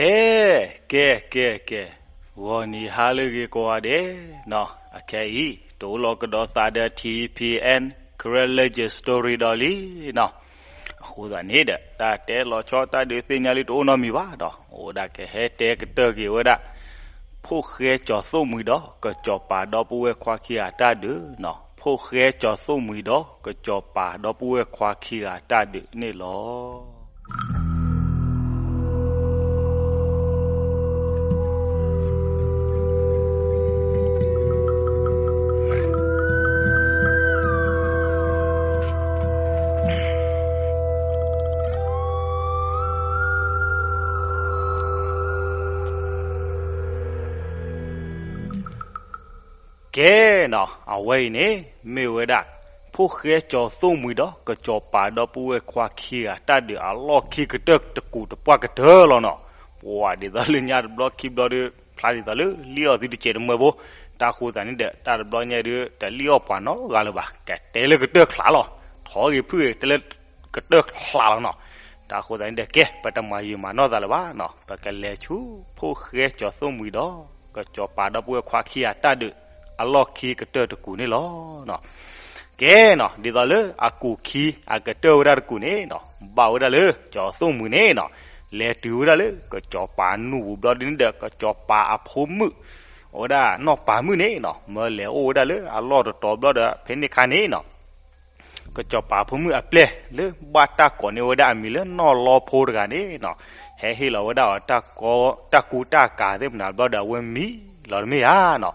ကဲ ကဲ ကဲ ကဲ, ဂီၤနံၤဟါလၢအဂ့ၤကိးဂၤဒဲးနီၤ, အခဲအံၤ တအိၣ်လီၤကဒီးသးဒီး ထံဖံအဲၣ် Karen Legend Story ဒီးလံနီၤ. အဃိသတးန့ၣ်ဒီး တၢ်တဲလီၤဆီတၢ်ဒုးသ့ၣ်ညါလံတအိၣ်နီတမံၤဘၣ်ဒီး အိၣ်ဝဲဒၣ်ကဟဲတဲကတၢၢ်က့ၤဝဲဒၣ် ဖိၣ်ဃဲကၠီၤသိၣ်မှံၤဒီး ကစီၤပၤဒီပုၢ်ဝဲၢ်ခွါခံဂၤတၢ်ဒုးနီၤ, ဖိၣ်ဃဲကၠီၤသိၣ်မှံၤဒီး ကစီၤပၤဒီပုၢ်ဝဲၢ်ခွါခံဂၤတၢ်ဒုးန့ၣ်လီၤ. ကဲနီၤ, အဝဲအံၤန့ၣ် မ့ၢ်ဝဲဒၣ် ဖိၣ်ဃဲကၠီၤသိၣ်မှံၤဒီး ကစီၤပၤဒီပုၢ်ဝဲၢ်ခွါခံဂၤတၢ်ဒုးအလီၢ်ခံကတၢၢ်တကူာ်တပှၢ်ကတၢၢ်လီၤနီၤ. ပှၤဒ်သိးလၢညါတဘျီခံဘျီဒီး ဖျါဒ်သိးလၢလံၣ်အီၣ်သုတစဲးတမှဲဖိ, တၢ်ဃိသတးန့ၣ်ဒီး တၢ်တဘျီညါဒုး တလံၣ်အီၣ်ပှၤနီတဂၤလၢၤဘၣ်, ကတဲလၢကတၢၢ်ချးလီၤ. ထီဂ့ၤဖုၣ်ဂ့ၤ တဲလၢကတၢၢ်ချးလီၤနီၤ. တၢ်ဃိသတးန့ၣ်ဒီး ကဲ ပတမၤယံာ်မၤနီၢ်သးလၢၤဘၣ်နီၤ, ပကလဲၤဆူ ဖိၣ်ဃဲကၠီၤသိၣ်မှံၤဒီး ကစီၤပၤဒီပုၢ်ဝဲၢ်ခွါခံဂၤတၢ်ဒုး အလီၢ်ခံကတၢၢ်တကူာ်န့ၣ်လီၤ. ကဲနီၤ, ဒ်သိးလၢအကူာ်ခံအကတၢၢ်ဝဲဒၣ်တကူာ်န့ၣ်နီၤ, ဘၣ်ဝဲဒၣ်လၢကၠီၤသိၣ်မှံၤန့ၣ်နီၤ, လဲၤတုၤဝဲဒၣ်လၢ ကစီၤပၤနူၢ်ပူၤဘျီဒ်န့ၣ်ဒီး ကစီၤပၤအဖိမုၣ် အဝဲဒၣ်နီၢ်ပၤမုၣ်န့ၣ်နီၤ, မၢလဲၤအိၣ်ဝဲဒၣ်လၢအလီၢ်တတီၤဘျီဒီး ဖဲန့ၣ်ခါန့ၣ်နီၤ ကစီၤပၤဖိမုၣ်အပျဲၢ်လၢဘၣ်တၢ်ကိးန့ၢ်ဝဲဒၣ်အမံၤလၢနီၢ်လီဖိတဂၤန့ၣ်နီၤ, ဟဲဟ့ၣ်လီၤဝဲဒၣ်အီၤ တၢ်ကူတၢ်ကၤသ့ၣ်မနုၤဘျီဒီး အဝဲမံလီၤတမ့ၢ်ဧါနီၤ.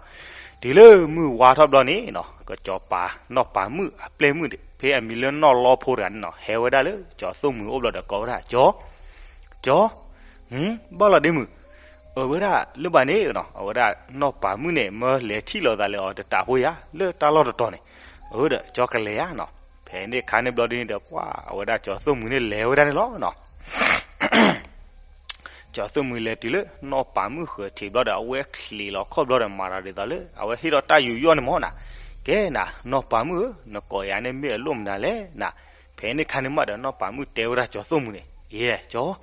တုၤလၢမုၢ်ဝါထီၣ်ဘျီန့ၣ်နီၤ, ကစီၤပၤနီၢ်ပၤမုၣ်အပျဲၢ်မုၣ် ဖဲအမံၤလၢနီၢ်လီဖိတဂၤန့ၣ်နီၤ, ဟဲဝဲဒၣ်လၢကၠီၤသိၣ်မှံၤအိၣ်ဘျီဒီးကိးဝဲဒၣ် ကၠီၤ ကၠီၤ ဘၣ်လီၤဒ့မုၣ်, အဝဲဒၣ်လၢဘၣ်န့ၣ်နီၤ, အဝဲဒၣ်နီၢ်ပၤမုၣ်န့ၣ် မၢလဲၤထံၣ်လိာ်သးလၢအီၤတတးဖိယၤ လၢတၢ်လီၢ်တတီၤန့ၣ်, အဝဲဒီးကၠီၤကလဲၤဧါနီၤ. ဖဲန့ၣ်ခါန့ၣ်ဘျီဒ်န့ၣ်ဒီး ပှၤအဝဲဒၣ်ကၠီၤသိၣ်မှံၤန့ၣ်လဲၤဝဲဒၣ်န့ၣ်လီၤနီၤ. ကၠီၤသိၣ်မှံၤလဲၤတုၤလၢနီၢ်ပၤမုၣ်ဃၢၤထံးဘျီဒီး အဝဲချံးလီၤခီၣ်ဘျီဒီး မၤတၢ်ဒ်သိးလၢ အဝဲဟ့ၣ်ထီၣ်တၢ်ယူးယီၣ်န့ၣ်မၢ်နီၤ. ကဲနၤ နီၢ်ပၤမုၣ်ဧၢ, နကိးယၤန့ၣ်မ့ၢ်အလိၣ်မနုၤလဲၣ်နၤ. ဖဲန့ၣ်ခါန့ၣ်မးဒီး နီၢ်ပၤမုၣ်တဲဝဲဒၣ်ကၠီၤသိၣ်မှံၤန့ၣ်, ယဲ ကၠီၤ,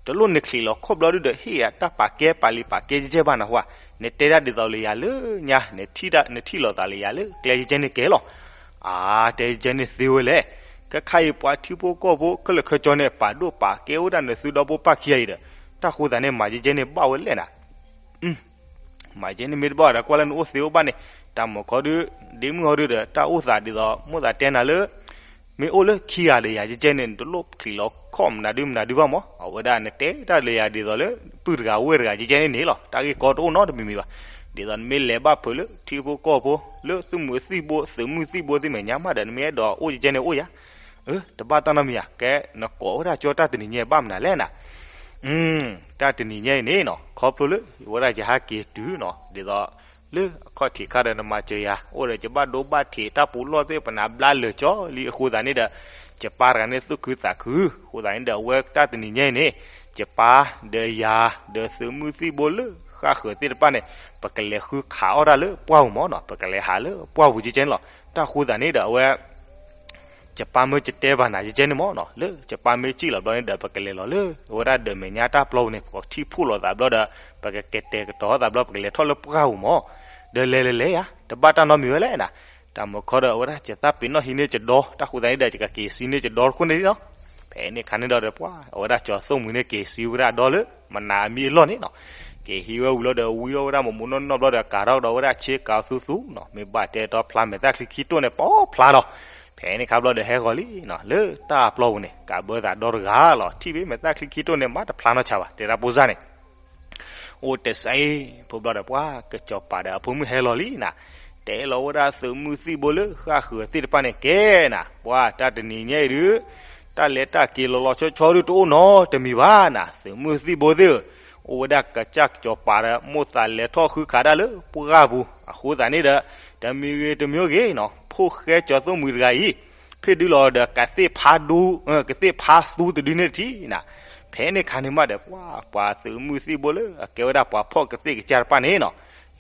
တလိၣ်နချံးလီၤခီၣ်ဘျီဒုဒီး ဟ့ၣ်ယၤတၢ်ပာ်ကဲပာ်လံၤပာ်ကဲကဲဘၣ်နၢ်ဟူဧါ, နတဲတၢ်ဒ်သိးလၢယၤလၢညါ နထံၣ်လီၤသးလၢယၤလၢကျဲကဲကဲန့ၣ်ကဲလီၤ. အါ တဲကဲန့ၣ်သ့ဝဲလဲၣ်. ခဲခါအံၤပှၤထံဖိကီၢ်ဖိခဲလၢာ်ခဲဆ့န့ၣ် ပာ်ဒိၣ်ပာ်ကဲဝဲဒၣ်နသုဒီဖိပၢ်ခံဂၤအံၤဒီး တၢ်ဃိသးန့ၣ် မၤကဲကဲန့ၣ်ဘၣ်ဝဲလဲၣ်နၤ. မၤကဲန့ၣ်မ့ၢ်တဘၣ်ဒီး ကွၢ်လၢနအိၣ်သ့အိၣ်ဘၣ်န့ၣ် တၢ်မၤခီဒု ဒ့မုၣ်ဟီဒုဒီး တၢ်အိၣ်သးဒ်သိး မိၣ်သးတဲနၤလၢ မ့ၢ်အိၣ်လၢခံဂၤဒီးယၤကဲကဲန့ၣ် နတလိၣ်ချံးလီၤခီၣ်မနုၤဒုမနုၤဒုဘၣ်မၢ်. အဝဲဒၣ်နတဲတၢ်လၢယၤဒ်သိးလၢ ပုၢ်တဂၤဝဲၢ်တဂၤကဲကဲန့ၣ်န့ၣ်လီၤ. တၢ်ဂ့ၢ်ကီတအိၣ်နီတမံၤမံၤဘၣ်. ဒ်သိးနမ့ၢ်လဲၤဘၣ်ဖုးလၢထံဖိကီၢ်ဖိ လၢသုးမုၢ်သံၣ်ဘိ သုးမုၢ်သံၣ်ဘိသ့ၣ်မဲာ်ညါမးဒီး နမ့ၢ်အဲၣ်ဒိးအိၣ်ကဲကဲန့ၣ်အိၣ်ယၤ တဘၣ်တၢ်နီတမံၤဧါ. ကဲ နကိးဝဲဒၣ်ကၠီတၢ်တနံၤညါဘၣ်မနုၤလဲၣ်နၤ. တၢ်တနံၤညါအံၤန့ၣ်နီၤ ခီဖျိလၢ ဝဲဒၣ်ယဟးက့ၤတုၤနီၤ ဒ်သိး လၢအခီၣ်ထံးခါဒီးနမၤစၢၤယၤ အိၣ်ဒီးယဘၣ်ဒိဘၣ်ထံးတၢ်ပူၤလီၢ်သ့ၣ်ပနၤဘျါလၢာ်ကၠီလံအဃိသတးန့ၣ်ဒီး ယပၢ်တဂၤန့ၣ်သူၣ်ခုသးခု အဃိသတးန့ၣ်ဒီး အဝဲတၢ်တနံၤညါအံၤန့ၣ် ယပၢ် ဒီးယၤ ဒီးသုးမုၢ်သံၣ်ဘိလၢဃၣ်ဃၢၤသ့ၣ်တဖၣ်န့ၣ် ပကလဲၤဃုခးအီၣ်တၢ်လၢပှၢ်ပူၤမၢ်နီၤ ပကလဲၤဟးလၢပှၢ်ပူၤကဲကဲန့ၣ်လီၤ. တၢ်ဃိသတးန့ၣ်ဒီးအဝဲ ယပၢ်မၢယတဲဘၣ်နၤယကဲန့ၣ်မၢ်နီၤ လၢယပၢ်မ့ၢ်စံၣ်လီၤဘျီန့ၣ်ဒီး ပကလဲၤလီၤလၢ အဝဲဒၣ်ဒီးမဲာ်ညါတၢ်ပျီပူၤန့ၣ် ပကထံၣ်ဖှိၣ်လိာ်သးဘျီဒီး ပကကတဲာ်ကတီၤသးဘျီ ပကလဲၤထီၣ်လၢပှၢ်ပူၤမၢ် ဒီးလဲၤလဲၤလဲၤယၤ တဘၣ်တၢ်နီတမံၤဝဲလဲၣ်နၤ. တၢ်မုၢ်ခီဒီးအဝဲဒၣ်ယသးပ့ၤနီၣ်ဟံးန့ၢ်ယဒီ တၢ်ဃိသတးန့ၣ်ဒီး ယကက့ၤစံးန့ၢ်ယဒီတခိၣ်န့ၣ်လီၤ. ဖဲန့ၣ်ခါန့ၣ်ဒီးပှၢ် အဝဲဒၣ်ကၠီၤသိၣ်မှံၤန့ၣ်က့ၤစံးဝဲဒၣ်ဒီလၢ မနၤအမံၤအလီၢ်န့ၣ်နီၤ က့ၤဟံးဝဲဝံၤလီၤဒီး ဝံထီၣ်ဝဲဒၣ်မိၢ်မိၢ်နီၢ်နီၢ်ဘျီဒီး ကၤထီၣ်ကဒီးဝဲဒၣ်ဆ့ကၤသူသူနီၤ မ့ၢ်ဘၣ်တဲတီဖျါမဲာ်သၣ်ချံခံတိၢ်န့ၣ် ပီဖျါလီၤ. ဖဲန့ၣ်ခါဘျီဒီးဟဲဂီၤလံနီၤ လၢတၢ်ပျီပူၤန့ၣ် ကးဘၢသးဒီတဂၤလီၤ. ထံၣ်ဖဲမဲာ်သၣ်ချံခံတိၢ်န့ၣ် မၤတဖျါနီတဆးဘၣ် တဲတၢ်ဖိစၢ်န့ၣ် အိၣ်တစဲးဖိဘျီဒီးပှၢ် ကစီၤပၤဒီးအဖိမုၣ်ဟဲလီၤလံနၤ တဲလီၤဝဲဒၣ်သုးမုၢ်သံၣ်ဘိလၢဃၣ်ဃၢၤသ့ၣ်တဖၣ်န့ၣ် ကဲနၤ ပှၢ်တၢ်တနံၤညါအံၤဒုး တၢ်လဲၤတၢ်က့ၤလီၤလီၤဆီဆီဒုးတအိၣ်နီတမံၤဘၣ်နၤ သုးမုၢ်သံၣ်ဘိသ့ၣ်ဧၢ အိၣ်ဝဲဒၣ်ကစၢ်ကစီၤပၤဒီး မိၣ်သးလဲၤထီၣ်ဃုခးတၢ်လၢပှၢ်ပူၤ အဃိသတးန့ၣ်ဒီး တမံၤဂ့ၤတမံၤဂ့ၤနီၤ ဖိၣ်ဃဲကၠီၤသိၣ်မှံၤတဂၤအံၤ ဖ့ၣ်ဒုလီၤဒီးကသ့ၣ်ဖးဒူ ကသ့ၣ်ဖးသူတဒုန့ၣ်တထံၣ်နၤ ဖဲန့ၣ်ခါန့ၣ်မးဒီး ပှၤ ပှၤသုးမုၢ်သံၣ်ဘိလၢအကဲဝဲဒၣ်ပှၤဖီၣ်ကသ့ၣ်ကစၢ်တဖၣ်န့ၣ်နီၤ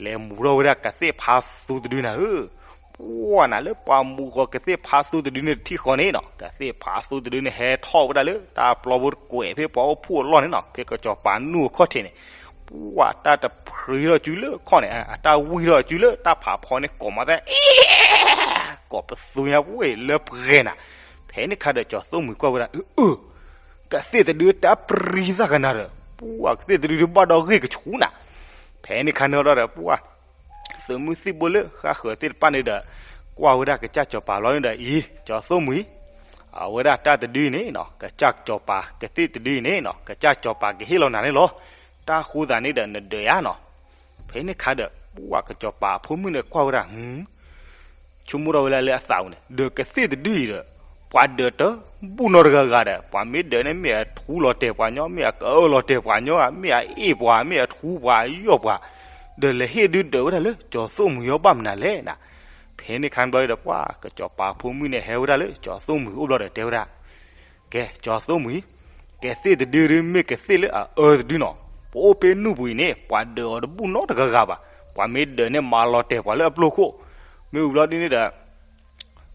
လဲၤမူထီၣ်ဝဲဒၣ်ကသ့ၣ်ဖးသူတဒုနၤဧၢ, ပှၢ်နၤလၢပှၢ်မူဃီၤကသ့ၣ်ဖးသူတဒုန့ၣ်တထံၣ်ဃီန့ၣ်နီၤ, ကသ့ၣ်ဖးသူတဒုန့ၣ် ဟဲထီၣ်ဝဲဒၣ်လၢတၢ်ပျီဖိတကွဲးဖဲပှၤအိၣ်ဖှိၣ်အလီၢ်န့ၣ်နီၤ, ဖဲကစီၤပၤနူၢ်အခီၣ်ထံးန့ၣ်, ပှၢ်တၢ်တဖျံထီၣ်စုလၢခီၣ်န့ၣ်, အတၢ်ဝံထီၣ်စုလၢတၢ်ဖးဖီန့ၣ် ကိးမၤသဲ ကိးပသူညါပှ့ၤလၢပှဲၤနၤ. ဖဲန့ၣ်ခါဒီး ကၠီၤသိၣ်မှံၤကွၢ်ဝဲဒၣ်, အၢ အၢ ကသ့ၣ်တဒုတၢ်ပြံသၣ်ကနၤဒီး ပှၢ်ကသ့ၣ်တဒုဒုးဘၣ်ဒီးဂ့ၢ်ကဆူးနၤ. ဖဲန့ၣ်ခါန့ၣ်ဒီး ပှၢ် သုးမုၢ်သံၣ်ဘိလၢဃၣ်ဃၢၤသ့ၣ်တဖၣ်န့ၣ်ဒီး ကွၢ်ဝဲဒၣ်ကစၢ်ကၠီၤပၤလီၤန့ၣ်ဒီး အံၤ ကၠီၤသိၣ်မှံၤ အဝဲဒၣ်တၢ်တဒုအံၤန့ၣ်နီၤ, ကစၢ်ကၠီၤပၤကသ့ၣ်တဒုအံၤန့ၣ်နီၤ, ကစၢ်ကၠီၤပၤကဟ့ၣ်လီၤနၤန့ၣ်လီၤ. တၢ်ဃိသးန့ၣ်ဒီး နဒၢးယါနီၤ. ဖဲန့ၣ်ခါဒီး ပှၢ်ကစီၤပၤအဖိမုၣ်န့ၣ်ကွၢ်ဝဲဒၣ် ဆိကမိၣ်ထီၣ်ဝဲဒၣ်လၢအသးပူၤန့ၣ် ဒီးကသ့ၣ်တဒုအံၤဒီး ပှၤဒၢးတဘူၣ်နီတဂၤဂၤဒီး ပှၤမ့ၢ်ဒၢးန့ၣ် မ့ၢ်အထူလီၤတဲာ်ပှၤညီ, မ့ၢ်အကအၢၣ်လီၤတဲာ်ပှၤညီဧါ, မ့ၢ်အအ့ၣ်ပှၤ, မ့ၢ်အထူပှၤယီၢ်ပှၤ, ဒီးလဲၤဟ့ၣ်ဒုးဒၢးဝဲဒၣ်လၢကၠီၤသိၣ်မှံၤအီၤဘၣ်မနုၤလဲၣ်နၤ. ဖဲန့ၣ်ခါန့ၣ်ဘျီဒီး ပှၢ်ကစီၤပၤဖိမုၣ်န့ၣ်ဟဲဝဲဒၣ်လၢကၠီၤသိၣ်မှံၤအိၣ်ဘျီဒီးတဲဝဲဒၣ် ကဲ ကၠီၤသိၣ်မှံၤ, ကသ့ၣ်တဒုဒုမ့ၢ်ကသ့ၣ်လၢအအၢတဒုနီၤ. ပအိၣ်ဖဲနူၢ်ပူၤအံၤန့ၣ် ပှၤဒၢးအီၤတဘူၣ်နီတဂၤဂၤဘၣ်. ပှၤမ့ၢ်ဒၢးန့ၣ် မၤလီၤတဲာ်ပှၤလၢအပျိၢ်ခိၣ်, မ့ၢ်ဝံၤဘျီဒ်န့ၣ်ဒီး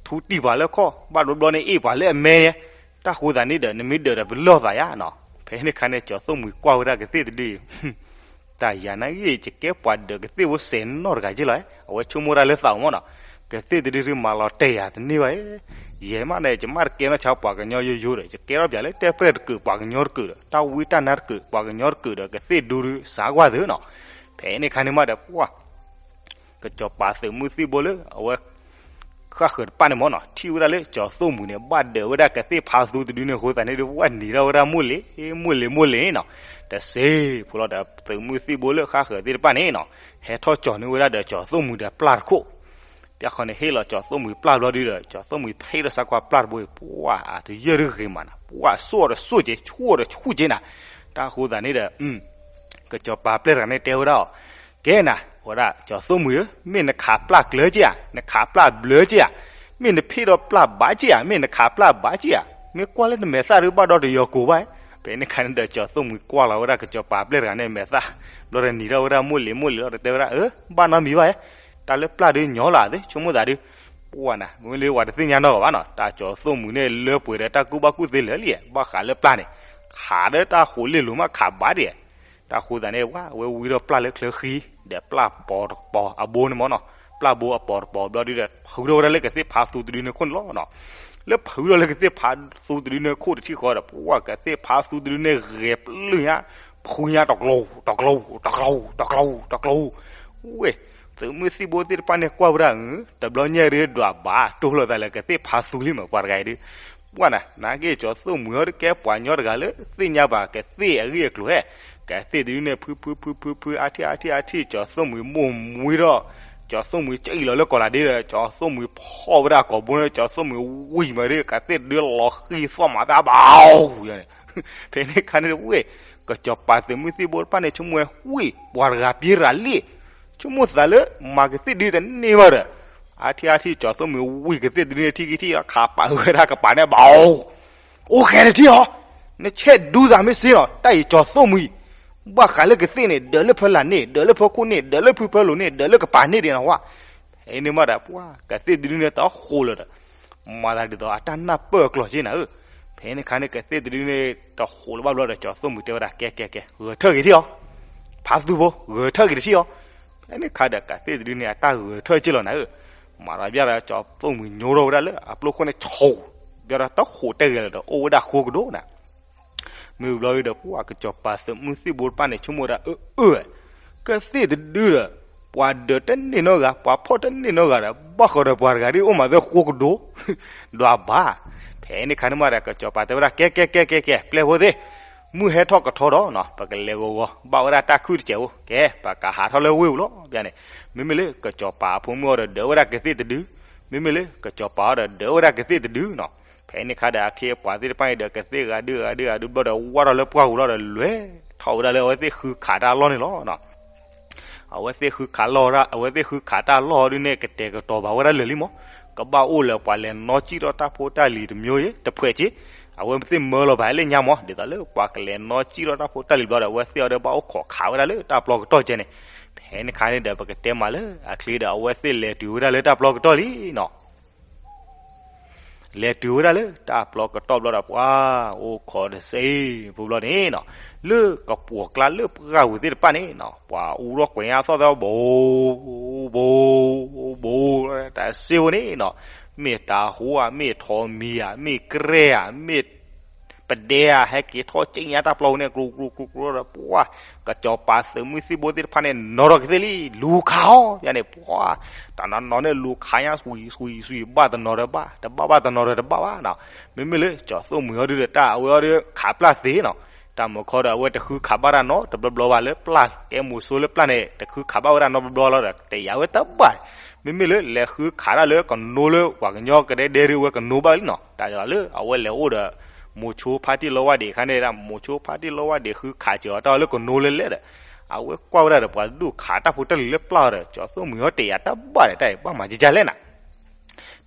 ထူတံၢ်ပှၤလၢခီၣ်, ဘၣ်တဘျီန့ၣ်အ့ၣ်ပှၤလၢအမဲန့ၣ်, တၢ်ဃိသးန့ၣ်ဒီး နမ့ၢ်ဒၢးဒီးပလီၢ်သးယါနီၤ. ဖဲန့ၣ်ခါန့ၣ် ကၠီၤသိၣ်မှံၤကွၢ်ဝဲဒၣ်ကသ့ၣ်တဒုအံၤ တၢ်ယၤနာ်ဂ့ၢ် ယကဲပှၤဒၢးကသ့ၣ်ဖိစဲးနီတဂၤက့လီၤ. အဝဲဆိကမိၣ်ဒၣ်လၢသးအိၣ်မ့ၢ်နီၤ, ကသ့ၣ်တဒုဒုမၤလီၤတဲာ်ယၤတန့ၢ်ဘၣ်. ယဲမးန့ၣ် ယမ့ၢ်တကဲနီၢ်ဆါပှၤကညီယိယိဒီး ယကဲထီၣ်ပၠးလၢတဲပြဲၢ်တကုးပှၤကညီတကုးဒီး တၢ်ဝံတၢ်နါတကုးပှၤကညီတကုးဒီး ကသ့ၣ်ဒုဒုစးကွၢ်သုနီၤ. ဖဲန့ၣ်ခါန့ၣ်မးဒီး ပှၢ် ကစီၤပၤသုးမုၢ်သံၣ်ဘိလၢအဝဲ ဃၣ်ဃၢၤတဖၣ်န့ၣ်မ့ၢ်နီၤ ထံၣ်ဝဲဒၣ်လၢကၠီၤသိၣ်မှံၤန့ၣ် ဘၣ်ဒၢးဝဲဒၣ်ကသ့ၣ်ဖးသူတဒုန့ၣ်အဃိသတးန့ၣ်ဒီး ဝဲနံၤထီၣ်ဝဲဒၣ်မိၢ်လ့ၤ မိၢ်လ့ၤ မိၢ်လ့ၤနီၤ. တစ့ဖိလီၤဒီး သုးမုၢ်သံၣ်ဘိလၢဃၣ်ဃၢၤသ့ၣ်တဖၣ်န့ၣ်နီၤ ဟဲထီၣ်ကၠီၤန့ၢ်ဝဲဒၣ်ဒီးကၠီၤသိၣ်မှံၤဒီးပျၢ်တခိၣ် ပျၢ်ဃီန့ၣ်ဟ့ၣ်လီၤကၠီၤသိၣ်မှံၤပျၢ်ဘျီဒုဒီး ကၠီၤသိၣ်မှံၤဖဲဒီးစးကွၢ်ပျၢ်တဘိအံၤ ပှၢ်အတယၢၢ်ဒုဂ့ၤမးနီၤ ပှၢ်ဆိၣ်ဒီးဆိၣ်က့ ဆိၣ်ဒီးဆိၣ်က့နၤ. တၢ်ဃိသတးန့ၣ်ဒီး ကစီၤပၤပျဲၢ်တဂၤန့ၣ်တဲဝဲဒၣ်အီၤ, ကဲနၤ ဝဲဒၣ်ကၠီၤသိၣ်မှံၤဧၢ, မ့ၢ်နခးပျၢ်ကျၢၤက့ဧါ, နခးပျၢ်ဘျၢက့ဧါ, မ့ၢ်နဖ့ၣ်ဒီးပျၢ်ဘၣ်က့ဧါ, မ့ၢ်နခးပျၢ်ဘၣ်က့ဧါ, မ့ၢ်ကွၢ်လၢနမဲာ်သၣ်ဒုးဘၣ်ဒီးတယီၤကိာ်ဘၣ်. ဖဲန့ၣ်ခါန့ၣ်ဒီးကၠီၤသိၣ်မှံၤကွၢ်လီၤဝဲဒၣ်ကစီၤပၤပျဲၢ်တဂၤန့ၣ်မဲာ်သၣ် ဘျီဒီးနံၤထီၣ်ဝဲဒၣ်မိၢ်လ့ၤမိၢ်လ့ၤလီၤဒီးတဲဝဲဒၣ် အၢ ဘၣ်နီတမံၤဘၣ်ဧါ, တၢ်လၢပျၢ်ဒုးညီလီၤသ့ ဆိကမိၣ်သးဒုး ပှၢ်နၤ မ့ၢ်လၢပှၤတသ့ၣ်ညါနီတဂၤဘၣ်နီၤ တၢ်ကၠီၤသိၣ်မှံၤန့ၣ်လၢပှဲၤဒီးတၢ်ကူၣ်ဘၣ်ကူၣ်သ့လၢာ်လံ, ဘၣ်ဃးလၢပျၢ်န့ၣ် ခးဒီးတၢ်ဃိးလ့ၢ်လိၤမးခးဘၣ်ဒံး. တၢ်ဃိသတးန့ၣ် ဝဲဝဲဝံထီၣ်ပျၢ်လၢချၢဃံ ဒီးပျၢ်ပီၤတပီၤအဘိန့ၣ်မ့ၢ်နီၤ, ပျၢ်ဘိအပီၤတပီၤဘျီဒုဒီး ဖုထီၣ်ဝဲဒၣ်လၢကသ့ၣ်ဖးသူတဒုန့ၣ်ခိၣ်န့ၣ်လီၤနီၤ. လၢဖုထီၣ်လၢကသ့ၣ်ဖးသူတဒုန့ၣ်ခိၣ်တထံၣ်ဃီဒီး ပှၢ်ကသ့ၣ်ဖးသူတဒုန့ၣ်ဂဲၤပျုၢ်ညါ ဖုညါတကျိၤ တကျိၤ တကျိၤ တကျိၤ တကျိၤ ဝဲ သုးမုၢ်သံၣ်ဘိသ့ၣ်တဖၣ်န့ၣ်ကွၢ်ဝဲဒၣ် တဘျီညါဒုးဒွးဘၣ် တိၢ်လိာ်သးလၢကသ့ၣ်ဖးသူလံမး ပှၤတဂၤအံၤဒုး ပှၢ်နၤ နာ်က့ကၠီၤသိၣ်မှံၤအီၤတကဲပှၤကညီတဂၤလၢသ့ၣ်ညါဘၣ်ကသ့ၣ်အဂ့ၢ်အကျိၤဧါ, ကသ့ၣ်တဒုန့ၣ် ဖုဖုဖုဖုဖု အါထံၣ်အါထံၣ်အါထံၣ် ကၠီၤသိၣ်မှံၤမိၢ်မှံထီၣ်, ကၠီၤသိၣ်မှံၤကအံၤလီၤလၢကီၢ်လးဒ့ဒီး ကၠီၤသိၣ်မှံၤဖီၣ်ဝဲဒၣ်ကိာ်ဘိန့ၣ် ကၠီၤသိၣ်မှံၤဝံၤမးဒုး ကသ့ၣ်တဒုလီၤဃံၤသီၣ်မးသးဘၣ်အီၤ ဖဲန့ၣ်ခါန့ၣ်ဝဲ ကစီၤပၤသုးမုၢ်သံၣ်ဘိတဖၣ်န့ၣ် ဆိကမိၣ်ဝဲဝံၤ ပှၤတဂၤပျံၤရၤလံ, ဆိကမိၣ်သးလၢ မၤကသ့ၣ်ဒုတန့ၢ်ဘၣ်ဒီး အါထံၣ်အါထံၣ် ကၠီၤသိၣ်မှံၤဝံၤကသ့ၣ်တဒုန့ၣ်ထံၣ်ကထံၣ်လီၤ ခးပာ်ဝဲဒၣ်ကပၤန့ၣ်ဘၣ်အီၤ, အိၣ်ဃဲတထံၣ်အီၤ, နဆဲးဒူသးမ့ၢ်စ့နီၤ တၢ်အံၤကၠီၤသိၣ်မှံၤ, ဘၣ်ဃးလၢကသ့ၣ်န့ၣ် ဒၢးလၢဖၢလာ်န့ၣ် ဒၢးလၢဖၢခိၣ်န့ၣ် ဒၢးလၢဖုဖၢလိာ်န့ၣ် ဒၢးလၢကပၤန့ၣ်ဒံးနီၤဝဲ ဖဲန့ၣ်မးဒီး ပှၤကသ့ၣ်တဒုန့ၣ်တဃိးလၢၤဒီး မၤသးဒ်သိးအတၢ်နၢ်ပၢၢ်အကျိၤက့နၤဧၢ, ဖဲန့ၣ်ခါန့ၣ် ကသ့ၣ်တဒုန့ၣ်တဃိးလၢၤဘၣ်ဘျီဒီး ကၠီၤသိၣ်မှံၤတဲဝဲဒၣ် ကဲကဲကဲ ဂဲၤထၢၣ်က့ၤထံၣ်အီၤ, ဖးသူဖိ ဂဲၤထၢၣ်က့ၤတထံၣ်အီၤ, ဖဲန့ၣ်ခါဒီးကသ့ၣ်တဒုန့ၣ် အတၢ်ဂဲၤထၢၣ်က့ၤလီၤနၤဧၢ, မၤဒီးဘျီဒီး ကၠီၤသိၣ်မှံၤညိထီၣ်ဝဲဒၣ်လၢအပျိၢ်ခိၣ်န့ၣ် ဆိး, ဘျီဒီးတဃိးတဲဂဲၤလၢၤဒီး အိၣ်ဝဲဒၣ်ဃိကဒိၣ်နၤ မ့ၢ်ဘျီဒီး ပှၤကစီၤပၤသုးမုၢ်သံၣ်ဘိတဖၣ်န့ၣ် ဆိကမိၣ်ဝဲဒၣ် အၢ အၢ ကသ့ၣ်တဒုဒီး ပှၤဒၢးတန့ၢ်နီတဂၤ ပှၤဖီၣ်တန့ၢ်နီတဂၤဒီး ဘၣ်ဃးဒီးပှၤတဂၤဒ်အိၣ်မးသ့ဃိကဒိၣ် ဒွးဘၣ်, ဖဲန့ၣ်ခါန့ၣ်မးဒီး ကစီၤပၤတဲဝဲဒၣ် ကဲကဲကဲကဲကဲ ပျဲၢ်ဖိသ့ၣ်, မုၢ်ဟဲထီၣ်ကထီဒီးနီၤ ပကလဲၤဂီၤဂီၤ ဘၣ်ဝဲဒၣ်တၢ်ခုၣ်တစဲးဖိ ကဲ ပကဟးထီၣ်လၢဝ့ၢ်ပူၤလီၤ ဘၣ်န့ၣ်, မ့မ့ၢ်လၢကစီၤပၤအဖိမုၣ်အီၤဒီး ဒၢးဝဲဒၣ်ကသ့ၣ်တဒု, မ့မ့ၢ်လၢကစီၤပၤအီၤဒီး ဒၢးဝဲဒၣ်ကသ့ၣ်တဒုနီၤ ဖဲန့ၣ်ခါဒီး အခ့အပှၤသ့ၣ်တဖၣ်အံၤဒီး ကသ့ၣ်ဂၤဒုဂၤဒုဂၤဒုဘျီဒီး ဝၢ်ထီၣ်လၢပှၢ်ပူၤလီၤဒီး လဲၤထီၣ်ဝဲဒၣ်လၢအဝဲသ့ၣ်ဃုခးတၢ်လီၢ်န့ၣ်လီၤ. အဝဲသ့ၣ်ဃုခးလီၢ်ဝဲဒၣ် အဝဲသ့ၣ်ဃုခးတၢ်လီၢ်ဒုန့ၣ် ကတဲာ်ကတီၤဘၣ်ဝဲဒၣ်လၢာ်လံမး, ကဘၣ်အိၣ်လၢပှၤလဲၤနီၣ်စံၣ်ထီၣ်တၢ်ဖိတၢ်လံၤတမျိုးအံၤ တဖှဲးက့ၤ, အဝဲသ့ၣ်မၢလီၤဘၣ်လၢညါမး ဒ်သိးလၢပှၤကလဲၤနီၣ်စံၣ်ထီၣ်တၢ်ဖိတၢ်လံၤဘျီဒီး အဝဲသ့ၣ်အီၤဒီးဘၣ်အိၣ်ခိးခးဝဲဒၣ်လၢတၢ်ပျီကတီၢ်ကဲန့ၣ် ဖဲန့ၣ်ခါန့ၣ်ဒီး ပကတဲမးလၢအချ့ဒီး အဝဲသ့ၣ်လဲၤတုၤဝဲဒၣ်လၢတၢ်ပျီကတီၢ်လံနီၤ. လဲၤတုၤဝဲဒၣ်လၢတၢ်ပျီကတီၢ်ဘျီဒီး ပှၤအိၣ်ခိးတစ့ဖိဘျီန့ၣ်နီၤ, လၢကပိာ်ကျါလၢပှၢ်ပူၤသ့ၣ်တဖၣ်န့ၣ်နီၤ, ပှၤအူထီၣ်ကွဲးညါအသီၣ်သီၣ် ဘိ ဘိ ဘိ တၢ်စ့ဖိန့ၣ်နီၤ, မ့ၢ်တၤဟိဧါ, မ့ၢ်ထိးမံၤဧါ, မ့ၢ်ကြဲၢ်ဧါ, မ့ၢ် ပဒဲဧါ, ဟဲက့ၤထီၣ်က့ညါတၢ်ပျီပူၤန့ၣ် ကြိကြိကြိကြိဒီး ပှၤ ကစီၤပၤသုးမုၢ်သံၣ်ဘိသ့ၣ်တဖၣ်န့ၣ် နီၣ်ထီၣ်ကသ့ၣ်လံ, လူၤခးအီၤယါန့ၣ် ပှၤ တနီၤနီၤန့ၣ် လူၤခးညါ စွံစွံစွံ ဘၣ်တနီၤဒီးဘၣ်, တဘၣ်ဘၣ်တနီၤဒီးတဘၣ်ဘၣ်နီၤ. မ့မ့ၢ်လၢကၠီၤသိၣ်မှံၤအီၤဒုဒီး တၢ်အဝဲအီၤဒု ခးပျၢ်သ့နီၤ. တၢ်မုၢ်ခီဒီး အဝဲတဃုခးဘၣ်တၢ်နီတဘျီဘျီဘၣ်လၢပျၢ်, ကဲမိၤစိလၢပျၢ်န့ၣ် တဃုခးဘၣ်ဝဲဒၣ်နီတဘျီဘျီလီၤဒီး တယာ်ဝဲတဘၣ်. မ့မ့ၢ်လၢလဲၤဃုခးတၢ်လၢကနိလၢပှၤကညီကဒဲဒဲဒု အဝဲကနိဘၣ်လံနီၤ. တၢ်လၢအဝဲလဲၤအိၣ်ဒီး မိၤဆိဖါတံၢ်လီဝါဒံးအခါန့ၣ်ဒၣ် မိၤဆိဖါတံၢ်လီဝါဒံးဃုခးစၢၤအီၤတၢ်လၢကနိလၢလဲၣ်ဒီး အဝဲကွၢ်ဝဲဒၣ်ဒီး ပှၤဒုးခးတၢ်ဖိတၢ်လံၤလၢပျၢ်အီၤဒီး ကၠီၤသိၣ်မှံၤအီၤတယာ်တဘၣ်ဒီး တၢ်အံၤဘၣ်မၤကကၢ်လဲၣ်နၤ.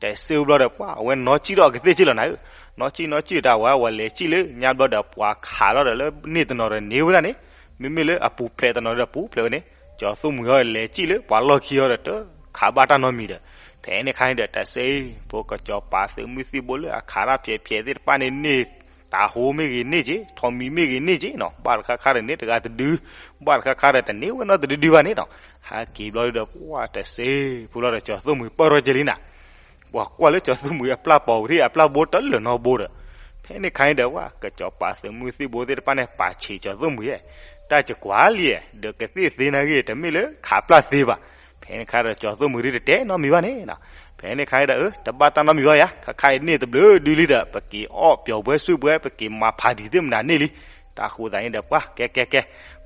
တစ့ဖိဘျီဒီး ပှၤအဝဲနီၣ်စံၣ်ထီၣ်အကသ့ၣ်က့လီၤနၤဧၢ, နီၣ်စံၣ်နီၣ်စံၣ်တၢ်ဝဲ အဝဲလဲၤစံၣ်လၢညါဘျီဒီး ပှၤခးလီၤဒီးလၢန့ၢ်တနီၤဒီးန့ၢ်ဝဲဒၣ်န့ၣ်, မ့မ့ၢ်လၢအပူၤဖျဲးတနီၤဒီးပူၤဖျဲးဝဲန့ၣ်, ကၠီၤသိၣ်မှံၤအီၤလဲၤစံၣ်လၢပှၤလီၢ်ခံအီၤဒီး တခးဘၣ်တၢ်နီတမံၤဒီး ဖဲန့ၣ်ခါန့ၣ်ဒီး တစ့ဖိကစီၤပၤသုးမုၢ်သံၣ်ဘိလၢအခးတၢ်ဖျဲးဖျဲးသ့ၣ်တဖၣ်န့ၣ်န့ၢ်, တၤဟိမ့ၢ်ဂ့ၤန့ၢ်က့, ထိးမံၤမ့ၢ်ဂ့ၤန့ၢ်က့နီၤ, ဘၣ်တခါခါဒီးန့ၢ်တဂၤတဒု, ဘၣ်တခါခါဒီးတန့ၢ်ဝဲနီတဒုဒုဘၣ်န့ၣ်နီၤ. ဟဲက့ၤဘျီဒီး ပှၤတစ့ဖိလီၤဒီး ကၠီၤသိၣ်မှံၤပၢၢ်ထီၣ်က့လံနၤ. ပှၤကွၢ်လၢကၠီၤသိၣ်မှံၤအပျၢ်ပိာ်ဝဲဒၣ်အပျၢ်ဘိတလၢာ်နီတဘိဒီး ဖဲန့ၣ်ခါန့ၣ်ဒီး ပှၤကစီၤပၤသုးမုၢ်သံၣ်ဘိသ့ၣ်တဖၣ်န့ၣ် ပာ်ဆံးကၠီၤသိၣ်မှံၤဧၢ, တၢ်ကကွၢ်လံဧါ, ဒီးကသ့ၣ်သ့နၤဂ့ၤ တမ့ၢ်လၢခးပျၢ်သ့ဘၣ်. ဖဲန့ၣ်ခါဒီး ကၠီၤသိၣ်မှံၤဒုတတဲနီတမံၤဘၣ်န့ၣ်နီၤ. ဖဲန့ၣ်ခါဒီး အၢ တဘၣ်တၢ်နီတမံၤဘၣ်ယါ, ခါခါအံၤန့ၢ်တဘျုးဒုလံဒီး ပက့ၤအီၣ်ပျီၤပှဲၤစုပှဲၤ ပက့ၤမၤဖးဒံးသ့ၣ်မနုၤန့ၣ်လံ. တၢ်ဃိသးန့ၣ်ဒီး ပှၤကဲကဲကဲ,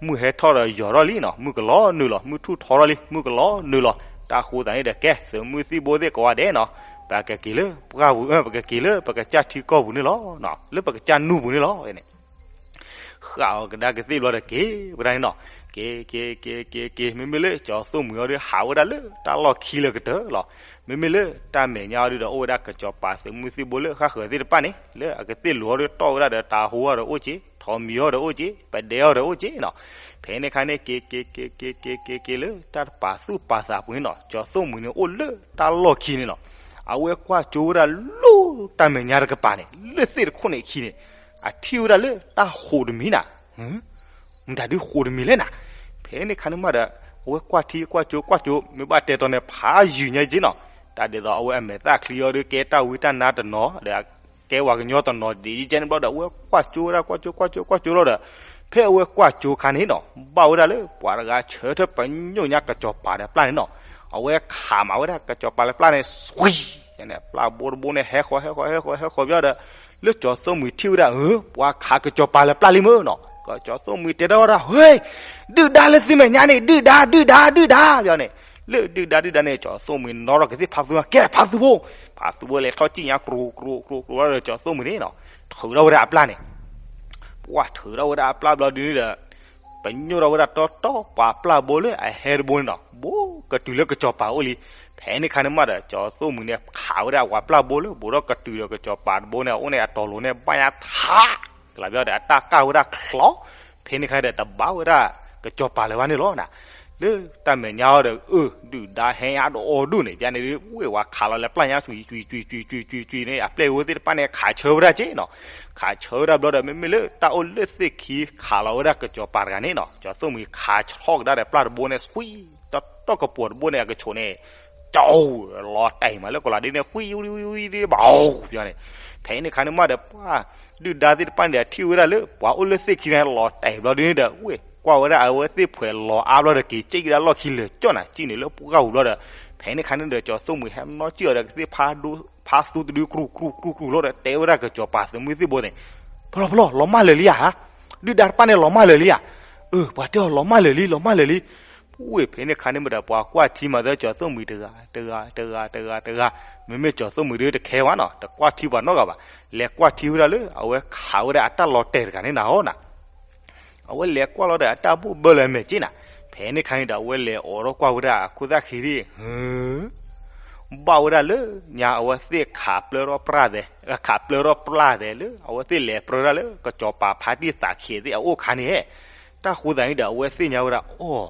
မုၢ်ဟဲထီၣ်ဒီးယီၤထီၣ်လံနီၤ, မုၢ်ကလီၤနုာ်လီၤ, မုၢ်ထူၣ်ထီထီၣ်လံ, မုၢ်ကလီၤနုာ်လီၤ. တၢ်ဃိသးန့ၣ်ဒီး ကဲ သုးမုၢ်သံၣ်ဘိသ့ၣ်ကိးဂၤဒဲးနီၤ, ပကက့ၤလၢပှၢ်ပူၤ, ပကက့ၤလၢပကစၢ်ထံကီၢ်ပူၤန့ၣ်လီၤ, လၢပကစၢ်နူၢ်ပူၤန့ၣ်လီၤ. ဃၣ်အီၤကဒါကသ့ၣ်ဘျီဒီး က့ၤဝဲဒၣ်န့ၣ်နီၤ. က့ၤ က့ၤ က့ၤ က့ၤ က့ၤ မ့မ့ၢ်လၢကၠီၤသိၣ်မှံၤအီၤဒုး ဟးဝဲဒၣ်လၢတၢ်လီၢ်ခံလၢကတၢၢ်လီၤ. မ့မ့ၢ်လၢတၢ်မဲာ်ညါအီၤဒုးဒီး အိၣ်ဝဲဒၣ်ကစီၤပၤသုးမုၢ်သံၣ်ဘိလၢဃၣ်ဃၢၤသ့ၣ်တဖၣ်န့ၣ် လၢအကသ့ၣ်လိၤအီၤဒုး တီၢ်ဝဲဒၣ်ဒီး တၤဟိအီၤဒီးအိၣ်က့, ထိးမံၤအီၤဒီးအိၣ်က့, ပဒဲအီၤဒီးအိၣ်က့နီၤ. ဖဲန့ၣ်ခါန့ၣ် က့ၤ က့ၤ က့ၤ က့ၤ က့ၤ က့ၤ လၢတၢ်တပာ်သူၣ်ပာ်သးပူၤန့ၣ်နီၤ, ကၠီၤသိၣ်မှံၤန့ၣ် အိၣ်လၢတၢ်လီၢ်ခံန့ၣ်နီၤ. အဝဲကွၢ်ကၠိဝဲဒၣ်လၢတၢ်မဲာ်ညါတကပၤန့ၣ် လၢသ့ၣ်တခိၣ်န့ၣ်အခံန့ၣ် အထံၣ်ဝဲဒၣ်လၢတၢ်ဃိးတမံၤနၤ, မတၤဒုဃိးတမံၤလဲၣ်နၤ. ဖဲန့ၣ်ခါန့ၣ်မးဒီး အဝဲကွၢ်ထံကွၢ်ကၠိကွၢ်ကၠိ မ့ၢ်ဘၣ်တဲတီၤန့ၣ် ဖးယုာ်ညါက့နီၤ. တၢ်ဒ်သိးအဝဲအမဲာ်သၣ်ချံအီၤဒုး ကဲတၢ်ဝံတၢ်နါတနီၤဒီး ကဲဝဲကညီတနီၤဒ်အံၤကဲန့ၣ်ဘျီဒီး အဝဲကွၢ်ကၠိဝဲဒၣ်ကွၢ်ကၠိကွၢ်ကၠိကွၢ်ကၠိလီၤဒီး ဖဲအဝဲကွၢ်ကၠိခါန့ၣ်နီၤ ဘၣ်ဝဲဒၣ်လၢပှၤတဂၤဆၢထၢၣ်ပညိၣ်ညါကစီၤပၤဒီးပျၢ်န့ၣ်နီၤ. အဝဲခးမးဝဲဒၣ်ကစီၤပၤလၢပျၢ်န့ၣ် စွံ, န့ၣ် ပျၢ်ဘိတဘိန့ၣ် ဟဲဃီၤ ဟဲဃီၤ ဟဲဃီၤ ဟဲဃီၤဘျီဒီး လၢကၠီၤသိၣ်မှံၤထံၣ်ဝဲဒၣ် အၢ ပှၤခးကစီၤပၤလၢပျၢ်လံမ့ၢ်နီၤ. ကစီၤသိၣ်မှံၤတဲထီၣ်ဝဲဒၣ် ဟဲ, ဒုၣ်ဒါလၢသုမဲာ်ညါန့ၣ် ဒုၣ်ဒါ ဒုၣ်ဒါ ဒုၣ်ဒါ ဘျီန့ၣ် လၢဒုၣ်ဒါဒုၣ်ဒါန့ၣ် ကၠီၤသိၣ်မှံၤနီၣ်ထီၣ်ကသ့ၣ်ဖးသူ ကဲဖးသူဖိ, ဖးသူဖိလဲၤထီၣ်စံၣ်ညါ ကြိၤ ကြိၤ ကြိၤ ကြိၤ ဒီးကၠီၤသိၣ်မှံၤန့ၣ်နီၤ ထုးထီၣ်ဝဲဒၣ်အပျၢ်န့ၣ် ပှၤထုးထီၣ်ဝဲဒၣ်အပျၢ်ဘျီဒုန့ၣ်ဒီး ပညိၣ်ထီၣ်ဝဲဒၣ်တီတီပှၤပျၢ်ဘိလၢအဟဲတဘိန့ၣ်နီၤ ဘိကတုၤလၢကစီၤပၤအိၣ်လံ. ဖဲန့ၣ်ခါန့ၣ်မးဒီး ကၠီၤသိၣ်မှံၤန့ၣ် ခးဝဲဒၣ်ပှၤပျၢ်ဘိလၢ ဘိထီၣ်ကတုၤဒီးကစီၤပၤတဘိန့ၣ် အအိၣ်န့ၣ်အတီၤလိၤန့ၣ် ဘၣ်ညါထး ကလးဘျီဒီး အတၢ်ကၢ်ဝဲဒၣ်ချီ, ဖဲန့ၣ်ခါဒီး တဘၣ်ဝဲဒၣ်ကစီၤပၤလၢၤဘၣ်န့ၣ်လီၤနၤ. လၢတၢ်မဲာ်ညါအီၤဒီး အၢ ဒုၣ်ဒါဟဲညါဒီးအီၤဒိၣ်န့ၣ် ဘၣ်န့ၣ်ဒုး ဝ့ၢ်ဝၤခးလီၤလၢပျၢ်ညါ စွံ စွံ စွံ စွံ စွံ စွံ စွံ န့ၣ် အပျဲၢ်ဝဲသ့ၣ်တဖၣ်န့ၣ် ခးဆၢဝဲဒၣ်က့နီၤ. ခးဆၢဝဲဒၣ်ဘျီဒီး မ့မ့ၢ်လၢတၢ်အိၣ်လၢသ့ၣ်ခံခးလီၤဝဲဒၣ်ကစီၤပၤတဂၤန့ၣ်နီၤ ကၠီၤသိၣ်မှံၤခးဆှီကဒါဒီးပျၢ်တဘိန့ၣ် စွံ တီတီကပိာ်တဘိန့ၣ် အကဆိးန့ၣ် ကၠီ လီၤတဲာ်မးလၢကီးလးဒ်န့ၣ် ဝံ ဝံ ဝံ ဝံ ဘၣ် ဘၣ်န့ၣ်. ဖဲန့ၣ်ခါန့ၣ်မးဒီး ပှၤဒုၣ်ဒါသ့ၣ်တဖၣ်န့ၣ် အထံၣ်ဝဲဒၣ်လၢ ပှၤအိၣ်လၢသ့ၣ်ခံန့ၣ် လီၤတဲာ်ဘျီဒ်န့ၣ်ဒီး ဝ့ၢ်ကွၢ်ဝဲဒၣ်အဝဲသ့ၣ်ဖှဲးလီၤအါဘျီဒီး က့ၤစံၣ်ကဒါလီၢ်ခံလၢာ်ကၠီၣ်နၤ စံၣ်န့ၣ်လၢပှၢ်ပူၤဘျီဒီး ဖဲန့ၣ်ခါန့ၣ်ဒီး ကၠီၤသိၣ်မှံၤဟဲနီၣ်စံၣ်အီၤဒီး ကသ့ၣ်ဖး ဖးသူတဒု ကြူၢ် ကြူၢ် ကြူၢ် ကြူၢ် လီၤဒီး တဲဝဲဒၣ်ကစီၤပၤသုးမုၢ်သံၣ်ဘိန့ၣ် ဖျီ ဖျီ လီၤမၢ်လၢာ်လံဧါ, ဒုၣ်ဒါတဖၣ်န့ၣ် လီၤမၢ်လၢာ်လံဧါ, အၢ ပှၤတဲအီၤလီၤမၢ်လၢာ်လံ လီၤမၢ်လၢာ်လံ. ဝ့ၢ်ဖဲန့ၣ်ခါန့ၣ်မးဒီး ပှၤကွၢ်ထံမးသၢ ကၠီၤသိၣ်မှံၤတဂၤ တဂၤ တဂၤ တဂၤ တဂၤ, မ့မ့ၢ်ကၠီၤသိၣ်မှံၤဒုးတခဲဝဲနီၤ တကွၢ်ထံပှၤနီတဂၤဘၣ်, လဲၤကွၢ်ထံဝဲဒၣ်လၢ အဝဲခးဝဲဒၣ်အတၢ်လီၤတဲာ်တဂၤန့ၣ်နၤဧိၤနၤ အဝဲလဲၤကွၢ်လီၤဒီးအတၢ်ဘိၣ်ဘၢလၢအမဲာ်က့နၤ, ဖဲန့ၣ်ခါန့ၣ်ဒီး အဝဲလဲၤအိးထီၣ်ကွၢ်ဝဲဒၣ်အခိၣ်သၣ်ခံဒံး ဟၢ ဘၣ်ဝဲဒၣ်လၢညါအဝဲသ့ၣ်ခးပျၢထီၣ်ပျၢ်သဲး ခးပျၢထီၣ်ပျၢ်သဲးလၢ အဝဲသ့ၣ်လဲၤပြၢဒၣ်လၢ ကစီၤပၤဖါတံၢ်သးခံးသ့ၣ်အအိၣ်ခါန့ၣ်, တၢ်ဃိသတးန့ၣ်ဒီး အဝဲသ့ၣ်ညါဝဲဒၣ် အိၣ်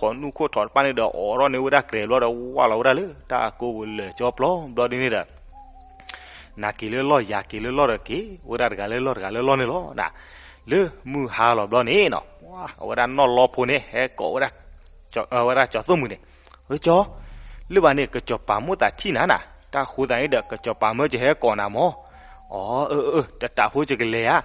ခိၣ်နူာ်ခိၣ်ထီၣ်တဖၣ်န့ၣ်ဒီး အိးထီၣ်န့ၢ်ဝဲဒၣ်ကြဲးဘျီဒီး ဝၢ်လီၤဝဲဒၣ်လၢတၢ်ကိးပူၤလၢာ်ကၠီပျီဘျီဒ်န့ၣ်ဒီး နၤက့ၤလၢလီၢ် ယၤက့ၤလၢလီၢ်ဒီးက့ၤ ဝဲဒၣ်တဂၤလၢလီၢ်တဂၤလၢလီၢ်န့ၣ်လီၤ. လၢမုၢ်ဟါလီၤဘျီန့ၣ်နီၤ အဝဲဒၣ်နီၢ်လီဖိန့ၣ် ဟဲကိးဝဲဒၣ် ဝဲဒၣ်ကၠီၤသိၣ်မှံၤန့ၣ်, ဝဲကၠီၤ, လၢဘၣ်န့ၣ် ကစီၤပၤမိၣ်သးထံၣ်နၤနၤ, တၢ်ဃိသးန့ၣ်ဒီး ကစီၤပၤမၢယဟဲကိးနၤမၢ်. အီ အၢ အၢ တတးဖိယကလဲၤဧါ.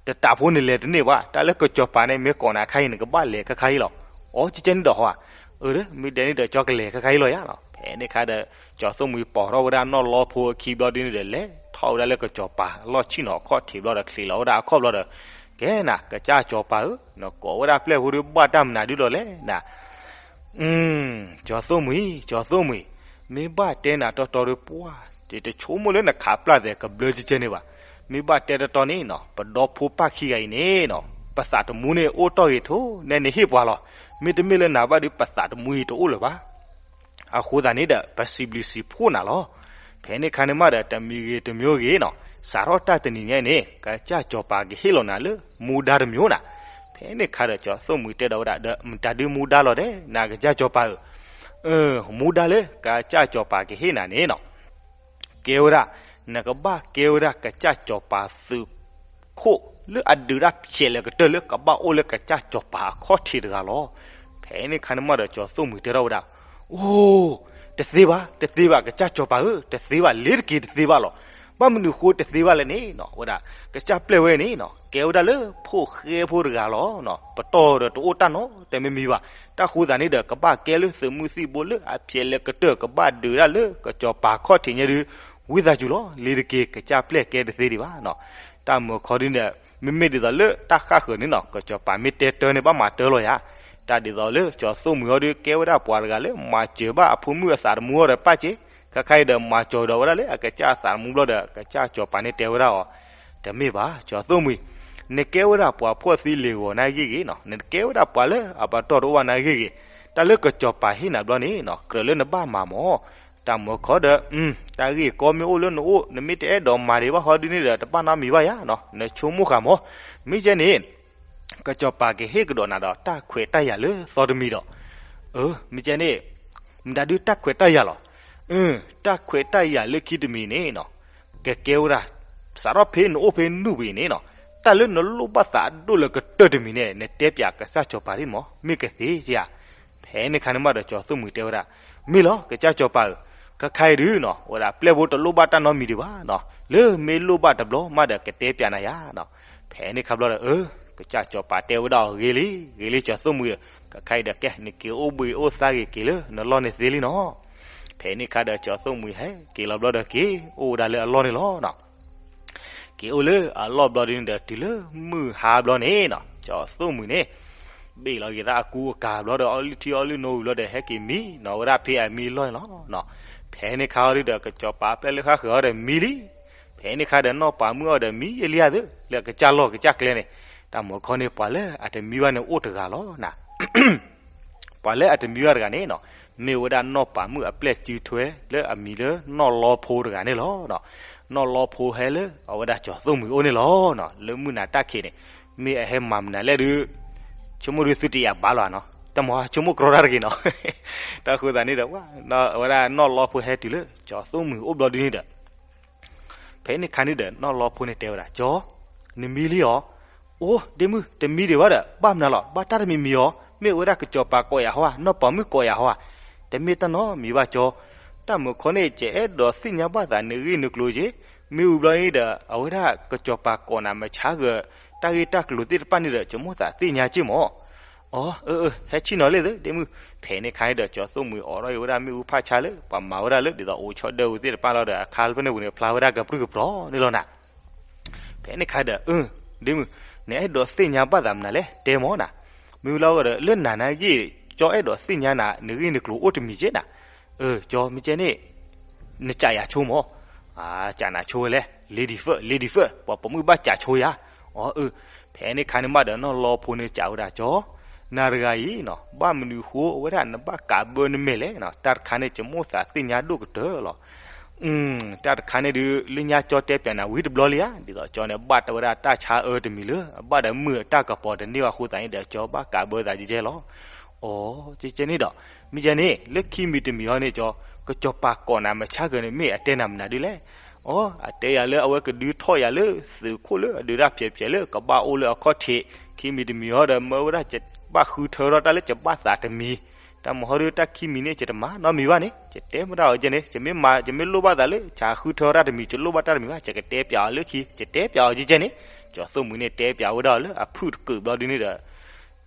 တတးဖိနလဲၤတန့ၢ်ဘၣ်, တၢ်လၢကစီၤပၤန့ၣ် မ့ၢ်ကိးနၤခါအံၤ နကဘၣ်လဲၤခါခါအံၤလီၤ. အီ ကကဲန့ၣ်ဒီးဟီဧါ. အၢ မ့ၢ်ဒ်န့ၣ်ဒီး ကၠီၤကလဲၤခါခါအံၤလီၤယၤနီၤ. ဖဲန့ၣ်ခါဒီး ကၠီၤသိၣ်မှံၤပိာ်ထီၣ်ဝဲဒၣ်နီၢ်လီဖိအခံဘျီဒ်န့ၣ်ဒီး လဲၤထီၣ်ဝဲဒၣ်လၢကစီၤပၤအလီၢ်ဆံၣ်နီၤအခီၣ်ထံးဘျီဒီး ချံးလီၤဝဲဒၣ်အခီၣ်ဘျီဒီး ကဲနၤ ကစၢ်ကစီၤပၤဧၢ, နကိးဝဲဒၣ်ပျဲၢ်ဖိဒီး ဘၣ်တၢ်မနုၤဒုလီၤလဲၣ်နၤ. ကၠီၤသိၣ်မှံၤ ကၠီၤသိၣ်မှံၤ, မ့ၢ်ဘၣ်တဲနၤတီတီဒီးပှၢ်, ယတဆိကမိၣ်လၢနခးပျၢ်သဲးကဘျၢကကဲန့ၣ်ဘၣ်. မ့ၢ်ဘၣ်တဲတီတီန့ၣ်နီၤ ပဒီဖိပၢ်ခံဂၤအံၤန့ၣ်နီၤ ပသးတမူန့ၣ်အိၣ်တ့ၢ်ဂ့ၤထိးနဲနဟ့ၣ်ပှၤလီၤ. မ့တမ့ၢ်လၢနၤဘၣ်ဒီး ပသးတမူအံၤတအိၣ်လၢၤဘၣ်. အဃိသတးန့ၣ်ဒီး ပစံးဘျုးစံးဖှိၣ်နၤလီၤ. ဖဲန့ၣ်ခါန့ၣ်မးဒီး တမံၤဂ့ၤတမံၤဂ့ၤနီၤ စးထီၣ်တၢ်တနံၤညါန့ၣ် ကစၢ်ကစီၤပၤကဟ့ၣ်လီၤနၤလၢ မူဒါတမံၤနီၤ. ဖဲန့ၣ်ခါဒီး ကၠီၤသိၣ်မှံၤတဲဒီးဝဲဒၣ်ဒီး မတၤဒုမူဒါလီၤဒဲး နကစၢ်ကစီၤပၤဧၢ. မူဒါလၢကစၢ်ကစီၤပၤကဟ့ၣ်နၤန့ၣ်နီၤ ကဲဝဲဒၣ် နကဘၣ်ကဲဝဲဒၣ်ကစၢ်ကစီၤပၤသုးခိၣ်လၢအဒုးတၢ်ဖျဲးလဲၤကတၢၢ်လၢကဘၣ်အိၣ်လၢကစၢ်ကစီၤပၤအခီၣ်ထံးတဂၤလီၤ. ဖဲန့ၣ်ခါန့ၣ်မးဒီး ကၠီၤသိၣ်မှံၤတဲထီၣ်ဝဲဒၣ်, အိ, တသ့ဘၣ် တသ့ဘၣ် ကစၢ်ကစီၤပၤဧၢ, တသ့ဘၣ် လ့ၤတက့ၤတသ့ဘၣ်လီၤ. ဘၣ်မနုၤဃိတသ့ဘၣ်လဲၣ်န့ၣ်နီၤ ဝဲဒၣ် ကစၢ်ပျဲၢ်ဝဲန့ၣ်နီၤ ကဲဝဲဒၣ်လၢဖိၣ်ဃဲဖိတဂၤလီၤ. ပတီၢ်ဒီးတအိၣ်တၢ်နီတမံၤမံၤဘၣ်. တၢ်ဃိသတးန့ၣ်ဒီး ကဘၣ်ကဲလၢသုးမုၢ်သံၣ်ဘိလၢအဖျဲးလဲၤကတၢၢ် ကဘၣ်ဒုးဒၣ်လၢကစီၤပၤခီၣ်ထံးညါဒုး ဝံသးစူၤလီၤ လ့ၤတက့ၤ ကစၢ်ပျဲၢ်ကဲတသ့ဒံးဘၣ်နီၤ. တၢ်မုၢ်ခီဒုန့ၣ် မ့မ့ၢ်ဒ်သိးလၢတၢ်ဃၣ်ဃၢၤန့ၣ်နီၤ ကစီၤပၤမ့ၢ်တဲတၢ်န့ၣ် ဘၣ်မၤတၢ်လီၤယၤ. တၢ်ဒ်သိးလၢကၠီၤသိၣ်မှံၤအီၤဒုး ကဲဝဲဒၣ်ပှၤတဂၤလၢမၤစၢၤဘၣ်အဖိမုၣ်အသးတမူအီၤဒီးပၢ်စ့ၢ်, ခဲခါအံၤဒီးမၤစၢၤဒီးဝဲဒၣ်လၢအကစၢ်အသးတမူဘျီဒီး ကစၢ်ကစီၤပၤန့ၣ်တဲဝဲဒၣ်အီၤ, တမ့ၢ်ဘၣ် ကၠီၤသိၣ်မှံၤ, နကဲဝဲဒၣ်ပှၤဖှီၣ်သံလ့ၤဂီၤနၤဂ့ၢ်ဂ့ၢ်နီၤ, နကဲဝဲဒၣ်ပှၤလၢအပတီၢ်တအိၣ်ဘၣ်နၤဂ့ၢ်ဂ့ၢ်, တၢ်လၢကစီၤပၤဟ့ၣ်နၤဘျီန့ၣ်နီၤ ကြၢးလၢနဘၣ်မၤမၢ်. တၢ်မုၢ်ခီဒီး တၢ်ဂ့ၢ်ကီမ့ၢ်အိၣ်လၢနအိၣ် နမ့ၢ်တအဲၣ်ဒိးမၤဒံးဘၣ်ဟီဒုန့ၣ်ဒီး တဘၣ်နီတမံၤဘၣ်ယၤနီၤ, နဆိကမိၣ်ဃာ်မၢ်. မ့ၢ်ကဲန့ၣ် ကစီၤပၤကဟ့ၣ်ကဒီးနၤဒီးတၢ်ခွဲးတၢ်ယာ်လၢသီတမံၤဒီး, မ့ၢ်ကဲန့ၣ် မတၤဒုတၢ်ခွဲးတၢ်ယာ်လီၤ. တၢ်ခွဲးတၢ်ယာ်လၢခံတမံၤန့ၣ်နီၤ ကကဲဝဲဒၣ် စးထီၣ်ဖဲနအိၣ်ဖဲနုၢ်ဝံၤန့ၣ်နီၤ တၢ်လၢနလိၣ်ဘၣ်သးအဒိၣ်လၢကတၢၢ်တမံၤန့ၣ် နတဲပၠးကစၢ်စီၤပၤဒ်မၢ် မ့ၢ်ကသ့ဧါ. ဖဲန့ၣ်ခါန့ၣ်မးဒီးကၠီၤသိၣ်မှံၤတဲဝဲဒၣ်, မ့ၢ်လီၤ ကစၢ်စီၤပၤဧၢ, ခဲခါအံၤဒုနီၤ ဝဲဒၣ်ပျဲၢ်ဖိတလိၣ်ဘၣ်တၢ်နီတမံၤဒံးဘၣ်နီၤ, လၢမ့ၢ်လိၣ်ဘၣ်တဘျီမးဒီးကတဲပၠးနၤယၤနီၤ. ဖဲန့ၣ်ခါဘျီဒီး အၢ ကစၢ်စီၤပၤတဲဝဲဒၣ်အီၤ ဂ့ၤလံ ဂ့ၤလံ ကၠီၤသိၣ်မှံၤဧၢ, ခဲခါအံၤဒီးကဲ နက့ၤအိၣ်ဘှံးအိၣ်သါဂ့ၤက့ၤလၢနလီၢ်န့ၣ်သ့လံနီၤ. ဖဲန့ၣ်ခါဒီးကၠီၤသိၣ်မှံၤဟဲက့ၤလီၤဘျီဒီးက့ၤအိၣ်ဝဲဒၣ်လၢအလီၢ်န့ၣ်လီၤနီၤ. က့ၤအိၣ်လၢအလီၢ်ဘျီဒုန့ၣ်ဒီး တုၤလၢမုၢ်ဟါဘျီန့ၣ်နီၤ ကၠီၤသိၣ်မှံၤန့ၣ် ဘ့ၣ်လီၤက့ၤသးအကူအကၤဘျီဒီး အီလုၢ်ထံအီလုၢ်နိဝံၤဘျီဒီး ဟဲက့ၤမံနီၤဝဲဒၣ်ဖဲအမံလီၢ်န့ၣ်လီၤ. ဖဲန့ၣ်ခါအီၤဒုဒီး ကစီၤပၤပျဲၢ်လၢဃၣ်ဃၢၤအီၤဒီးမံလံ. ဖဲန့ၣ်ခါဒီးနီၢ်ပၤမုၣ်အီၤဒီးမံယဲလံဧါသု လၢအကစၢ်လီၢ်ကစၢ်ကျဲန့ၣ်, တၢ်မုၢ်ခီန့ၣ် ပှၤလၢအတမံဘၣ်န့ၣ်အိၣ်တဂၤလီၤနၤ ပှၤလၢအတမံဘၣ်တဂၤန့ၣ်နီၤ မ့ၢ်ဝဲဒၣ်နီၢ်ပၤမုၣ်အပျဲၢ်စုထွဲလၢအမံၤလၢနီၢ်လီဖိတဂၤန့ၣ်လီၤ. နီၢ်လီဖိဟဲလၢအဝဲဒၣ်ကၠီၤသိၣ်မှံၤအိၣ်န့ၣ်လီၤ. လၢမုၢ်နၤတၢ်ခံးန့ၣ် မ့ၢ်အဟဲမၤမနုၤလဲၣ်ဒုး ဆိကမိၣ်ဒုးသုတယာ်ဘၣ်လီၤနီၤ တမၤဆိကမိၣ်ကြီတၢ်တဂ့ၤနီၤ. တၢ်ဃိသတးန့ၣ်ဒီး အဝဲဒၣ်နီၢ်လီဖိဟဲတုၤလၢကၠီၤသိၣ်မှံၤအိၣ်ဘျီဒုန့ၣ်ဒီး ဖဲန့ၣ်ခါန့ၣ်ဒီး နီၢ်လီဖိန့ၣ်တဲဝဲဒၣ် ကၠီၤ, နမံလံအီၤ. အိ ဒ့မုၣ် တမံဒံးဘၣ်ဒီး ဘၣ်မနုၤလီၤ ဘၣ်တၢ်တမံၤမံၤအီၤ မ့ၢ်အဝဲဒၣ်ကစီၤပၤကိးယၤဟီဧါ နီၢ်ပၤမုၣ်ကိးယၤဟီဧါ. တမ့ၢ်တၢ်နီတမံၤဘၣ်ကၠီၤ, တၢ်မုၢ်ခီန့ၣ် ယအဲၣ်ဒိးသ့ၣ်ညါဘၣ်သးနဂ့ၢ်နကျိၤက့ၤ, မ့ၢ်ဝံၤဘျီန့ၣ်ဒီး အဝဲဒၣ်ကစီၤပၤကိးနၤမဆါဂၢၤ တၢ်ဂ့ၢ်တၢ်ကျိၤသ့ၣ်တဖၣ်န့ၣ်ဒီး ကမိၣ်သးသ့ၣ်ညါက့ၢ်မး. အီ အၢ အၢ ဟဲဆ့ၣ်နီၤလံသ့ ဒ့မုၣ်. ဖဲန့ၣ်ခါဒီး ကၠီသိၣ်မှံၤအိးထီၣ်က့ၤဝဲဒၣ်မ့ၣ်အူဖးဆါလၢ ပှၤမၤဝဲဒၣ်လၢဒ်သိးအိၣ်ဆီဒၢဝဲသ့ၣ်တဖၣ်လီၤဒီး အခါဖဲန့ၣ်ပူၤန့ၣ် ဖျါဝဲဒၣ်ကပြုၢ်ကပြီၤန့ၣ်လီၤနၤ. ဖဲန့ၣ်ခါဒီး အၢ ဒ့မုၣ်, နအဲၣ်ဒိးသ့ၣ်ညါဘၣ်သးမနုၤလဲၣ် တဲမးနၤ. မ့ၢ်ဝံၤလီၤဒီး လၢနၤနာ်က့ၢ် ကၠီအဲၣ်ဒိးသ့ၣ်ညါနၤ နဂ့ၢ်နကျိၤအိၣ်တမံၤက့ၢ်နၤ. အၢ ကၠီ မ့ၢ်ကဲန့ၣ် နကးယၤဆိမး. အၢ ကးနၤဆိဝဲလဲၣ် lady first, lady first, ပှၤပိာ်မုၣ်ဘၣ်ကးဆိယၤ. အီ အၢ. ဖဲန့ၣ်ခါန့ၣ်မးဒီး နီၢ်လီၤဖိန့ၣ်ကးဝဲဒၣ် ကၠီ နၤတဂၤအံၤနီၤ ဘၣ်မနုၤဃိအဝဲဒၣ်နဘၣ်ကးဘၢနမဲာ်လဲၣ်နီၤ, တၢ်တခါန့ၣ် ကမိၣ်သးသ့ၣ်ညါဒိၣ်ကတၢၢ်လီၤ. တၢ်တခါန့ၣ်ဒုး လၢညါကၠီတဲပၠးနၤဝံၤတဘျီလံဧါ, ဒ်သိးကၠီန့ၣ် ဘၣ်တဲဝဲဒၣ်တၢ်ဆါအၢတမံၤလၢ အဘၣ်ဒီးမုၢ်အတၢ်ကပီၤတန့ၢ်ဘၣ်အဃိသတးန့ၣ်ဒီး ကၠီဘၣ်ကးဘၢသးကဲကဲလီၤ. အီ ကဲကဲန့ၣ်ဒီး မ့ၢ်ကဲန့ၣ် လၢခံမံၤတမံၤဟီန့ၣ် ကၠီ ကစီၤပၤကိးနၤမုာ်ဆါကၢန့ၣ် မ့ၢ်အတဲနၤမနုၤဒ်လဲၣ်. အီ အတဲယၤလၢအဝဲကဒုးထီၣ်ယၤလၢ သုးခိၣ်လၢအဒုးတၢ်ဖျဲးဖျဲးလၢကဘၣ်အိၣ်လၢအခီၣ်ထံး, ခံမံၤတမံၤဟီဒီး မၢဝဲဒၣ်ဘၣ်ဃုထၢထီၣ်တၢ်လၢကဘၣ်သးတမံၤ, တၢ်မဟီဒုးတၢ်ခံမံၤန့ၣ် ယတမၤနီတမံၤဘၣ်န့ၣ် ယတဲမတၤအီၤကဲန့ၣ် ယမ့ၢ်မၤ ယမ့ၢ်လိၣ်ဘၣ်သးလၢ ယဃုထၢတၢ်တမံၤ ယလိၣ်ဘၣ်တၢ်တမံၤဘၣ် ယကတဲပၠးအီၤလၢခံ ယတဲပၠးအီၤကဲကဲန့ၣ်, ကၠီသိၣ်မှံၤန့ၣ် တဲပၠးဝဲဒၣ်လၢအဖုၣ်တကုးဘျီဒ်န့ၣ်ဒီး နီၢ်လီ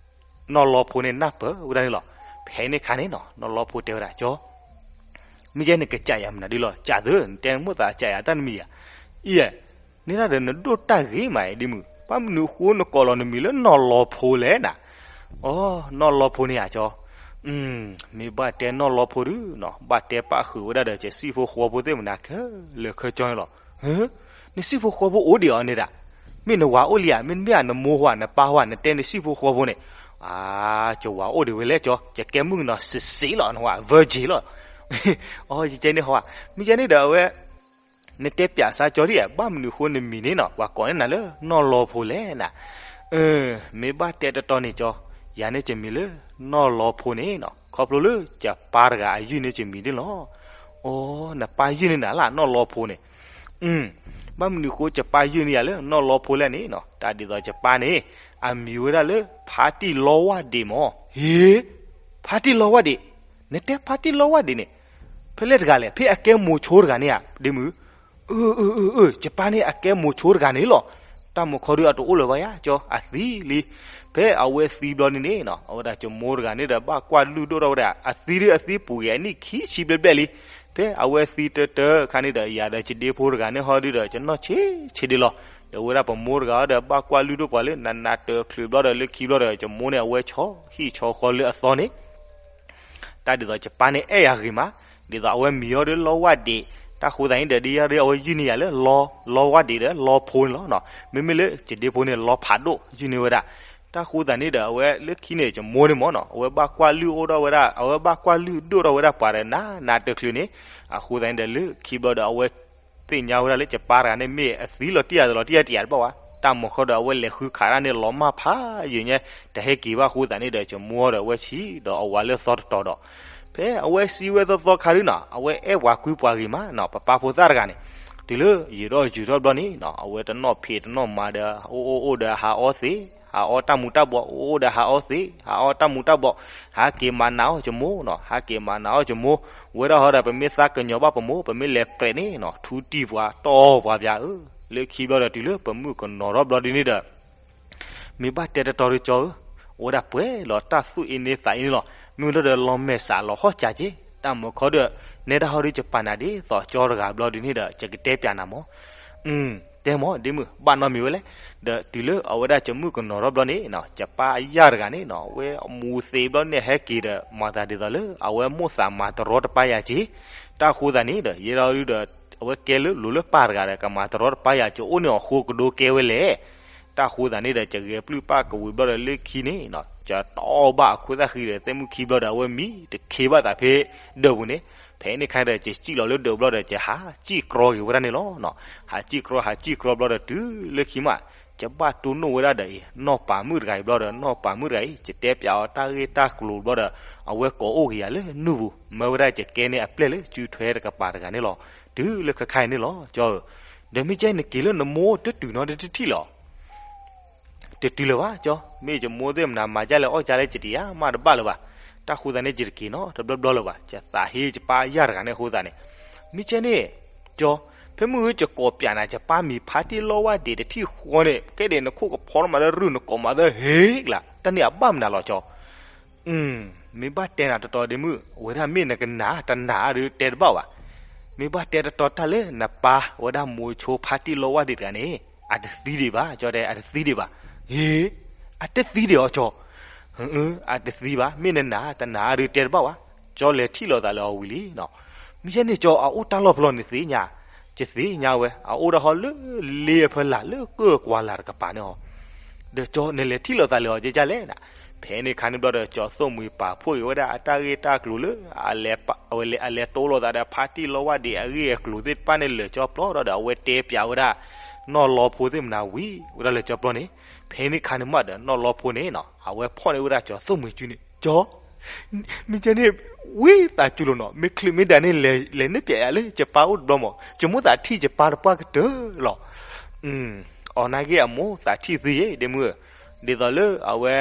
ၤဖိန့ၣ်နၢ်ပၢၢ်ဝဲဒၣ်န့ၣ်လီၤ. ဖဲန့ၣ်ခါန့ၣ်နီၤ နီၢ်လီၤဖိတဲဝဲဒၣ် ကၠီ မ့ၢ်ယဲန့ၣ်ကစၢ်ယၤမနုၤဒ်လီၤ ကၢ်သၢ နတဲမိၣ်သးကၢ်ယၤတၢ်တမံၤယၤ, အံၤ, န့ၣ်ဒၣ်ဒီးနဒိၣ်တၢ်ဂ့ၤမးအံၤဒ်မုၢ် ဘၣ်မနုၤဃိနကိးလီၤနမံၤလၢနီၢ်လီၤဖိလဲၣ်နၤ. အီ နီၢ်လီၤဖိန့ၣ်ဧါကၠီ, မ့ၢ်ဘၣ်တဲနီၢ်လီၤဖိဒုနီၤ ဘၣ်တဲပၣ်ဃုာ်ဝဲဒၣ်ဒီး ယစံၣ်ဖိဃီဖိသ့ၣ်မနၤခဲလၢာ်ခဲဆ့န့ၣ်လီၤ. နစံၣ်ဖိဃီဖိအိၣ်ဒံးအီၤန့ၣ်ဒၣ်, မ့ၢ်နဝၤအိၣ်လံဧါ မ့တမ့ၢ်ဧါ နမိၢ်ဟါ နပၢ်ဟါ နတဲနစံၣ်ဖိဃီဖိန့ၣ်, အါ ယဝၤအိၣ်ဒံးဝဲလဲၣ်ကၠီ ယကဲမုၣ်ကနီၤစ့စ့လီၤ နဝၤ virgin လီၤ. အီ ယကဲန့ၣ်ဟီဧါ, မ့ၢ်ယဲန့ၣ်ဒီးအဝဲ နတဲပၠးစါကၠီဒ်ဧါ ဘၣ်မနုၤဃိနမံၤန့ၣ်နီၤ ပှၤကိးန့ၢ်နၤလၢနီၢ်လီၤဖိလဲၣ်နၤ. မ့ၢ်ဘၣ်တဲတတီန့ၣ်ကၠီ, ယၤန့ၣ်ယမံၤလၢနီၢ်လီၤဖိန့ၣ်နီၤ ခီဖျိလၢယပၢ်တဂၤအယုၢ်န့ၣ်ယမံၤန့ၣ်လီၤ. အီ နပၢ်ယုၢ်န့ၢ်နၤလၢနီၢ်လီၤဖိန့ၣ်, ဘၣ်မနုၤဃိယပၢ်ယုၢ်န့ၢ်ယၤလၢနီၢ်လီၤဖိလဲၣ်န့ၣ်နီၤ တၢ်ဒ်သိးယပၢ်န့ၣ် အမံၤဝဲဒၣ်လၢ ဖါတံၢ်လီဝၢ်ဒံးမး. ဟ့ ဖါတံၢ်လီဝၢ်ဒံး, နတဲဖါတံၢ်လီဝၢ်ဒံးန့ၣ် ဖဲလဲၣ်တဂၤလဲၣ် ဖဲအကဲမိၤဆိတဂၤန့ၣ်ဧါ ဒ့မုၢ်. အၢ အၢ အၢ အၢ ယပၢ်န့ၣ်အကဲမိၤဆိတဂၤန့ၣ်လီၤ. တၢ်မုၢ်ခီဒုးအတအိၣ်လၢၤဘၣ်ယါကၠီ အသံလံ. ဖဲအဝဲသံဘျီန့ၣ်န့ၣ်နီၤ အဝဲဒၣ်ယမိၢ်တဂၤန့ၣ်ဒီးဘၣ်ကွၢ်လုၢ်ဒိၣ်ထီၣ်ဝဲဒၣ် အသံဒုးအသံပူၤဂ့ၤအနံၣ်ခံဆံဘျဲၣ်ဘျဲၣ်လံ. ဖဲအဝဲသံတၢတၢခါန့ၣ်ဒီး ယၤဒီးယဒ့ဖိတဂၤန့ၣ်ဟီဒုးဒီး ယနီၢ်ဆံးဆံးဒံးလီၤ. ဒီးဝဲဒၣ်ပမိၢ်တဂၤဒီးဘၣ်ကွၢ်လုၢ်ဒိၣ်ပှၤလၢ နးနးတၢချုးဘျီဒီးလၢခံဘျီဒီး ယမိၢ်န့ၣ်အဝဲဆီဟံၣ်ဆီဃီလၢအသီန့ၣ် တၢ်ဒ်သိးယပၢ်န့ၣ်အဲၣ်ယၤဂ့ၤမး, ဒ်သိးအဝဲမံၤအီၤဒီးလီဝၢ်ဒံး, တၢ်ဃိသတးန့ၣ်ဒီး ဒ်ယၤဒီးအဝဲယုၢ်န့ၢ်ယၤလၢလီ, လီဝၢ်ဒံးဒီးလီဖိန့ၣ်လီၤ. မ့မ့ၢ်လၢယဒ့ဖိန့ၣ် လီဖးဒိၣ် ယုၢ်န့ၢ်ဝဲဒၣ်. တၢ်ဃိသတးန့ၣ်ဒီး အဝဲလၢခံန့ၣ် ယမိၢ်န့ၣ်မ့ၢ်နီၤ အဝဲဘၣ်ကွၢ်လုၢ်အိၣ်ထီၣ်ဝဲဒၣ် အဝဲဘၣ်ကွၢ်လုၢ်ဒိၣ်ထီၣ်ဝဲဒၣ်ပှၤဒီးနးနးတချုးန့ၣ်, အဃိသတးန့ၣ်ဒီး လၢခံဘျီဒီးအဝဲ သ့ၣ်ညါဝဲဒၣ်လၢယပၢ်တဂၤန့ၣ် မ့ၢ်အသံလီၤတံၢ်ယၤတလီၤတံၢ်ယၤတယၤတဘၣ်ဝဲ, တၢ်မုၢ်ခီဒီးအဝဲလဲၤဃုခးတၢ်န့ၣ် လီၤမၢ်ဖးယံာ်ညါ, တဟဲက့ၤဘၣ်အဃိသတးန့ၣ်ဒီး ယမိၢ်ဒီးအဝဲဆံးဒီးအဝၤလၢသီတတီၤဒီး, ဖဲအဝဲဆံးဝဲသီသီခါဒုနီၤ အဝဲအဲၣ်ပှၤကွံပှၤဂ့ၤမးနီၤ ပပၢ်ဖိသၣ်တဂၤန့ၣ်, တုၤလၢယံာ်ထီၣ်ယံာ်ထီၣ်ဘျီန့ၣ်နီၤ အဝဲတနီၣ်ဖံးတနီၣ်မၤဒီး အိၣ်အိၣ်အိၣ်ဒီးဟးအီသံး ဟးအီတၢ်မူၤတၢ်ဘှီး အိၣ်အိၣ်ဒီးဟးအီသံး ဟးအီတၢ်မူၤတၢ်ဘှီး, ဟးက့ၤမၤနးအီၣ်ယမိၢ်နီၤ ဟးက့ၤမၤနးအီၣ်ယမိၢ်, ဝဲဒၣ်ဟီဒီး ပမ့ၢ်သးကညီၤဘၣ်ပမိၢ် ပမ့ၢ်လဲၤပြဲးန့ၣ်နီၤ ထူတံၢ်ပှၤတီၢ်ပှၤပၠးဧၢ, လၢခံဘျီဒီးတုၤလၢပမုၣ်ကနီၤထီၣ်ဘျီဒ်န့ၣ်ဒီး မ့ၢ်ဘၣ်တဲတတီၤဒီးကၠီဧၢ, အဝဲဒၣ်ပှဲၤလီၤတၢ်သူၣ်အ့န့သးအ့န့လီၤ. မ့ၢ်လီၤဒီးလီၤမဲာ်ဆှးလီၤဟီၣ်စၢ်က့, တၢ်မုၢ်ခီဒီး နဲဒၣ်ဟီဒီးယပာ်နၤဒ်သိးကၠီတဂၤဘျီဒ်န့ၣ်ဒီး ယကတဲပၠးနၤမး. တဲမး ဒ့မုၢ် ဘၣ်နီတမံၤဝဲလဲၣ်. ဒီးတုၤလၢအဝဲဒၣ်ယမုၣ်ကနီၤထီၣ်ဘျီန့ၣ်နီၤ ယပၢ်အယၢ်တဂၤန့ၣ်နီၤ အဝဲအမူၤသံးဘျီန့ၣ်ဟဲက့ၤဒီး မၤသးဒ်သိးလၢ အဝဲမိၣ်သးမၤတရီတပါယၤက့, တၢ်ဃိသတးန့ၣ်ဒီး ယဲဒၣ်ဒုဒီး အဝဲကဲလၢလိၤလၢပၢ်တဂၤဒီး ကမၤတရီတပါယၤ ယအိၣ်န့ၢ်အီၤဃိကဒိကဲဝဲလဲၣ်. တၢ်ဃိသတးန့ၣ်ဒီး ယဂဲၤပျုၢ်ပၢ်ကဝံၤဘျီဒီးလၢခံန့ၣ်နီၤ ယတီၢ်ဘၣ်အခိၣ်သၣ်ဃံဒီး သဲမုၣ်ခံဘျီဒီး အဝဲမံတခ့ဘၣ်သးဖဲဒၢးပူၤန့ၣ်, ဖဲန့ၣ်ခါဒီး ယစံၣ်လီၤလၢဒၢးဘျီဒီး ယဟးစံၣ်ကြီက့ၤဝဲဒၣ်န့ၣ်လီၤ. ဟးစံၣ်ကြီ ဟးစံၣ်ကြီဘျီဒီးတုၤလၢခံမး ယဘၣ်တိၢ်နီၣ်ဝဲဒၣ်ဒီးအံၤ နီၢ်ပၤမုၣ်တဂၤအံၤဘျီဒီး နီၢ်ပၤမုၣ်တဂၤအံၤ ယတဲပၠးအီၤတၢ်ဂ့ၢ်တၢ်ကျိၤဘျီဒီး အဝဲကိးအိၣ်က့ၤယၤလၢနုၢ်ပူၤ မၢဝဲဒၣ်ယကဲန့ၣ်အပျဲၢ်လၢစုထွဲတကပၤတဂၤန့ၣ်လီၤ. တုၤလၢခဲခါအံၤန့ၣ်လီၤ ကၠီဧၢ, ဒီးမ့ၢ်ကဲနက့ၤလၢနမိၢ်တတုၤနီတထံၣ်လီၤ. တတုၤလၢၤဘၣ်ကၠီ, မ့ၢ်ယမိၢ်သ့ၣ်မနၤမၤဒ်လဲၣ်အီၣ်ဒ်လဲၣ် ယတယၤမးတဘၣ်လၢၤဘၣ်. တၢ်ဃိသတးန့ၣ် ယတက့ၤနီတဘျီဘျီလၢၤဘၣ်. ယသးဟ့ယပၢ်ယၢ်တဂၤန့ၣ်အဃိသတးန့ၣ်, မ့ၢ်ကဲန့ၣ် ကၠီ, ဖဲ ဒ့မုၣ်ဧၢ ယကိးပျးနၤ ယပၢ်မံၤဖါတံၢ်လီဝၣ်ဒံးတထံၣ်ဃီန့ၣ် ကဲဒံးနခိၣ်ကဖီထီၣ်မးလၢရုၢ်နကိးမးသၢဟ့ကလး တၢ်န့ၣ်အဘၣ်မနုၤလီၤကၠီ. မ့ၢ်ဘၣ်တဲနၤတတီဒ့မုၣ် အဝဲဒၣ်မ့ၢ်နကနၣ်တနၣ်ဒီးတဲတဘၣ်ဘၣ်. မ့ၢ်ဘၣ်တဲတတီတၢ်လၢနပၢ်ဝဲဒၣ်မိၤဆိဖါတံၢ်လီဝၣ်ဒံးတဂၤန့ၣ် အတသံဒံးဘၣ် ကၠီတဲ အတသံဒံးဘၣ်. ဟ့ အတသံဒံးအီၤကၠီ. အတသံဘၣ် မ့ၢ်နနၣ်တနၣ်ဒီးတဲတဘၣ်ဘၣ်. ကၠီလဲၤထံၣ်လိာ်သးလၢအီၤဝံၤလံနီၤ. မ့ၢ်ယဲန့ၣ်ကၠီ အအိၣ်တၢ်လီၢ်ဖျီန့ၣ်သ့ၣ်ညါ ယသ့ၣ်ညါဝဲ အအိၣ်ဒၣ်ဟီလၢလ့အဖၢလာ်လၢကၢၢ်ကွၢ်လၢ်တကပၤန့ၣ်ဟီ. ဒီးကၠီနလဲၤထံၣ်လိာ်သးလၢအီၤကဲကၢ်လဲၣ်နၤ. ဖဲန့ၣ်ခါန့ၣ်ဘျီဒီး ကၠီသိၣ်မှံၤပာ်ဖှိၣ်က့ၤဝဲဒၣ်အတၢ်ဂ့ၢ်တၢ်ကျိၤလၢ အဝဲလဲၤတိလိာ်သးဒီးဖါတံၢ်လီဝၣ်ဒံးအဂ့ၢ်အကျိၤသ့ၣ်တဖၣ်န့ၣ်လၢာ်ကၠီပျီဒီး အဝဲတဲပျးဝဲဒၣ် နီၢ်လီဖိသ့ၣ်မနၤဝံၤဝဲဒၣ်လၢကၠီပျီန့ၣ်. ဖဲန့ၣ်ခါန့ၣ်မးဒီး နီၢ်လီဖိန့ၣ်နီၤ အဝဲဖီၣ်န့ၢ်ဝဲဒၣ်ကၠီသိၣ်မှံၤစုန့ၣ် ကၠီ မ့ၢ်ကဲန့ၣ် ဝံသးစူၤလိာ်နီၤ မ့ၢ်ချုးမ့ၢ်ဒၣ်န့ၣ် လဲၤန့ၢ်ပျဲယၤလၢယပၢ်အိၣ်တဘျီမး ယမိၣ်သးထံၣ်ယပၢ်တပှၢ်ကတၢၢ်လီၤ. အီၤနာ်က့အမိၣ်သးထံၣ်သုယဲ ဒ့မုၣ်ဧၢ, ဒ်သိးလၢအဝဲ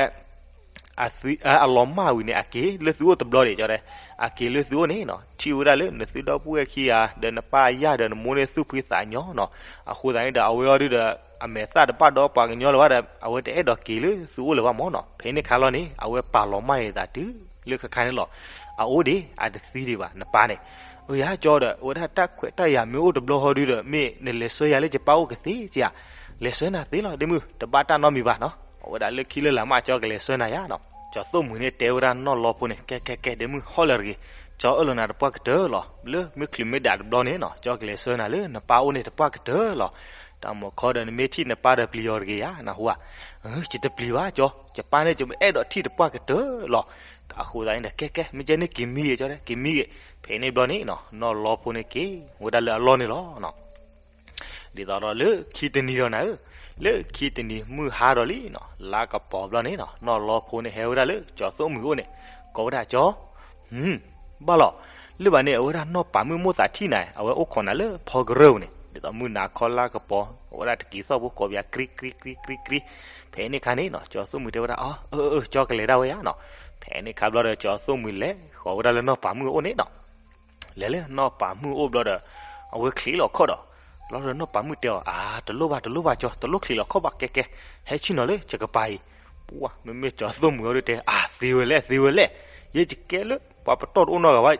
အလီၤမၢ်ဝံၤန့ၣ် အက့ၤလၢသုအိၣ်တဘျီဒံးကၠီတဲ, အက့ၤလၢသုအိၣ်န့ၣ်နီၤ ထံၣ်ဝဲဒၣ်လၢနသုဒီပုၢ်ဝဲၢ်ခံဂၤ ဒီးနပၢ်ယၢ်ဒီးနမိၢ်န့ၣ်သူၣ်ဖှံသးညီနီၤ. အဃိသတးန့ၣ်ဒီး အဝဲအီၤဒုဒီး အမဲာ်သၣ်တဘၣ်ဒီးပှၤကညီလၢၤဘၣ်ဒီး အဝဲတအဲၣ်ဒိးက့ၤလၢသုအိၣ်လၢၤဘၣ်မးနီၤ. ဖဲန့ၣ်ခါလီၤန့ၣ် အဝဲပာ်လီၤမၢ်အသးတုၤလၢခဲခါန့ၣ်လီၤ. အအိၣ်ဒံး အတသံဒံးဘၣ် နပၢ်န့ၣ်. အၢယၤကၠီဒီး အဝဲဒၣ်တၢ်ခွဲးတၢ်ယာ်မ့ၢ်အိၣ်တဘျီဟီဒုဒီး မ့ၢ်နလဲၤဆှၢယၤလၢယပၢ်အိၣ်ကသ့ဧါ, လဲၤဆှၢနၤသ့လီၤ ဒ့မုၣ် တဘၣ်တၢ်နီတမံၤဘၣ်နီၤ. အဝဲဒၣ်လၢခံလၢလာ်မး ကၠီကလဲၤဆှၢနၤယၤနီၤ. ကၠီသိၣ်မှံၤန့ၣ်တဲဝဲဒၣ်နီၢ်လီဖိန့ၣ် ကဲ ကဲ ကဲ ဒ့မုၣ် ဟီၣ်လၢာ်တဂ့ၤ, ကၠီအၢၣ်လီၤနၤတပှၢ်ကတၢၢ်လီၤ. လၢမ့ၢ်ချုးမ့ၢ်ဒၣ်တဘျီန့ၣ်နီၤ ကၠီကလဲၤဆှၢနၤလၢနပၢ်အိၣ်န့ၣ်တပှၢ်ကတၢၢ်လီၤ. တၢ်မၤခီဒီးနမ့ၢ်ထံၣ်နပၢ်ဒီးပျံၤအီၤတဂ့ၤယၤ နဟူဧါ. ယတပျံၤဘၣ်ကၠီ, ယပၢ်န့ၣ် ယအဲၣ်ဒိးထံၣ်တပှၢ်ကတၢၢ်လီၤ. အဃိသတးန့ၣ်ဒီး ကဲ ကဲ မ့ၢ်ကဲန့ၣ်က့ၤမံဂ့ၤကၠီ က့ၤမံဂ့ၤ. ဖဲန့ၣ်ဘျီန့ၣ်နီၤ နီၢ်လီဖိန့ၣ်က့ၤဝဲဒၣ်လၢအလီၢ်န့ၣ်လီၤ. ဒ်သိးဒီးလၢခံတနံၤဒီးနၤဧၢ, လၢခံတနံၤမုၢ်ဟါဒီးလံနီၤ လါကပီၤဘျီန့ၣ်နီၤ နီၢ်လီဖိန့ၣ်ဟဲဝဲဒၣ်လၢကၠီသိၣ်မှံၤအိၣ်န့ၣ် ကိးဝဲဒၣ်ကၠီ, ဘၣ်လီၤ, လၢဘၣ်န့ၣ် အဝဲဒၣ်နီၢ်ပာ်မုၣ်မိၣ်သးထံၣ်နၤ အဝဲအိၣ်ခိးနၤလၢဖီကရၢၢ်ပူၤန့ၣ် ဒ်သိးမုၢ်နၤခီလါကပီၤ အဝဲဒၣ်တက့ၤသီၣ်ဖိကိးပယၤ ကြံကြံကြံကြံကြံ. ဖဲန့ၣ်ခါန့ၣ်နီၤ ကၠီသိၣ်မှံၤတဲဝဲဒၣ် အၢ အၢ ကၠီကလဲၤဒၣ်ဝဲယၤနီၤ. ဖဲန့ၣ်ခါဘျီဒီး ကၠီသိၣ်မှံၤလဲၤဃီၤဝဲဒၣ်လၢနီၢ်ပာ်မုၣ်အအိၣ်န့ၣ်နီၤ လဲၤလၢနီၢ်ပာ်မုၣ်အအိၣ်ဘျီဒီး အဝဲချံးလီၤခီၣ်ဒီး ဘျီဒီးနီၢ်ပာ်မုၣ်တဲအီၤ အါ တလိၣ်ဘၣ်တလိၣ်ဘၣ်ကၠီ တလိၣ်ချံးလီၤခီၣ်ဘၣ် ကဲကဲ ဟဲဆ့ၣ်နီၤလၢယကပၤအံၤ. ပှၤ မ့မ့ၢ်ကၠီသိၣ်မှံၤအီၤဒုတဲ အါ သ့ဝဲလဲၣ် သ့ဝဲလဲၣ်, ယဲယကဲလၢပှၤပတီၢ်တအိၣ်နီတဂၤဘၣ်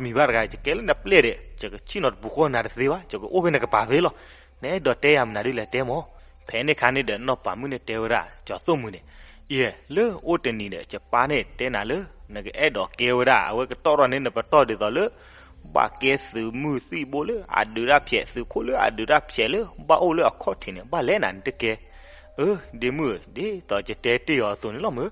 နီတမံၤဘၣ်တဂၤ ယကဲလၢနပျဲၢ်ဒီး ယကဆ့ၣ်နီၤတပူၤဃီနၤတသ့ဘၣ် ယကအိၣ်ဖဲနကပၤဖဲလီၤ. နအဲၣ်ဒိးတဲယၤမနုၤဒ်လဲၣ်တဲမၢ်. ဖဲန့ၣ်ခါန့ၣ်ဒီး နီၢ်ပာ်မုၣ်န့ၣ်တဲဝဲဒၣ်ကၠီသိၣ်မှံၤန့ၣ်, ယဲ လၢအိၣ်တနံၤဒီး ယပၢ်န့ၣ်တဲနၤလၢ နကအဲၣ်ဒိးကဲဝဲဒၣ် အဝဲကတီၢ်ထီၣ်န့ၢ်နပတီၢ်ဒ်သိးလၢ ဘၣ်ကဲသုးမုၢ်သံၣ်ဘိလၢ အဒုးတၢ်ဖျဲး သုးခိၣ်လၢအဒုးတၢ်ဖျဲးလၢ ဘၣ်အိၣ်လၢအခီၣ်ထံးန့ၣ် ဘၣ်လဲၣ်နၤနတကဲ. အၢ ဒ့မုၣ်ဧၢ ဒ်သိးယတဲတ့ၢ်အီၤအသိးန့ၣ်လီၤမၢ်.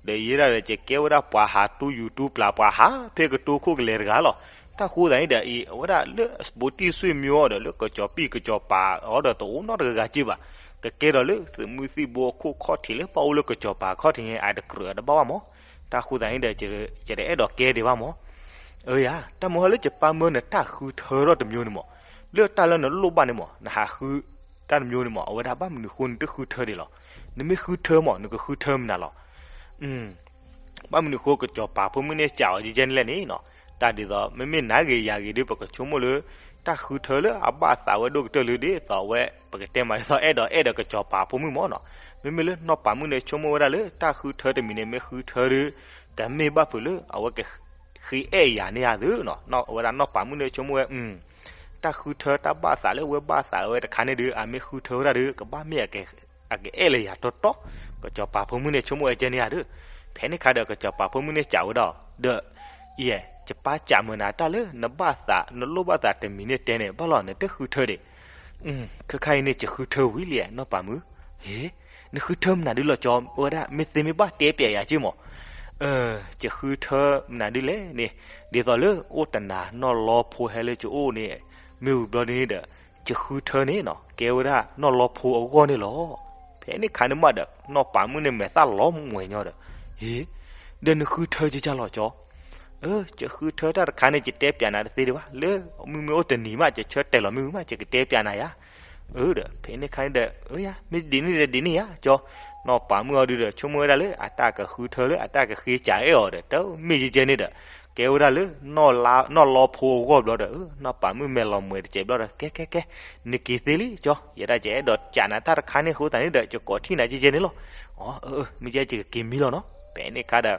ဒီးယဲဒၣ်ဒီး ယကဲဝဲဒၣ်ပှၤဟးတူၢ်ယူၤတူၢ်ပျၢ် ပှၤဟးဖဲကတိၤခိၣ်ကလဲၤတဂၤလီၤ. တၢ်ဃိသတးန့ၣ်ဒီးအံၤ အဝဲဒၣ်လၢအစပိတံၢ်စွ့မံၤအီၤဒီး လၢကစီၤပံၢ်ကစီၤပၤအီၤဒီး တအိၣ်နီတဂၤဂၤက့ဘၣ်. ကကဲဒီးလၢသုးမုၢ်သံၣ်ဘိအခိၣ်ခီၣ်ထံးလၢ ဘၣ်အိၣ်လၢကစီၤပၤခီၣ်ထံးန့ၣ် အတကြၢးအတဘၣ်ဘၣ်မၢ်. တၢ်ဃိသတးန့ၣ်ဒီး ယတအဲၣ်ဒိးကဲဒံးဘၣ်မၢ်. အၢယၤ တၢ်မ့ၢ်ဟီလၢယပၢ်မၢနတၢ်ဃုထၢထီၣ်တမျိုးန့ၣ်မၢ်. လၢတၢ်လၢနလိၣ်ဘၣ်န့ၣ်မၢ် နဟးဃုတၢ်တမျိုးန့ၣ်မၢ် အဝဲဒၣ်ဘၣ်မနုၤဃိနတဃုထၢဒံးလီၤ. နမ့ၢ်ဃုထၢမၢ် နကဃုထၢမနုၤလီၤ. ဘၣ်မနုၤဃိကစီၤပၤဖိမုၣ်န့ၣ်စံးအီၤယဲန့ၣ်လဲၣ်န့ၣ်နီၤ. တၢ်ဒ်သိး မ့မ့ၢ်နၤဂ့ၤယၤဂ့ၤဒီး ပကဆိကမိၣ်လၢ တၢ်ဃုထၢလၢအဘၣ်သးဝဲဒိၣ်ကတၢၢ်လၢဒ်သိးဝဲ ပကတဲမးဒ်သိး အဲၣ်ဒိးအဲၣ်ဒိးကစီၤပၤဖိမုၣ်မၢ်နီၤ. မ့မ့ၢ်လၢနီၢ်ပၤမုၣ်န့ၣ်ဆိကမိၣ်ဝဲဒၣ်လၢ တၢ်ဃုထၢတမံၤန့ၣ် မ့ၢ်ဃုထၢဒီး ကမ့ၢ်ဘၣ်ဖုးလၢ အဝဲကဃ့အဲၣ်ယၤန့ၢ်ယၤသုနီၤ. အဝဲဒၣ်နီၢ်ပၤမုၣ်န့ၣ်ဆိကမိၣ်ဝဲ တၢ်ဃုထၢတၢ်ဘၣ်သးလၢဝဲဘၣ်သးဝဲတခါန့ၣ်ဒီး အမ့ၢ်ဃုထၢဝဲဒၣ်ဒီး ကဘၣ်မ့ၢ်အကအဲၣ်လၢယၤတီတီ. ကစီၤပၤဖိမုၣ်န့ၣ်ဆိကမိၣ်ဝဲကဲန့ၢ်ယၤဒီး ဖဲန့ၣ်ခါဒီး ကစီၤပၤဖိမုၣ်န့ၣ်စံးဝဲဒီး ဒီး ယဲ ယပၢ်စံးမၢနၤတၢ်လၢ နဘၣ်သး နလိၣ်ဘၣ်သးတမံၤန့ၣ်တဲန့ၣ် ဘၣ်လီၤ နတဃုထၢဒံး. ခဲခါအံၤန့ၣ် ယဃုထၢဝံၤလံ နီၢ်ပၤမုၣ်. ဟ့ နဃုထၢမနုၤဒ်လဲၣ်ကၠီ ဝဲဒၣ် မ့ၢ်သ့မ့ၢ်ဘၣ်တဲပျဲယၤက့မၢ်. ယဃုထၢမနုၤဒ်လဲၣ်န့ၣ် ဒ်သိးလၢအိၣ်တနၤနီၢ်လီဖိဟဲလၢယအိၣ်န့ၣ် မ့ၢ်ဝံၤဘျီဒ်န့ၣ်ဒီး ယဃုထၢန့ၣ်နီၤ ကဲဝဲဒၣ်နီၢ်လီဖိအဂီၢ်န့ၣ်လီၤ. ဖဲန့ၣ်ခါန့ၣ်မးဒီး နီၢ်ပၤမုၣ်န့ၣ်မဲာ်သၣ်လီၤမှဲၤညီဒီး ဟ့ ဒီးနဃုထၢကကၢ်လီၤကၠီ. အၢ ယဃုထၢတၢ်တခါန့ၣ် ယတဲပျဲနၤတသ့ဒံးဘၣ် လၢမုၢ်မ့ၢ်အိၣ်တနံၤမး ယဆၢတဲာ်လီၤမ့ၢ်ဝံၤမး ယကတဲပျဲနၤယၤ. အၢ ဒီး ဖဲန့ၣ်ခါန့ၣ်ဒီး အၢယၤ မ့ၢ်ဒ်န့ၣ်ဒီးဒ်န့ၣ်ယၤကၠီ. နီၢ်ပၤမုၣ်အီၤဒုဒီး ဆိကမိၣ်ဝဲဒၣ်လၢ အတၢ်ကဃုထၢလၢအတၢ်ကဃ့စံးအဲၣ်အီၤဒီး တမ့ၢ်ယကဲန့ၣ်ဒီး ကဲဝဲဒၣ်လၢ နီၢ်လီဖိအဂီၢ်ဘျီဒီး နီၢ်ပၤမုၣ်မဲာ်လီၤမှဲၤတစဲးဘျီဒီး ကဲ ကဲ ကဲ, နက့ၤသ့လံကၠီ, ယဲဒၣ်ယအဲၣ်ဒိးကးနၤတၢ်တခါန့ၣ်အဃိသတးန့ၣ်ဒီး ယကိးထံၣ်နၤကဲကဲန့ၣ်လီၤ. အၢ မ့ၢ်ကဲယကက့ၤမံလီၤနီၤ. ဖဲန့ၣ်အခါဒီး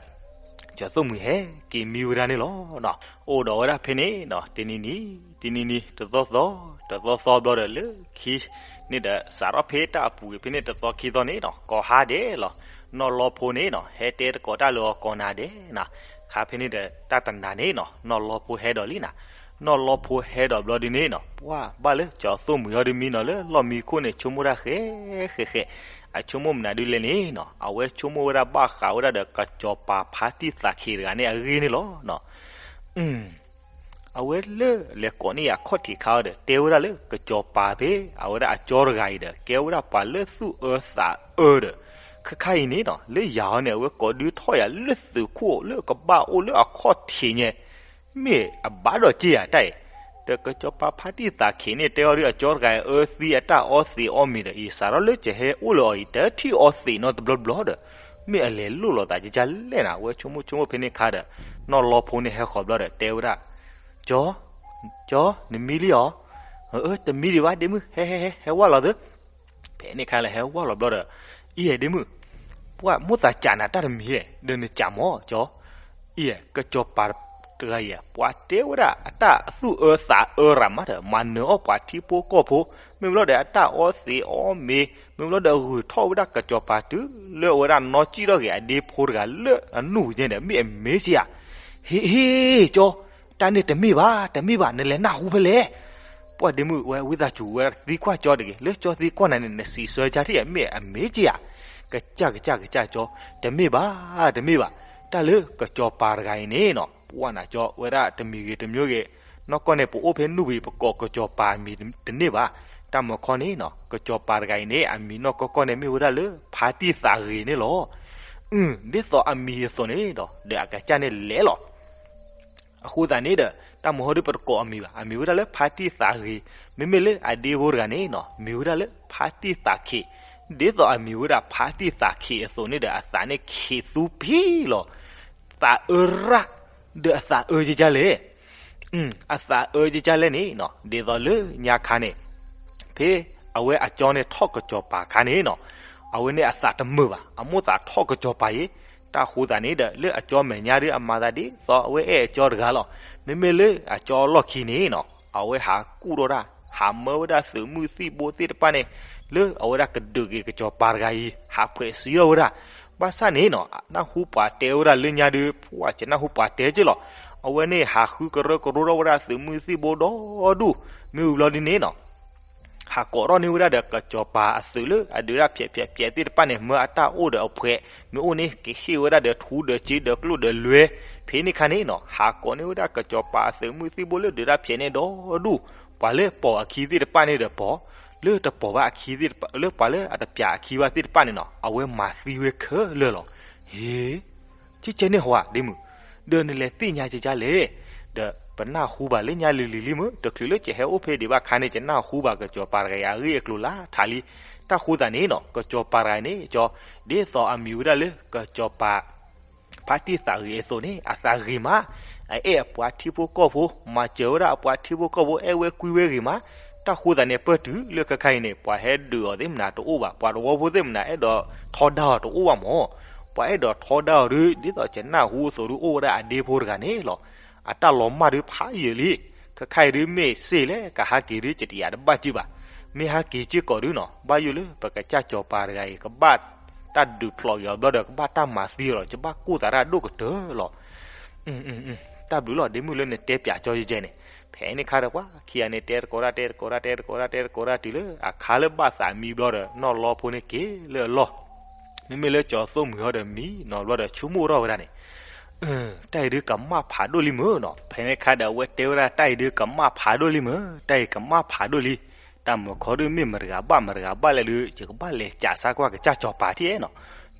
ကၠီၤသိၣ်မှံၤဟဲက့ၤမံဝဲဒၣ်န့ၣ်လီၤ. အိၣ်ဒီးဝဲဒၣ်ဖဲန့ၣ်နီၤ တနံၤနံၤ တနံၤနံၤ တသီသီ တသီသီဘျီဒီး လၢခံန့ၣ်ဒီး စးထီၣ်ဖဲတၢ်အပူၤကွံာ်ဖဲန့ၣ်တသီခံသီန့ၣ်နီၤ ကိးဟါဒဲးလီၤ. နီၢ်လီဖိန့ၣ်နီၤ ဟဲတဲတကိးတၢ်လၢအီၤကိးနၤဒဲးနီၤ. ခါဖဲန့ၣ်ဒီး တၢ်တနၤန့ၣ်နီၤ နီၢ်လီဖိဟဲဒီးလံနၤ. နီၢ်လီဖိဟဲဒီးဘျီဒုန့ၣ်နီၤ ပှၢ်ဘၣ်လၢကၠီၤသိၣ်မှံၤဟီဒုမံနီၤ လၢလီၢ်မံခိၣ်န့ၣ် ဆိကမိၣ်တၢ်ဃဲဃဲဃဲ, အဆိကမိၣ်မနုၤဒုလဲၣ်န့ၣ်နီၤ အဝဲဆိကမိၣ်ဝဲဒၣ်ဘၣ်ဃးဝဲဒၣ်ဒီး ကၠီၤပၤဖါတံၢ်သးခ့တဂၤန့ၣ်အဂ့ၢ်န့ၣ်လီၤ. အဝဲလၢလဲၤကိးန့ၢ်အခီၣ်ထံးခါအီၤဒီး တဲဝဲဒၣ်လၢကၠီၤပၤဖဲ အဝဲဒၣ်အကၠီတဂၤအံၤဒီး ကဲဝဲဒၣ်ပှၤလၢသူၣ်အၢသးအၢဒီး ခဲခါအံၤန့ၣ်နီၤ လၢယၤဟီန့ၣ် အဝဲကိးဒုးထီၣ်ယၤလၢသုးခိၣ်လၢကဘၣ်အိၣ်လၢအခီၣ်ထံးညါ မ့ၢ်အဘၣ်ဒီးက့ယၤတၢ်အံၤ, ဒီးကၠီၤပၤဖါတံၢ်သးခ့န့ၣ် တဲအီၤဒုးအကၠီတဂၤအံၤ အၢသံအတၢ်အီသံးအီမ့ၤဒီး အံၤစးထီၣ်လၢကဟဲအိၣ်လၢအီၤအံၤ တထံၣ်အီသံးနီတဘျီဘျီဒီး မ့ၢ်အလဲၤလိၣ်လီၤသးကကလဲၣ်နၤ အဝဲဆိကမိၣ်ဆိကမိၣ်ဖဲန့ၣ်ခါဒီး နီၢ်လီဖိန့ၣ်ဟဲဃီၤဘျီဒီး တဲဝဲဒၣ် ကၠီ, ကၠီ, နမံလံအီၤ, တမံဒံးဘၣ်ဒ့မုၣ် ဟဲ ဟဲ ဟဲ ဟဲဝၢ်လီၤသု ဖဲန့ၣ်ခါလၢဟဲဝၢ်လီၤဘျီဒီး အံၤဒ့မုၣ်, ပှၢ်မိၢ်သးကးနၤတၢ်တမံၤဧါ ဒီးနကးမၢ်ကၠီ, အံၤ ကၠီၤပၤတဂၤအံၤ ပှၤတဲဝဲဒၣ်အတၢ်သူၣ်အၢသးအၢရၤမးဒီး မၤနၢၤအီၣ်ပှၤထံဖိကီၢ်ဖိ, မ့ၢ်ဘျီဒီးအတၢ်အီသံးအီမ့ၤ, မ့ၢ်ဘျီဒီးအဂုၤထီၣ်ဝဲဒၣ်ကၠီၤပၤတုၤလၢအဝဲဒၣ်နီၢ်ကံၣ်ထီၣ်က့ၤအဒ့ဖိတဂၤလၢအနူၢ်ကဲဒီး မ့ၢ်အမ့ၢ်က့ဧါ, ဟ့ ဟ့ ကၠီ တၢ်န့ၣ်တမ့ၢ်ဘၣ် တမ့ၢ်ဘၣ် နလဲၤနၢ်ဟူဖဲလဲၣ် ပှၢ်ဒ့မုၣ်ဝဲဝံသးစူၤဝဲသံကွၢ်ကၠီတဂ့ၤ, လၢကၠီသံကွၢ်နၤန့ၣ် နစံးဆၢကၠီထံၣ်ဧါ မ့ၢ်အမ့ၢ်က့ဧါ, ကစၢ်ကစၢ်ကစၢ်ကၠီ, တမ့ၢ်ဘၣ် တမ့ၢ်ဘၣ်, တၢ်လၢကၠီၤပၤတဂၤအံၤန့ၣ်နီၤ ပှၢ်နၤကၠီဝဲဒၣ်တမံၤဂ့ၤတမံၤဂ့ၤ, နီၢ်ကီၢ်န့ၣ် ပအိၣ်ဖဲနူၢ်ဘံၤ ပကိးကၠီၤပၤအမံၤတန့ၢ်ဘၣ်, တၢ်မၤခီန့ၣ်နီၤ ကၠီၤပၤတဂၤအံၤန့ၣ် အမံၤနီၢ်ကီၢ်ကီၢ်န့ၣ် မ့ၢ်ဝဲဒၣ်လၢ ဖါတံၢ်သးဂ့ၤန့ၣ်လီၤ. ဒ်သိးအမံၤအသိးန့ၣ်ဒီး ဒီးအကစၢ်န့ၣ်လဲၤလီၤ အဃိသတးန့ၣ်ဒီး တၢ်မၤဟီဒုးပတကိးအမံၤဘၣ်, အမံၤဝဲဒၣ်လၢဖါတံၢ်သးဂ့ၤ, မ့မ့ၢ်လၢအဒ့ဖိတဂၤန့ၣ်နီၤ မံၤဝဲဒၣ်လၢဖါတံၢ်သးခ့, ဒ်သိးအမံၤဝဲဒၣ်ဖါတံၢ်သးခ့အသိးန့ၣ်ဒီး အသးန့ၣ်ခ့သူဖံလီၤ, သးအၢရၣ်, ဒီးအသးအၢကကလဲၣ် အသးအၢကကလဲၣ်န့ၣ်နီၤ ဒ်သိးလၢညါခါန့ၣ် ဖဲအဝဲအကၠီန့ၣ်ထီၣ်ကၠီၤပၤခါန့ၣ်နီၤ အဝဲန့ၣ်အသးတမုာ်ဘၣ်, အမိၢ်သးထီၣ်ကၠီၤပၤအံၤ, တၢ်ဃိသတးန့ၣ်ဒီး လၢအကၠီမဲာ်ညါဒီး အမၤသးဒ်သိးအဝဲအဲၣ်အကၠီတဂၤလီၤ. မ့မ့ၢ်လၢအကၠီအလီၢ်ခံန့ၣ်နီၤ အဝဲဟးကူၣ်ထီၣ်တၢ်, ဟးမၢဝဲဒၣ်သုးမုၢ်သံၣ်ဘိသ့ၣ်တဖၣ်န့ၣ် လၢအဝဲဒၣ်ကဒုးက့ၤကၠီၤပၤတဂၤအံၤ ဟးဖှဲးစံထီၣ်ဝဲဒၣ်, ဘၣ်ဆၣ်န့ၣ်နီၤ နၢ်ဟူပှၤတဲဝဲဒၣ်လၢညါဒီး ပှၢ်ကနၢ်ဟူပှၤတဲက့လီၤ. အဝဲန့ၣ်ဟးဃုကရၢကရိထီၣ်ဝဲဒၣ်သုးမုၢ်သံၣ်ဘိဒီဒူၣ်, မ့ၢ်ဝံၤဘျီဒ်န့ၣ်နီၤ ဟးကိးထီၣ်န့ၢ်ဝဲဒၣ်ဒီးကၠီၤပၤအသုးလၢအဒုးဒၣ်ဖျဲးဖျဲးဖျဲးသ့ၣ်တဖၣ်န့ၣ် မၢအတၢ်အိၣ်ဒီးအဖှဲး, မ့ၢ်အိၣ်န့ၣ် ကဟ့ၣ်ဝဲဒၣ်ဒီးထူဒီးစ့ဒီးကျိၣ်ဒီးလွဲ, ဖဲန့ၣ်ခါန့ၣ်နီၤ ဟးကိးန့ၢ်ဝဲဒၣ်ကၠီၤပၤအသုးမုၢ်သံၣ်ဘိလၢဒုးဒၣ်ဖျဲးန့ၣ်ဒီဒူၣ်, ပှၤလၢပိာ်အခံသ့ၣ်တဖၣ်န့ၣ်ဒီးပိာ်, လၢတပိာ်ဘၣ်အခံသ့ၣ်တဖၣ် လၢပှၤလၢအတပျးအခံဘၣ်သ့ၣ်တဖၣ်န့ၣ်နီၤ အဝဲမၤသံဝဲခဲလၢာ်လီၤ. ဟ့ ကကဲန့ၣ်ဟီဒ့မုၣ်, ဒီးနလဲၤသ့ၣ်ညါကကလဲၣ်, ဒီးပနၢ်ဟူဘၣ်လၢညါလံၤလံၤလံမ့ၢ် တချုးလၢကဟဲအိၣ်ဖဲဒံးဘၣ်ခါန့ၣ် ကနၢ်ဟူဘၣ်ကၠီၤပၤတဂၤအံၤအဂ့ၢ်အကျိၤလၢထးလံ. တၢ်ဃိသတးန့ၣ်နီၤ ကၠီၤပၤတဂၤန့ၣ် ကၠီ ဒ်သိးအမံၤဝဲဒၣ်လၢကၠီၤပၤ ဖါတံၢ်သးဂ့ၤအသိးန့ၣ် အသးဂ့ၤမး, အအဲၣ်အပှၤထံဖိကီၢ်ဖိ, မၤစၢၤဝဲဒၣ်အပှၤထံဖိကီၢ်ဖိ အဲၣ်ဝဲကွံဝဲဂ့ၤမး, တၢ်ဃိသတးန့ၣ် ပၢၢ်တုၤလၢခဲခါအံၤန့ၣ် ပှၤဟဲဒုးအီၤသ့ၣ်မနၤတအိၣ်ဘၣ်, ပှၤသဝီဖိသ့ၣ်မနၤ အဲၣ်ဒိးထီဒါအီၤတအိၣ်ဘၣ်မး, ပှၤအဲၣ်ဒိးထီဒါအီၤဒုး ဒ်သိးကနၢ်ဟူအသိးဒုး အိၣ်ဝဲဒၣ်အဒ့ဖိတဂၤန့ၣ်လီၤ. အတၢ်လီၤမၢ်ဒုးဖးယံာ်လံ, ခဲခါအံၤဒုးမ့ၢ်စ့ၢ်လဲၣ် ကဟးက့ၤဒုး ကတယၤတဘၣ်က့ၤဘၣ်, မ့ၢ်ဟးက့ၤစ့ၢ်ကီးဒုးနီၤ ဘၣ်ယိၣ်လၢပကစၢ်ကၠီၤပၤတဂၤအံၤ ကဘၣ်တၢ်ဒုးဖျိးက့ၤအီၤဘျီဒီး ကဘၣ်တၢ်မၤသံအီၤလီၤ, ကဘၣ်ကိၢ်သးတၢ်ဒိၣ်ကတၢၢ်လီၤ. တၢ်ဘျုးလီၤ ဒ့မုၣ်လၢနတဲပၠးကၠီယဲကဲန့ၣ်, ဖဲန့ၣ်ခါဒီးပှၤခံဂၤန့ၣ် တဲတကိးတၢ် တဲတကိးတၢ် တဲတကိးတၢ် တဲတကိးတၢ် တုၤလၢအခါလၢဘၣ်သးမံဘျီဒီး နီၢ်လီဖိန့ၣ်က့ၤလၢအလီၢ်, မ့မ့ၢ်လၢကၠီၤသိၣ်မှံၤဟီဒီးမံနီၤဘျီဒီး ဆိကမိၣ်ထီၣ်ဝဲဒၣ်န့ၣ် တၢ်အံၤဒုးကမၣ်ဖးဒိၣ်လံမ့ၢ်နီၤ, ဖဲန့ၣ်ခါဒီးအဝဲတဲဝဲဒၣ် တၢ်အံၤဒုးကမၣ်ဖးဒိၣ်လံမ့ၢ်, တၢ်အံၤကမၣ်ဖးဒိၣ်လံ, တၢ်မုာ်ခီဒုးမ့ၢ်မတၤတဂၤဘၣ်မတၤတဂၤဘၣ်လဲၣ်ဒုး ယကဘၣ်လဲၤကးဆါကွၢ်ကစၢ်ကၠီၤပၤထံၣ်နီၤ,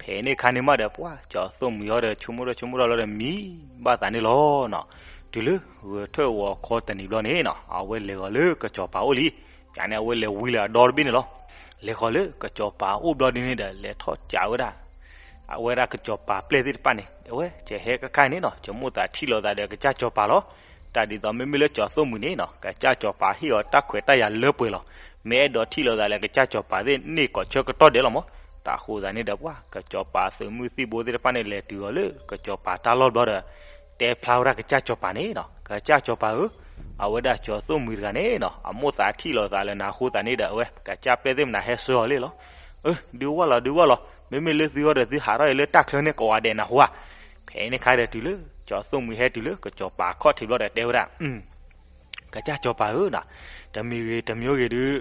ဖဲန့ၣ်ခါန့ၣ်မးဒီးပှၤကၠီၤသိၣ်မှံၤဟီဒီး ဆိကမိၣ်ထီၣ်ဆိကမိၣ်ထီၣ်လီၤဒီးမံဘၣ်သးန့ၣ်လီၤနီၤ, တုၤလၢဂဲၤထၢၣ်ဝီၤခီတနံၤဘျီန့ၣ်နီၤ အဝဲလဲၤဂီၤလၢကစၢ်ကၠီၤပၤအိၣ်လံ, ယန့ၣ် အဝဲလဲၤဝံလၢအဒီတဘ့ၣ်န့ၣ်လီၤ. လဲၤဃီၤလၢကစၢ်ကၠီၤပၤအိၣ်ဘျီဒ်န့ၣ်ဒီး လဲၤထီၣ်ကးဝဲဒၣ် အဝဲဒၣ်ကစီၤပၤပျဲၢ်သ့ၣ်တဖၣ်န့ၣ် အဝဲ ယဟဲကခါန့ၣ်နီၤ ယမိၣ်သးထံၣ်လိာ်သးဒီးကစၢ်စီၤပၤလီၤ. တၢ်ဒ်သိးမ့မ့ၢ်လၢကၠီၤသိၣ်မှံၤန့ၣ်နီၤ ကစၢ်စီၤပၤဟ့ၣ်အီၤတၢ်ခွဲးတၢ်ယာ်လၢပှဲၤလီၤ. မ့ၢ်အဲၣ်ဒိးထံၣ်လိာ်သးလၢကစၢ်စီၤပၤသ့ၣ်န့ၣ် ကိးဆၢကတီၢ်ဒဲးလီၤမး. တၢ်ဃိသးန့ၣ်ဒီးပှၤ ကစီၤပၤသုးမုၢ်သံၣ်ဘိသ့ၣ်တဖၣ်န့ၣ် လဲၤတုၤအီၤလၢကစီၤပၤတၢ်လီၢ်ဘျီဒီး တဲဖျါဝဲဒၣ်ကစၢ်စီၤပၤန့ၣ်နီၤ ကစၢ်စီၤပၤဧၢ, အဝဲဒၣ်ကၠီၤသိၣ်မှံၤတဂၤန့ၣ်နီၤ အမိၣ်သးထံၣ်လိာ်သးလၢနၤအဃိသးန့ၣ်ဒီး အဝဲ ကစၢ်ပျဲၢ်သ့ၣ်မနၤဟဲဆှၢအီၤလံလီၤ. အၢ ဒုးဝၢ်လီၤ ဒုးဝၢ်လီၤ မ့မ့ၢ်လၢသုဂီၢ်ဒီးသုဟးထီၣ်အံၤလၢတၢ်ချၢန့ၣ် ကိးဂၤဒဲးနၢ်ဟူဧါ. ဖဲန့ၣ်ခါဒီးတုၤလၢ ကၠီၤသိၣ်မှံၤဟဲတုၤလၢကစီၤပၤခီၣ်ထံးဘျီဒီးတဲဝဲဒၣ် ကစၢ်စီၤပၤဧၢနီၤ, တမံၤဂ့ၤတမံၤဂ့ၤဒုး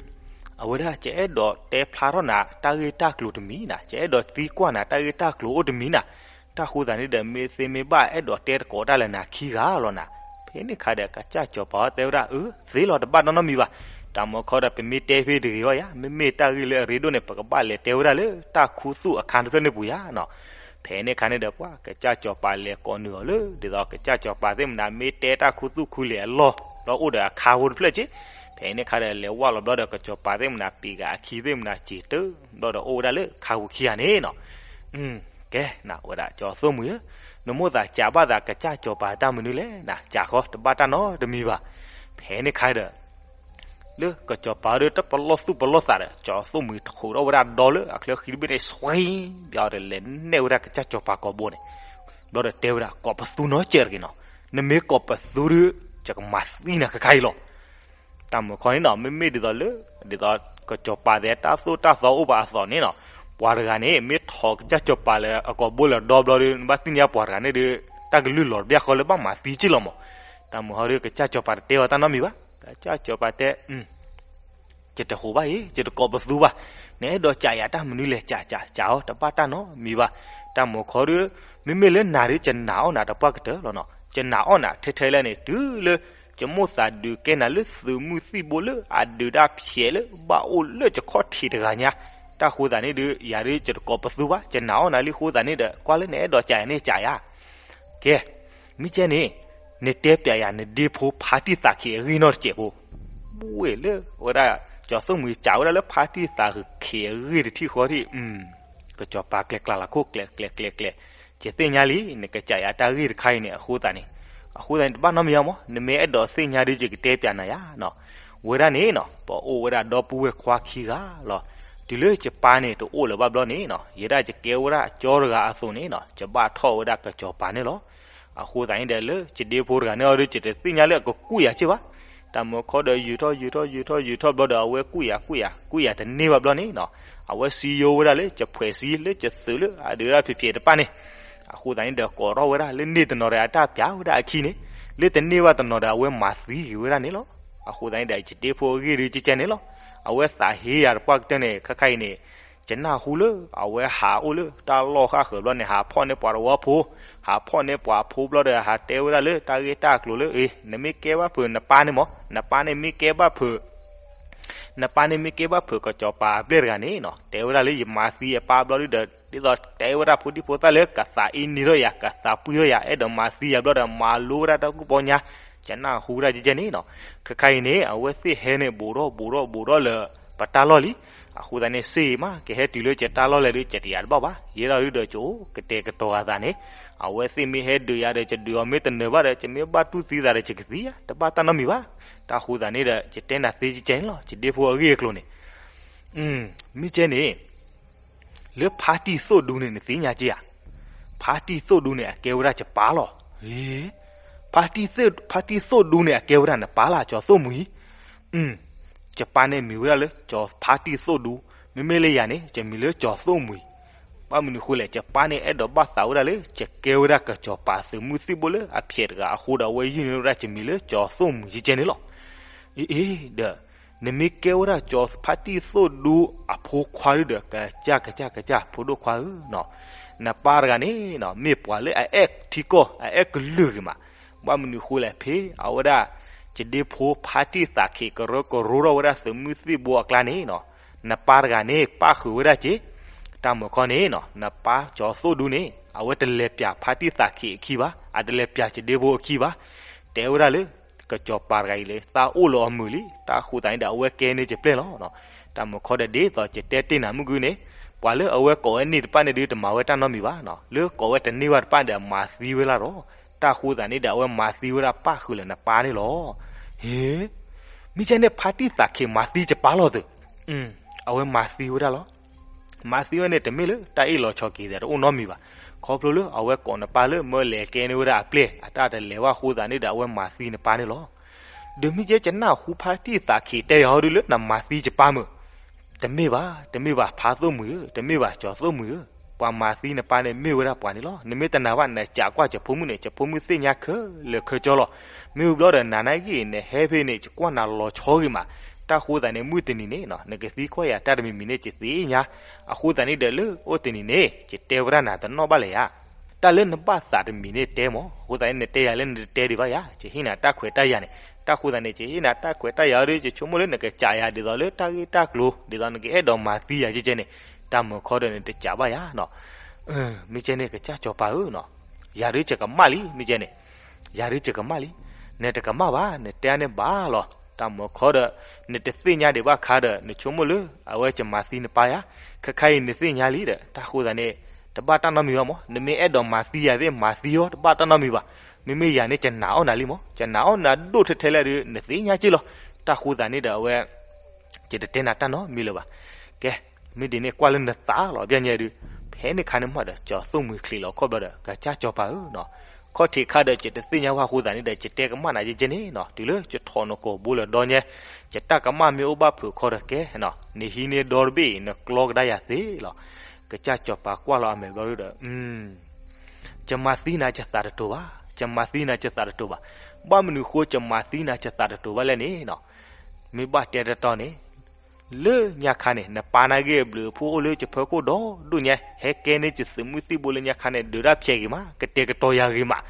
အဝဲဒၣ်ယအဲၣ်ဒိးတဲဖျါထီၣ်နၤတၢ်ဂ့ၢ်တၢ်ကျိၤတမံၤနီၤ, ယအဲၣ်ဒိးသံကွၢ်နၤတၢ်ဂ့ၢ်တၢ်ကျိၤအိၣ်တမံၤနီၤ, တၢ်ဃိသးန့ၣ်ဒီး မ့ၢ်သ့မ့ၢ်ဘၣ်အဲၣ်ဒိးတဲတကိးတၢ်လၢနၤခံဂၤလီၤနီၤ. ဖဲန့ၣ်ခါဒီး ကစၢ်စီၤပၤတဲဝဲဒၣ် အၢ သ့လီၤ တဘၣ်နီတမံၤဘၣ်. တၢ်မၤခီဒီး ပမ့ၢ်တဲဖဲတဂ့ၤအီၤယါ, မ့မ့ၢ်တၢ်ဂ့ၢ်လၢအရ့ဒိၣ်န့ၣ် ပကဘၣ်လဲၤတဲဝဲဒၣ်လၢတၢ်ခူသူၣ်အခါတဖျၢၣ်န့ၣ်ပူၤယါနီၤ. ဖဲန့ၣ်ခါန့ၣ်ဒီး ပှၤကစၢ်စီၤပၤလဲၤကိးနုာ်အီၤလၢ ဒ်သိးကစၢ်စီၤပၤသ့ၣ်မနၤ မ့ၢ်တဲတၢ်ခူသူၣ်ခူလံၤအလီၢ် ဒီးအိၣ်ဒီးအခါဖိတဖျၢၣ်က့. ဖဲန့ၣ်ခါဒီး လဲၤဝၢ်လီၤဘျီဒီး ကစီၤပၤသ့ၣ်မနၤ ပံၤဂၤအခံသ့ၣ်မနၤ စံးတၢ်ဘျီဒီး အိၣ်ဝဲဒၣ်လၢခါပူၤခံဂၤန့ၣ်နီၤ. ကဲနၤ ဝဲဒၣ်ကၠီၤသိၣ်မှံၤဧၢ, နမိၣ်သးစံးဘၣ်သးကစၢ်စီၤပၤတၢ်မနုၤလဲၣ်နၤ, စံးဃီ တဘၣ်တၢ်နီတမံၤဘၣ်. ဖဲန့ၣ်ခါဒီး လၢကစီၤပၤဒီးတပလီၢ်သူၣ်ပလီၢ်သးဒီး ကၠီၤသိၣ်မှံၤထီၣ်ထီၣ်ဝဲဒၣ်ဒီလၢအချၢဃံတဘ့ၣ်န့ၣ် ဆွံ ဘျီဒီးလဲၤနဲၣ်ဝဲဒၣ်ကစၢ်စီၤပၤကိာ်ဘိန့ၣ်, ဘျီဒီးတဲဝဲဒၣ် ကိးပသူနီတစဲးတဂ့ၤနီၤ, နမ့ၢ်ကိးပသူဒီး ယကမၤသံနၤခဲခါအံၤလီၤ. တၢ်မၤခီန့ၣ်နီၤ မ့မ့ၢ်ဒ်သိးလၢ ဒ်သိးကစီၤပၤသ့ၣ်တၢ်သိၣ်တၢ်သီအိၣ်ဘၣ်အသိးန့ၣ်နီၤ, ပှၤတဂၤန့ၣ် မ့ၢ်ထီၣ်ကစၢ်စီၤပၤလၢအကိာ်ဘိလၢဒီဘျီဒီး နဘၣ်သ့ၣ်ညါပှၤတဂၤန့ၣ်ဒီး တၢ်ကလုၢ်လီၤတဘျီဃီလၢဘၣ်မၤသံက့လီၤမး. တၢ်မၤခီဒီး ကစၢ်စီၤပၤတတဲအီၤတၢ်နီတမံၤဘၣ်. ကစၢ်စီၤပၤတဲ ယတဟိးဘၣ်အံၤ ယတကိးပသူဘၣ်, နအဲၣ်ဒိးစံးယၤတၢ်မနုၤလဲၣ် စံးစံးစံးအီၤ တဘၣ်တၢ်နီတမံၤဘၣ်. တၢ်မၤခီဒီး မ့မ့ၢ်လၢနၤဒီး ယနာ်အီၣ်နၤတပှၢ်ကတၢၢ်လီၤနီၤ, ယနာ်အီၣ်နၤထဲထဲလဲၣ်န့ၣ် တုၤလၢ ယမိၣ်သးဒုးကဲနၤလၢသုးမုၢ်သံၣ်ဘိလၢအဒုးဒၣ်ဖျဲး လၢဘၣ်အိၣ်လၢယခီၣ်ထံးတဂၤညါ, တၢ်ဃိသးန့ၣ်ဒီး ယၤဒီးယတကိးပသူဘၣ်, ယနာ်အီၣ်နၤလံအဃိသးန့ၣ်ဒီး ကွၢ်လၢနအဲၣ်ဒိးစံးယၤန့ၣ်စံးယၤ. ကဲ မ့ၢ်ကဲန့ၣ် နတဲပျးယၤနဒ့ဖိဖါတံၢ်သးခံးအဂ့ၢ်နီတစဲးဖိ. ဝ့ၢ်လၢဝဲဒၣ် ကၠီၤသိၣ်မှံၤစံးဝဲဒၣ်လၢဖါတံၢ်သးခံးအဂ့ၢ်တထံၣ်ဃီထံၣ်, ကစီၤပၤကျဲၤကျါလီၤခိၣ်ကျဲၤကျဲၤကျဲၤကျဲၤ, ယသ့ၣ်ညါလံ နကစံးယၤတၢ်ဂ့ၢ်တခါအံၤန့ၣ် အဃိသးန့ၣ်, အဃိသးန့ၣ် တဘၣ်နီတမံၤအီၤမး, နမ့ၢ်အဲၣ်ဒိးသ့ၣ်ညါဒီး ယကတဲပျးနၤယၤနီၤ. ဝဲဒၣ်န့ၣ်နီၤ ပအိၣ်ဝဲဒၣ်ဒီပုၢ်ဝဲၢ်ခွါခံဂၤလီၤ. တုၤလၢယပၢ်န့ၣ်တအိၣ်လၢၤဘၣ်ဘျီန့ၣ်နီၤ, ယဲဒၣ်ယကဲဝဲဒၣ်အကၠီတဂၤအသိးန့ၣ်နီၤ ယဘၣ်ထီၣ်ဝဲဒၣ်ကစီၤပၤန့ၣ်လီၤ. အဃိသတးန့ၣ်ဒီး လၢယဒ့ဖိတဂၤန့ၣ်အီၤဒီး ယတသ့ၣ်ညါလၢအကကူၣ်ယၤက့ၢ်ဘၣ်. တၢ်မၤခီဒီး ယုာ်ထီၣ်ယုာ်ထီၣ်ယုာ်ထီၣ်ယုာ်ထီၣ်ဘျီဒီး အဝဲကူၣ်ယၤကူၣ်ယၤ ကူၣ်ယၤတန့ၢ်ဘၣ်ဘျီန့ၣ်နီၤ, အဝဲစံယိဝဲဒၣ်လၢ ယဖှဲးစံလၢယသုးလၢအဒုးဒၣ်ဖျဲးဖျဲးတပၣ်န့ၣ်. အဃိသတးန့ၣ်ဒီး ကိးထီၣ်ဝဲဒၣ်လၢန့ၢ်တနီၤဒီး အတၢ်ပျးဝဲဒၣ်အခံန့ၣ်, လၢတန့ၢ်ဘၣ်တနီၤဒီး အဝဲမၤသံက့ၤဝဲဒၣ်န့ၣ်လီၤ. အဃိသတးန့ၣ်ဒီး ယဒ့ဖိအဂ့ၢ်ဒုးကဲန့ၣ်လီၤ. အဝဲသးဟ့ယၤတပှၢ်ကတၢၢ်န့ၣ် ခဲခါအံၤန့ၣ် ယနၢ်ဟူလၢ အဝဲဟးအိၣ်လၢတၢ်လီၢ်ဃၣ်ဃၢၤဘျီန့ၣ် ဟးဖီၣ်န့ၢ်ပှၤတဝီဖိ, ဟးဖီၣ်န့ၢ်ပှၤဖိဘျီဒီး ဟးတဲဝဲဒၣ်လၢတၢ်ဂ့ၢ်တၢ်ကျိၤလၢ အ့ နမ့ၢ်ကဲဘၣ်ဖုးနပၢ်န့ၣ်မး, နပၢ်န့ၣ်မ့ၢ်ကဲဘၣ်ဖုး နပၢ်န့ၣ်မ့ၢ်ကဲဘၣ်ဖုးကစီၤပၤအပျဲၢ်တဂၤန့ၣ်နီၤ, တဲဝဲဒၣ်လၢယမၤသံအပၢ်ဘျီဒုဒီး ဒ်သိးတဲဝဲဒၣ်ဖိဒံဖိသၣ်လၢ ကသးအ့န့ၢ်ထီၣ်ယၤ ကသးပှံၢ်ထီၣ်ယၤ အဲၣ်ဒိးမၤသံယၤဘျီဒီး မၤလိဝဲဒၣ်တၢ်ကူၣ်ပီညါ, ယနၢ်ဟူဝဲဒၣ်ကဲကဲန့ၣ်နီၤ. ခဲခါအံၤန့ၣ် အဝဲသ့ၣ်ဟဲန့ၣ် ဘူးထီၣ်ဘူးထီၣ်ဘူးထီၣ်လၢပတၢ်လီၢ်လံ. အဃိသတးန့ၣ် စ့အံၤမး ကဟဲတုၤလၢယတၢ်လီၢ်လဲၣ်ဒီး ယတယာ်တဘၣ်ဘၣ်, ယဲဒၣ်ဒုဒီး ယအိၣ်ကတဲာ်ကတီၤအသးန့ၣ်, အဝဲသ့ၣ်မ့ၢ်ဟဲဒုးယၤဒီး ယဒုးအီၤမ့ၢ်တနၢၤဘၣ်ဒီး ယမ့ၢ်ဘၣ်တူၢ်သံသးဒီး ယကသံယၤ တဘၣ်တၢ်နီတမံၤဘၣ်. တၢ်ဃိသတးန့ၣ်ဒီး ယတဲနၤသ့ကဲကဲန့ၣ်လီၤ ယဒ့ဖိအဂ့ၢ်အကျိၤန့ၣ် မ့ၢ်ကဲန့ၣ် လၢဖါတံၢ်သိၣ်ဒူန့ၣ် နသ့ၣ်ညါက့ဧါ. ဖါတံၢ်သိၣ်ဒူန့ၣ် အကဲဝဲဒၣ်ယပၢ်လီၤ. ဖါတံၢ်သိၣ်ဒူန့ၣ် အကဲဝဲဒၣ်နပၢ်လၢ ကၠီၤသိၣ်မှံၤ. ယပၢ်န့ၣ်မံၤဝဲဒၣ်လၢ ကၠီၤဖါတံၢ်သိၣ်ဒူ, မ့မ့ၢ်လၢယၤန့ၣ် ယမံၤလၢကၠီၤသိၣ်မှံၤ. ဘၣ်မနုၤဃိလဲၣ် ယပၢ်န့ၣ်အဲၣ်ဒိးဘၣ်သးဝဲဒၣ်လၢ ယကဲဝဲဒၣ်ကစီၤပၤသုးမုၢ်သံၣ်ဘိလၢအဖျဲးတဂၤအဃိဒီး အဝဲယုၢ်န့ၢ်ဝဲဒၣ်ယမံၤလၢကၠီၤသိၣ်မှံၤကဲကဲန့ၣ်လီၤ. အ့ အ့ ဒီး နမ့ၢ်ကဲဝဲဒၣ်ကၠီၤဖါတံၢ်သိၣ်ဒူအဖိခွါဒုဒီး ကစၢ်ကစၢ်ကစၢ် ဖိဒိၣ်ခွါဧၢနီၤ, နပၢ်တဂၤန့ၣ်နီၤ မ့ၢ်ပှၤလၢအအဲၣ်ထံကီၢ် အအဲၣ်ကလုာ်ဂ့ၤမး. ဘၣ်မနုၤဃိလဲၣ် ဖဲအဝဲဒၣ် ယဒ့ဖိဖါတံၢ်သးခံး ကရၢကရိထီၣ်ဝဲဒၣ်သုးမုၢ်သံၣ်ဘိအကျါန့ၣ်နီၤ, နပၢ်တဂၤန့ၣ် ပၣ်ဃုာ်ဝဲဒၣ်က့ၤ. တၢ်မၤခီန့ၣ်နီၤ နပၢ်ကၠီၤသိၣ်ဒူန့ၣ် အဝဲတလဲၤပျးဖါတံၢ်သးခံးအခံဘၣ်, အတလဲၤပျးယဒ့ဖိအခံဘၣ်. တဲဝဲဒၣ်လၢ ကစီၤပၤတဂၤအံၤလၢ သးအိၣ်လၢအီၤမုာ်လံ, တၢ်ဃိသတးန့ၣ်ဒီး အဝဲကဲန့ၢ်ယပျဲၢ်လီၤ. တၢ်မၤခီဒီး ဒ်သိးယတဲတ့ၢ်နၤမုၢ်ဂုန့ၣ် ပှၤလၢအဝဲကိးဝဲန့ၢ်တဖၣ်န့ၣ်ဒုး တမၤဝဲတၢ်နီတမံၤဘၣ်နီၤ, လၢကိးဝဲတန့ၢ်ဘၣ်တဖၣ်ဒီး အမၤသံဝဲလၢ်ဒီး, တၢ်ဃိသးန့ၣ်ဒီး အဝဲမၤသံဝဲဒၣ်ပၣ်ဃုာ်လၢနပၢ်န့ၣ်လီၤ. ဟ့, မ့ၢ်ကဲန့ၣ် ဖါတံၢ်သးခ့မၤသံယပၢ်လီၤသုး, အဝဲမၤသံဝဲဒၣ်လီၤ. မၤသံဝဲန့ၣ် တမ့ၢ်လၢတၢ်အ့ၣ်လိာ်ဆိးက့ၤသးတအိၣ်နီတမံၤဘၣ်, ခီဖျိလၢအဝဲကိးနပၢ်လၢမၢလဲၤကဲန့ၢ်ဝဲဒၣ်အပျဲၢ် အတၢ်တလဲၤဘၣ်အဃိသးန့ၣ်ဒီး အဝဲမၤသံနပၢ်န့ၣ်လီၤ. ဒီးမ့ၢ်ကဲ ကနၢ်ဟူဖါတံၢ်သးခ့တဲယၤဟီဒုးလၢနမၤသံယပၢ်မုၢ်, တမ့ၢ်ဘၣ်, တမ့ၢ်ဘၣ် ဖါသိၣ်မှံၤဧၢ, တမ့ၢ်ဘၣ် ကၠီၤသိၣ်မှံၤဧၢ, ပှၤမၤသံနပၢ်န့ၣ်မ့ၢ်ဝဲဒၣ်ပှၤန့ၣ်လီၤ. နမ့ၢ်တနာ်ဘၣ် နကးကွၢ်ယဖိမုၣ်န့ၣ် ယဖိမုၣ်သ့ၣ်ညါခဲလၢာ်ခဲဆ့လီၤ. မ့ၢ်ဝံၤဘျီဒီး နၤနာ်က့ နဟဲဖဲန့ၣ် ယကွၢ်နၤလီၤဆီဂ့ၤမး, တၢ်ဃိသးန့ၣ် မုၢ်တနံၤန့ၣ်နီၤ နကသံကွၢ်ယၤတၢ်တမံၤမံၤန့ၣ် ယသ့ၣ်ညါ, အဃိသးန့ၣ်ဒီး လၢအိၣ်တနံၤန့ၣ် ယတဲဝဲဒၣ်နၤတနီၣ်ဘၣ်လဲၣ်ယၤ, တၢ်လၢနဘၣ်သးတမံၤန့ၣ်တဲမး, အဃိသတးန့ၣ် နတဲယၤလၢနတတဲဒံးဘၣ်ယၤ, ယဟ့ၣ်နၤတၢ်ခွဲးတၢ်ယာ်န့ၣ်, တၢ်ဃိသးန့ၣ် ယဟ့ၣ်နၤတၢ်ခွဲးတၢ်ယာ်အီၤဒီး ယဆိကမိၣ်လၢနကစးယၤဒ်သိးလၢတၢ်ဂ့ၢ်တၢ်ကျိၤ ဒ်သိးနကအဲၣ်ဒိးမၤသံယၤကဲကဲန့ၣ်, တၢ်မၢခီဒီးနတစးဘၣ်ယၤနီၤ. မ့ၢ်ကဲန့ၣ် ကစၢ်စီၤပၤဧၢနီၤ, ယၤဒုးယကမၣ်လံ မ့ၢ်ကဲန့ၣ်, ယၤဒုးယကမၣ်လံ, နတကမၣ်ဘၣ် နတဲန့ၣ်ဘၣ်လီၤ, တၢ်မၢခီဒီး နတသ့ၣ်ညါဒံးဘၣ်ခါဒီး နဆိကမိၣ်လၢ အဝဲကမၤသံနပၢ်ယၤ, ခဲခါအံၤနသ့ၣ်ညါလံဒီး တၢ်ဃိသးန့ၣ် တဘၣ်တၢ်နီတမံၤဘၣ်မး, နမ့ၢ်အဲၣ်ဒိးမၤသံယၤသ့ၣ် မၤသံအီၤ တဘၣ်တၢ်နီတမံၤဘၣ်, မ့မ့ၢ်ယၤန့ၣ် ယနာ်အီၣ်နၤလံမး, ယနာ်အီၣ်နၤဒိၣ်ထဲထဲလဲၣ်ဒီး နသ့ၣ်ညါက့လီၤ, တၢ်ဃိသးန့ၣ်ဒီးအဝဲ ယတတဲနၤတၢ်နီတမံၤလၢၤဘၣ်. ကဲ, မ့ၢ်ဒ်န့ၣ်ကွၢ်လၢနသးလီၤ ပျဲညါဒုး, ဖဲန့ၣ်ခါန့ၣ်မးဒီး ကၠီၤသိၣ်မှံၤချံးလီၤခီၣ်ဘျီဒီး ကစၢ်စီၤပၤဧၢနီၤ, ခီၣ်ထံးခါဒီး ယတသ့ၣ်ညါဘၣ်အဃိသးန့ၣ်ဒီး ယတဲကမၣ်နၤယဲကဲန့ၣ်နီၤ, တုၤလၢယထီၣ်နကိာ်ဘိလၢာ်ဒီညါ, ယတၢ်ကမၣ်မ့ၢ်အိၣ်ဘၣ်ဖုးခီဒီးကဲနီၤ, နဟံးန့ၢ်ဒီတဘ့ၣ်အံၤ နကျီကဒါယၤသ့လီၤ. ကစၢ်စီၤပၤကွၢ်လီၤအမဲာ်ဘျီဒီး ယမၤသံနၤယသးတတိၤဘၣ်, ယမၤသံနၤယသးတတိၤဘၣ်, ဘၣ်မနုၤဃိယမၤသံနၤယသးတတိၤဘၣ်လဲၣ်န့ၣ်နီၤ, မ့ၢ်ဘၣ်တဲတတီန့ၣ်, လၢညါခါန့ၣ် နပၢ်နာ်က့အဘျုးအဖှိၣ်အိၣ်လၢယဖီခိၣ်ဒီဒိၣ်ညါ, ဟဲကဲန့ၢ်ယသုးမုၢ်သံၣ်ဘိလၢညါခါန့ၣ် ဒုးတၢ်ဖျဲးဂ့ၤမး, ကတဲာ်ကတီၤယၤဂ့ၤမး,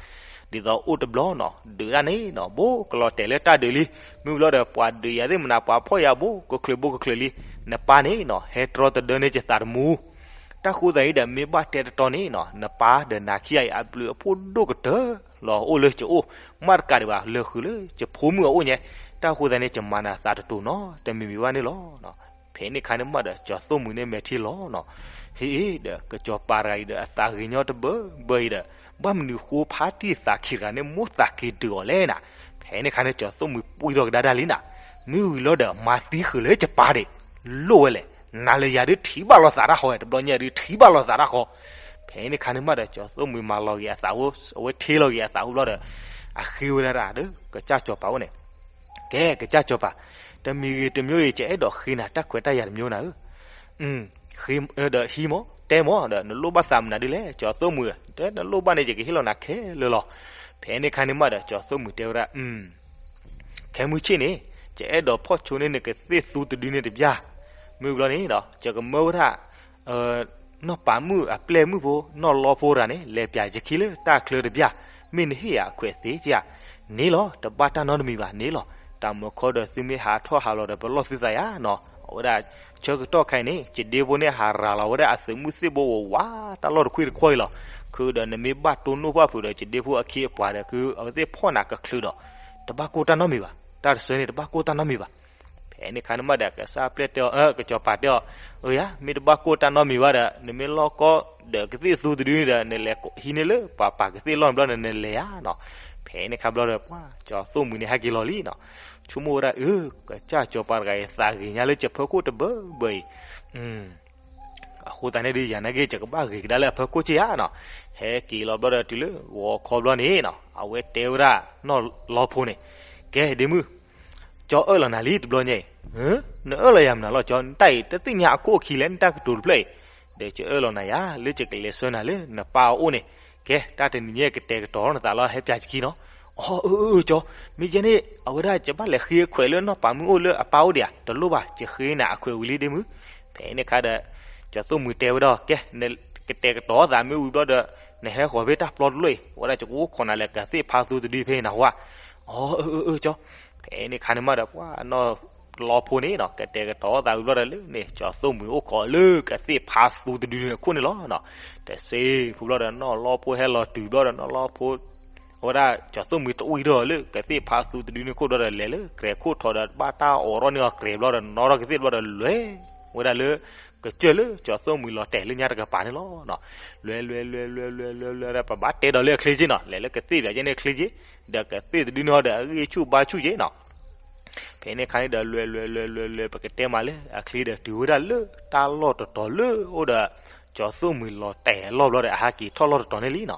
ဒ်သိးအိၣ်တဘျီနီၤ ဒုးတၢ်န့ၣ်နီၤ ဘိကလီၤတဲာ်လၢတၢ်ဒုးလံ, မ့ၢ်ဘျီဒီး ပှၤဒုးယၤသ့ၣ်မနၤ ပှၤဖီၣ်ယၤဘိကချုးဘိကချုးလံ, နပၢ်န့ၣ်နီၤ ဟဲတြီတဒၢန့ၢ်ယသးတမူ တၢ်ဃိသးအံၤဒီး မ့ၢ်ဘၣ်တဲတတီန့ၣ်နီၤ နပၢ်ဒီးနၤခံဂၤအံၤ အဘျုးအဖှိၣ်ဒိၣ်ကတၢၢ်လီၤ အိၣ်လၢယအိၣ်, မ့ၢ်တကးဒံးဘၣ် လၢဃုာ်လၢယဖိမုၣ်အအိၣ်ညါ, တၢ်ဃိသးန့ၣ် ယမၤနၤသးတတိၤနီတမံၤမံၤဘၣ်န့ၣ်လီၤ. ဖဲန့ၣ်ခါန့ၣ်မးဒီး ကၠီၤသိၣ်မှံၤန့ၣ်မဲာ်ထံလီၤနီၤ, ဟ့ၣ်ဒီး ကစီၤပၤတဂၤအံၤဒီး အသးဂ့ၤညီတဘၢဘၢအံၤဒီး ဘၣ်မနုၤဃိဖါတံၢ်သးခံတဂၤန့ၣ် မိၣ်သးက့ၤဒုးအီၤလဲၣ်နၤ, ဖဲန့ၣ်ခါန့ၣ် ကၠီၤသိၣ်မှံၤပှံၢ်ထီၣ်ကဒါဒၣ်လံနၤ, မ့ၢ်ဝံၤလီၤဒီး မၤသံဃုာ်လၢယပၢ်ဒံး, လိၣ်ဝဲလဲၣ်, နၤလၢယၤဒုးထံၣ်ဘၣ်လိာ်သးတၢ်ဃီဝဲ တဘျီညါဒုးထံၣ်ဘၣ်လိာ်သးတၢ်ဃီ, ဖဲန့ၣ်ခါန့ၣ်မးဒီး ကၠီၤသိၣ်မှံၤမၤလီၤက့ၤအသးအိၣ် အဝဲထ့လီၤက့ၤအသးအိၣ်ဘျီဒီး အဃ့ဝဲဒၣ်ဒီး ကစၢ်စီၤပၤအိၣ်န့ၣ်, ကဲ ကစၢ်စီၤပၤ, တမံၤဂ့ၤတမံၤဂ့ၤ ယအဲၣ်ဒိးဃ့နၤတၢ်ခွဲးတၢ်ယာ်တမံၤနၤဧၢ ဒီးဟံးမး တဲမးဒီး နလိၣ်ဘၣ်သးမနုၤဒ်လဲၣ် ကၠီၤသိၣ်မှံၤ, တဲနလိၣ်ဘၣ်န့ၣ် ယကဟ့ၣ်လီၤနၤခဲလၢာ်လီၤ. ဖဲန့ၣ်ခါန့ၣ်မးဒီး ကၠီၤသိၣ်မှံၤတဲဝဲဒၣ်, ခဲမုၢ်ဆ့ၣ်န့ၣ် ယအဲၣ်ဒိးဖီၣ်ဆိန့ၢ်နကသ့ၣ်သူတဒုန့ၣ်တဘျီ, မ့ၢ်ဘျီန့ၣ်ဒီး ယကမၢဝဲဒၣ် နီၢ်ပၤမုၣ်အပျဲၢ်မုၣ်ဖိ နီၢ်လီဖိတဂၤန့ၣ် လဲၤပၠးယခံလၢတၢ်ချၢတဘျီ, မ့ၢ်နဟ့ၣ်ယၤအခွဲးသ့ဧါ, န့ၣ်လီၤ တဘၣ်တၢ်နီတမံၤဘၣ်န့ၣ်လီၤ. တၢ်မၢခီဒီးသုမ့ၢ်ဟးထီၣ်ဟးလီၤဒီး ပလီၢ်သုသးယါနီၤ, အဝဲဒၣ် ဆၢကတီၢ်ခါအံၤန့ၣ် ယဒ့ဖိန့ၣ်ဟးရၤလီၤဝဲဒၣ်အသုးမုၢ်သံၣ်ဘိဝးဝး တၢ်လီၢ်တခွံတခွီအံၤလီၤ. ခုဒီးနမ့ၢ်ဘၣ်တိၢ်နီၣ်ပာ်ဖုးဒီး ယဒ့ဖိအခံအပှၤဒီး ခုအဝဲသ့ၣ်ဖီၣ်နၤကချုးဒီး တဘၣ်ကိၢ်တၢ်နီတမံၤဘၣ်, တၢ်တဆၢန့ၣ် တဘၣ်ကိၢ်တၢ်နီတမံၤဘၣ်. ဖဲန့ၣ်ခါန့ၣ်မးဒီး ကစၢ်ပျဲၢ်တဲအီၤ ကစီၤပၤတဲအီၤ, အၢယၤ မ့ၢ်တဘၣ်ကိၢ်တၢ်နီတမံၤဘၣ်ဒီး နမ့ၢ်လီၢ်ကီၢ်ဒီးကသ့ၣ်သူတဒုန့ၣ်ဒီး နလဲၤဟံးန့ၢ်လၢပှၤပာ်ကသ့ၣ်လီၢ်န့ၣ်ဘျီဒီး နလဲၤဧါနီၤ. ဖဲန့ၣ်ခါဘျီဒီး ပှၤကၠီၤသိၣ်မှံၤန့ၣ် ဟဲက့ၤလီၤလံနီၤ. ဆိကမိၣ်ဝဲဒၣ် အၢ ကစၢ်ကစီၤပၤတဂၤအံၤ သးဂ့ၤညါလၢကဖၢခိၣ်တဘၢဘၢအံၤ အဃိသတးန့ၣ်ဒီး ယၤနာ်က့ ယကဘၣ်ဂ့ၤကဒါလၢအဖၢခိၣ်က့ဧါနီၤ. ဟဲက့ၤလီၤဘျီဒီး တုၤလၢဂီၤခီဘျီန့ၣ်နီၤ အဝဲတဲဝဲဒၣ်နီၢ်လီဖိန့ၣ်, ကဲဒ့မုၣ်, ကၠီအၢၣ်လီၤနၤလံတဘျီညါအံၤ, နအၢၣ်လီၤယၤမနုၤလီၤကၠီ, နတၢ်အံၤတသ့ၣ်ညါအခိၣ်အခံလဲၣ် နတၢ်ကတိၤတဖျၢၣ်အံၤ, ဒီးကၠီအၢၣ်လီၤနၤယၤ လၢယကလဲၤဆှၢနၤလၢနပၢ်အအိၣ်န့ၣ်, ကဲ တၢ်တနံၤညါ ကတဲာ်ကတီၤနသးလီၤ ဟဲပၠးယခံနီၤ. အီ အၢ အၢ အၢ ကၠီ, မ့ၢ်ယဲန့ၣ် အဝဲဒၣ်ယဘၣ်လဲၤဃ့အခွဲးလၢနီၢ်ပၤမုၣ်အိၣ်လၢအပၢ်အိၣ်ဒံးဧါ, တလိၣ်ဘၣ် ယဃ့နၤအခွဲးဝံၤလံဒ့မုၣ်. ဖဲန့ၣ်ခါဒီး ကၠီသိၣ်မှံၤတဲဝဲဒၣ် ကဲ နကတဲာ်ကတီၤသးမ့ၢ်ဝံၤဘျီဒီး နဟဲဃီၤဖဲတၢ်ပျီတလိၣ်အံၤ အဝဲဒၣ်ယကအိၣ်ခိးနၤလၢကသ့ၣ်ဖးသူတဒုဖဲနဟးဝါ. အီ အၢ အၢ အၢ ကၠီ. ဖဲန့ၣ်ခါန့ၣ်မးဒီး ပှၤနီၢ်လီဖိန့ၣ်နီၤ ကတဲာ်ကတီၤသးဝံၤဘျီဒီးလၢန့ၣ် ကၠီသိၣ်မှံၤအိၣ်ခိးလၢကသ့ၣ်ဖးသူတဒုန့ၣ်အခိၣ်န့ၣ်လီၤနီၤ. တစ့ဖုဘျီဒီး နီၢ်လီဖိဟဲလီၤတုၤဘျီဒီး နီၢ်လီဖိ အဝဲဒၣ်ကၠီသိၣ်မှံၤတဝံၤထီၣ်လၢကသ့ၣ်ဖးသူတဒုန့ၣ်ခိၣ်ဘျီဒီး လဲၤလၢကြဲၤခိၣ်ထီၣ်ဒီး ဘၣ်တၢ်အိးထီၣ်န့ၢ်အီၤကြဲၤဘျီဒီး နီၣ်ထီၣ်ကသ့ၣ်ဘျီဒီး လဲၤဝဲဒၣ်လၢ ကစၢၢ်လၢကၠီၤသိၣ်မှံၤလီၤတဲာ်လၢညါတကပၤန့ၣ်လီၤ. လွဲလွဲလွဲလွဲလွဲလွဲလွဲဒီး ပဘၣ်တဲဒီးလၢအချ့က့နီၤ, လဲၤလၢကသ့ၣ်ပၠးကဲန့ၣ်အချ့က့, ဒီးကသ့ၣ်တဒုန့ၣ်ဟီဒီး အဂ့ၢ်ဆူၣ်ဘါဆူၣ်က့နီၤ. ဖဲန့ၣ်ခါန့ၣ်ဒီး လွဲလွဲလွဲလွဲလွဲ ပကတဲမးလၢအချ့ဒီး တုၤဝဲဒၣ်လၢတၢ်လီၢ်တတီၤလၢအိၣ်ဒီး ကၠီၤသိၣ်မှံၤလီၤတဲာ်အလီၢ်ဘျီဒီး အဟးက့ၤထီၣ်လီၢ်တတီၤန့ၣ်လံနီၤ.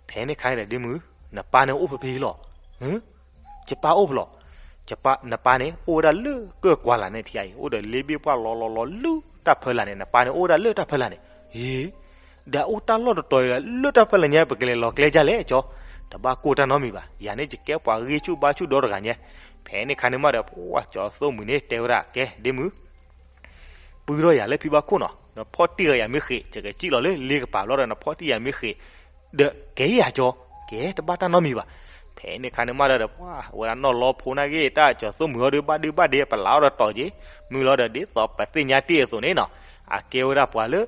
ဖဲန့ၣ်ခါန့ၣ်ဒီး ဒ့မုၣ်, နပၢ်န့ၣ်အိၣ်ဖဲဖဲအံၤလီၤ. ယပၢ်အိၣ်ဖဲလဲၣ်. နပၢ်န့ၣ် အိၣ်ဝဲဒၣ်လၢကၢၢ်ကွၢ်လၢ်န့ၣ်ထံအံၤ, အိၣ်ဒီးလ့ဘ့ၣ်ပှၢ်လီၤလီၤလီၤ လၢတၢ်ဖၢလာ်န့ၣ်, နပၢ်န့ၣ်အိၣ်ဝဲဒၣ်လၢတၢ်ဖၢလာ်န့ၣ်. အ့, ဒီးအိၣ်တၢ်လီၢ်တတီၤအံၤ လၢတၢ်ဖၢလာ်ညါ ပကလဲၤလီၤကျဲဒ်လဲၣ်ကၠီ, တဘၣ်ကိၢ်တၢ်နီတမံၤဘၣ်. ယၤန့ၣ် ယကဲပှၤဂ့ၢ်ဆူၣ်ဘါဆူၣ်ဒီတဂၤညါ. ဖဲန့ၣ်ခါန့ၣ်မးဒီး ပှၤကၠီၤသိၣ်မှံၤန့ၣ်တဲဝဲဒၣ်, ကဲဒ့မုၣ်, ပုၢ်ဒီးယၤလၢဖံဘၣ်ခိၣ်နီၤ, နဖီၣ်တံၢ်ဃာ်ယၤမ့ၢ်ဃ့း, ယကစံၣ်လီၤလၢလ့ကပၤဘျီဒီး နဖီၣ်တံၢ်ယၤမ့ၢ်ဃ့း, ဒီးကဲယၤကၠီ, ကဲတဘၣ်တၢ်နီတမံၤဘၣ်. ဖဲန့ၣ်ခါန့ၣ်မးဒီး ပှၤဝဲဒၣ်နီၢ်လီၤဖိနာ်က့ တၢ်ကၠီၤသိၣ်မှံၤအီၤဒီး ဘၣ်ဒုဘၣ်ဒဲ ပလးအီၤဒီးတီၤက့, မုၢ်လီၤဒီး ဒ်သိးပသ့ၣ်ညါတ့ၢ်အသိးန့ၣ်နီၤ, အကဲဝဲဒၣ်ပှၤလၢ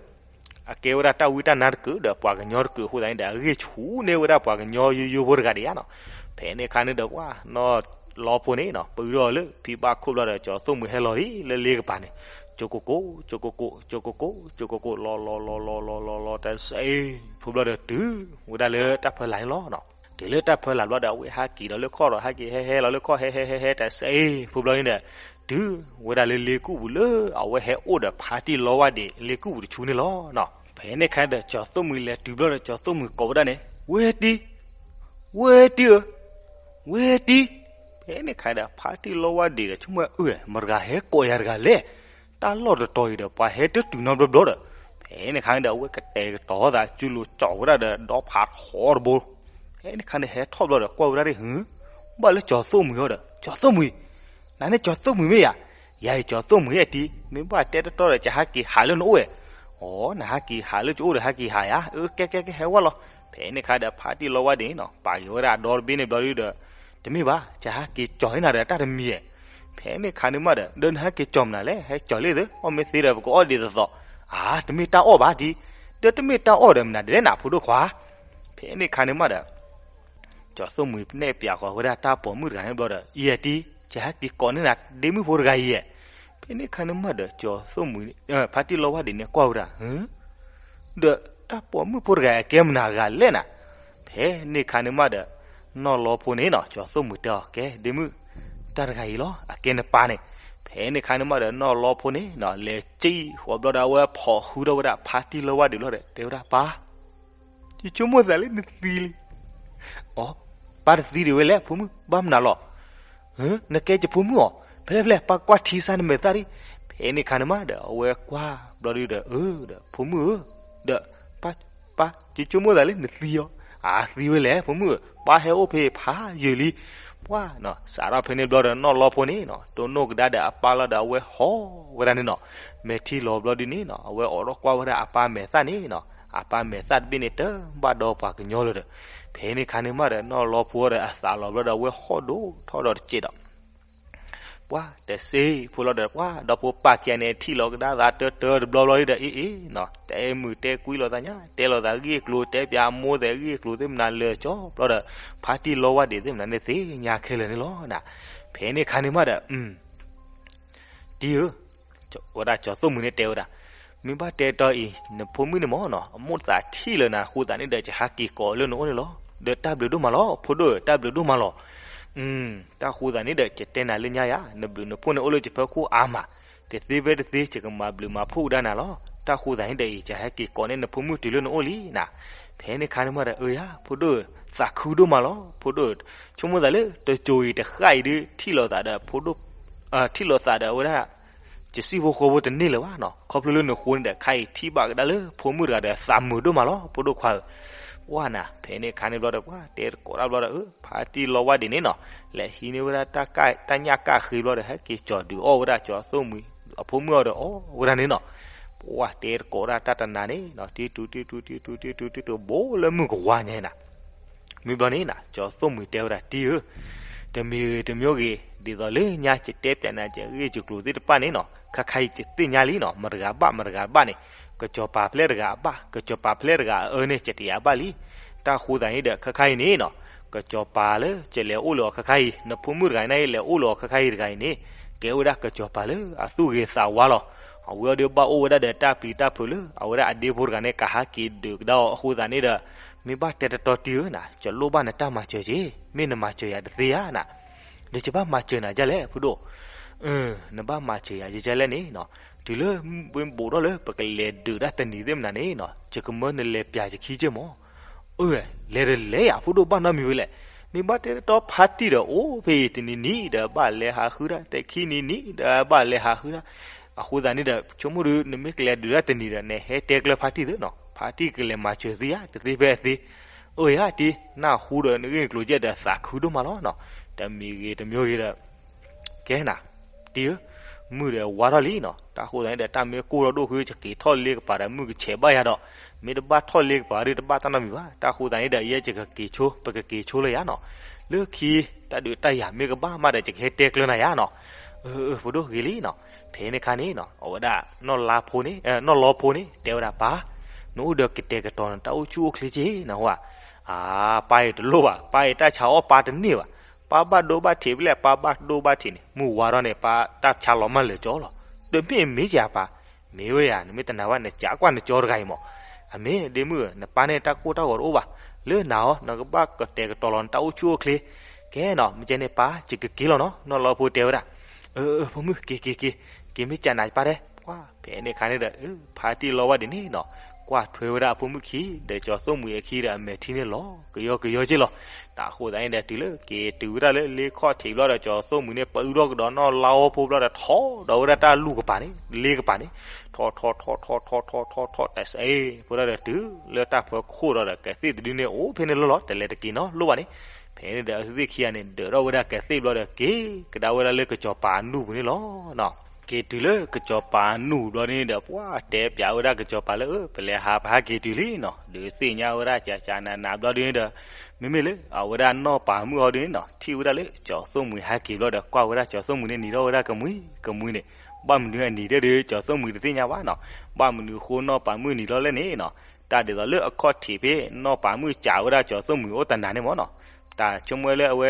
အကဲဝဲဒၣ်တၢ်ဝံတၢ်နါတကုာ်ဒီး ပှၤကညီတကုာ်အဃိသတးန့ၣ်ဒီး အဂ့ၢ်ဆူၣ်န့ၢ်ဝဲဒၣ်ပှၤကညီယိယိဖိတဂၤဒံးဧါနီၤ. ဖဲန့ၣ်ခါန့ၣ်ဒီး ပှၤနီၢ်လီၤဖိန့ၣ်နီၤ ပုၢ်ဒီးလၢဖံဘၣ်ခိၣ်ဘျီဒီး ကၠီၤသိၣ်မှံၤဟဲလီၤလံလၢလ့ကပၤန့ၣ်, ကၠိကိကိ, ကၠိကိကိ, ကၠိကိကိ, ကၠိကိကိ, လီၤလီၤလီၤလီၤလီၤလီၤလီၤ တစဲးဖိဘျီဒီး တုၤဝဲဒၣ်လၢတၢ်ဖၢလာ်န့ၣ်လီၤ. တုၤလၢတၢ်ဖၢလာ်ဘျီဒီး အဝဲဟးက့ၤဒီးလၢခီၣ်ဒီး ဟဲက့ၤဟဲဟဲလီၤလၢခီၣ် ဟဲဟဲဟဲဟဲ တစဲးဖိဘျီန့ၣ်ဒီး တုၤဝဲဒၣ်လၢလ့ကူၣ်ပူၤလၢ အဝဲဟဲအိၣ်ဒီးဖါတံၢ်လီဝါဒံးလ့ကူၣ်ပူၤတဆူန့ၣ်လီၤ. ဖဲန့ၣ်ခါဒီး ကၠီၤသိၣ်မှံၤလဲၤတုၤဘျီဒီး ကၠီၤသိၣ်မှံၤကိးဝဲဒၣ်န့ၣ်, ဝဲတံၢ်, ဝဲတံၢ်ဧၢ, ဝဲတံၢ်. ဖဲန့ၣ်ခါဒီး ဖါတံၢ်လီဝါဒံးဒီး ဆိကမိၣ်အၢ မတၤတဂၤဟဲကိးယၤတဂၤလဲၣ်, တၢ်လီၢ်တတီၤအံၤဒီး ပှၤဟဲတတုၤနီတဘျီဘျီဒီး, ဖဲန့ၣ်ခါန့ၣ်ဒီး အဝဲကတဲာ်ကတီၤသး စုလိၤကၠီဝဲဒၣ်ဒီး ဒီဖးထီတဘိ. ဖဲန့ၣ်ခါန့ၣ် ဟဲထီၣ်ဘျီဒီး ကွၢ်ဝဲဒၣ်ဒ်ဟု, ဘၣ်လၢကၠီၤသိၣ်မှံၤအီၤဒီး ကၠီၤသိၣ်မှံၤ, နၤန့ၣ်ကၠီၤသိၣ်မှံၤမ့ၢ်ယၤ, ယၤအံၤကၠီၤသိၣ်မှံၤအတံၢ်, မ့ၢ်ဘၣ်တဲတတီဒီး ယဟးက့ၤဟးလၢနအိၣ်ဝဲ, အိ နဟးက့ၤဟးလၢကအိၣ်ဒီး ဟးက့ၤဟးယၤ, အၢ ကဲကဲကဲ ဟဲဝဲလီၤ. ဖဲန့ၣ်ခါဒီး ဖါတံၢ်လီဝါဒံးနီၤ ပာ်က့ၤဝဲဒၣ်အဒီတဘ့ၣ်န့ၣ်ဘျီဒီး, တမ့ၢ်ဘၣ် ယဟးက့ၤကၠီၤန့ၢ်နၤဒီးတၢ်တမံၤဧါ. ဖဲန့ၣ်ခါန့ၣ်မးဒီး ဒီးနဟဲက့ၤကၠီၤမနုၤလဲၣ်, ဟဲကၠီၤလံသ့, အီၣ်မ့ၢ်သ့ဒီး ပကအီၣ်ဒံးသသိး, အါ တမ့ၢ်တၢ်အီၣ်ဘၣ်ဒံး, ဒီးတမ့ၢ်တၢ်အီၣ်ဒီးမနုၤဒ်လဲၣ်နၤ ဖိဒိၣ်ခွါ. ဖဲန့ၣ်ခါန့ၣ်မးဒီး ကၠီၤသိၣ်မှံၤနဲၣ်ပၠးဃီၤဝဲဒၣ်တၢ်ပိာ်မုၣ်တဂၤန့ၣ်ဘျီဒီး ယဲတံၢ်, ယဟဲက့ၤကိးန့ၢ်နၤဒ့မုၣ်ဖိတဂၤအံၤယဲ. ဖဲန့ၣ်ခါန့ၣ်မးဒီး ကၠီၤသိၣ်မှံၤ, ဖါတံၢ်လီဝါဒံးန့ၣ်ကွၢ်ဝဲဒၣ်, ဒီးတၢ်ပိာ်မုၣ်ဖိတဂၤအံၤ အကဲမနုၤတဂၤလဲၣ်နၤ. ဖဲန့ၣ်ခါန့ၣ်မးဒီး နီၢ်လီၤဖိန့ၣ်နီၤ ကၠီၤသိၣ်မှံၤတဲအီၤ ကဲဒ့မုၣ်, တၢ်တဂၤအံၤလီၤ အကဲနပၢ်န့ၣ်. ဖဲန့ၣ်ခါန့ၣ်မးဒီး နီၢ်လီၤဖိန့ၣ်နီၤ လဲၤစံၣ်ဃီၤဘျီဒီး အဝဲဖီၣ်ဃုထီၣ်ဝဲဒၣ်ဖါတံၢ်လီဝါဒံးလီၤဒီး တဲဝဲဒၣ်ပၢ် ယဆိကမိၣ်သးလၢနသံလံ. အိ ပၢ်တသံဒံးဝဲလဲၣ် ဖိမုၣ် ဘၣ်မနုၤလီၤ. နကဲယဖိမုၣ်အီၤ, ဖဲလဲၣ်ဖဲလဲၣ် ပၢ်ကွၢ်ထံစၢ်နမဲာ်သၣ်ဒံး. ဖဲန့ၣ်ခါန့ၣ်မးဒီး အဝဲကွၢ်ဘျီဒုဒီး အၢ ဒီး ဖိမုၣ်ဧၢ, ဒီး ပၢ် ပၢ် ယဆိကမိၣ်သးလၢနသံအီၤ. အါ သံဝဲလဲၣ် ဖိမုၣ်ဧၢ, ပၢ်ဟဲအိၣ်ဖဲဖးယံာ်လံ. ပှၤနီၤ စးထီၣ်ဖဲန့ၣ်ဘျီဒီး နီၢ်လီၤဖိန့ၣ်နီၤ တိၢ်နီၣ်ကဒါဒီးအပၢ်လီၤဒီး အဝဲဟီၣ်ဝဲဒၣ်န့ၣ်နီၤ. မဲာ်ထံလီၤဘျီဒုန့ၣ်နီၤ အဝဲအိးထီၣ်ကွၢ်ဝဲဒၣ်အပၢ်မဲာ်သၣ်န့ၣ်နီၤ, အပၢ်မဲာ်သၣ်တဘ့ၣ်န့ၣ်တဘၣ်ဒီးပှၤကညီလၢၤဒီး. ဖဲန့ၣ်ခါန့ၣ်မးဒီး နီၢ်လီၤဖိဒီးအသးလီၤဘျီဒီး အဝဲဟီၣ်ဒိၣ်ထီၣ်ဒီးတစဲးဒီး ပှၤတစ့ဖိလီၤဒီး ပှၤဒီဖိပာ်ကဲန့ၣ် ထံၣ်လီၤကဒါသးတၢတၢတဘျီဘျီဒီး အ့ၣ်အ့ၣ်နီၤ တဲမုာ်တဲကွံလိာ်သးညါ တဲလိာ်သးဂ့ၢ်ကျိၤ တဲပၠးအမိၢ်သဲးဂ့ၢ်ကျိၤသ့ၣ်မနုၤလၢာ်ကၠီဘျီဒီး ဖါတံၢ်လီဝါဒံးသ့ၣ်မနုၤန့ၣ်သ့ၣ်ညါခဲလၢာ်န့ၣ်လီၤနၤ. ဖဲန့ၣ်ခါန့ၣ်မးဒီး တံၢ်ဧၢ, ဝဲဒၣ်ကၠီၤသိၣ်မှံၤန့ၣ်တဲဝဲဒၣ်, မ့ၢ်ဘၣ်တဲတီအံၤ နဖိမုၣ်န့ၣ်မ့ၢ်နီၤ အမိၢ်သးထံၣ်လၢနၤအဃိသတးန့ၣ်ဒီး ယဟးက့ၤကိးလၢနအိၣ်န့ၣ်လီၤ. ဒီးတၢ်ဘျုးဒိၣ်မးလီၤ ဖိဒိၣ်ဧၢ တၢ်ဘျုးဒိၣ်မးလီၤ. တၢ်ဃိသတးန့ၣ်ဒီး ယတဲနၤလၢညါယၤ နဘျုးနဖှိၣ်န့ၣ်အိၣ်လၢယဖီခိၣ်အါမး, တသ့ဖဲတသ့ ယကမၤဘျုးမၤဖှိၣ်ကဒါနၤလီၤ. တၢ်ဃိသတးန့ၣ်ဒီးအံၤ ယဟဲက့ၤကိးန့ၢ်နဖိမုၣ်တုၤလၢနအိၣ်လံနၤ. ဖဲန့ၣ်ခါန့ၣ်မးဒီး အၢယၤ ဖိဒိၣ်ဧၢ, သးခုဒိၣ်မးလီၤ ဖိဒိၣ်ဧၢ. ဆိကမိၣ်သးလၢ တစိၤအံၤတဃၣ်အံၤဒုး ထံၣ်လိာ်သးဒီးဖိဒိၣ် ထံၣ်လိာ်သးဒီးအဝဲဒၣ် ယစံၣ်ဖိဃီဖိတန့ၢ်လၢၤဘၣ်နီၤ. ခီဖျိလၢနဃိန့ၣ်ဒီး ခါအံၤထံၣ်ဘၣ်ကဒါလၢဖိမုၣ်တဂၤဒီး သးမုာ်ဒိၣ်မးလီၤ ဖိဒိၣ်ခွါဧၢ. ပှၤနၤ ဖဲန့ၣ်ခါန့ၣ်ဘျီဒီး ပှၤတဲတကိးတၢ်ဘျီဒီး အၢ ဖါတံၢ်လီဝါဒံးန့ၣ်နီၤ လဲၤဟံးန့ၢ်ဝဲဒၣ်တၢ်ညၣ်ကၣ်ဃ့ဘျီဒီး ဟဲက့ၤကၠီၤဒုးအီၣ်ဝဲဒၣ်ကၠီၤသိၣ်မှံၤ အဖိမုၣ်အီၤဒီးအီၣ်ဝဲဒၣ်န့ၣ်နီၤ. ပှၤတဲတကိးတၢ်တၢ်တနၤန့ၣ်နီၤ တံၢ်တူၤတံၢ်တူၤတံၢ်တူၤတံၢ်တူၤတံၢ်တူၤ ဘိလၢမုၢ်ကဝါညါနၤ. မ့ၢ်ဘျီန့ၣ်နၤ ကၠီၤသိၣ်မှံၤတဲဝဲဒၣ် တံၢ်ဧၢ, တမံၤဂ့ၤတမံၤဂ့ၤ ဒ်သိးလၢညါယတဲပၠးနၤ ယဂ့ၢ်ယကျိၤသ့ၣ်တဖၣ်န့ၣ်နီၤ ခါခါအံၤယသ့ၣ်ညါလံနီၤ မတၤတဂၤဘၣ်မတၤတဂၤတဘၣ်န့ၣ် ကစီၤပၤဖျဲတဂၤအဘၣ် ကစီၤပၤဖျဲတဂၤအအၢန့ၣ် ယတယာ်ဘၣ်လံ. တၢ်ဃိသတးန့ၣ်ဒီး ခါခါအံၤန့ၣ်နီၤ ကစီၤပၤလၢယလဲၤအိၣ်လၢအီၤခါခါအံၤ နဖိမုၣ်တဂၤအံၤန့ၣ် လဲၤအိၣ်လၢအီၤခါခါအံၤတဂၤအံၤန့ၣ် ကဲဝဲဒၣ်ကစီၤပၤလၢအသူၣ်ဂ့ၤသးဝါလီၤ. အဝဲအံၤဒီးဘၣ်အိၣ်ဝဲဒၣ်ဒီးတၢ်ပျံၤတၢ်ဖုးလၢ အဝဲဒၣ်အဒ့ဖိတဂၤန့ၣ် ကဟးက့ၤဒုးကဒါအီၤအဃိသတးန့ၣ်ဒီး မ့ၢ်ဘၣ်တဲတတီတံၢ်ဧၢနၤ, ကလိၣ်ဘၣ်နတၢ်မၤစၢၤက့ၤ, မ့ၢ်နမၤစၢၤယၤတသ့ဧါနၤ, ဒီးယဘၣ်မၤစၢၤနၤဒ်လဲၣ် ဖိဒိၣ်, နဘၣ်မၤစၢၤယၤဒ်လဲၣ်န့ၣ်နီၤ, တုၤလၢမ့ၢ်ဘူးထီၣ်လၢပကလဲၤဒုးတၢ်တနံၤသ့ၣ်မနုၤန့ၣ်နီၤ, ယကမၢနလဲၤပျးယခံက့ၢ်မး အၢ လဲၤတလဲၤယၤ ဖိဒိၣ်ဘၣ်နီတမံၤဝဲလဲၣ်, မ့ၢ်ဘၣ်တဲတတီဖါတံၢ်ဒီး အိၣ်ဖဲအံၤတနံၤနံၤဒီးဘၣ်လဲၤဟးဃုတၢ်, တခံနံၤနံၤဒီးဘၣ်လဲၤဟးဃုတၢ်, အဃိသတးန့ၣ်ဒီး ဆိကမိၣ်ဒုး နမ့ၢ်ကလဲၤဒုးတၢ်တနံၤဒီး နဟဲတဲကျၢၤဖါတံၢ်သ့နီၤ, ဖါတံၢ်ကလဲၤမၤစၢၤသုဧါ တသ့ဖဲအသ့, အၢ ယၤတံၢ် နၢ်ဟူဒီးနဂ့ၢ်နကျိၤကဲဒီးသးခုဒိၣ်မးလီၤနီၤ, တမံၤဂ့ၤတမံၤဂ့ၤဒီး ကဲနၤ တံၢ်ဧၢ, မုၢ်ဒီးဝါထီၣ်လံနီၤ, တၢ်ဃိသတးန့ၣ်ဒီး တၢ်မ့ၢ်ကိၢ်ထီၣ်ဒိၣ်ဃု ယက့ၤထီၣ်လ့ကပၤဒီး မုၢ်ကဆဲးဘၣ်ယၤဒီး, မ့ၢ်တဘၣ်ထီၣ်လ့ကပၤဒီး တဘၣ်တၢ်နီတမံၤဘၣ်, တၢ်ဃိသတးန့ၣ်ဒီး ယဲယကက့ၤဆိ ပကက့ၤဆိလၢယၤနီၤ, လၢခံ တၢ်ဒုးတၢ်ယၤမ့ၢ်ကဘၣ်မးဒီး ယကဟဲတဲကျၢၤနၤယၤနီၤ, အၢ ဖိဒိၣ်ဂ့ၤလံနီၤ, ဖဲန့ၣ်ခါန့ၣ်နီၤ အဝဲဒၣ်နီၢ်လါဖိန့ၣ် နီၢ်လီဖိန့ၣ် တဲဝဲဒၣ်ပၢ်, နအိၣ်ဒီးကတဲာ်ကတီၤနတၢ်အိၣ်ဆူၣ်အိၣ်ချ့က့ၤနဟူဧါ အၢ ပၢ်အံၤတလိၣ်ဘၣ်, ပၢ်အံၤတၢ်ဆါအီၣ်ပၢ်တန့ၢ်ဘၣ်, ပၢ်ဘၣ်ဒိဘၣ်ထံးဖဲလဲၣ်, ပၢ်ဘၣ်ဒိဘၣ်ထံးန့ၣ် မုၢ်ဝါထီၣ်န့ၣ် ပၢ်တၢ်ဆါလီၤမၢ်လၢာ်ကၠီလီၤ, တမ့ၢ်မ့ၢ်ယၤပၢ်, မ့ၢ်ဝဲယၤ နမ့ၢ်တနာ်ဘၣ် နကးကွၢ်နကၠီတဂၤအံၤမး, အမ့ၢ်ဒ့မုၣ်ဧၢ နပၢ်န့ၣ်တၢ်ကိၢ်တၢ်ဂီၤတအိၣ်ဘၣ်, လၢနၤအီၤ နကဘၣ်ကတဲာ်ကတီၤလီၤနတၢ်အိၣ်ဆူၣ်အိၣ်ချ့, ကဲနီၤ မ့ၢ်ကဲန့ၣ်ပၢ် ယကက့ၤလီၤနီၤ, နီၢ်လီဖိတဲဝဲဒၣ်, အၢ ဖိမုၣ် က့ၤ က့ၤ က့ၤ, က့ၤမ့ၢ်ကးနၤယပၢ်တဲ, ပှၤ ဖဲန့ၣ်ခါန့ၣ်ဒီး ဖါတံၢ်လီၤဝဲဒ်န့ၣ်နီၤ, ကွၢ်ထွဲဝဲဒၣ်အဖိမုၣ်ခံ ဒီးကၠီၤသိၣ်မှံၤအခံဒီး အမဲာ်ထံန့ၣ်လီၤကယီကယီက့ၤလီၤ, တၢ်ဃိသတးန့ၣ်ဒီး တုၤလၢက့ၤတုၤဝဲဒၣ်လၢလ့ခီၣ်ထံးဘျီဒီး ကၠီၤသိၣ်မှံၤန့ၣ် ပအုၣ်ထီၣ်ကဒီးနီၢ်လါအီဖိဘျီဒီး ထီၣ်ဒီးဝဲဒၣ်တၢ်လူၢ်ကပၤန့ၣ် လ့ကပၤန့ၣ်, ထီၣ်ထီၣ်ထီၣ်ထီၣ်ထီၣ်ထီၣ်ထီၣ်ထီၣ်ထီၣ်တစဲး ဖိဒၣ်ဒီးတုၤလၢတၢ်ဖၢခိၣ်ဒီးဒီး ကသ့ၣ်တဒုန့ၣ် အိၣ်ဖဲန့ၣ်လီၤလီၤ တလဲၤတက့ၤနီတလိၣ်ဘၣ်န့ၣ်, ဖဲန့ၣ်ဒီးအဝဲသ့ၣ်ခံဂၤန့ၣ် ဒၢးထီၣ်ဝဲဒၣ်ကသ့ၣ်ဘျီဒီး က့ၤကဒါဝဲဒၣ်လၢကစီၤပၤအနူၢ်ပူၤန့ၣ်လီၤ. က့ၤတုၤလၢကစီၤပၤအနူၢ်ပူၤဘျီဒ်န့ၣ်ဒီး ပှၤတဲပၠးဝဲဒၣ်ကစီၤပၤလၢ ပလဲၤဟးပဟဲက့ၤတုၤလံနီၤ, ဒုးသ့ၣ်ညါဝဲဒၣ်ကကနးနးဘျီဒ်န့ၣ်ဒီး မ့မ့ၢ်လၢအဝဲဒၣ်နီၢ်ပၤမုၣ်ဟီဒ်န့ၣ်နီၤ ထံၣ်ဝဲဒၣ်လၢကၠီၤသိၣ်မှံၤဟဲက့ၤဘျီဒီး ကွၢ်ဝဲဒၣ်ကၠီၤသိၣ်မှံၤန့ၣ် နံၤထီၣ်ဝဲဒၣ်ကမှံကမှံန့ၣ်, ဘၣ်မနုၤအနံၤဒၣ်ဒီး ကၠီၤသိၣ်မှံၤတသ့ၣ်ညါဘၣ်နီၤ, ဘၣ်မနုၤအဃိနီၢ်ပၤမုၣ်နံၤထီၣ်လဲၣ်န့ၣ်နီၤ, တၢ်ဒ်သိးလၢအခီၣ်ထံးဖဲနီၢ်ပၤမုၣ်ကးဝဲဒၣ်ကၠီၤသိၣ်မှံၤအိၣ်တနၤန့ၣ်မ့ၢ်နီၤ, တၢ်ဆိကမိၣ်လၢအဝဲ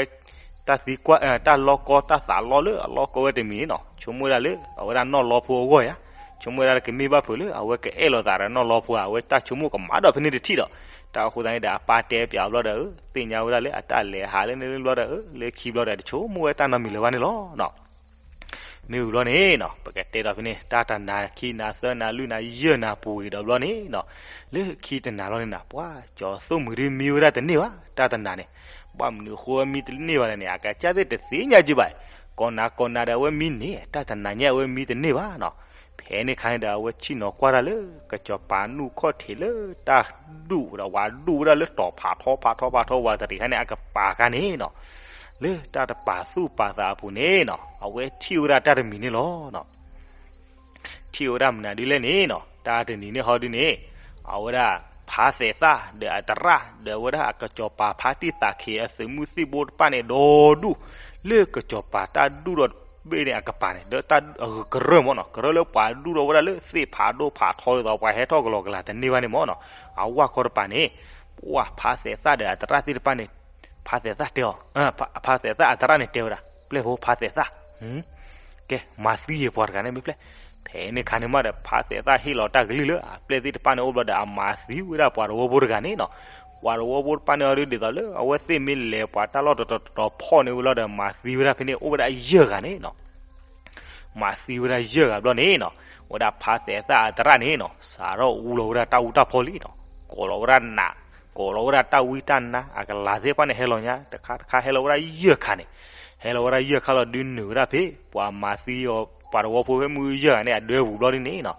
တၢ်သံကွၢ် တၢ်လီကီတၢ်သးလီလၢအလီကီဝဲတမံၤန့ၣ်နီၤ, ဆိကမိၣ်ဝဲဒၣ်လၢအဝဲဒၣ်နီၢ်လီဖိအဂီၢ်ဧါ, ဆိကမိၣ်ဝဲဒၣ်လၢကမ့ၢ်ဘၣ်ဖုးလၢအဝဲကအဲၣ်လိာ်သးဒီးနီၢ်လီဖိဧါ, အဝဲတၢ်ဆိကမိၣ်ကမၤဒီးဖဲန့ၣ်တထံၣ်ဒီး, တၢ်အဃိသတးန့ၣ်ဒီး အပၢ်တဲပၠးဘျီဒီး သ့ၣ်ညါဝဲဒၣ်လၢအတၢ်လဲၤဟးလၢန့ၣ်ဘျီဒီး လၢခံဘျီဒီး တဆိကမိၣ်ဝဲတၢ်နီတမံၤလၢၤဘၣ်န့ၣ်လီၤ. မ့ၢ်ဝံၤဘျီန့ၣ်နီၤ ပကတဲဒီးဖဲန့ၣ် တၢ်တနၤခံနၤသၢနၤလွံၢ်နၤယဲၢ်နၤပူၤဂ့ၤဒီးဘျီန့ၣ်နီၤ, လၢခံတနၤလီၤန့ၣ်နီၤ ပှၤကၠီၤသိၣ်မှံၤဒ်မံဝဲဒၣ်တန့ၢ်ဘၣ် တၢ်တနၤန့ၣ်, ဘၣ်မနုၤအဃိဝဲမံတန့ၢ်ဘၣ်လဲၣ်န့ၣ် အကစၢ်သ့ၣ်တသ့ၣ်ညါက့ၤဘၣ်, ကိးနၤကိးနၤဒီးအဝဲမံန့ၣ် တၢ်တနၤညါအဝဲမံတန့ၢ်ဘၣ်နီၤ. ဖဲန့ၣ်ခါန့ၣ်ဒီး အဝဲဆ့ၣ်နီၤကွၢ်တၢ်လၢ ကစီၤပၤနူၢ်ခီၣ်ထံးလၢတၢ်ဒူၣ်ဒီး ဝးဒူၣ်ဝဲဒၣ်လၢတီၤဖးထီဖးထီဖးထီဝးတရံးခါန့ၣ် အကပၤခါန့ၣ်နီၤ, လၢတၢ်တပာ်သူၣ်ပာ်သးအပူၤန့ၣ်နီၤ အဝဲထံၣ်ဝဲဒၣ်တၢ်တမံၤန့ၣ်လီၤ. ထံၣ်ဝဲဒၣ်မနုၤဒ်လဲၣ်န့ၣ်နီၤ တၢ်တနံၤန့ၣ်ဟီဒ်န့ၣ် အဝဲဒၣ်ဖါသဲးသၣ်ဒီးအသရၣ် ဒီးအဝဲဒၣ်အကစီၤပၤဖါတံၢ်သးခ့အသုးမုၢ်သံၣ်ဘိတဖၣ်န့ၣ် ဒီဒူၣ် လၢကစီၤပၤတၢ်ဒူၣ်ဒီးဘ့ၣ်န့ၣ်အကပၤန့ၣ် ဒီးတၢ်ကရၢၢ်မ့ၢ်နီၤ ကရၢၢ်လၢပှၤဒူၣ်ထီၣ်ဝဲဒၣ်လၢသ့ၣ်ဖးဒိၣ်ဖးထီဒ်သိး ပှၤဟဲထီၣ်ကလီကလၤတန့ၢ်ဘၣ်န့ၣ်မ့ၢ်နီၤ အဝဲခီတပၤန့ၣ် ပှၤဖါသဲးသၣ်ဒီးအသရၣ်သ့ၣ်တဖၣ်န့ၣ် ဖါသဲးသၣ်တဲအီၤ ဖါသဲးသၣ်အသရၣ်န့ၣ်တဲဝဲဒၣ် ပျဲၢ်ဖိဖါသဲးသၣ် ကဲ မၤသံယဲၤပှၤတဂၤန့ၣ်မ့ၢ်ပျဲၢ်. ဖဲန့ၣ်ခါန့ၣ်မးဒီး ဖါသဲးသၣ်ဟ့ၣ်လီၤတၢ်ကလုၢ်လၢအပျဲၢ်သ့ၣ်တဖၣ်န့ၣ်အိၣ်ဘျီဒီး အမၤသံဝဲဒၣ်ပှၤတဝၢဖိတဂၤန့ၣ်နီၤ. ပှၤတဝၢဖိတဖၣ်န့ၣ်အီၤဒ်သိးလၢ အဝဲသ့ၣ်မ့ၢ်လဲၤပှၤတၢ်လီၢ်တတီၤတတီၤဖီၣ်န့ၢ်ဝဲလီၤဒီး မၤသံဝဲဒၣ်ဖဲန့ၣ် အိၣ်ဝဲဒၣ်ယဲၢ်ဂၤန့ၣ်နီၤ မၤသံဝဲဒၣ်ယဲၢ်ဂၤဘျီန့ၣ်နီၤ ဝဲဒၣ်ဖါသဲးသၣ်အသရၣ်န့ၣ်နီၤ စးထီၣ်အူလီၤဝဲဒၣ်တၢ်အူတၢ်ဖီလံနီၤ ကိးလီၤဝဲဒၣ်နး ကိးလီၤဝဲဒၣ်တၢ်ဝံတၢ်နါ အကလၤသ့ၣ်တဖၣ်န့ၣ် ဟဲလီၤညါ တခါတခါဟဲလီၤဝဲဒၣ်ယဲၢ်ခါန့ၣ် ဟဲလီၤဝဲဒၣ်ယဲၢ်ခါလီၤ ဒုးနုာ်ဝဲဒၣ်ဖဲ ပှၤမၤသံအီၤ ပှၤတဝၢဖိဖဲမုၢ်ယဲၢ်ဂၤန့ၣ် အဒွဲပူၤဘျီဒ်န့ၣ်နီၤ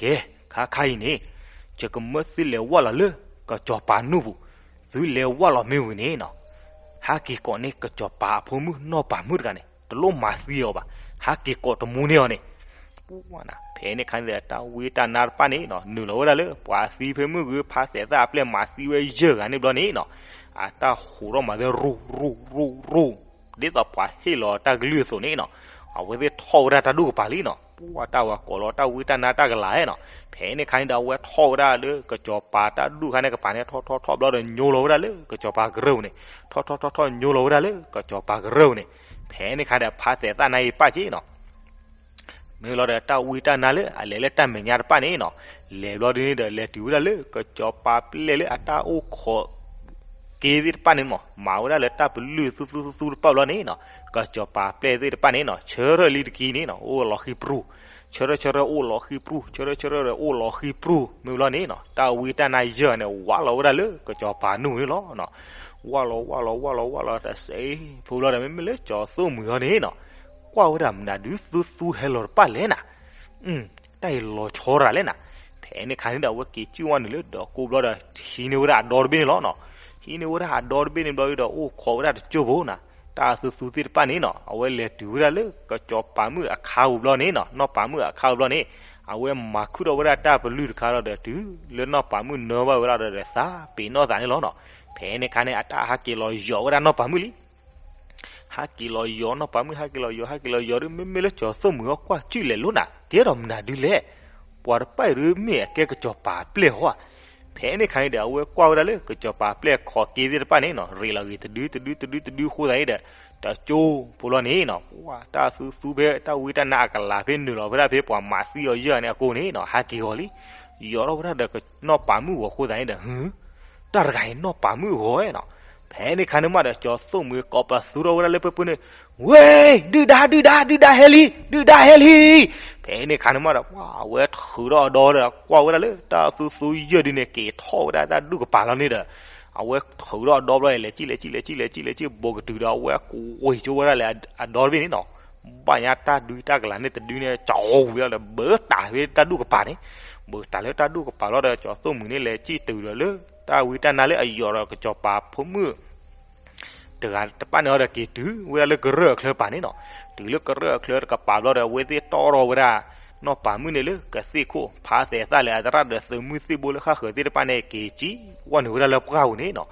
ကဲ ခါခါအံၤန့ၣ် ယကမၢသုလဲၤဝၢ်လီၤလၢ ကစီၤပၤနူၢ်ပူၤ သုလဲၤဝၢ်လီၤမ့ၢ်ဝံၤန့ၣ်နီၤ ဟးက့ၤကိးန့ၢ်ကစီၤပၤအဖိမုၣ်နီၢ်ပၤမုၣ်တဂၤန့ၣ် တလိၣ်မၤသံအီၤဘၣ် ဟးက့ၤကိးတမူန့ၢ်အီၤန့ၣ် ဖဲန့ၣ်ခါန့ၣ်ဒီး တၢ်ဝံတၢ်နါတဖၣ်န့ၣ်နီၤ နုာ်လီၤဝဲဒၣ်လၢ ပှၤသံဖဲမုၢ်ဂ့ၤ ဖါသဲးသၣ်အပျဲၢ်မၤသံဝဲယဲၢ်ဂၤန့ၣ်ဘျီန့ၣ်နီၤ အတၢ်ဟူးထီၣ်မၤသဲ ရူၢ် ရူၢ် ရူၢ် ဒ်သိးပှၤဟ့ၣ်လီၤတၢ်ကလုၢ်အသိးန့ၣ်နီၤ အဝဲသ့ၣ်ထီၣ်ဝဲဒၣ်တၢ်ဒူၣ်ကပၤလံနီၤ ပှၤတၢ်ဝဲကိးလီၤတၢ်ဝံတၢ်နါတၢ်ကလၤနီၤ ဖဲန့ၣ်ခါန့ၣ်ဒီး အဝဲထီၣ်ဝဲဒၣ်လၢကစီၤပၤတၢ်ဒူၣ်ခါန့ၣ်ကပၤန့ၣ် ထီၣ်ထီၣ်ထီၣ်ဘျီဒီးညိလီၤဝဲဒၣ်လၢကစီၤပၤကရၢၢ်ပူၤန့ၣ် ထီၣ်ထီၣ်ထီၣ်ထီၣ်ညိလီၤဝဲဒၣ်လၢကစီၤပၤကရၢၢ်ပူၤန့ၣ် ဖဲန့ၣ်ခါဒီးဖါသဲးသၣ်န့ၣ်အံၤပာ်က့ၤနီၤ မ့ၢ်လီၤဒီးတၢ်ဝံတၢ်နါလၢအလဲၤလၢတၢ်မဲာ်ညါတဖၣ်န့ၣ်နီၤ, လဲၤဘျီဒ်န့ၣ်ဒီး လဲၤတုၤဝဲဒၣ်လၢကစီၤပၤပျဲၢ်လၢအတၢ်အိၣ်ခိးက့သ့ၣ်တဖၣ်န့ၣ်မး, မၤဝဲဒၣ်လၢတၢ်ပလုၢ်သူသူသူသူတဖၣ်ဘျီန့ၣ်နီၤ, ကစီၤပၤပျဲၢ်သ့ၣ်တဖၣ်န့ၣ်နီၤ ဆၢထၢၣ်လံတက့ၢ်န့ၣ်နီၤ အိၣ်လီၤဃံပြူၢ်, ဆၢထၢၣ်ဆၢထၢၣ်အိၣ်လီၤဃံပြူၢ်, ဆၢထၢၣ်ဆၢထၢၣ်ဒီးအိၣ်လီၤဃံပြူၢ် မ့ၢ်ဘျီန့ၣ်နီၤ တၢ်ဝံတၢ်နါယဲၢ်န့ၣ် ဝးလီၤဝဲဒၣ်လၢကစီၤပၤနူၢ်န့ၣ်လီၤ. ဝးလီၤဝးလီၤဝးလီၤဝးလီၤတစဲး ဖိဘျီဒီး မ့မ့ၢ်လၢကၠီၤသိၣ်မှံၤအီၤန့ၣ်နီၤ, ကွၢ်ဝဲဒၣ်မနုၤဒုးသူသူဟဲလီၤတပၣ်လဲၣ်နၤ တၢ်အံၤလီၤဆီရၤလဲၣ်နၤ. ဖဲန့ၣ်ခါန့ၣ်ဒီး အဝဲက့ၤစံၣ်ဝဲနုာ်လၢဒီးကိးဘျီဒီး ဟံးန့ၢ်ဝဲဒၣ်အဒီတဘ့ၣ်န့ၣ်လီၤနီၤ. ဟံးန့ၢ်ဝဲဒၣ်အဒီတဘ့ၣ်န့ၣ်ဘျီဒီး အိၣ်ခိးဝဲဒၣ်တကၠိၢ်ဖိနၤ, တၢ်သူသူသ့ၣ်တဖၣ်န့ၣ်နီၤ အဝဲလဲၤတုၤဝဲဒၣ်လၢကစီၤပၤမုၣ်အခါပူၤဘျီန့ၣ်နီၤ, နီၢ်ပၤမုၣ်အခါပူၤဘျီန့ၣ် အဝဲမၤခုၣ်ထီၣ်ဝဲဒၣ်တၢ်ပလုၢ်တခါလီၤဒီး တုၤလၢနီၢ်ပၤမုၣ်နၢဘၣ်ဝဲလီၤဒီး သးပ့ၤနီၣ်သးန့ၣ်လီၤနီၤ. ဖဲန့ၣ်ခါန့ၣ် အတၢ်ဟးက့ၤလီၤယီၤဝဲဒၣ်နီၢ်ပၤမုၣ်လံ ဟးက့ၤလီၤယီၤနီၢ်ပၤမုၣ် ဟးက့ၤလီၤယီၤ ဟးက့ၤလီၤယီၤဒီး မ့မ့ၢ်လၢကၠီၤသိၣ်မှံၤအီၤကွၢ်စံၣ်လဲၤလိၤနၤ ကဲဒီးမနုၤဒုးလဲၣ်. ပှၤတဖၣ်အံၤဒုးမ့ၢ်အကဲကစီၤပၤပျဲၢ်ဟီဧါ. ဖဲန့ၣ်ခါန့ၣ်ဒီး အဝဲကွၢ်ဝဲဒၣ်လၢကစီၤပၤပျဲၢ်ခိးက့သ့ၣ်တဖၣ်န့ၣ်နီၤ ရ့လီၤဂ့ၤတဒုတဒုတဒုတဒုဃိသတးန့ၣ်ဒီး တကၠိဖိလီၤန့ၣ်နီၤ ပှၤတၢ်သူသူဖဲတၢ်ဝံတၢ်နါအကလၤဖဲနုာ်လီၤဝဲဒၣ်ဖဲပှၤမၤသံအီၤယဲၢ်ဂၤန့ၣ်အကိန့ၣ်နီၤ ဟးက့ၤဂီၤလံ ယီၤထီၣ်ဝဲဒၣ်ဒီးနီၢ်ပၤမုၣ်ဂီၤဃိသတးန့ၣ်ဒီး ဟု တၢ်တဂၤအံၤနီၢ်ပၤမုၣ်ဂီၤနီၤ. ဖဲန့ၣ်ခါန့ၣ်မးဒီး ကၠီၤသိၣ်မှံၤကိးပသူထီၣ်ဝဲဒၣ်လၢပၢပၢန့ၣ်, ဝ့, ဒုၣ်ဒါ ဒုၣ်ဒါ ဒုၣ်ဒါဟဲလံ, ဒုၣ်ဒါဟဲလံ. ဖဲန့ၣ်ခါန့ၣ်မးဒီး ပှၤအဝဲထုးထီၣ်အဒီဒီး ကွၢ်ဝဲဒၣ်လၢတၢ်သူသူယဲၢ်ဒုန့ၣ် က့ၤထီၣ်ဝဲဒၣ်တၢ်ဒူၣ်ကပၤလီၤန့ၣ်ဒီး အဝဲထုးထီၣ်အဒီဘျီ လဲၤစံၣ် လဲၤစံၣ် လဲၤစံၣ် လဲၤစံၣ် လဲၤစံၣ် ဘူးကတုၤဒီး အဝဲကွံာ်ကၠိဝဲဒၣ်လၢအဒီတဘ့ၣ်န့ၣ်နီၤ ဘၣ်ညါတၢ်ဒုးတၢ်ကလၤန့ၣ်တဒုန့ၣ် ကၠီၤဝံၤလီၤဒီး ဘၢတၢ်ဖဲတၢ်ဒူၣ်ကပၤန့ၣ်, ဘၢတၢ်လၢတၢ်ဒူၣ်ကပၤလီၤဒီး ကၠီၤသိၣ်မှံၤန့ၣ် လဲၤစံၣ်တုၤဒီးလၢ တၢ်ဝံတၢ်နါလၢအယီၤဒီးကစီၤပၤဖိမုၣ် တဂၤတဖၣ်န့ၣ်အီၤဒီး က့ၤတုၤဝဲဒၣ်လၢကရၢၢ်အချၢပၤန့ၣ်နီၤ, တုၤလၢကရၢၢ်အချၢတကပၤဘျီဒီး အဝဲသ့ၣ်တီၢ်ထီၣ်ဝဲဒၣ် နီၢ်ပၤမုၣ်န့ၣ်လၢကသ့ၣ်ခိၣ် ဖါသဲးသၣ်လၢအသရၣ်ဒီးသုးမုၢ်သ့ၣ်ဘိလၢဃၣ်ဃၢၤသ့ၣ်တဖၣ်န့ၣ် က့ၤစံၣ်ဝဲနုာ်ဝဲဒၣ်လၢပှၢ်ပူၤန့ၣ်နီၤ,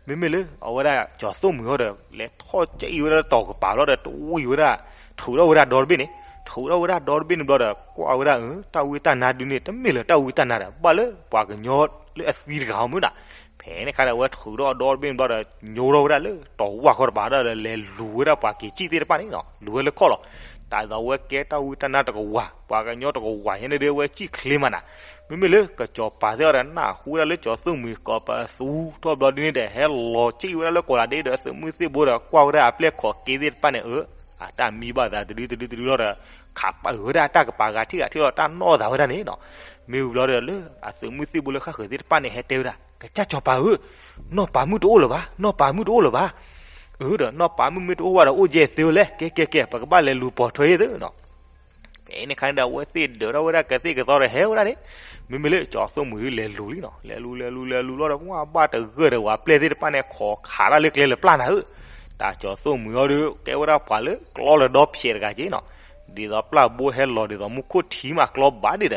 မ့မ့ၢ်လၢအဝဲဒၣ်ကၠီၤသိၣ်မှံၤအီၤဒီး လဲၤထီၣ်စံၣ်ဝဲဒၣ်လၢတီၤကပၤဘျီဒီး တဝံၤဝဲဒၣ် ထုးထီၣ်ဝဲဒၣ်ဒီတဘ့ၣ်န့ၣ်, ထုးထီၣ်ဝဲဒၣ်ဒီတဘ့ၣ်န့ၣ်ဘျီဒီး ကွၢ်ဝဲဒၣ် အၢ တၢ်ဝံတၢ်နါဒုန့ၣ် တမ့ၢ်လၢတၢ်ဝံတၢ်နါဒီး ဘၣ်လၢပှၤကညီလၢအသံတဂၤအီၤမုၢ်နီၤ, ဖဲန့ၣ်ခါဒီး အဝဲထုးထီၣ်ဒီတဘ့ၣ်န့ၣ်ဘျီဒီး ညိထီၣ်ဝဲဒၣ်လၢတီၤဝၢ်ဃီတပၤဒီး လဲၤလူၤဝဲဒၣ်ပှၤက့ၤစံၣ်သ့ၣ်တဖၣ်န့ၣ်နီၤ လူၤဝဲလၢခီၣ်လီၤ, တၢ်သးဝဲကဲတၢ်ဝံတၢ်နါတကဝၤ ပှၤကညီတကဝၤညါန့ၣ်ဒီး အဝဲစံၣ်ချ့မးနီၤ, မ့မ့ၢ်လၢကစီၤပၤသ့ၣ်အီၤဒီး နၢ်ဟူဒၣ်လၢကၠီၤသိၣ်မှံၤကိးပသူထီၣ်ဘျီဒုန့ၣ်ဒီး ဟဲလီၤစံၣ်ဝဲဒၣ်လၢကီးလးဒ့ဒီး သုးမုၢ်သ့ၣ်ဘိဒီး ကွၢ်ဝဲဒၣ်အပျဲၢ်ခိးက့သ့ၣ်တဖၣ်န့ၣ် အၢ အတၢ်မံဘၣ်သးတဒုတဒုတဒုလီၤဒီး ခးပာ်ဝဲဒၣ်အတၢ်ကပၤဂၤထံၣ်ဂၤထံၣ်လီၤ တၢ်နီၢ်သးဝဲဒၣ်န့ၣ်နီၤ, မ့ၢ်ဝံၤဘျီဒီးလၢအသုးမုၢ်သ့ၣ်ဘိလၢဃၣ်ဃၢၤသ့ၣ်တဖၣ်န့ၣ် ဟဲတဲဝဲဒၣ် ကစၢ်စီၤပၤဧၢ, နီၢ်ပၤမုၣ်တအိၣ်လၢၤဘၣ်, နီၢ်ပၤမုၣ်တအိၣ်လၢၤဘၣ်, အၢဒီး နီၢ်ပၤမုၣ်မ့ၢ်တအိၣ်ဘၣ်ဒီး အိၣ်ကဲသ့ဝဲလဲၣ်, ကဲကဲကဲ ပကဘၣ်လဲၤလူၤပိာ်ထွဲအသ့နီၤ ဖဲန့ၣ်ခါန့ၣ်ဒီး အဝဲသ့ၣ်ဒၢးထီၣ်ဝဲဒၣ်ကသ့ၣ်ကသီဒီးဟဲဝဲဒၣ်န့ၣ်, မ့မ့ၢ်လၢကၠီၤသိၣ်မှံၤဒုးလဲၤလူၤလံနီၤ, လဲၤလူၤ လဲၤလူၤ လဲၤလူၤလီၤဒီး ပှၤဘၣ်တဂၢၢ်ဒီး ပှၤပျဲၢ်သ့ၣ်တဖၣ်န့ၣ် ခိးခးတၢ်လၢကျဲလၢပျၢ်နၤဧၢ, တၢ်ကၠီၤသိၣ်မှံၤအီၤဒီး ကဲဝဲဒၣ်ပှၤလၢကျီလၢဒီဖျဲးတဂၤက့နီၤ, ဒ်သိးပျၢ်ဘိဟဲလီၤဒ်သိးမူခိၣ်ထံမးကျီဘၣ်ဒံးဒီး,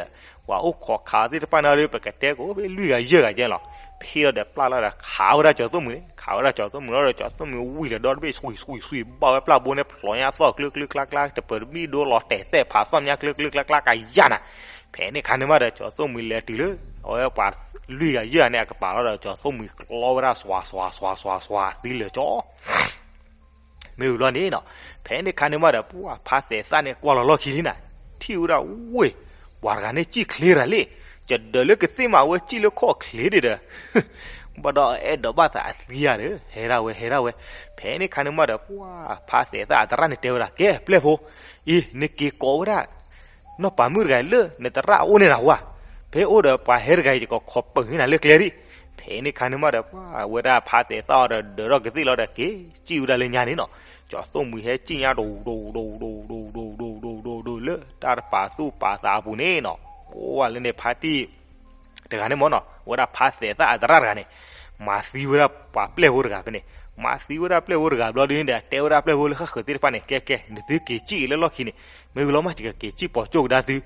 ပှၤအိၣ်ခိးခးသ့ၣ်တဖၣ်န့ၣ်ဒီး ပကတဲကိးဖဲလွံၢ်ဂၤယဲၢ်ဂၤကဲလီၤ, ဖဲလီၤဒီးပျၢ်လီၤဒီးခးဝဲဒၣ်ကၠီၤသိၣ်မှံၤန့ၣ်, ခးဝဲဒၣ်ကၠီၤသိၣ်မှံၤလီၤဒီး ကၠီၤသိၣ်မှံၤဝံၤလီၤဒီတဘ့ၣ် ဆွံၣ်ဆွံၣ်ဆွံၣ် ဘၣ်ဝဲပျၢ်ဘိန့ၣ် ဖျိးညါသီၣ်ကျၢကျၢကျါကျါ တပၢၤတဘံၣ်ဒိလီၤတဲာ်သဲၣ်ဖးသီၣ်ညါကျၢကျၢကျါကျါကယၢ်နၤ, ဖဲန့ၣ်ခါန့ၣ်မးဒီး ကၠီၤသိၣ်မှံၤလဲၤတုၤလၢ အဝဲပှၤလွံၢ်ဂၤယဲၢ်ဂၤန့ၣ် အကပၤလီၤဒီး ကၠီၤသိၣ်မှံၤကျီဝဲဒၣ် စွၤစွၤစွၤစွၤစွၤ သံလၢာ်ကၠီ မ့ၢ်ဝံၤဘျီန့ၣ်နီၤ, ဖဲန့ၣ်ခါန့ၣ်မးဒီး ပှၤဖါသဲးသၣ်န့ၣ် ကွၢ်လီၤလီၢ်ခံလံနၤ, ထံၣ်ဝဲဒၣ်ဝ့ၢ်, ပှၤတဂၤန့ၣ်စံၣ်ချ့ရၤလံ, ယဒၢးလၢကသ့ၣ်မးအဝဲစံၣ်လၢခီၣ်ချ့ဒံးဒီး, ဘၣ်ဒီးအဲၣ်ဒိးဘၣ်သးအသံဧါဒီး ဟဲဒၣ်ဝဲ ဟဲဒၣ်ဝဲ, ဖဲန့ၣ်ခါန့ၣ်မးဒီး ပှၤဖါသဲးသၣ်အသရၣ်န့ၣ်တဲဝဲဒၣ် ကဲပျဲၢ်ဖိ, အံၤ နက့ၤကိးဝဲဒၣ် နီၢ်ပၤမုၣ်တဂၤအံၤလၢနသရၣ်အအိၣ်န့ၣ်နၤဝဲ, ဖဲအိၣ်ဒီးပှၤဟဲတဂၤအံၤ ယကခိးပၢၤန့ၢ်နၤလၢကျဲဒံး, ဖဲန့ၣ်ခါန့ၣ်မးဒီး ပှၤဝဲဒၣ်ဖါသဲးသၣ်အီၤဒီးဒၢးထီၣ်ကသ့ၣ်လီၤဒီး က့ၤစံၣ်ဝဲဒၣ်လၢညါန့ၣ်နီၤ, ကၠီၤသိၣ်မှံၤဟဲစံၣ်ညါ ဒိၣ်ဒိၣ်ဒိၣ်ဒိၣ်ဒိၣ်ဒိၣ်ဒိၣ်ဒိၣ်ဒိၣ်ဒိၣ်လၢတၢ်တပာ်သူၣ်ပာ်သးအပူၤန့ၣ်နီၤ, အိၣ်ဝဲလၢန့ၣ်ဖါတံၢ် တဂၤန့ၣ်မ့ၢ်နီၤ ဝဲဒၣ်ဖါသဲးသၣ်အသရၣ်တဂၤန့ၣ်, မၤသံဝဲဒၣ်ပှၤပျဲၢ်ဖိတဂၤဖဲန့ၣ်, မၤသံဝဲဒၣ်ပျဲၢ်ဖိတဂၤဘျီဒ်န့ၣ်ဒီး တဲဝဲဒၣ်ပျဲၢ်ဖိလၢဃၣ်ဃၢၤသ့ၣ်တဖၣ်န့ၣ် ကဲကဲ နသုက့ၤစံၣ်အံၤလၢလီၢ်ခံန့ၣ်, မ့ၢ်ဝံၤလီၤမး ယကက့ၤစံၣ်ပိာ်ကၠိၣ်ကဒါသု,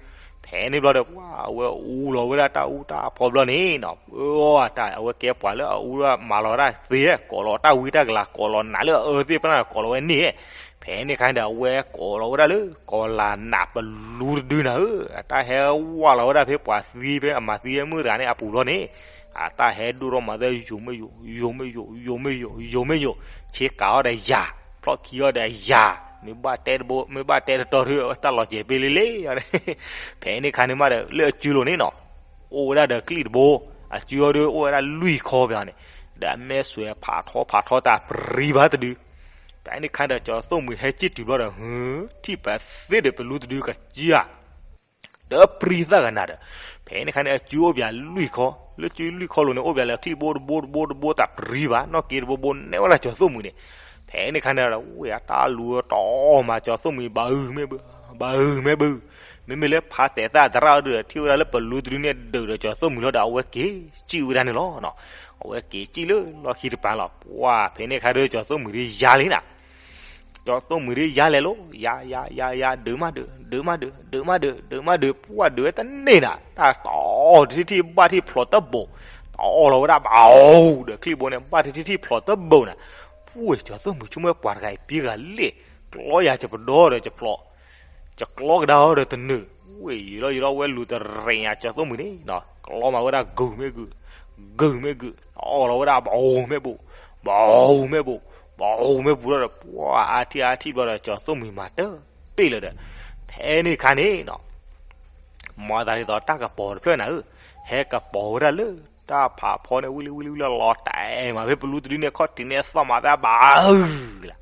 ဖဲန့ၣ်ဘျီဒီး ပှၤအဝဲအူလီၤဝဲဒၣ်တၢ်အူတၢ်အဖီဘျီန့ၣ်နီၤ, အဝဲကဲပှၤလၢအအူမၤလီၤဝဲဒၣ်သ့ ကိးလီၤတၢ်ဝံတၢ်ကလၤ ကိးလီၤနးလၢအအၢသ့ၣ်တဖၣ်န့ၣ် ကိးလီၤဝဲန့ၣ် ဖဲန့ၣ်ခါန့ၣ်ဒီး အဝဲကိးလီၤဝဲဒၣ်လၢ ကီၤလၤနးပလူတဒုနၤဧၢ, အတၢ်ဟဲဝးလီၤဝဲဒၣ်ဖဲပှၤသံဖဲအမၤသံဖဲမုၣ်တဂၤန့ၣ်အပူၤလီၤန့ၣ်, အတၢ်ဟဲဒိၣ်ထီၣ်မၤသး ယိၤမ့ၢ်ယိၤ, ယိၤမ့ၢ်ယိၤ, ယိၤမ့ၢ်ယိၤ, ယိၤမ့ၢ်ယိၤ, ဆ့ကၤအီၤဒီးယၤ, ဖျီၣ်ခံအီၤဒီးယၤ မ့ၢ်ဘၣ်တဲတဘိ မ့ၢ်ဘၣ်တဲတတီၤဒုး တၢ်လီၤစဲၤပ့လ့လ့န့ၣ်. ဖဲန့ၣ်ခါန့ၣ်မးဒီး လၢအစုလိၤန့ၣ်နီၤ, အိၣ်ဝဲဒၣ်ဒီးကျံၣ်တဘိ, အစုအီၤဒုးအိၣ်ဝဲဒၣ်လွံၢ်ခီပန့ၣ်, ဒီးအမဲာ်ဆွဲးဖးထီဖးထီတၢ်ပြံဘၣ်တဒု. ဖဲန့ၣ်ခါဒီး ကၠီၤသိၣ်မှံၤဟဲစံၣ်တုၤဘျီဒီး ဟု, ထံၣ်ပသ့ဒီးပလူတဒုကစၢ် ဒီးပြံသၣ်ဂၤနၤဒီး, ဖဲန့ၣ်ခါန့ၣ် အစုအိၣ်ပၠးလွံၢ်ခီ, လၢစုလွံၢ်ခီလိၤန့ၣ် အိၣ်ပၠးလၢကျံၣ်ဘိတဘိတဘိတဘိတၢ်ပြံဘၣ်, နီၢ်က့တဘိဘိနဲၣ်ဝဲဒၣ်ကၠီၤသိၣ်မှံၤန့ၣ်. ဖဲန့ၣ်ခါန့ၣ်ဒီး ဝဲတၢ်လူၤတအီၣ်မးကၠီၤသိၣ်မှံၤ ဘၣ်အုၣ်မ့ၢ်ဘု, ဘၣ်အုၣ်မ့ၢ်ဘု, မ့မ့ၢ်လၢဖးသဲးသၣ်သရၣ်အီၤဒုးဒီး ထံၣ်ဝဲဒၣ်လၢပလူတဒုန့ၣ်ဒုးဒီးကၠီၤသိၣ်မှံၤလီၤဒီး အဝဲက့ၤစံၣ်ဝဲဒၣ်န့ၣ်လီၤ. အဝဲက့ၤစံၣ်လၢလီၢ်ခံတပၤလီၤ. ပှၢ်ဖဲန့ၣ်ခါဒီး ကၠီၤသိၣ်မှံၤဒုးယါလံနၤ ကၠီၤသိၣ်မှံၤဒုးယါလဲၤလိၤ, ယါယါယါယါ ဒုးမးဒုး, ဒုးမးဒုး, ဒုးမးဒုး, ဒုးမးဒုး, ပှၢ်ဒုးဝဲတန့ၢ်နၤ, တၢ်တအီၣ်တထံၣ်ထံၣ်ဘၣ်ထံၣ်ဖျိးတဘိး, တအီၣ်လီၤဝဲဒၣ်ဘၣ်အီၣ်ဒီးကျံၣ်ဘိန့ၣ် ဘၣ်ထံၣ်ထံၣ်ထံၣ်ဖျိးတဘိးနၤ. ပှၢ်ကၠီၤသိၣ်မှံၤဆိကမိၣ်ပှၤတဂၤအံၤ ပှၤတဂၤလဲၣ်, ကျီယၤကပဒီဒီးကဖျိး ကကျီကဒါအီၤဒီးတနုာ်, ဝဲယံာ်လီၤယံာ်လီၤ ဝဲလူၤတရံးညါကၠီၤသိၣ်မှံၤန့ၣ်, ကျီမးဝဲဒၣ်ဂုာ်မ့ၢ်ဂုာ်, ဂုာ်မ့ၢ်ဂုာ်, အီၣ်လီၤဝဲဒၣ်ဘၣ်အီၣ်မ့ၢ်ဘိး, ဘၣ်အီၣ်မ့ၢ်ဘိး, ဘၣ်အီၣ်မ့ၢ်ဘိးလီၤဒီး ပှၢ်အါထံၣ်အါထံၣ်ဘျီဒီး ကၠီၤသိၣ်မှံၤမၤတပ့ၢ်လၢၤဒီး, ဖဲန့ၣ်ခါန့ၣ်နီၤ မၤသးဒ်သိးတၢ်ကပီၤတဖျၢၣ်နၤဧၢ, ဟဲကပီၤဝဲဒၣ်လၢတၢ်ဖးဖီန့ၣ် ဝံၤလံဝံၤလံဝံၤလံ လီၤတဲာ်မးဖဲပလူတဒုန့ၣ် ခီၣ်ထံးန့ၣ် သီၣ်မးသးဘၣ်အုၣ်လီၤ.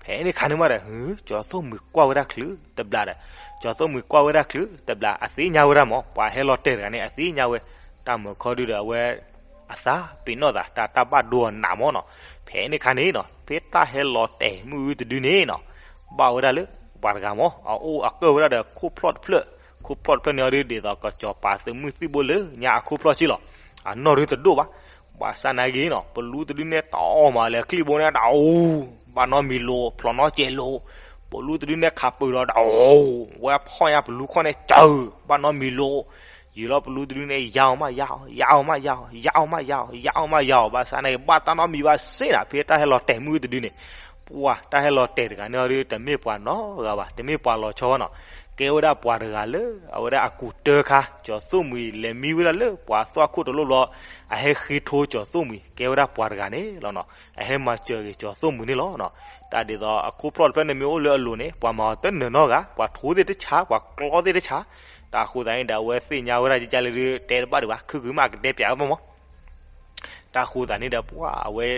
ဖဲန့ၣ်ခါန့ၣ်မးဒီး ဟု, ကၠီၤသိၣ်မှံၤကွၢ်ဝဲဒၣ်ချုးတဘျီဒီး, ကၠီၤသိၣ်မှံၤကွၢ်ဝဲဒၣ်ချုးတဘျီ အသ့ၣ်ညါဝဲဒၣ်မး ပှၤဟဲလီၤတဲာ်တဂၤန့ၣ် အသ့ၣ်ညါဝဲ, တၢ်မုာ်ခီဒုဒီးအဝဲ အသးပ့ၤနီၣ်သး တၢ်တၢ်ဘၣ်ဒိအနးမးနီၤ. ဖဲန့ၣ်ခါန့ၣ်နီၤ ဖဲတၢ်ဟဲလီၤတဲာ်မုၢ်တဒုန့ၣ်နီၤ ဘၣ်ဝဲဒၣ်လၢပှၤတဂၤမး အအိၣ်အကၢၣ်ဝဲဒၣ်ဒီးခိၣ်ဖျီၣ်တဖျၢၣ်, ခိၣ်ဖျီၣ်တဖျၢၣ်န့ၣ်အီၤဒု ဒ်သိးကစီၤပၤသုးမုၢ်သံၣ်ဘိလၢညါအခိၣ်ဖျီၣ်ဆံလီၤ. အနီၢ်ဒုတဒိၣ်ဘၣ်. ဘၣ်ဆၣ်နာ်က့နီၤ ပလူတဒုန့ၣ် တအီၣ်မးလၢကျံၣ်ဘိန့ၣ် တအူ, ဘၣ်နီတမံၤလိၤ ဖျိးနီတစဲးလိၤ, ပလူတဒုန့ၣ် ခးပၢၤလီၤ တအူ, ဝဲဖီၣ်ညါပလူခီၣ်န့ၣ် စၢၤ, ဘၣ်နီတမံၤလိၤ ယံာ်လီၤ ပလူတဒုန့ၣ် ယါအီၤမးယါအီၤ, ယါအီၤမးယါအီၤ, ယါအီၤမးယါအီၤ, ဘၣ်ဆၣ်နာ်က့ ဘၣ်တၢ်နီတမံၤဘၣ်စ့ၢ်နၤ ဖဲတၢ်ဟဲလီၤတဲာ်မုၢ်တဒုန့ၣ်, ပှၤတၢ်ဟဲလီၤတဲာ်တဂၤန့ၣ်အီၤဒု တမ့ၢ်ပှၤနီတဂၤဘၣ်, တမ့ၢ်ပှၤလီၤဆီဘၣ်နီၤ, ကဲဝဲဒၣ်ပှၤတဂၤလၢအဝဲဒၣ်အကူးတၢခါ ကၠီၤသိၣ်မှံၤ လဲၤမံဝဲဒၣ်လၢပှၤသွၣ်ခိၣ်တလိၣ်ဘျီ အဟဲဃ့ထိကၠီၤသိၣ်မှံၤ ကဲဝဲဒၣ်ပှၤတဂၤန့ၣ်လီၤနီၤ, အဟဲမၤစၢၤက့ၤကၠီၤသိၣ်မှံၤန့ၣ်လီၤနီၤ. တၢ်ဒ်သိးအခိၣ်ဖျီၣ်တဖျၢၣ်န့ၣ်မ့ၢ်အိၣ်လၢအလိၤန့ၣ် ပှၤမၤအီၤတနၢၤနီတဂၤ, ပှၤထိသ့ၣ်တဆါ ပှၤကျီသ့ၣ်တဆါ, တၢ်အဃိသတးန့ၣ်ဒီး အဝဲသ့ၣ်ညါဝဲဒၣ်ကကၢ်လၢဒု တဲတဘၣ်ဒံးဘၣ် ခုၣ်ခုၣ်မးကတဲပၠးဝဲဘၣ်မး တၢ်ဃိသးန့ၣ်ဒီး ပှၤအဝဲ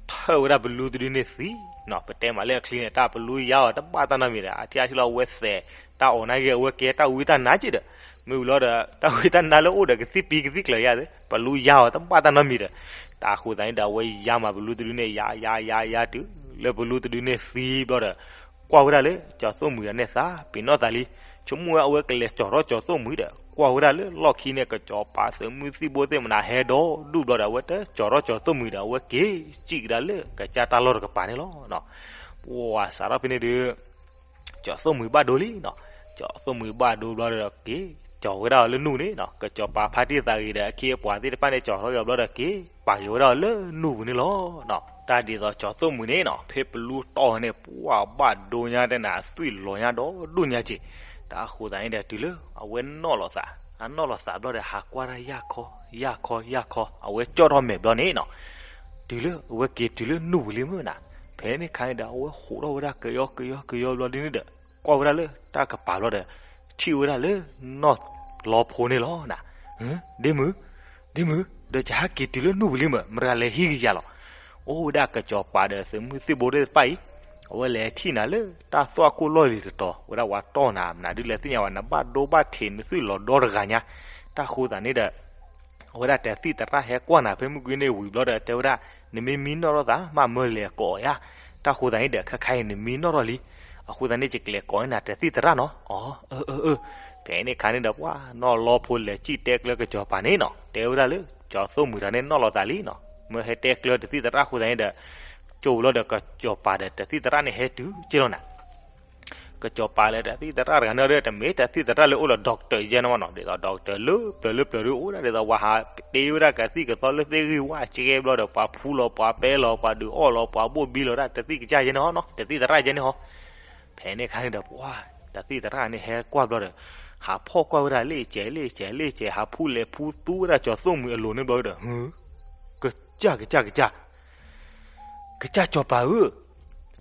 ထၢၣ်ဝဲဒၣ်ပလူတဒုန့ၣ်သံနီၤ, ပတဲမးလၢအချံန့ၣ် တၢ်ပလူယါအီၤတဘၣ်တၢ်နီတမံၤဒီး အထံၣ်အါထံၣ်လီၤ အဝဲသဲးတၢ်အီၣ်နာ်က့ အဝဲကဲတၢ်ဝံတၢ်နါက့ဒီး, မ့ၢ်ဝံၤလီၤဒီး တၢ်ဝံတၢ်နါလၢအိၣ်ဒီးကသံၣ်ပံၤကသံၣ်ကျၢၤယါသ့ ပလူယါအီၤတဘၣ်တၢ်နီတမံၤဒီး, တၢ်ဃိသးန့ၣ်ဒီး အဝဲယါမးပလူတဒုန့ၣ် ယါယါယါယါတုၤလၢပလူတဒုန့ၣ်သံဘျီဒီး ကွၢ်ဝဲဒၣ်လၢကၠီၤသိၣ်မှံၤဒီးန့ၣ်သးပ့ၤနီၣ်သးလံ, ဆိကမိၣ်ဝဲအဝဲကလဲၤကၠီၤထီၣ်ကၠီၤသိၣ်မှံၤဒီး ကွၢ်ဝဲဒၣ်လၢလီၢ်ခံန့ၣ် ကစီၤပၤသုးမုၢ်သံၣ်ဘိသ့ၣ်မနၤဟဲဒီဒူၣ်ဘျီဒီး အဝဲတကၠီၤထီၣ်ကၠီၤသိၣ်မှံၤဒီး အဝဲက့ၤစံၣ်ကဒါလၢကစၢ်တၢ်လီၢ်တကပၤန့ၣ်လီၤ. ပှၤစးထီၣ်ဖဲန့ၣ်ဒုး ကၠီၤသိၣ်မှံၤဘၣ်ဒိလံနီၤ, ကၠီၤသိၣ်မှံၤဘၣ်ဒိဘျီဒီး က့ၤကၠီၤဝဲဒၣ်အီၤလၢနူၢ်န့ၣ်နီၤ, ကစီၤပၤဖါတံၢ်သးဂ့ၤဒီး အခ့အပှၤသ့ၣ်တဖၣ်န့ၣ် ကၠီၤထီၣ်က့ၤအီၤဘျီဒီး က့ၤပာ်က့ၤဝဲဒၣ်အီၤလၢနူၢ်ပူၤန့ၣ်လီၤ. တၢ်ဒ်သိးကၠီၤသိၣ်မှံၤန့ၣ်နီၤ ဖဲပလူတီၢ်န့ၣ် ပှၤဘၣ်ဒိညါတဲနၤ အသွံၣ်လီၤညါဒီဒူၣ်ညါက့ၤ, တၢ်ဃိသးန့ၣ်ဒီး တုၤလၢအဝဲနီၣ်လီၤသး, အနီၣ်လီၤသးဘျီဒီး ဟးကွၢ်တၢ်ယၢ်ခီ ယၢ်ခီ ယၢ်ခီ အဝဲကၠီၣ်ထီၣ်မဲာ်ဘျီန့ၣ်နီၤ, တုၤလၢအဝဲက့ၤတုၤလၢနူၢ်ပူၤလံမုၢ်နၤ, ဖဲန့ၣ်ခါန့ၣ်ဒီး အဝဲဟးထီၣ်ဝဲဒၣ်ကယီကယီကယီဘျီဒ်န့ၣ်ဒီး ကွၢ်ဝဲဒၣ်လၢတၢ်ကပၤဘျီဒီး ထံၣ်ဝဲဒၣ်လၢနီၢ်လီဖိန့ၣ်လီၤနၤ, ဒ့မုၣ်, ဒ့မုၣ်, ဒီးယဟဲက့ၤတုၤလၢနူၢ်ပူၤလံမုၢ် မတၤလဲၤဟံးကယၤလီၤ. အိၣ်ဝဲဒၣ်ကစီၤပၤဒီးသုးမုၢ်သံၣ်ဘိသ့ၣ်တဖၣ်အံၤ, အဝဲလဲၤထံၣ်နၤလၢတၢ်သွၣ်ခိၣ်လီၢ်လံၤတတီၤ, ဝဲဒၣ်ပှၤတီၢ်နၤ မနုၤဒုလဲၤသ့ၣ်ညါဝဲ နဘၣ်ဒိဘၣ်ထံးနသွံၣ်လီၤဒီတဂၤညါ, တၢ်ဃိသးန့ၣ်ဒီး အဝဲဒၣ်တသံၣ်သရၣ်ဟဲကွၢ်နၤဖဲမုၢ်ကွံန့ၣ်ဝံၤဘျီဒီး တဲဝဲဒၣ် နမ့ၢ်မံနီၣ်ထီၣ်သး မ့ၢ်မၢလဲၤကိးယၤ, တၢ်ဃိသးန့ၣ်ဒီး ခဲခါအံၤနမံနီၣ်ထီၣ်လံ, အဃိသတးန့ၣ် ယကလဲၤကိးန့ၢ်နၤတသံၣ်သရၣ်နီၤ, အီ, အၢ အၢ အၢ, ဖဲန့ၣ်ခါန့ၣ်ဒီး ပှၤနီၢ်လီဖိလဲၤစံၣ်တဲကျၢကစီၤပၤန့ၣ်နီၤ, တဲဝဲဒၣ်လၢ ကၠီၤသိၣ်မှံၤတဂၤန့ၣ်နီၣ်လီၤသးလံနီၤ, မ့ၢ်ဟဲတဲကျၢတသံၣ်သရၣ်အဃိသတးန့ၣ်ဒီး ကၠိဘျီဒီးကစီၤပၤဒီးတသံၣ်သရၣ်န့ၣ် ဟဲတုၤက့လီၤနၤ ကစီၤပၤလၢတသံၣ်သရၣ်တဂၤန့ၣ်ဒီး တမ့ၢ်တသံၣ်သရၣ်လၢအိၣ်လၢ doctor ယဲန့ၣ်မနီၤ, ဒ်သိး doctor လၢပျၢၤလၢပျၢၤဒုအိၣ်ဒၣ် ဒ်သိးပှၤဟးတ့ဝဲဒၣ်ကသံၣ်ကသီလၢသ့ၣ်ဂံၢ်ဝၣ် ကဲဘျီဒီး ပှၤဖူလီၤ ပှၤပဲလီၤ ပှၤဒုးအီၣ်လီၤ ပှၤဘိၣ်ဘံလီၤဒၣ် တသံၣ်ကစၢ်ယဲန့ၣ်ဟီနီၤ, တသံၣ်သရၣ်ယဲန့ၣ်ဟီ. ဖဲန့ၣ်ခါန့ၣ်ဒီး ပှၤ တသံၣ်သရၣ်န့ၣ်ဟဲကွၢ်ဘျီဒီး ဟးဖီၣ်ကွၢ်ဝဲဒၣ်လ့ၣ်စဲးလ့ၣ်စဲးလ့ၣ်စဲး ဟးဖူလဲၤဖူသူဝဲဒၣ်ကၠီၤသိၣ်မှံၤအလိၤန့ၣ်ဘျီဒီး ဟု ကစၢ်ကစၢ်ကစၢ် ကစၢ်ကၠီၤပၤဧၢ,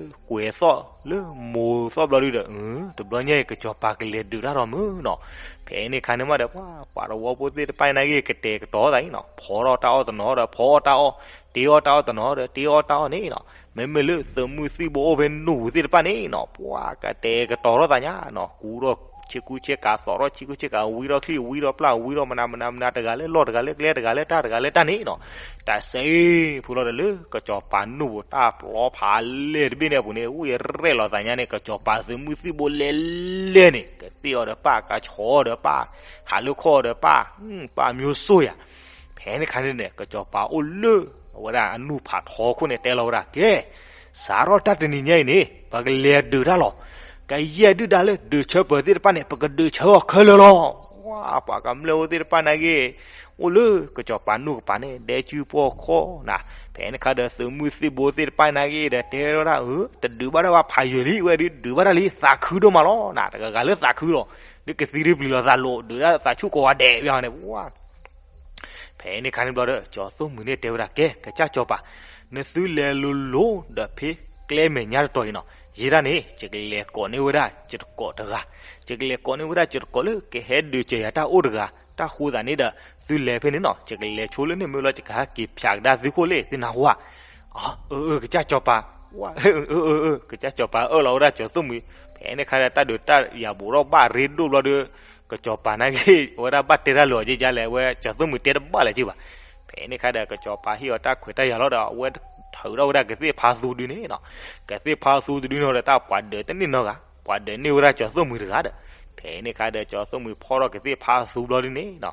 ကၠီၤပၤဟဲက့ၤလၢကွဲၤသီၣ်လၢမိၤသီၣ်ဘျီဒုဒီး တဘျီညါအံၤ ကၠီၤပၤကလဲၤဒုးတၢ်ဒီးမုၢ်နီၤ. ဖဲန့ၣ်ခါန့ၣ်မးဒီး ပှၤ ပှၤသဝီဖိသ့ၣ်တဖၣ်နာ်က့ ကတဲာ်ကတီၤသးအံၤနီၤ, ဖီထီၣ်တၢ်အီၣ်တနီၤဒီး ဖီအီၣ်တၢ်အီၣ်, တ့အီၣ်တၢ်အီၣ်တနီၤဒီး တ့အီၣ်တၢ်အီၣ်န့ၣ်နီၤ. မ့မ့ၢ်လၢသုးမုၢ်သံၣ်ဘိအိၣ်ဖဲနူၢ်ပူၤသ့ၣ်တဖၣ်န့ၣ်နီၤ, ပှၤကတဲာ်ကတီၤထီၣ်သးညါနီၤ, ကူထီၣ်ဆ့ကူဆ့ကၤ သိးထီၣ်ဆ့ကူဆ့ကၤ, ဝံထီၣ်ချံ ဝံထီၣ်ပျၢ် ဝံထီၣ်မနၤမနၤမနၤ, တဂၤလၢလီၢ် တဂၤလၢကျဲ တဂၤလၢတၢ် တဂၤလၢတၢ်န့ၣ်နီၤ. တၢ်စဲအ့ၣ် ဖုလီၤဒီး လၢကၠီၤပၤနူၢ်ပူၤ တၢ်ပျီဖးလဲၢ်တဘ့ၣ်န့ၣ်အပူၤန့ၣ် ဝံရဲၣ်လီၤသးညါန့ၣ် ကၠီၤပၤသုးမုၢ်သံၣ်ဘိလဲၤလဲၣ်န့ၣ် ကသ့ၣ်အီၤဒီးပၢ်, ကဆီအီၤဒီးပၢ်, ဟးလၢခီၣ်အီၤဒီးပၢ်, ပၢ်မျိုးစိုးယၤ. ဖဲန့ၣ်ခါန့ၣ်န့ၣ် ကၠီၤပၤအိၣ်လၢအဝဲဒၣ်အနူၢ်ဖးထီခိၣ်န့ၣ် တဲလီၤဝဲဒၣ် ကဲ, စးထီၣ်တၢ်တနံၤညါအံၤန့ၣ် ပကလဲၤဒုးတၢ်လီၤ. ကယဲၢ်ဒုၣ်ဒါလၢဒုးဆၢပၢၤသ့ၣ်တဖၣ်န့ၣ် ပကဒုးဆၢအီၤခဲလၢာ်လီၤ. ဝါ, ပှၤကမျၢၢ်ဖိသ့ၣ်တဖၣ်နာ်က့ အိၣ်လၢကၠီၤပၤနူၢ်ကပၤန့ၣ် ဒဲကုပီၢ်ခီၣ်နၤ. ဖဲန့ၣ်ခါဒီး သုးမုၢ်သံၣ်ဘိသ့ၣ်တဖၣ်နာ်က့ဒီး တဲဝဲဒၣ် အၢ, တဒုးဘၣ်တၢ်ဘၣ် ဖးယံာ်လံ, ဝဲဒုးဒုးဘၣ်တၢ်လံ, သးခုဒိၣ်မးလီၤနၤ, တဂၤဂၤလၢသးခုလီၤ, ဒ်ကသံဒ်ပျံၤလီၤသးလိာ် ဒုးဒၣ်သးဆူၣ်ကိးဂၤဒဲးဘၣ်န့ၣ် ဝါ ဖဲန့ၣ်ခါန့ၣ်ဘျီဒီး ကၠီၤသိၣ်မှံၤန့ၣ်တဲဝဲဒၣ် ကဲ, ကစၢ်ကၠီၤပၤ, နသုလဲၤလိၤလိၤဒီးဖဲကျဲမဲာ်ညါတတီၤအံၤနီၤ, ယဲဒၣ်န့ၣ် ယကလဲၤကိးန့ၢ်ဝဲဒၣ်ယတကိးတဂၤ, ယကလဲၤကိးန့ၢ်ဝဲဒၣ်ယတကိးလၢကဟဲဒုးစၢၤယၤတၢ်အိၣ်တဂၤ, တၢ်ဃိသးန့ၣ်ဒီး သုလဲၤဖဲန့ၣ်နီၤ, ယကလဲၤဆိလၢန့ၣ်မ့ၢ်လီၤ ယကဟဲက့ၤဖျးကဒါသုခိၣ်လၢသုနၢ်ဟူဧါ. အၢ အၢ ကစၢ်ကၠီၤပၤ, ဝါ, အၢ အၢ အၢ ကစၢ်ကၠီၤပၤအၢၣ်လီၤဝဲဒၣ်ကၠီၤသိၣ်မှံၤ, ဖဲန့ၣ်ခါဒီး တၢ်ဒုးတၢ်ယၤဘူးထီၣ်ဘၣ်ရ့ဒိၣ်ဘျီဒီး ကစၢ်ကၠီၤပၤနာ်က့ အဝဲဒၣ်ဘၣ်တဲတၢ်လၢာ်အီၤကကလဲၣ်, အဝဲကၠီၤသိၣ်မှံၤတဲတဘၣ်လၢၤက့ဘၣ်. ဖဲန့ၣ်ခါဒီး ကစၢ်ကၠီၤပၤဟ့ၣ်အီၤတၢ်ခွဲးတၢ်ယာ်လီၤဒီး အဝဲထုးထီၣ်ဝဲဒၣ်ကသ့ၣ်ဖးသူတဒုန့ၣ်နီၤ, ကသ့ၣ်ဖးသူတဒုန့ၣ်ဒီး တၢ်ပှၤဒၢးတန့ၢ်နီတဂၤ, ပှၤဒၢးန့ၢ်ဝဲဒၣ်ကၠီၤသိၣ်မှံၤတဂၤဒီး, ဖဲန့ၣ်ခါဒီး ကၠီၤသိၣ်မှံၤဖီၣ်ထီၣ်ကသ့ၣ်ဖးသူဘျီဒုန့ၣ်နီၤ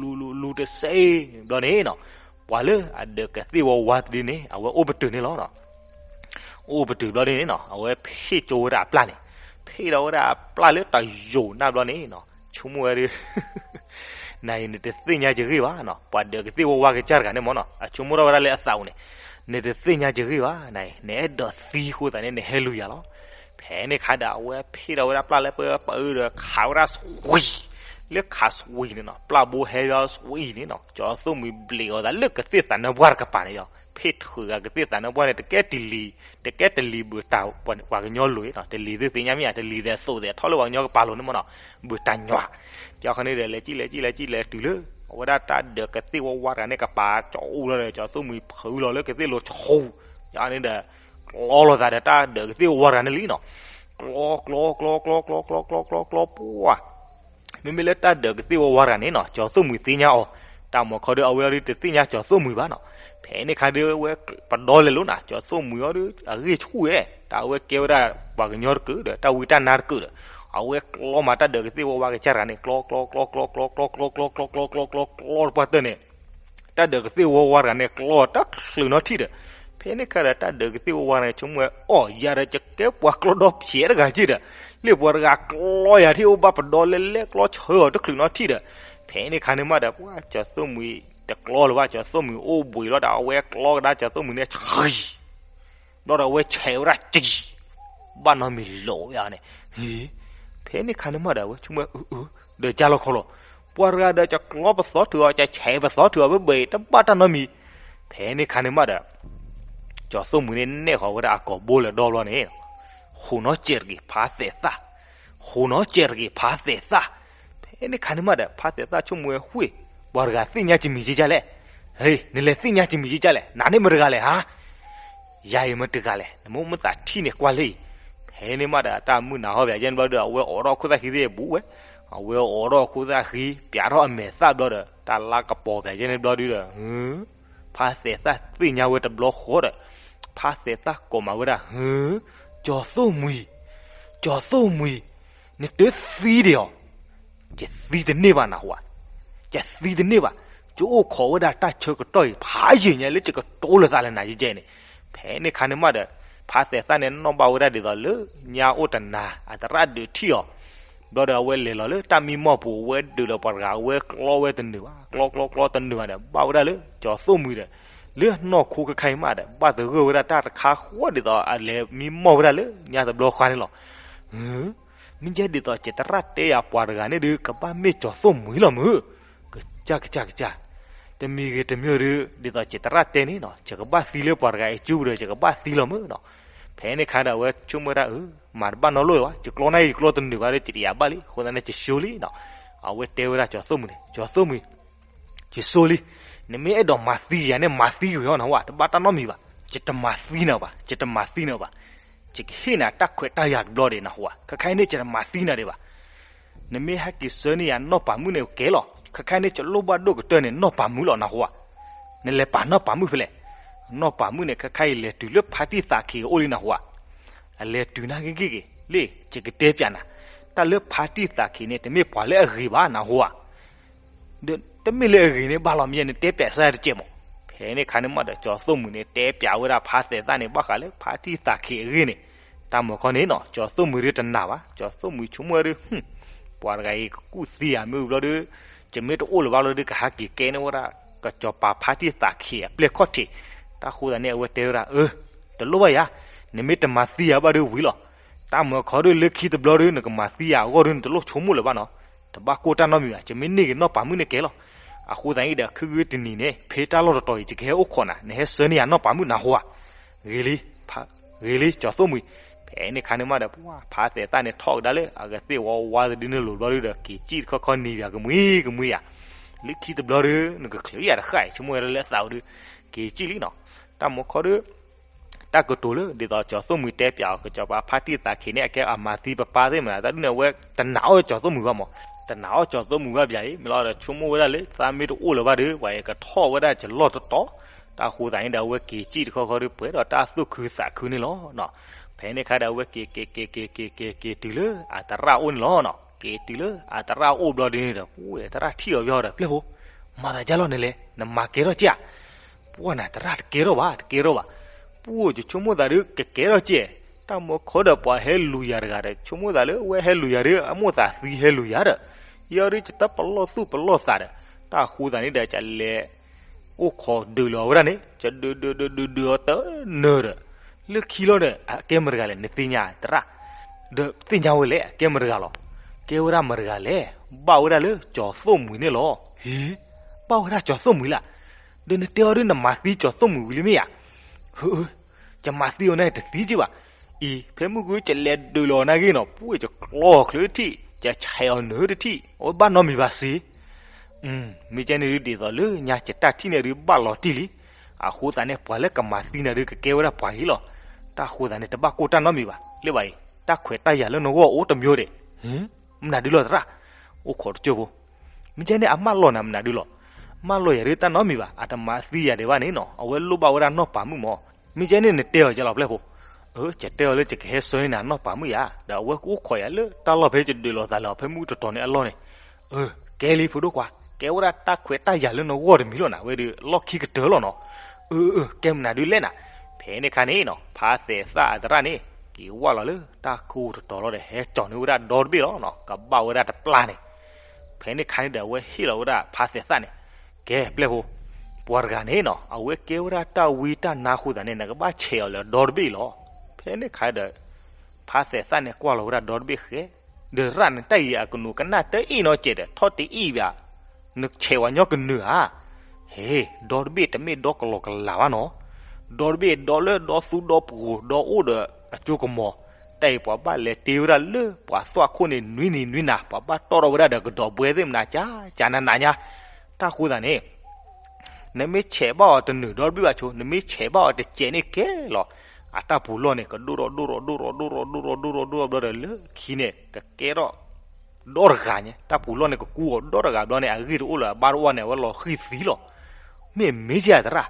လူၤလူၤလူၤလူၤလူၤလူၤလူၤတစဲးဘျီန့ၣ်နီၤ, ပှၤလၢအဒၢးကသ့ၣ်ဝီဝါတဒုန့ၣ် အဝဲအိၣ်ပတုာ်န့ၣ်လီၤနီၤ. အိၣ်ပတုာ်ဘျီဒ်န့ၣ်နီၤ အဝဲဖ့ၣ်ကၠိဝဲဒၣ်အပျၢ်န့ၣ်, ဖ့ၣ်ဒီးဝဲဒၣ်အပျၢ်လၢတယိာ်နၢ်ဘျီန့ၣ်နီၤ ဆိကမိၣ်ဝဲဒၣ် နၤအံၤနတသ့ၣ်ညါယဂ့ၢ်ဘၣ်နီၤ, ပှၤဒၢးကသ့ၣ်ဝီဝါကစၢ်တဂၤန့ၣ်မ့ၢ်နီၤ အဆိကမိၣ်ထီၣ်ဝဲဒၣ်လၢအသးပူၤန့ၣ်, နတသ့ၣ်ညါယဂ့ၢ်ဘၣ်, နၤအံၤ နအဲၣ်ဒိးသံအဃိသတးန့ၣ် နဟဲလူၤယၤလီၤ. ဖဲန့ၣ်ခါဒီး အဝဲဖ့ၣ်ဒီးဝဲဒၣ်ပျၢ်လၢပပအၢဒီး ခးဝဲဒၣ် switch လၢခး switch န့ၣ်နီၤ ပျၢ်ဘိဟဲယီၤ switch န့ၣ်နီၤ ကၠီသိၣ်မှံၤဘျ့းအီၤသးလၢကသ့ၣ်သးနၢပှၢ်တကပၤန့ၣ်ဒီး ဖ့ၣ်ထုးဂၤကသ့ၣ်သးနၢပှၢ်န့ၣ် တကဲတလံၤ, တကဲတလံၤဘၣ်တၢ်ပှၤကညီလိၤနီၤ, တလံၤသ့ၣ်ညါမ့ၢ်ဧါ, တလံၤသ့ၣ်သိးသ့ၣ်ထီၣ်လၢပှၤကညီကပၤလိၤန့ၣ်မ့ၢ်နီၤ, ဘၣ်တၢ်ညီ, ကၠီခီန့ၣ်ဒီး လဲၤကံၣ်လဲၤကံၣ်လဲၤကံၣ်လဲၤတုၤလၢ အဝဲဒၣ်တၢ်ဒၢးကသ့ၣ်ဝီဝါတဂၤန့ၣ် ကပၤကၠီအူလီၤဒီး ကၠီသိၣ်မှံၤဖုးလီၤလၢကသ့ၣ်လိၤဆူ, ကၠီန့ၣ်ဒီး ကျီလိာ်သးဒီးတၢ်ဒၢးကသ့ၣ်ဝီဝါတဂၤန့ၣ်လံနီၤ, ကျီ ကျီ ကျီ ကျီ ကျီ ကျီ ကျီ ကျီ ကျီ ပှၢ် မ့မ့ၢ်လၢတၢ်ဒၢးကသ့ၣ်ဝီဝါတဂၤန့ၣ်နီၤ ကၠီသိၣ်မှံၤသ့ၣ်ညါအီၤ, တၢ်မၤခီဒီး အဝဲအီၤဒုးတသ့ၣ်ညါကၠီသိၣ်မှံၤဘၣ်နီၤ, ဖဲန့ၣ်ခါဒီး အဝဲပဒီလဲၤလိာ်နီၤ ကၠီသိၣ်မှံၤအီၤဒီး အဂ့ၢ်ဆူၣ်ဝဲ, တၢ်အဝဲကဲဝဲဒၣ်ပှၤကညီတကုာ်ဒီး တၢ်ဝံတၢ်နါတကုာ်ဒီး အဝဲကျီမးတၢ်ဒၢးကသ့ၣ်ဝီဝါကစၢ်တဂၤန့ၣ် ကျီ ကျီ ကျီ ကျီ ကျီ ကျီ ကျီ ကျီ ကျီ ကျီ ကျီ တပှၢ်တၢၢ်န့ၣ် တၢ်ဒၢးကသ့ၣ်ဝီဝါတဂၤန့ၣ် ကျီတချုးနီထံၣ်ဒီး, ဖဲန့ၣ်ခါဒီး တၢ်ဒၢးကသ့ၣ်ဝီဝါတဂၤန့ၣ် ဆိကမိၣ်ဝဲ အီၣ်ယၤဒီး ယကဲပှၤကျီဒီဖျဲးတဂၤက့ဒီး, လၢပှၤတဂၤကျီယၤထံၣ်အိၣ်ဘၣ်ပဒီလဲၤလဲၤကျီဆၢအီၤတချုးနီထံၣ်ဒီး, ဖဲန့ၣ်ခါန့ၣ်မးဒီး ပှၤကၠီသိၣ်မှံၤတကျီလၢၤဘၣ်, ကၠီသိၣ်မှံၤအိၣ်ဘှံးလီၤဒီး အဝဲကျီကဒါကၠီသိၣ်မှံၤန့ၣ်ဆံ ဘျီဒီးအဝဲဆဲးဝဲဒၣ်ကံ, ဘၣ်နီတမံၤလိာ်ဝဲန့ၣ်, ဟ့, ဖဲန့ၣ်ခါန့ၣ်မးဒီး အဝဲဆိကမိၣ်အုအု, ဒီးကၢ်လီၤခီလီၤ, ပှၤတဂၤဒီး ကကျီပသီထုးအီၤ ကဆဲးပသီထုးအီၤ ဘၣ်ဘၣ်အံၤ တဘၣ်တၢ်နီတမံၤ. ဖဲန့ၣ်ခါန့ၣ်မးဒီး ကၠီၤသိၣ်မှံၤန့ၣ် နဲၣ်ဃီၤဝဲဒၣ်အကိာ်ဘိလၢဒီဘျီန့ၣ်, ဃိးနီၣ်စဲးတဂ့ၤ ဖါသဲးသၣ်, ဃိးနီၣ်စဲးတဂ့ၤ ဖါသဲးသၣ်. ဖဲန့ၣ်ခါန့ၣ်မးဒီး ဖါသဲးသၣ်ဆိကမိၣ်ဝဲ ဝ့ၢ်, ပှၤတဂၤသ့ၣ်ညါကမံၤကကၢ်လဲၣ်, ဟ့, နလဲၤသ့ၣ်ညါကမံၤကကၢ်လဲၣ်, နၤန့ၣ်မတၤတဂၤလဲၣ်ဟါ, ယၤအံၤမတၤတဂၤလဲၣ်, နမိၢ်မ့ၢ်သးထံၣ်န့ၣ်ကွၢ်လၢအံၤ. ဖဲန့ၣ်မးဒီး တၢ်မုၢ်နၤဟီၣ်ပၠးယဲန့ၣ်ဘျီဒီး အဝဲအိးထီၣ်ခိၣ်သၣ်ဃံသ့ၣ်အဘူးဝဲ, အဝဲအိးထီၣ်ခိၣ်သၣ်ဃံ ပၠးထီၣ်အမဲာ်သၣ်ဘျီဒီး တၢ်လါကပီၤပၠးယဲန့ၣ်ဘျီဒီး ဖါသဲးသၣ်သ့ၣ်ညါဝဲတဘျီဃီဒီး ဖါသဲးသၣ်ကိးမးဝဲဒၣ်, ဟ့, ကၠီၤသိၣ်မှံၤ, ကၠီၤသိၣ်မှံၤ, နတသံဒံးဧါ. ယသံတန့ၢ်ဘၣ်နဟူဧါ, ယသံတန့ၢ်ဘၣ်, ယအိၣ်ခိးဝဲဒၣ်တၢ်ဆၢကတီၢ်အံၤ ဖးယံာ်ညါလၢယကတိၤလိာ်သးလၢနၤယကဲန့ၣ်. ဖဲန့ၣ်ခါန့ၣ်မးဒီး ဖါသဲးသၣ်န့ၣ်နီၣ်ဘၣ်ဝဲဒၣ်ဒ်သိးလၢ ညါအိၣ်တနၤ အသရၣ်ဒုးထံၣ်အီၤ ဘျီဒီးအဝဲလဲၤလီၤလၢတၢ်မံမီၢ်ပူၤ အဝဲဒုးလီၤပှၤတဂၤ အဝဲကျီဝဲတနုာ်ဘၣ် ကျီကျီကျီတနုာ်ဘၣ်ဒီး ဘၣ်ဝဲဒၣ်လၢ ကၠီၤသိၣ်မှံၤဒီး လၢနီၢ်ခိခဲခါအံၤမးဒီး ဘၣ်သဂၢၢ်ဝဲဒၣ်တၢ်တခါဃီဒ်သိးအလဲၤမံမီၢ်ဝဲဒၣ်လၢညါတဘျီဃီန့ၣ်လီၤ. မ့ၢ်ကဲဒ်သိး ယသရၣ်တဲယၤပှၤတဂၤန့ၣ်ဒီး ကဘၣ်မ့ၢ်ကၠီၤသိၣ်မှံၤလီၤမုၢ်, ကစၢ်ကစၢ်ကစၢ်, တမံၤဂ့ၤတမံၤဒီး ဒ်သိးယသရၣ်တဲန့ၣ်နီၤ ယကဘၣ်သံလၢပှၤတဂၤအစုပူၤဒီး ယကဘၣ်သံလီၤမုၢ်နီၤ. ဖဲန့ၣ်ခါဒီးအဝဲဆိကမိၣ်ဝဲဒၣ်အၢ မၤတဘၣ်နီတလီၢ်ဘၣ်, ယကျီန့ၣ်ယကျီတနုာ်ဘၣ်ဒီး ယတယာ်ဘၣ်လံ, အဃိသတးန့ၣ် ယဆိလံနီၤ. အဝဲတဲဝဲဒၣ်ကၠီၤသိၣ်မှံၤန့ၣ် ကၠီၤသိၣ်မှံၤ ယဆိလံ, နမ့ၢ်အဲၣ်ဒိးမၤသံယၤန့ၣ် မၤသံကွံာ်အီၤနဟူဧါ, တဘၣ်တၢ်နီတမံၤဘၣ်, ယတမၤသံနၤဘၣ်, ယတမၤသံနၤဘၣ်, ယကဟ့ၣ်နၤတၢ်ခွဲးတၢ်ယာ်တဘျီဒီးနဟူဧါ, ခဲခါအံၤန့ၣ် ယတမၤသံနၤဒံးဘၣ်. နမ့ၢ်ဟဲက့ၤဆှၢန့ၢ်ယၤနီၢ်ပၤမုၣ်န့ၣ်ကဲလီၤ, ခဲခါအံၤန့ၣ် ယလိၣ်ဘၣ်ဒိၣ်ကတၢၢ်န့ၣ် နီၢ်ပၤမုၣ်လီၤနဟူဧါ. နလဲၤပာ်နီၢ်ပၤမုၣ်ဖဲလဲၣ်, နီၢ်ပၤမုၣ်န့ၣ် ခဲခါအံၤလဲၤတုၤလၢဖါတံၢ်သးခံးအအိၣ်လံနဟူဧါ. အလဲၤတုၤနၤဂ့ၤဂ့ၤဂ့ၤလံ, ယကတဲပျးနၤ, တၢ်လၢဖါတံၢ်သးခံးန့ၣ် တမ့ၢ်ပှၤလၢအဂ့ၤဘၣ်နဟူဧါ. ဒီးတမ့ၢ်လၢအဂ့ၤန့ၣ်ဘၣ်လီၤ, မ့ၢ်ယဲန့ၣ်တဲပျးစၢ်တကဲးမး. ဖဲန့ၣ်ခါန့ၣ်မးဒီး ကၠီၤသိၣ်မှံၤန့ၣ် တဲပျးဝဲဒၣ်ဖါသဲးသၣ်န့ၣ် ဘၣ်ဃးလၢဖါတံၢ်သးခံးအဂ့ၢ်န့ၣ်, တၢ်မၤခီန့ၣ်နီၤ ကၠီၤသိၣ်မှံၤဒီးတနာ်ဘၣ်, ကၠီၤသိၣ်မှံၤဆိကမိၣ်ဒီး ဟူ, ပှၤတဂၤအံၤကကူၣ်သံယၤမ့ၢ်ဝံၤဘျီဒီး ယမ့ၢ်တအိၣ်လၢၤဘၣ်လီၤဒီး ကဟးက့ၤကဲန့ၢ်ဝဲဒၣ် ကစီၤပၤဖါတံၢ်သးခံးအပျဲၢ်ခီၣ်ထံး, တၢ်ဃိသတးန့ၣ် အဝဲတဲဝဲဒၣ် အၢ, တလိၣ်ဘၣ်ယၤ, နမ့ၢ်တမၤသံယၤဘၣ်ဒီးဝံၤလီၤ. တၢ်မၤခီဒီးလၢခံတဘျီဒီး နကမၤသံယၤအဂီၢ်ဒီး နတလိၣ်ဆိကမိၣ်လၢၤဘၣ်နီၤ, တဘၣ်ကိၢ်တၢ်နီတမံၤဘၣ်, ယမ့ၢ်န့ၢ်က့ၤနီၢ်ပၤမုၣ်န့ၣ်ကဲလီၤ. အဃိသတးအံၤဒီး ခုဂ့ၤတနံၤန့ၣ် ဖဲတၢ်လီၢ်တတီၤအံၤ ယကဟဲအိၣ်ခိးနၤ, နဟဲဆှၢန့ၢ်ယၤနီၢ်ပၤမုၣ်နဟူဧါ. ဂ့ၤလံ, ဂ့ၤလံ ကၠီၤသိၣ်မှံၤ. ဖဲန့ၣ်ခါန့ၣ်မးဒီး ပှၤဖါသဲးသၣ်န့ၣ်ထီၣ်ကဒါလၢ အကသ့ၣ်ဝါဝါသဒုန့ၣ်လိၤဘျီဒီး က့ၤစံၣ်တခီခီနံၤပၠးကမှံကမှံယၤ, လၢခံတဘျီဒီး နကချုးယၤတဃၣ်အံၤ ဆိကမိၣ်ဝဲဒၣ်လၢအသးဝဲဒီး က့ၤစံၣ်လံနီၤ. တၢ်မၤခီဒီး တၢ်ကတိၤလၢ ဒ်သိးကၠီၤသိၣ်မှံၤတဲပျးအီၤ ကစီၤပၤဖါတံၢ်သးခံးန့ၣ် အကဲအမၤသံပပၢ်သ့ၣ်မနုၤ တၢ်ဒ်န့ၣ် အဝဲတနာ်အီၣ်ကၠီၤသိၣ်မှံၤဘၣ်မး, တနာ်အီၣ်ကၠီၤသိၣ်မှံၤဘၣ်ပၠးအံၤ မ့ၢ်လီၤဒီး ဆိကမိၣ်ဝဲဒၣ်လၢ သးမ့ၢ်တအိၣ်လၢၤဘၣ်ဒီး ပှၤအံၤကထီၣ်ဝဲဒၣ်ကလီၢ်တတီၤ. တၢ်ဃိသတးန့ၣ်ဒီး အဝဲက့ၤစံၣ်တခီခီဒီး ပှဲၤဒီးတၢ်သူၣ်ခုသးခုန့ၣ်လီၤ. ဖဲန့ၣ်ခါဒီး အဝဲက့ၤက့ၤက့ၤက့ၤက့ၤက့ၤက့ၤတုၤလၢအသရၣ်အိၣ်န့ၣ်လီၤ. က့ၤတုၤလၢအသရၣ်အိၣ်ဘျီဒ်န့ၣ်ဒီး ပှၤသရၣ်ထံၣ်အီၤဘျီဒီး ပျဲၢ်ဖိ, မၤသးဒ်လဲၣ်န့ၣ်လဲၣ်, နမၤကဲထီၣ်က့ဧါ. ပှၤနၤသရၣ်တကဲထီၣ်ဘၣ် တကဲထီၣ်ဘၣ်. ပှၤယဆိကမိၣ်သးဒီးကကဲထီၣ်က့, တၢ်မၤခီဒီးပှၤဟဲလူၤယၤတဂၤဒီး ဆိကမိၣ်သးလၢအဝဲဟဲလူၤယၤဒီး အမိၣ်သးသံဟဲလူၤယၤဒီး ယၤဒီးယတပလီၢ်သူၣ်ပလီၢ်သးဒီး တၢ်ဃိသတးန့ၣ်ဒီး ကလဲၤအိၣ်ခိးဒုးလီၤဝဲဒၣ်န့ၣ် ယဒုးဒုးဒုးဒုးဒုးအီၤတနၢၤဒီး လၢခံလီၤဒီး အကဲမတၤတဂၤလဲၣ် နသ့ၣ်ညါသရၣ်, ဒီးသ့ၣ်ညါဝဲလဲၣ် အကဲမတၤတဂၤလီၤ. ကဲဝဲဒၣ်မတၤတဂၤလဲၣ်, ဘၣ်ဝဲဒၣ်လၢကၠီၤသိၣ်မှံၤန့ၣ်လီၤ. ဟ့, ဘၣ်ဝဲဒၣ်ကၠီၤသိၣ်မှံၤလၢ်, ဒီးနတဲအီၤဒ်နမၤသံကၠီၤသိၣ်မှံၤဝံၤလံမ့ၢ်ဧါ. ဟၢ, ယမၤသံအီၤန့ၣ်တသံက့ဘၣ်. အံၤ ဖဲမုၢ်ဂုၤယလဲၤဒုးလီၤနၤဂ့ၤနီၤ ပှၤယကျီအီၤချုးတထံၣ် ယဆဲးအီၤနၢၤတထံၣ် အဝဲဘၣ်နီတမံၤဘၣ်စ့ မ့ၢ်ကဲန့ၣ်ဒ်သိးလၢညါယတၢ်ထံၣ်န့ၣ်ဒ်ဘၣ်လီၤတံၢ်လံ. အဃိသတးန့ၣ် ပှၤလၢကမၤသံနၤဒ်ကကဲဝဲဒၣ်ပှၤအံၤလီၤ. တၢ်ဃိသတးန့ၣ် တဘၣ်ကိၢ်တၢ်နီတမံၤဘၣ်. လၢဘၣ်အံၤ တၢ်ခွဲးတၢ်ယာ်လၢနဂီၢ်အိၣ်တမံၤဒီး, မနုၤဒုးလီၤသရၣ်, အိၣ်ခိးတကၠိၢ်ဖိ, မ့ၢ်ကဲန့ၣ်အမၢလီၤနၤမနုၤဒုးလီၤ. မၢလီၤယၤဒ်တၢ်နီတမံၤဘၣ်, အတမၤသံယၤဒံးဘၣ်န့ၣ်နီၤ အဝဲလိၣ်ဘၣ်ဝဲဒၣ်နီၢ်ပၤမုၣ်မး. မ့ၢ်ကဲန့ၣ်နတဲအီၤကလီၤပျဲၢ်ဖိ, အၢ ယတဲအီၤလၢယကဟဲဆှၢန့ၢ်နၤနီၢ်ပၤမုၣ်ယၤ, ဒီးအဝဲကအိၣ်ခိးယၤလၢတၢ်လီၢ်ဖဲယဒုးလီၤသးလၢအဖဲမုၢ်တတီၤန့ၣ်အလီၢ်န့ၣ်. အၢ ကဲလံဖိဒိၣ်ခွါ, ကဲဝဲဒၣ်တၢ်ခွဲးတၢ်ယာ်လၢနဂီၢ်တမံၤလီၤနၤ ဝဲဒီးလီၢ်ခံကတၢၢ်လီၤနီၤ. အၢ အၢ ကဲမနုၤဒုးလဲၣ်နၤ. ဖဲန့ၣ်ခါန့ၣ်နီၤ ဖါသဲးသၣ်အသရၣ်န့ၣ် က့ၤဝၢ်လီၤလၢတၢ်ခိတတီၤလီၤဒီး ဟဲကၠီၤန့ၢ်ဝဲဒၣ်ဒီတဘ့ၣ်လီၤနီၤ ကဘၣ်ဝဲဒၣ်တပျၢ်န့ၣ်. ဖဲန့ၣ်ခါန့ၣ်ဒီး အဝဲဟ့ၣ်လီၤဝဲဒၣ်ဖါသဲးသၣ်န့ၣ်, ကဲပျဲၢ်ဖိ, ပှၤတဂၤန့ၣ်နီၤ အဝဲကဲဝဲဒၣ်တၢ်ဝံတၢ်နါအဃိသတးန့ၣ် နကဘၣ်ဆဲးအီၤလၢဒီတဘ့ၣ်လီၤ. ဖဲန့ၣ်ခါဒီး ဖါသဲးသၣ်န့ၣ်ကွၢ်လီၤဝဲဒၣ်ဒီတဘ့ၣ်ဃဲ, ဒီးရၣ်န့ၣ်တၢ်အံၤအကနူးကနၣ်တအံၣ်နီတစဲးဒီး ထီၣ်တအံၣ်ဘၣ်, နဆဲးဝဲညီကနၢၤဧါ. ဟ့, ဒီတဘ့ၣ်တမ့ၢ်ဒီကလီကလးဘၣ်နီၤ, ဒီတဘ့ၣ်ဒီလၢဒီသူဒီပှိၤဒီအိၣ်ဒီးအစိကမီၤ, တၢ်အံၤပှၤဘၣ်လဲၤတ့ဝဲဒၣ်လၢပှၤသွၣ်ခိၣ်န့ၣ်နွံနံၤနွံနၤ, ပှၤဘၣ်တီၣ်ထီၣ်ဝဲဒၣ်ဒီးကဒီးဘှဲသ့ၣ်မနၤ ကကနနညါ, တၢ်ဃိသတးန့ၣ် နမ့ၢ်ဆဲးဘၣ်အီၤတနုာ်ဒီတဘ့ၣ်ဘၣ်ဆိ, နမ့ၢ်ဆဲးဘၣ်အီၤတစဲးန့ၣ်ကဲလီၤ. အတၢ်ပူၤလီၢ်န့ၣ် ကဒိၣ်ထီၣ်ဒိၣ်ထီၣ်ဒိၣ်ထီၣ်ဒိၣ်ထီၣ်ဒိၣ်ထီၣ်ဒိၣ်ထီၣ်ဘျီဒီး လၢခံန့ၣ် ကကဲထီၣ်ဒီတဂၤညါ, တၢ်ပူၤလီၢ်န့ၣ် ကကူအီၤဒီတဂၤဘျီန့ၣ် အဂ့ၢ်တအိၣ်လၢၤ အဘါတအိၣ်န့ၣ် အဝဲလီၤဃံၤသံလီၤ. မ့ၢ်မ့ၢ်ကသရၣ်,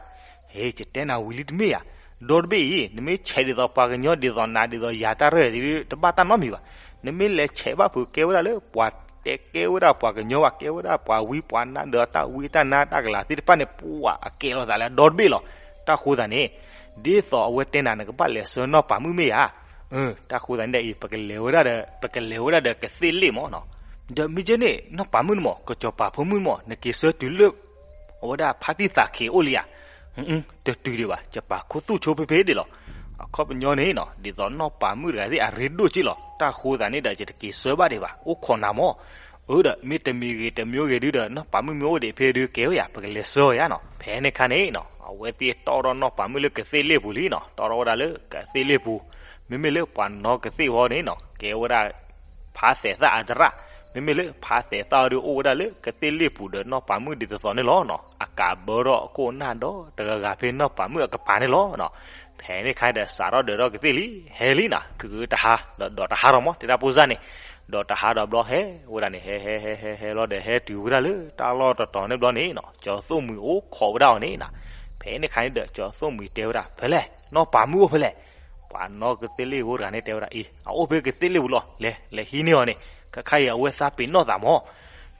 ဟ့, ယတဲနၤဝံၤလံတမ့ၢ်ဧါ. ဒီတဘ့ၣ်အံၤ နမ့ၢ်ဆဲးဒ်သိးပှၤကညီ ဒ်သိးနၤ ဒ်သိးယၤတၢ်ရဲၣ်ဒ် တဘၣ်တၢ်နီတမံၤဘၣ်. နမ့ၢ်လဲၤဆဲးဘၣ်ဖုးကဲဝဲဒၣ်လၢ ပှၤတဲကဲဝဲဒၣ်ပှၤကညီဘၣ်, ကဲဝဲဒၣ်ပှၤဝံပှၤနါဒီးတၢ်ဝံတၢ်နါတၢ်ကလၤသ့ၣ်တဖၣ်န့ၣ် ပှၤအကဲလီၤသးလၢဒီတဘ့ၣ်လီၤ. တၢ်ဃိသတးန့ၣ် ဒ်သိးအဝဲတဲနၤ နကဘၣ်လဲၤဆှၢနီၢ်ပၤမုၣ်မ့ၢ်ဧါ. တၢ်ဃိသတးန့ၣ်ဒီးအံၤ ပကလဲၤဝဲဒၣ်ဒီး ပကလဲၤဝဲဒၣ်ဒီးကသ့ၣ်လ့ၣ်မၢ်နီၤ. ဒီးမ့ၢ်ကဲန့ၣ် နီၢ်ပၤမုၣ်န့ၣ်မၢ် ကစီၤပၤဖိမုၣ်န့ၣ်မၢ် နက့ၤဆှၢတုၤလၢ အဝဲဒၣ်ဖါတံၢ်သးခံးအိၣ်လံဧါ. တတုၤဒံးဘၣ်, ယပာ်ခူသူၣ်ဆိဖဲဖဲဒံးလီၤ. အခီပညီန့ၣ်နီၤ ဒ်သိးနီၢ်ပၤမုၣ်တဂၤသ့ၣ်အရ့ဒိၣ်က့လီၤ. တၢ်ဃိသတးန့ၣ်ဒီး ယတက့ၤဆှၢဘၣ်ဒံးဘၣ်, အိၣ်ခိးနၤမၢ်. အၢဒီး မ့ၢ်တမံၤဂ့ၤတမံၤဂ့ၤဒုဒီး နီၢ်ပၤမုၣ်မ့ၢ်အိၣ်ဒံးဖဲဒုကဲဝဲယၤ ပကလဲၤဆှၢအီၤယၤနီၤ. ဖဲန့ၣ်ခါန့ၣ်နီၤ အဝဲသ့ၣ်တီၣ်ထီၣ်နီၢ်ပၤမုၣ်လၢကသ့ၣ်လ့ၣ်ပူၤလံနီၤ. တီၣ်ထီၣ်ဝဲဒၣ်လၢကသ့ၣ်လ့ၣ်ပူၤ, မ့မ့ၢ်လၢပှၤနီၢ်ကသ့ၣ်ဝဲန့ၣ်နီၤ ကဲဝဲဒၣ် ဖါသဲးသၣ်အသရၣ်, မ့မ့ၢ်လၢဖါသဲးသၣ်အီၤဒုးအိၣ်ဝဲဒၣ်လၢကသ့ၣ်လ့ၣ်ပူၤဒီးနီၢ်ပၤမုၣ်ဒ်သိးသိးန့ၣ်လီၤနီၤ. အကးဘၢထီၣ်အခိၣ်အနၢ်ဒီတဂၤဂၤဖဲနီၢ်ပၤမုၣ်အကပၤန့ၣ်လီၤနီၤ. ဖဲန့ၣ်ခါဒီး စးထီၣ်ဒၢးထီၣ်ကသ့ၣ်လံ, ဟဲလံနီၤ, ကုတဟါဒီးဒီးတဟါဒီးမၢ် တဲတၢ်ပိၢ်စၢ်န့ၣ်, ဒီးတဟါဒီးဘျီဟဲဝဲဒၣ်န့ၣ် ဟဲဟဲဟဲဟဲလီၤဒီး ဟဲတုၤဝဲဒၣ်လၢတၢ်လီၢ်တတီၤန့ၣ်ဘျီန့ၣ်နီၤ ကၠီၤသိၣ်မှံၤအိၣ်ခိးဝဲဒၣ်အီၤန့ၣ်နီၤ. ဖဲန့ၣ်ခါန့ၣ်ဒီး ကၠီၤသိၣ်မှံၤတဲဝဲဒၣ် ဖဲလဲၣ်, နီၢ်ပၤမုၣ်အိၣ်ဖဲလဲၣ်. ပှၤနီၢ်ကသ့ၣ်လ့ၣ်ဝဲတဂၤန့ၣ်တဲဝဲဒၣ်အံၤ အအိၣ်ဖဲကသ့ၣ်လ့ၣ်ပူၤလီၤ, လဲၤ လဲၤဟံးန့ၢ်အီၤန့ၣ်, ခဲခါအံၤအဝဲသးပ့ၤနီၣ်သးမၢ်.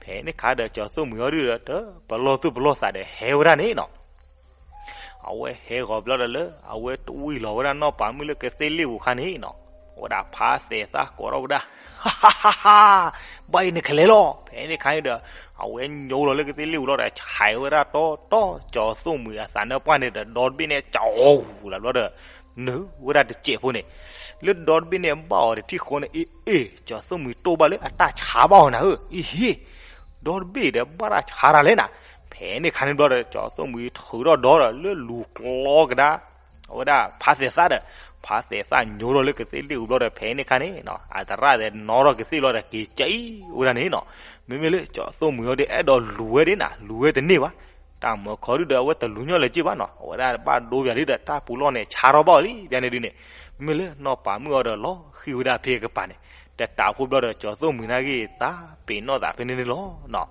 ဖဲန့ၣ်ခါဒီး ကၠီၤသိၣ်မှံၤအီၤဒုဒီး တပလီၢ်သူၣ်ပလီၢ်သးဒီးဟဲဝဲဒၣ်န့ၣ်နီၤ အဝဲဟဲဂီၤဘျီဒီးလၢ အဝဲတဝံၢ်လီၤဝဲဒၣ်နီၢ်ပၤမုၣ်လၢကသ့ၣ်လ့ၣ်ပူၤခါန့ၣ်နီၤ, အဝဲဒၣ်ဖါသဲးသၣ်ကိးထီၣ်ဝဲဒၣ်, ဘၣ်အံၤနကလဲၤလီၤ. ဖဲန့ၣ်ခါန့ၣ်ဒီး အဝဲညိလီၤလၢကသ့ၣ်လ့ၣ်ပူၤလီၤဒီး ဆဲးဝဲဒၣ်တီတီ ကၠီၤသိၣ်မှံၤအသးနၢ်ပှၢ်န့ၣ်ဒီး ဒီတဘ့ၣ်န့ၣ် ကၠီၤအူလီၤဘျီဒီး နုာ်ဝဲဒၣ်တစဲးဖိန့ၣ်, လၢဒီတဘ့ၣ်န့ၣ်ဘၣ်အီၤတထံၣ်ဃီန့ၣ် အ့ အ့ ကၠီၤသိၣ်မှံၤတိၢ်ဘၣ်လၢအတၢ်ဆါဘၣ်အီၤနၤဧၢ, အ့ဟ့ ဒီတဘ့ၣ်ဒီးဘၣ်တၢ်ဆါတၢ်လဲၣ်နၤ. ဖဲန့ၣ်ခါန့ၣ်ဘျီဒီး ကၠီၤသိၣ်မှံၤထုးထီၣ်ဒီဒီး လၢလူၤကျီကဒါ အဝဲဒၣ်ဖါသဲးသၣ်ဒီး ဖါသဲးသၣ်ညိထီၣ်လၢကသ့ၣ်လ့ၣ်ပူၤဘျီဒီး ဖဲန့ၣ်ခါန့ၣ်နီၤ အသရၣ်ဒီးနီၣ်ထီၣ်ကသ့ၣ်လီၤဒီး က့ၤကၠံဝဲဒၣ်န့ၣ်နီၤ. မ့မ့ၢ်လၢကၠီၤသိၣ်မှံၤအီၤဒီး အဲၣ်ဒိးလူၤဝဲဒၣ်နၤ လူၤဝဲတန့ၢ်ဘၣ်. တၢ်မၤခီဒုဒီး အဝဲတလူၤညီလၢၤက့ဘၣ်နီၤ အဝဲဒၣ်ဘၣ်ဒိပၠးဒုဒီး တၢ်ပူၤလီၢ်န့ၣ် ဆါထီၣ်ဘၣ်အီၤလံ ပၠးန့ၣ်ဒုန့ၣ်. မ့မ့ၢ်လၢနီၢ်ပၤမုၣ်အီၤဒီး လီၤဃံၤဝဲဒၣ်ဖဲအကပၤန့ၣ် တတးဖိဘျီဒီး ကၠီၤသိၣ်မှံၤနာ်က့ သးပ့ၤနီၣ်သးဖဲန့ၣ်န့ၣ်လီၤနီၤ.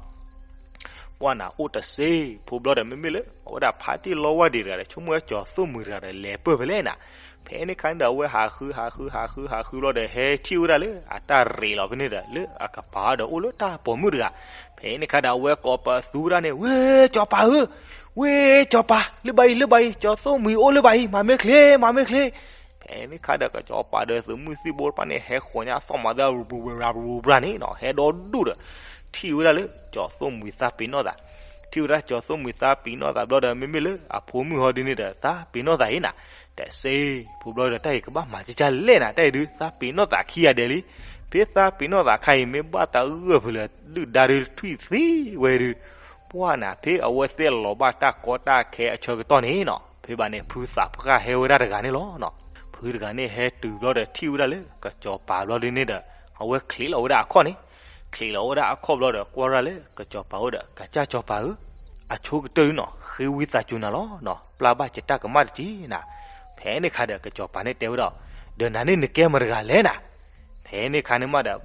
ပှၢ်နၤအိၣ်တစ့ဖိဘျီဒီး မ့မ့ၢ်လၢ အဝဲဒၣ်ဖါတံၢ်လီဝါဒံးတဂၤဒီး ဆိကမိၣ်ဝဲကၠီၤသိၣ်မှံၤတဂၤဒီး လဲၤပၢၢ်ဖဲလဲၣ်နၤ. ဖဲန့ၣ်ခါန့ၣ်ဒီး အဝဲဟးဃု ဟးဃု ဟးဃု ဟးဃုဘျီဒီး ဟဲထံၣ်ဝဲဒၣ်လၢ အတၢ်ရ့းလီၤဖဲန့ၣ်ဒီး လၢအကပၤဒီး အိၣ်လၢတၢ်ပိာ်မုၣ်တဂၤ. ဖဲန့ၣ်ခါဒီး အဝဲကိးပသူဝဲဒၣ်န့ၣ် ဝ့ၢ်ကၠီၤပၤဧၢ, ဝ့ၢ်ကၠီၤပၤ, လၢဘၣ်အံၤ လၢဘၣ်အံၤ ကၠီၤသိၣ်မှံၤအိၣ်လၢဘၣ်အံၤ မၤမ့ၢ်ချ့ မၤမ့ၢ်ချ့. ဖဲန့ၣ်ခါဒီး ကစီၤပၤဒီးသုးမုၢ်သံၣ်ဘိတဖၣ်န့ၣ် ဟဲဃီၤညါသီၣ်မၤသး ရူၤရူၤရူၤရူၤန့ၣ်နီၤ ဟဲဒီဒူၣ်ဒီး ထံၣ်ဝဲဒၣ်လၢ ကၠီၤသိၣ်မှံၤသးပ့ၤနီၣ်သး. ထံၣ်ဝဲဒၣ်ကၠီၤသိၣ်မှံၤသးပ့ၤနီၣ်သးဘျီဒီး မ့မ့ၢ်လၢအဖိမုၣ်ဟီဒ်န့ၣ်ဒီး သးပ့ၤနီၣ်သးအံၤနၤ တစ့ဖိဘျီဒီး တၢ်အံၤကဘၣ်မၤကၢ်ကၢ်လဲၣ်နၤ တၢ်အံၤဒုး သးပ့ၤနီၣ်သးခံဂၤဒဲးလံ. ဖဲသးပ့ၤနီၣ်သးခါအံၤ မ့ၢ်ဘၣ်သးဂၢၢ်ဖုးလၢ ဒုၣ်ဒါဒုးထွံၣ်သံဝဲဒုး ပှၢ်နၤ ဖဲအဝဲသ့ၣ်လီၤဘၣ်တၢ်ကီတၢ်ခဲအဆၢကတီၢ်န့ၣ်နီၤ ဖဲဘၣ်န့ၣ် ဖုသးပှၢ်ဟဲဝဲဒၣ်တဂၤန့ၣ်လီၤနီၤ. ဖုတဂၤန့ၣ်ဟဲတုၤဘျီဒီး ထံၣ်ဝဲဒၣ်လၢကစီၤပၤဘျီဒ်န့ၣ်ဒီး အဝဲချံးလီၤဝဲဒၣ်အခီၣ်န့ၣ်, ချံးလီၤဝဲဒၣ်အခီၣ်ဘျီဒီး ကွၢ်ဝဲဒၣ်လၢကစီၤပၤဝဲဒီး ကစၢ်စီၤပၤဧၢ, အဆိကတၢၢ်ဒုနီၤ ဃ့ဝံသးစူၤနၤလီၤနီၤ ပျၢ်ဘၣ်ယတၢ်ကမၣ်တက့ၢ်နၤ. ဖဲန့ၣ်ခါဒီး ကစီၤပၤန့ၣ်တဲဝဲဒီး ဒီးနၤန့ၣ်နကဲမတၤတဂၤလဲၣ်နၤ. ဖဲန့ၣ်ခါန့ၣ်မးဒီး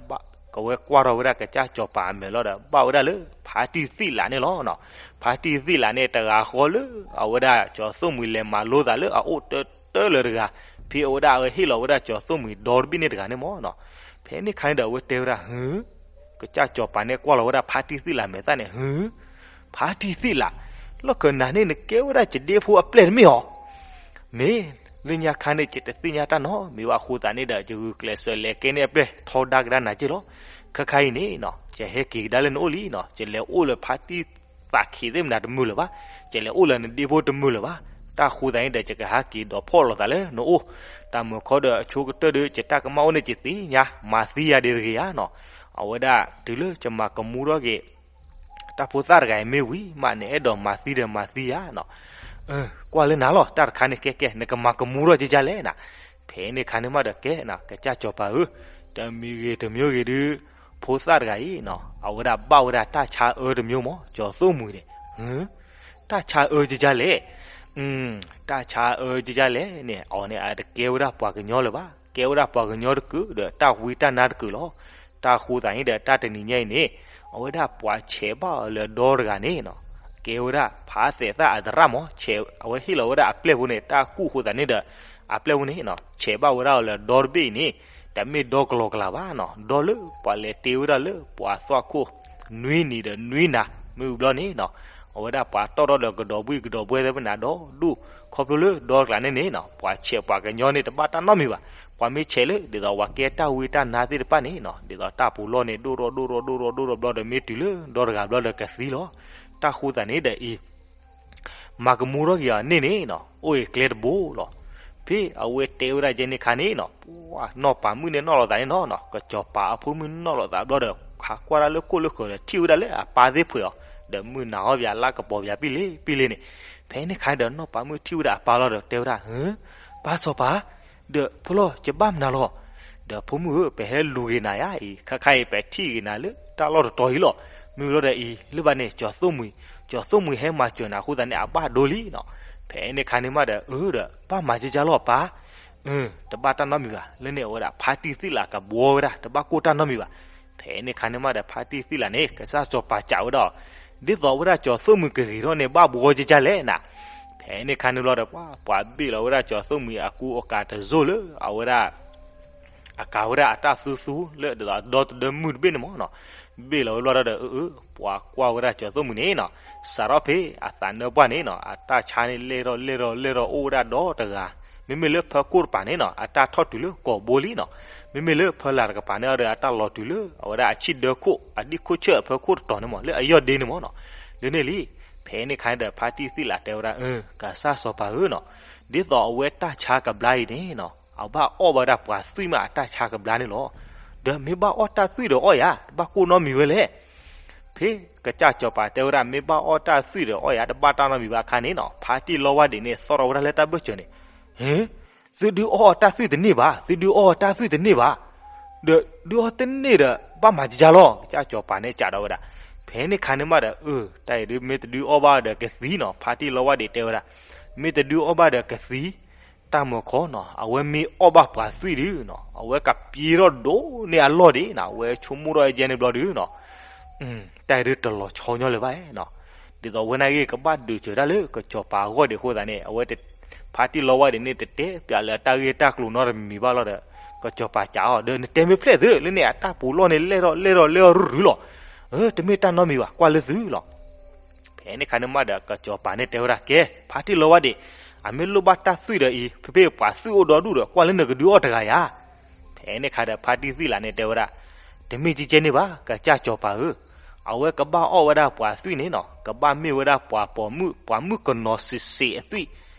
ကဝဲကွၢ်ထီၣ်ဝဲဒၣ်ကစၢ်စီၤပၤအမဲာ်လီၤဒီး ဘၣ်ဝဲဒၣ်လၢ ဖါတံၢ်သံၣ်လးန့ၣ်လီၤနီၤ. ဖါတံၢ်သံၣ်လးန့ၣ် တဂၤဃီလၢ အဝဲဒၣ်ကၠီၤသိၣ်မှံၤလဲၤမၤလိသးလၢအအိၣ်တၢတၢလၢၤတဂၤ, ဖဲအဝဲဒၣ်အဝဲဟ့ၣ်လီၤဝဲဒၣ်ကၠီၤသိၣ်မှံၤဒီတဘ့ၣ်န့ၣ်တဂၤန့ၣ်မးနီၤ. ဖဲန့ၣ်ခါန့ၣ်ဒီး အဝဲတဲဝဲဒၣ် ဟု ကစၢ်စီၤပၤန့ၣ်ကွၢ်လီၤဝဲဒၣ်ဖါတံၢ်သံၣ်လးမဲာ်သၣ်န့ၣ် ဟု ဖါတံၢ်သံၣ်လး, လီၢ်ခၢၣ်နၤန့ၣ် နကဲဝဲဒၣ်ယဒ့ဖိအပျဲၢ်တမ့ၢ်ဧါ. မ့ၢ်လၢညါခါန့ၣ် ယတသ့ၣ်ညါတၢ်နီတမံၤဘၣ်အဃိသတးန့ၣ်ဒီး ယဂုာ်ကျဲးစၢးလဲၤကဲန့ၢ်အပျဲၢ်ထီဒါကဒါနၤက့ၢ်လီၤ. ခဲခါအံၤန့ၣ်နီၤ ယဟဲက့ၤကဒါလၢနအိၣ်လံနီၤ, ယလဲၤအိၣ်လၢဖါတံၢ်သးခံးသ့ၣ်မနၤတမုာ်လၢၤဘၣ်, ယလဲၤအိၣ်လၢနဒ့ဖိတမုာ်လၢၤဘၣ်. တၢ်ဃိသးန့ၣ်ဒီး ယကဟဲက့ၤဒိးဖီၣ်လိာ်သးလၢနအိၣ်, တၢ်မုၢ်ခီဒီးအဆိကတၢၢ်ဒီး ယတၢ်ကမၣ်အိၣ်န့ၣ်ယသ့ၣ်ညါ, မၤသံယၤဒ်တဂ့ၤဧါနီၤ. အဝဲဒၣ်တုၤလၢယမၤကမူထီၣ်က့ၤ တၢ်ဖိသၣ်တဂၤအံၤမ့ၢ်ဝံၤမး နအဲၣ်ဒိးမၤသံဒီးမၤသံယၤနီၤ. ကွၢ်လၢနၤလီၤ တၢ်တခါန့ၣ် ကဲကဲ နကမၤကမူထီၣ်ကကလဲၣ်နၤ. ဖဲန့ၣ်ခါန့ၣ်မးဒီးကဲ ကစၢ်စီၤပၤဧၢ, တမံၤဂ့ၤတမံၤဂ့ၤဒုး ဖိသၣ်တဂၤအံၤနီၤ အဝဲဒၣ်ဘၣ်ဝဲဒၣ်တၢ်ဆါအၢတမံၤမး ကၠီၤသိၣ်မှံၤန့ၣ်, တၢ်ဆါအၢကကလဲၣ်, တၢ်ဆါအၢကကလဲၣ်န့ၣ် အီၤန့ၣ် အတကဲဝဲဒၣ်ပှၤကညီလၢၤဘၣ်, ကဲဝဲဒၣ်ပှၤကညီတကုာ်ဒီး တၢ်ဝံတၢ်နါတကုာ်လီၤ. တၢ်ဃိသးန့ၣ်ဒီး တၢ်တနံၤညါအံၤန့ၣ် အဝဲဒၣ်ပှၤဆဲးဘၣ်အီၤလၢဒီတဂၤန့ၣ်နီၤ, ကဲဝဲဒၣ်ဖးသဲးသၣ်အသရၣ်မး, အဝဲဟ့ၣ်လီၤဝဲဒၣ်အပျဲၢ်ဖိန့ၣ် တၢ်ကူၣ်ဃိသးန့ၣ်ဒီး အပျဲၢ်ဖိန့ၣ်နီၤ ဆဲးဘၣ်ဝဲဒၣ်အီၤလၢဒီတဘ့ၣ်အံၤန့ၣ် တမ့ၢ်ဒီကလီကလီဘၣ်နီၤ, ဒီလၢပှၤလဲၤတ့ဝဲဒၣ်လၢပှၤသွၣ်ခိၣ် နွံနံၤဒီးနွံနၤ မ့ၢ်ဝံၤဘျီန့ၣ်နီၤ, အဝဲဒၣ်ပှၤတီၣ်ထီၣ်ဒီးကဒီးဘှံးကဒီးဘှဲသ့ၣ်ပနၤဒီဒူၣ်, ခီဖျိလၢဒီတကျးန့ၣ်န့ၣ်နီၤ ပှၤဆဲးပှၤကညီန့ၣ် တဘၣ်တၢ်နီတမံၤဘၣ်, ပှၤမ့ၢ်ဆဲးလၢ ဒ်သိးပှၤကဲတၢ်ဝံတၢ်နါသ့ၣ်တဖၣ်န့ၣ်နီၤ ဒ်သိးတၢ်ပူၤလီၢ်န့ၣ် ဒိၣ်ထီၣ်ဒိၣ်ထီၣ်ဒိၣ်ထီၣ်ဒိၣ်ထီၣ်ဘျီဒီး မ့ၢ်တုၤလၢဒီတဂၤဘျီဒီးကသံလီၤ. တၢ်ဃိသးန့ၣ်ဒီးအံၤ မၤကမူထီၣ်က့ၤအီၤန့ၣ်န့ၣ်နီၤ အိၣ်အံၤကျဲတဘိလီၤ. ဖဲအဝဲတဲဝဲဒၣ်ယဲန့ၣ်ခါန့ၣ်နီၤ ပှၤနီၢ်ပၤမုၣ်န့ၣ်နီၣ်လိာ်သးန့ၣ်နီၤနီၤ ကစီၤပၤအဖိမုၣ်နီၣ်လိာ်သးဘျီဒီး ဟးကွၢ်ဒၣ်လၢခိၣ်လၢဃၢၤဒီး ထံၣ်ဝဲဒၣ်လၢအပၢ်သ့ၣ်ဖှဲးအီၤ ဒီးမုၢ်နၤဟီၣ်ပၠးလါကပီၤပၠးပံလ့ပံလ့န့ၣ်, ဖဲန့ၣ်ခါဒီးနီၢ်ပၤမုၣ်ထံၣ်ဝဲဒၣ်အပၢ်လီၤဒီးတဲဝဲဒၣ် ပၢ်စီၤပၤ ဒီးဖိလီၤ ယဘၣ်မနုၤလီၤ. ဒီးဖိမုၣ်ဧၢ ပဟဲလူၤက့ၤနၤယါအံၤ ခဲခါအံၤ ပထံၣ်က့ၤနၤလၢတၢ်လီၢ်တတီၤအံၤလီၤ. မ့ၢ်လီၤဒီးအံၤ လၢဘၣ်န့ၣ် ကၠီၤသိၣ်မှံၤ, ကၠီၤသိၣ်မှံၤဟဲမၤစၢၤနၤအဃိသတးန့ၣ် အဘၣ်ဒိလံနီၤ. ဖဲန့ၣ်ခါန့ၣ်မးဒီး အၢဒီး ဘၣ်မၤကကလီၤပၢ်, တဘၣ်တၢ်နီတမံၤဘၣ်. လၢန့ၣ်အဝဲဒၣ် ဖါတံၢ်သံၣ်လးကဘှီဝဲဒၣ် တဘၣ်ကိၢ်တၢ်နီတမံၤဘၣ်. ဖဲန့ၣ်ခါန့ၣ်မးဒီး ဖါတံၢ်သံၣ်လးန့ၣ် ကစၢ်စီၤပၤစံးဝဲဒၣ်အီၤ, ဒ်သိးဝဲဒၣ်ကၠီၤသိၣ်မှံၤကဂ့ၤထီၣ်န့ၣ် ဘၣ်ဘှီကကလဲၣ်နၤ. ဖဲန့ၣ်ခါန့ၣ်ဘျီဒီး ပှၤဘ့ၣ်လီၤဝဲဒၣ်ကၠီၤသိၣ်မှံၤအကူအကၤတစိၢ်လၢ အဝဲဒၣ် အကၤဝဲဒၣ်အတၢ်သူသူလၢဒ်သိးဒီသဒၢမုၢ်တဘ့ၣ်န့ၣ်မးနီၤ. ဘ့ၣ်လီၤဝဲဘျီဒီး အၢ ပှၤကွၢ်ဝဲဒၣ်ကၠီၤသိၣ်မှံၤန့ၣ်နီၤ စးထီၣ်ဖဲအသးနၢပှၢ်န့ၣ်နီၤ အတၢ်ဆါန့ၣ်လဲၢ်ထီၣ်လဲၢ်ထီၣ်လဲၢ်ထီၣ်အိၣ်ဝဲဒၣ်ဒီတဂၤ, မ့မ့ၢ်လၢဖၢခိၣ်တပၤန့ၣ်နီၤ အတၢ်ထီၣ်တုၤလၢကိာ်ဘိလံနီၤ. မ့မ့ၢ်လၢဖၢလၢ်တကပၤန့ၣ်ဒီး အတၢ်လီၤတုၤလၢ အဝဲဒၣ်အဆံၣ်ဒၢခိၣ် အဒံၣ်ခိၣ်ဆၢၣ်အဖၢခိၣ်တတီၤန့ၣ်မး လၢအယီၢ်ဒ့န့ၣ်မးနီၤ. လၢန့ၣ်လံ ဖဲန့ၣ်ခါန့ၣ်ဒီး ဖါတံၢ်သံၣ်လးတဲဝဲဒၣ် အၢ ကစၢ်စီၤပၤဧၢနီၤ, ဒ်သိးအဝဲတၢ်ဆါကဘျါအံၤန့ၣ်နီၤ အဘၣ်အီၣ်ဘၣ်ဝဲဒၣ်ပှၤသွံၣ်မးအတၢ်ဆါကဘျါန့ၣ်လီၤ. ဒီးမ့ၢ်ဘၣ်အီၣ်တၢ်သွံၣ်ဒီးအီၣ်ယၤ တဘၣ်ကိၢ်နီတမံၤဝဲလဲၣ်. ဖဲကစၢ်စီၤပၤတဲဝဲဒၣ် မ့ၢ်ဘၣ်အီၣ်တၢ်သွံၣ်ဒီးအီၣ်ယၤ တဘၣ်တၢ်နီတမံၤဘၣ်အခါန့ၣ်နီၤ ဖါတံၢ်လီဝါဒံးန့ၣ် သီၣ်ထီၣ်ဝဲဒၣ်လၢတၢ်ဘၢၣ်စၢၤန့ၣ်, ဟ့ သုဒုးအီၣ်တၢ်သွံၣ်တန့ၢ်ဘၣ်, သုဒုးအီၣ်တၢ်သွံၣ်တန့ၢ်ဘၣ်, ဒီးဒုးအီၣ်တန့ၢ်ဒီး ဘၣ်မၤကကလီၤ ကစၢ်စီၤပၤန့ၣ်စံးဒီးဝဲဒၣ်. ဖဲန့ၣ်ခါန့ၣ်မးဒီး အၢ တၢ်အံၤဒုးမ့ၢ်တဒုးအီၣ်ဘၣ်ဒီးကသံနီၤ ဖါတံၢ်လီဝါဒံးတဲဝဲဒၣ်, မ့ၢ်တဒုးအီၣ်ဘၣ်ဒီးကသံ, တၢ်မုၢ်ခီနီၤ အဝဲမ့ၢ်အီၣ်ဘၣ်ပှၤသွံၣ်ဒုးနီၤ အဝဲကပျံၤထီၣ်ဒိၣ်န့ၢ်အလီၢ်ဒံးနီၤ အဝဲဆိကမိၣ်ထီၣ်အကဲန့ၣ်ဘျီဒုးနီၤ တၢ်အံၤဒုးတလီၤဆီညီလၢၤဘၣ်နီၤ. ဒ်သိးဝဲနာ်က့ ကဘၣ်ဒုးစၢၤတၢ်လၢကစီၤပၤအဂီၢ်ဒံးအဃိသတးန့ၣ် အဝဲ ဖါတံၢ်လီဝါဒံးန့ၣ် တတဲပၠးလၢတၢ်ဂ့ၢ်တၢ်ကျိၤနီတမံၤဘၣ်လီၤဒီး ကစီၤပၤစံးအီၤဒီး နတဲမ့ၢ်ဖျဲၣ်သု လၢန့ၣ်အတၢ်ပူၤလီၢ်န့ၣ် လဲၢ်ထီၣ်လဲၢ်ထီၣ်လဲၢ်ထီၣ်ရုၢ်ရုၢ်လီၤ. အၢ တမ့ၢ်တၢ်နီတမံၤဘၣ် ကွၢ်လၢသုလီၤ. ဖဲန့ၣ်ခါန့ၣ်မးဒီး ကစီၤပၤန့ၣ်တဲဝဲဒၣ် ကဲ ဖါတံၢ်လီဝါဒံး အမ့ၢ်လိၣ်ဘၣ်တၢ်သွံၣ်ဒီးအံၤ ဖဲဖဲပှၤသွံၣ်အိၣ်ဒီဒူၣ်ဒီး ကွၢ်လၢနကဒုးအီၣ်တဂၤယၤ. ဖဲန့ၣ်ခါဒီး ဖါတံၢ်သံၣ်လးန့ၣ်တဲဝဲဒၣ်, တမ့ၢ်ကကဲန့ၣ်ဘၣ် ကစၢ်စီၤပၤဧၢ, အဝဲကဘၣ်အီၣ်ဝဲဒၣ်ပှၤသွံၣ်န့ၣ်နီၤ ကဘၣ်မ့ၢ်ဝဲဒၣ်ပှၤပိာ်မုၣ် ပှၤမုၣ်ကနီၤစ့းစ့းအသွံၣ်,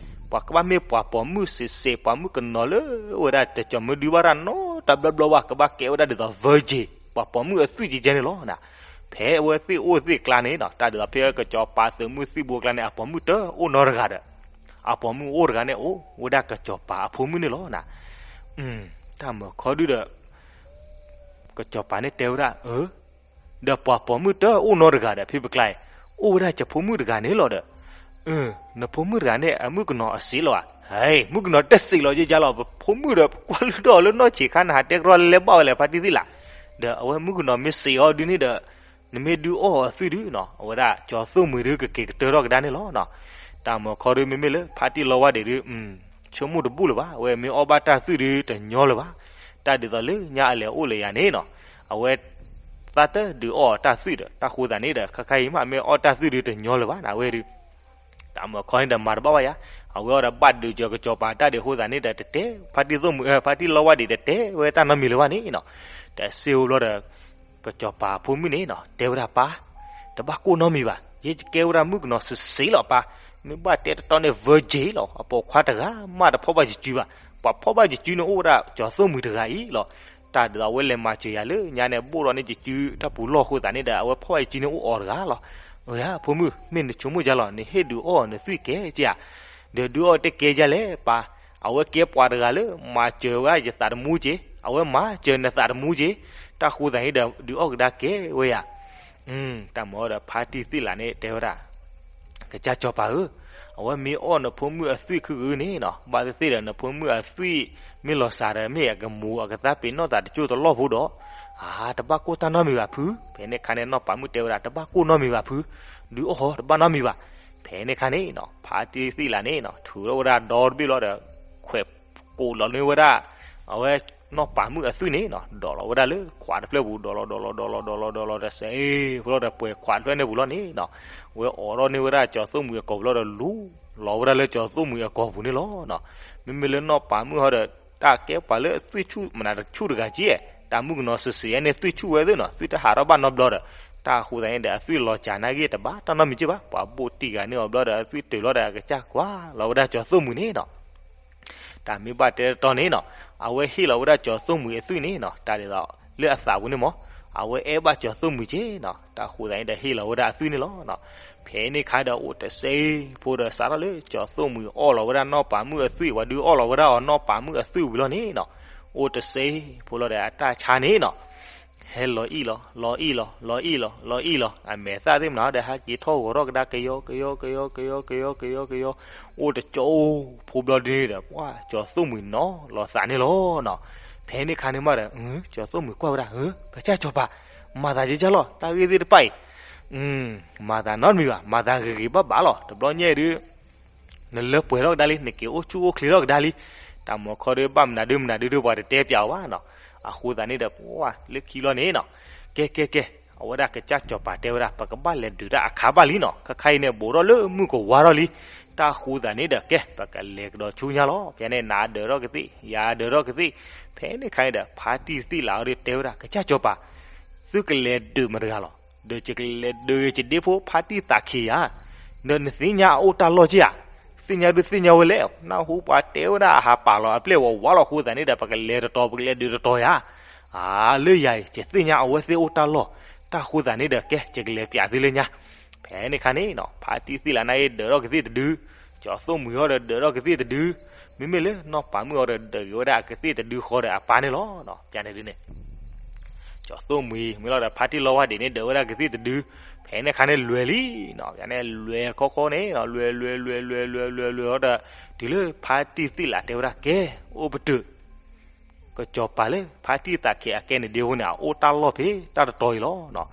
ပှၤကဘၣ်မ့ၢ်ပှၤပိာ်မုၣ်စ့းစ့း ပှၤမုၣ်ကနီၤလၢအိၣ်ဝဲဒၣ်တကီၤမ့ၢ်ဒုးဘၣ်တၢ်နီတဘျီဘျီဘၣ် ကဘၣ်ကဲဝဲဒၣ်ဒ်သိး virgin ပှၤပိာ်မုၣ်အသွံၣ်ကကဲန့ၣ်လီၤ. ဖဲအဝဲသ့ၣ်အိၣ်သ့ၣ်ကျါန့ၣ်နီၤ တၢ်ဒ်သိးဖဲကစီၤပၤသုးမုၢ်သံၣ်ဘိကျါန့ၣ် အပိာ်မုၣ်တအိၣ်နီတဂၤဒီး အပိာ်မုၣ်အိၣ်တဂၤန့ၣ် အိၣ်ဝဲဒၣ်ကစီၤပၤအဖိမုၣ်န့ၣ်လီၤ. တၢ်မုၢ်ခီဒုဒီး ကစီၤပၤန့ၣ်တဲဝဲဒၣ် အၢ ဒီးပှၤပိာ်မုၣ်တအိၣ်နီတဂၤဒီး ဖဲပကျါအံၤ အိၣ်ဝဲဒၣ်ယဖိမုၣ်တဂၤန့ၣ်လီၤဒီး နဖိမုၣ်တဂၤန့ၣ် အမုၣ်ကနီၤအစ့းလီၤဧါ. ဟဲ မုၣ်ကနီၤတစ့းလီၤ ယယါလီၤ ပဖိမုၣ်ဒီး ပကွၢ်လုၢ်ထီၣ်လၢနီၢ်ဆံးခါ နဟးတဲကရီလဲၤဘၣ်ဝဲလဲၣ် ဖါတံၢ်သံၣ်လး. ဒီးအဝဲမုၣ်ကနီၤမ့ၢ်စ့းအီၤဒုန့ၣ်ဒီး နမ့ၢ်ဒုးအီၣ်အသွံၣ်ဒုနီၤ အဝဲဒၣ်ကၠီၤသိၣ်မှံၤဒုကက့ၤကတၢၢ်ထီၣ်ကဒါန့ၣ်လီၤ. တၢ်မုၢ်ခီဒု မ့မ့ၢ်လၢဖါတံၢ်လီဝါဒံးဒု ဆိကမိၣ်တဘူၣ်လၢၤဘၣ် အဝဲမ့ၢ်အီၣ်ဘၣ်တၢ်သွံၣ်ဒုတညီလၢၤဘၣ်. တၢ်ဒ်သိးလၢညါအလဲၤအိၣ်လၢယၤန့ၣ်နီၤ အဝဲ သးတဒုးအီၣ်တၢ်သွံၣ်ဒီး တၢ်ဃိသးန့ၣ်ဒီး ခါခါအံၤမး မ့ၢ်အီၣ်တၢ်သွံၣ်ဒုတညီလၢၤဘၣ်နဝဲဒု တၢ်မုၢ်ခီန့ၣ်ဒီးမၤတဘၣ်ဘၣ်ယၤ အဝဲအီၤဒီးဘၣ်ဒုးစၢၤကစီၤပၤတၢ်ဒံးအဃိသတးန့ၣ်ဒီးတတဲ ဖါတံၢ်သိၣ်မှံၤ ဖါတံၢ်လီဝါဒံး တတဲဝဲတၢ်နီတမံၤလၢၤဘၣ်န့ၣ်နီၤ. တစ့ၢ်အိၣ်ဘျီဒီး ကစီၤပၤအဖိမုၣ်န့ၣ်နီၤ တဲဝဲဒၣ်ပၢ် တဘၣ်ကိၢ်နီတမံၤဘၣ် ယဲယကဲဝဲဒၣ်မုၣ်ကနီၤစ့းစ့းလီၤပၢ်. မ့ၢ်ဘၣ်တဲတတီန့ၣ် virgin လီၤ. အပိာ်ခွါတဂၤမးတဖီၣ်ဘၣ်ယစုဘၣ်. ပှၤဖီၣ်ဘၣ်ယစုန့ၣ်အိၣ်ဝဲဒၣ်ကၠီၤသိၣ်မှံၤတဂၤအံၤလီၤ. တၢ်ဒ်သိးအဝဲလဲၤမၤစၢၤယၤလၢညါန့ၣ် ဘိၣ်ဒီးန့ၢ်ယစုတၢ်ပူၤလီၢ်အဃိသတးန့ၣ်ဒီး အဝဲဖီၣ်ဘၣ်ယစုန့ၣ်အိၣ်အီၤတဂၤလီၤ. အၢ ဖိမုၣ် မ့ၢ်နဆိကမိၣ်ယါလီၤ နဟ့ၣ်ဒုးအီၣ်နသွံၣ်ကဲက့ဧါ. ဒီးဒုးအီၣ်တကဲယါလဲၣ်ပၢ်. အဝဲကဲပှၤတဂၤလၢမၤစၢၤဝဲယသးတမူက့, အဝဲမၤစၢၤနသးတမူက့, တၢ်ဃိသတးန့ၣ်ဒီး ဒုးအီၣ်ကဒါကဲဝဲယၤ. တၢ်မၤဒီးဖါတံၢ်သ့ၣ်လးန့ၣ်တဲဝဲဒၣ်, ကစၢ်စီၤပၤဧၢ, အဝဲမ့ၢ်အီၣ်နဖိမုၣ်အသွံၣ်ခုကန့ၣ်နီၤ, ဘၣ်သ့ၣ်သ့ၣ်ဒီးနဖိမုၣ်အသွံၣ် မ့ၢ်လီၤစှၤဒီး မ့ၢ်အကမူၤအကသါပ့ၤနီၣ်သးတကၠိၢ်တလီၢ်ဖိဒီး, အါ တဘၣ်ကိၢ်တၢ်နီတမံၤဘၣ်ဖု, ဖဲန့ၣ်ခါန့ၣ် နီၢ်ပၤမုၣ်တဲဝဲဒၣ် တဘၣ်ကိၢ်နီတမံၤဘၣ်ဖု, ဒုးအီၣ်ဃီတဘၣ်နီတမံၤဘၣ်. ဖဲန့ၣ်ခါန့ၣ်နီၤ ဖါတံၢ်သ့ၣ်လးန့ၣ်နီၤ ထုးထီၣ်ဝဲဒၣ်ဒီတဘ့ၣ်လီၤဒီး ခွဲးကိးလီၤန့ၢ်ဝဲဒၣ် အဝဲနီၢ်ပၤမုၣ်အသွံၣ်န့ၣ်နီၤ ဒိးလီၤဝဲဒၣ်လၢခွးတဖျၢၣ်ပူၤ ဒိးလီၤ ဒိးလီၤ ဒိးလီၤ ဒိးလီၤ ဒိးလီၤတစဲး ဖိလီၤဒီးပှဲၤခွးတဖျၢၣ်န့ၣ်ပူၤလီၤန့ၣ်နီၤ, ဝဲအိးထီၣ်န့ၢ်ဝဲဒၣ်ကၠီၤသိၣ်မှံၤအကိာ်ပူၤလီၤဒီးလူၤလီၤဝဲဒၣ်လၢကၠီၤသိၣ်မှံၤအကိာ်ပူၤန့ၣ်လီၤနီၤ. မ့မ့ၢ်လၢနီၢ်ပၤမုၣ်ဟီဒီး တၢ်ကဲပှၤလၢသွံၣ်ဆူၣ်မနုၤတဆူၣ်တဂၤက့, တၢ်မုၣ်ကနီၤစံးစံးန့ၣ် သွံၣ်ဆူၣ်ဝဲသ့ၣ်နီၤ သွံၣ်တဟးထီၣ်ဘၣ်နီတဘျီဒီး, တၢ်ဃိသတးန့ၣ်ဒီး အသွံၣ်လီၤစှၤနာ်က့တဘၣ်တၢ်နီတမံၤက့ဘၣ်, ပှၤဘိးတံၢ်ဂၤန့ၢ်အီၤဘျီဒီး အသွံၣ်တုၤလီၤဒီး အကစၢ်ကွၢ်လီၤဝဲဒၣ်ကၠီၤသိၣ်မှံၤန့ၣ်နီၤ တၢ်မ့ၢ်ဘၣ်တဲတတီန့ၣ်နီၤ, အဝဲဟ့ၣ်လီၤဝဲဒၣ်ကၠီၤသိၣ်မှံၤအသွံၣ်န့ၣ်နီၤ, တၢ်ဒ်သိးလၢအသးပူၤန့ၣ်မး, အဝဲအဲၣ်ဘၣ်ကၠီၤသိၣ်မှံၤက့နီၤ, တၢ်ဃိသတးန့ၣ်ဒီးဟ့ၣ်လီၤဝဲဒၣ်အသွံၣ်န့ၣ်လီၤ. ဖဲန့ၣ်ခါဒီးအိၣ်တစဲးဖိဒီး စးထီၣ်လၢကၠီၤသိၣ်မှံၤအီၣ်လီၤဝဲဒၣ်နီၢ်ပၤမုၣ်အသွံၣ် ပှၤဒုးအီၣ်လီၤဝဲဒၣ်အီၤနီၢ်ပၤမုၣ်အသွံၣ်ဝံၤလီၤန့ၣ်နီၤ, အိၣ်တစဲးဖိလီၤဒီးအတၢ်ဆါန့ၣ်နီၤ ဟဲလီၤအံၣ်လီၤ လီၤအံၣ်လီၤ လီၤအံၣ်လီၤ လီၤအံၣ်လီၤ အမဲာ်သၣ်သ့ၣ်မနုၤဒီး ဟဲက့ၤထီၣ်ဂီၤထီၣ်ကဒါကယီကယီကယီကယီကယီကယီကယီ, အိၣ်တကၠိဖိဘျီဒ်န့ၣ်ဒီး ပှၤကၠီၤသိၣ်မှံၤနီၤလီၤသးန့ၣ်လီၤနီၤ. ဖဲန့ၣ်ခါန့ၣ်မးဒီး ကၠီၤသိၣ်မှံၤကွၢ်ဝဲဒၣ် ကစၢ်စီၤပၤ မၤသးယကၢ်လီၤ တၢ်ဂ့ၢ်သ့ၣ်တဖၣ်အံၤ မၤသးနီတမံၤဘၣ် မၤသးဂ့ၤဂ့ၤဘၣ်ဘၣ်လီၤ တဘျီညါအံၤဒုး နလၢပှဲၤထီၣ်ကဒါလံ နက့ၤအိၣ်ဆူၣ်အိၣ်ချ့ထီၣ်ကဒါလံ, တၢ်မၤခီဒီးဘၣ်မနုၤဒုမနုၤဒုဒုပှၤတတဲပျးအီၤဘၣ်နီၤ. အဃိသတးန့ၣ်ဒီး ပှၤလၢခံလီၤန့ၣ်နီၤ, ကဲကဲကဲ အဝဲဒၣ်ကစၢ်စီၤပၤတဲဝဲဒၣ် ပကဘၣ်လဲၤဒုးတၢ်အခါဘၣ်လံနီၤ, ခဲခါအံၤန့ၣ် ဘူးထီၣ်လၢမုၢ်ကဝါထီၣ်လံ, တၢ်ဃိသတးန့ၣ်ဒီး ကဲ ပကလဲၤကဒီးဆူညါလီၤ. ဖဲန့ၣ် နဒၢးထီၣ်ကသ့ၣ် ယၤဒၢးထီၣ်ကသ့ၣ်, ဖဲန့ၣ်ခါအံၤဒီး ဖါတံၢ်သ့ၣ်လးအီၤဒုးတဲဝဲဒၣ် ကစၢ်စီၤပၤ သုကလဲၤဒုးမတၤတဂၤလီၤ, ဒီးယကလဲၤဒုးယဒ့ဖိဖါတံၢ်သးခံဧါ, ဒီးနသ့ၣ်ညါအအိၣ်တၢ်လီၢ်က့ဧါ, သ့ၣ်ညါဒုးသ့ၣ်ညါဝဲလဲၣ်, နၢ်ဟူပှၤတဲဝဲဒၣ်အဟးပာ်လီၤအပျဲၢ်ဝးဝးလီၤအဃိသတးန့ၣ်ဒီး ပကလဲၤတတီၤ ပကလဲၤဒုးတတီၤဧါ, အၢ လၢယၤအံၤ ယသ့ၣ်ညါအဝဲသ့ၣ်အိၣ်တၢ်လီၢ်, တၢ်ဃိသတးန့ၣ်ဒီး ကဲ ယကလဲၤပျးသုလၢညါ ဖဲန့ၣ်ခါန့ၣ်နီၤ ဖါတံၢ်သ့ၣ်လးန့ၣ်ဒၢးထီၣ်ကသ့ၣ်တဒု, ကၠီၤသိၣ်မှံၤဟီဒီးဒၢးထီၣ်ကသ့ၣ်တဒု, မ့မ့ၢ်လၢနီၢ်ပၤမုၣ်အီၤဒီးဒၢးက့ၤဝဲဒၣ်အကသ့ၣ်တဒုဃီဒီးအပၢ်န့ၣ်လီၤ. ယန့ၣ်ဒုန့ၣ် ကၠီၤသိၣ်မှံၤ မ့ၢ်လီၤဒီးဖါတံၢ်လီဝါဒံးန့ၣ် ဒၢးဝဲဒၣ်ကသ့ၣ်တဒု, ဖဲန့ၣ်ခါန့ၣ်လွဲၤလံနီၤ, ယန့ၣ်လွဲၤခီခီန့ၣ်နီၤ လွဲၤလွဲၤလွဲၤလွဲၤလွဲၤလွဲၤလွဲၤလီၤဒီး တုၤလၢဖါတံၢ်သ့ၣ်လးတဲဝဲဒၣ် ကဲ အိၣ်ပတုာ် ကစီၤပၤလၢဖါတံၢ်သးခံးအကဲန့ၣ်ဒ့ဖိန့ၣ် အအိၣ်တၢ်လီၢ်ဖဲတၢ်တတီၤအံၤလီၤ.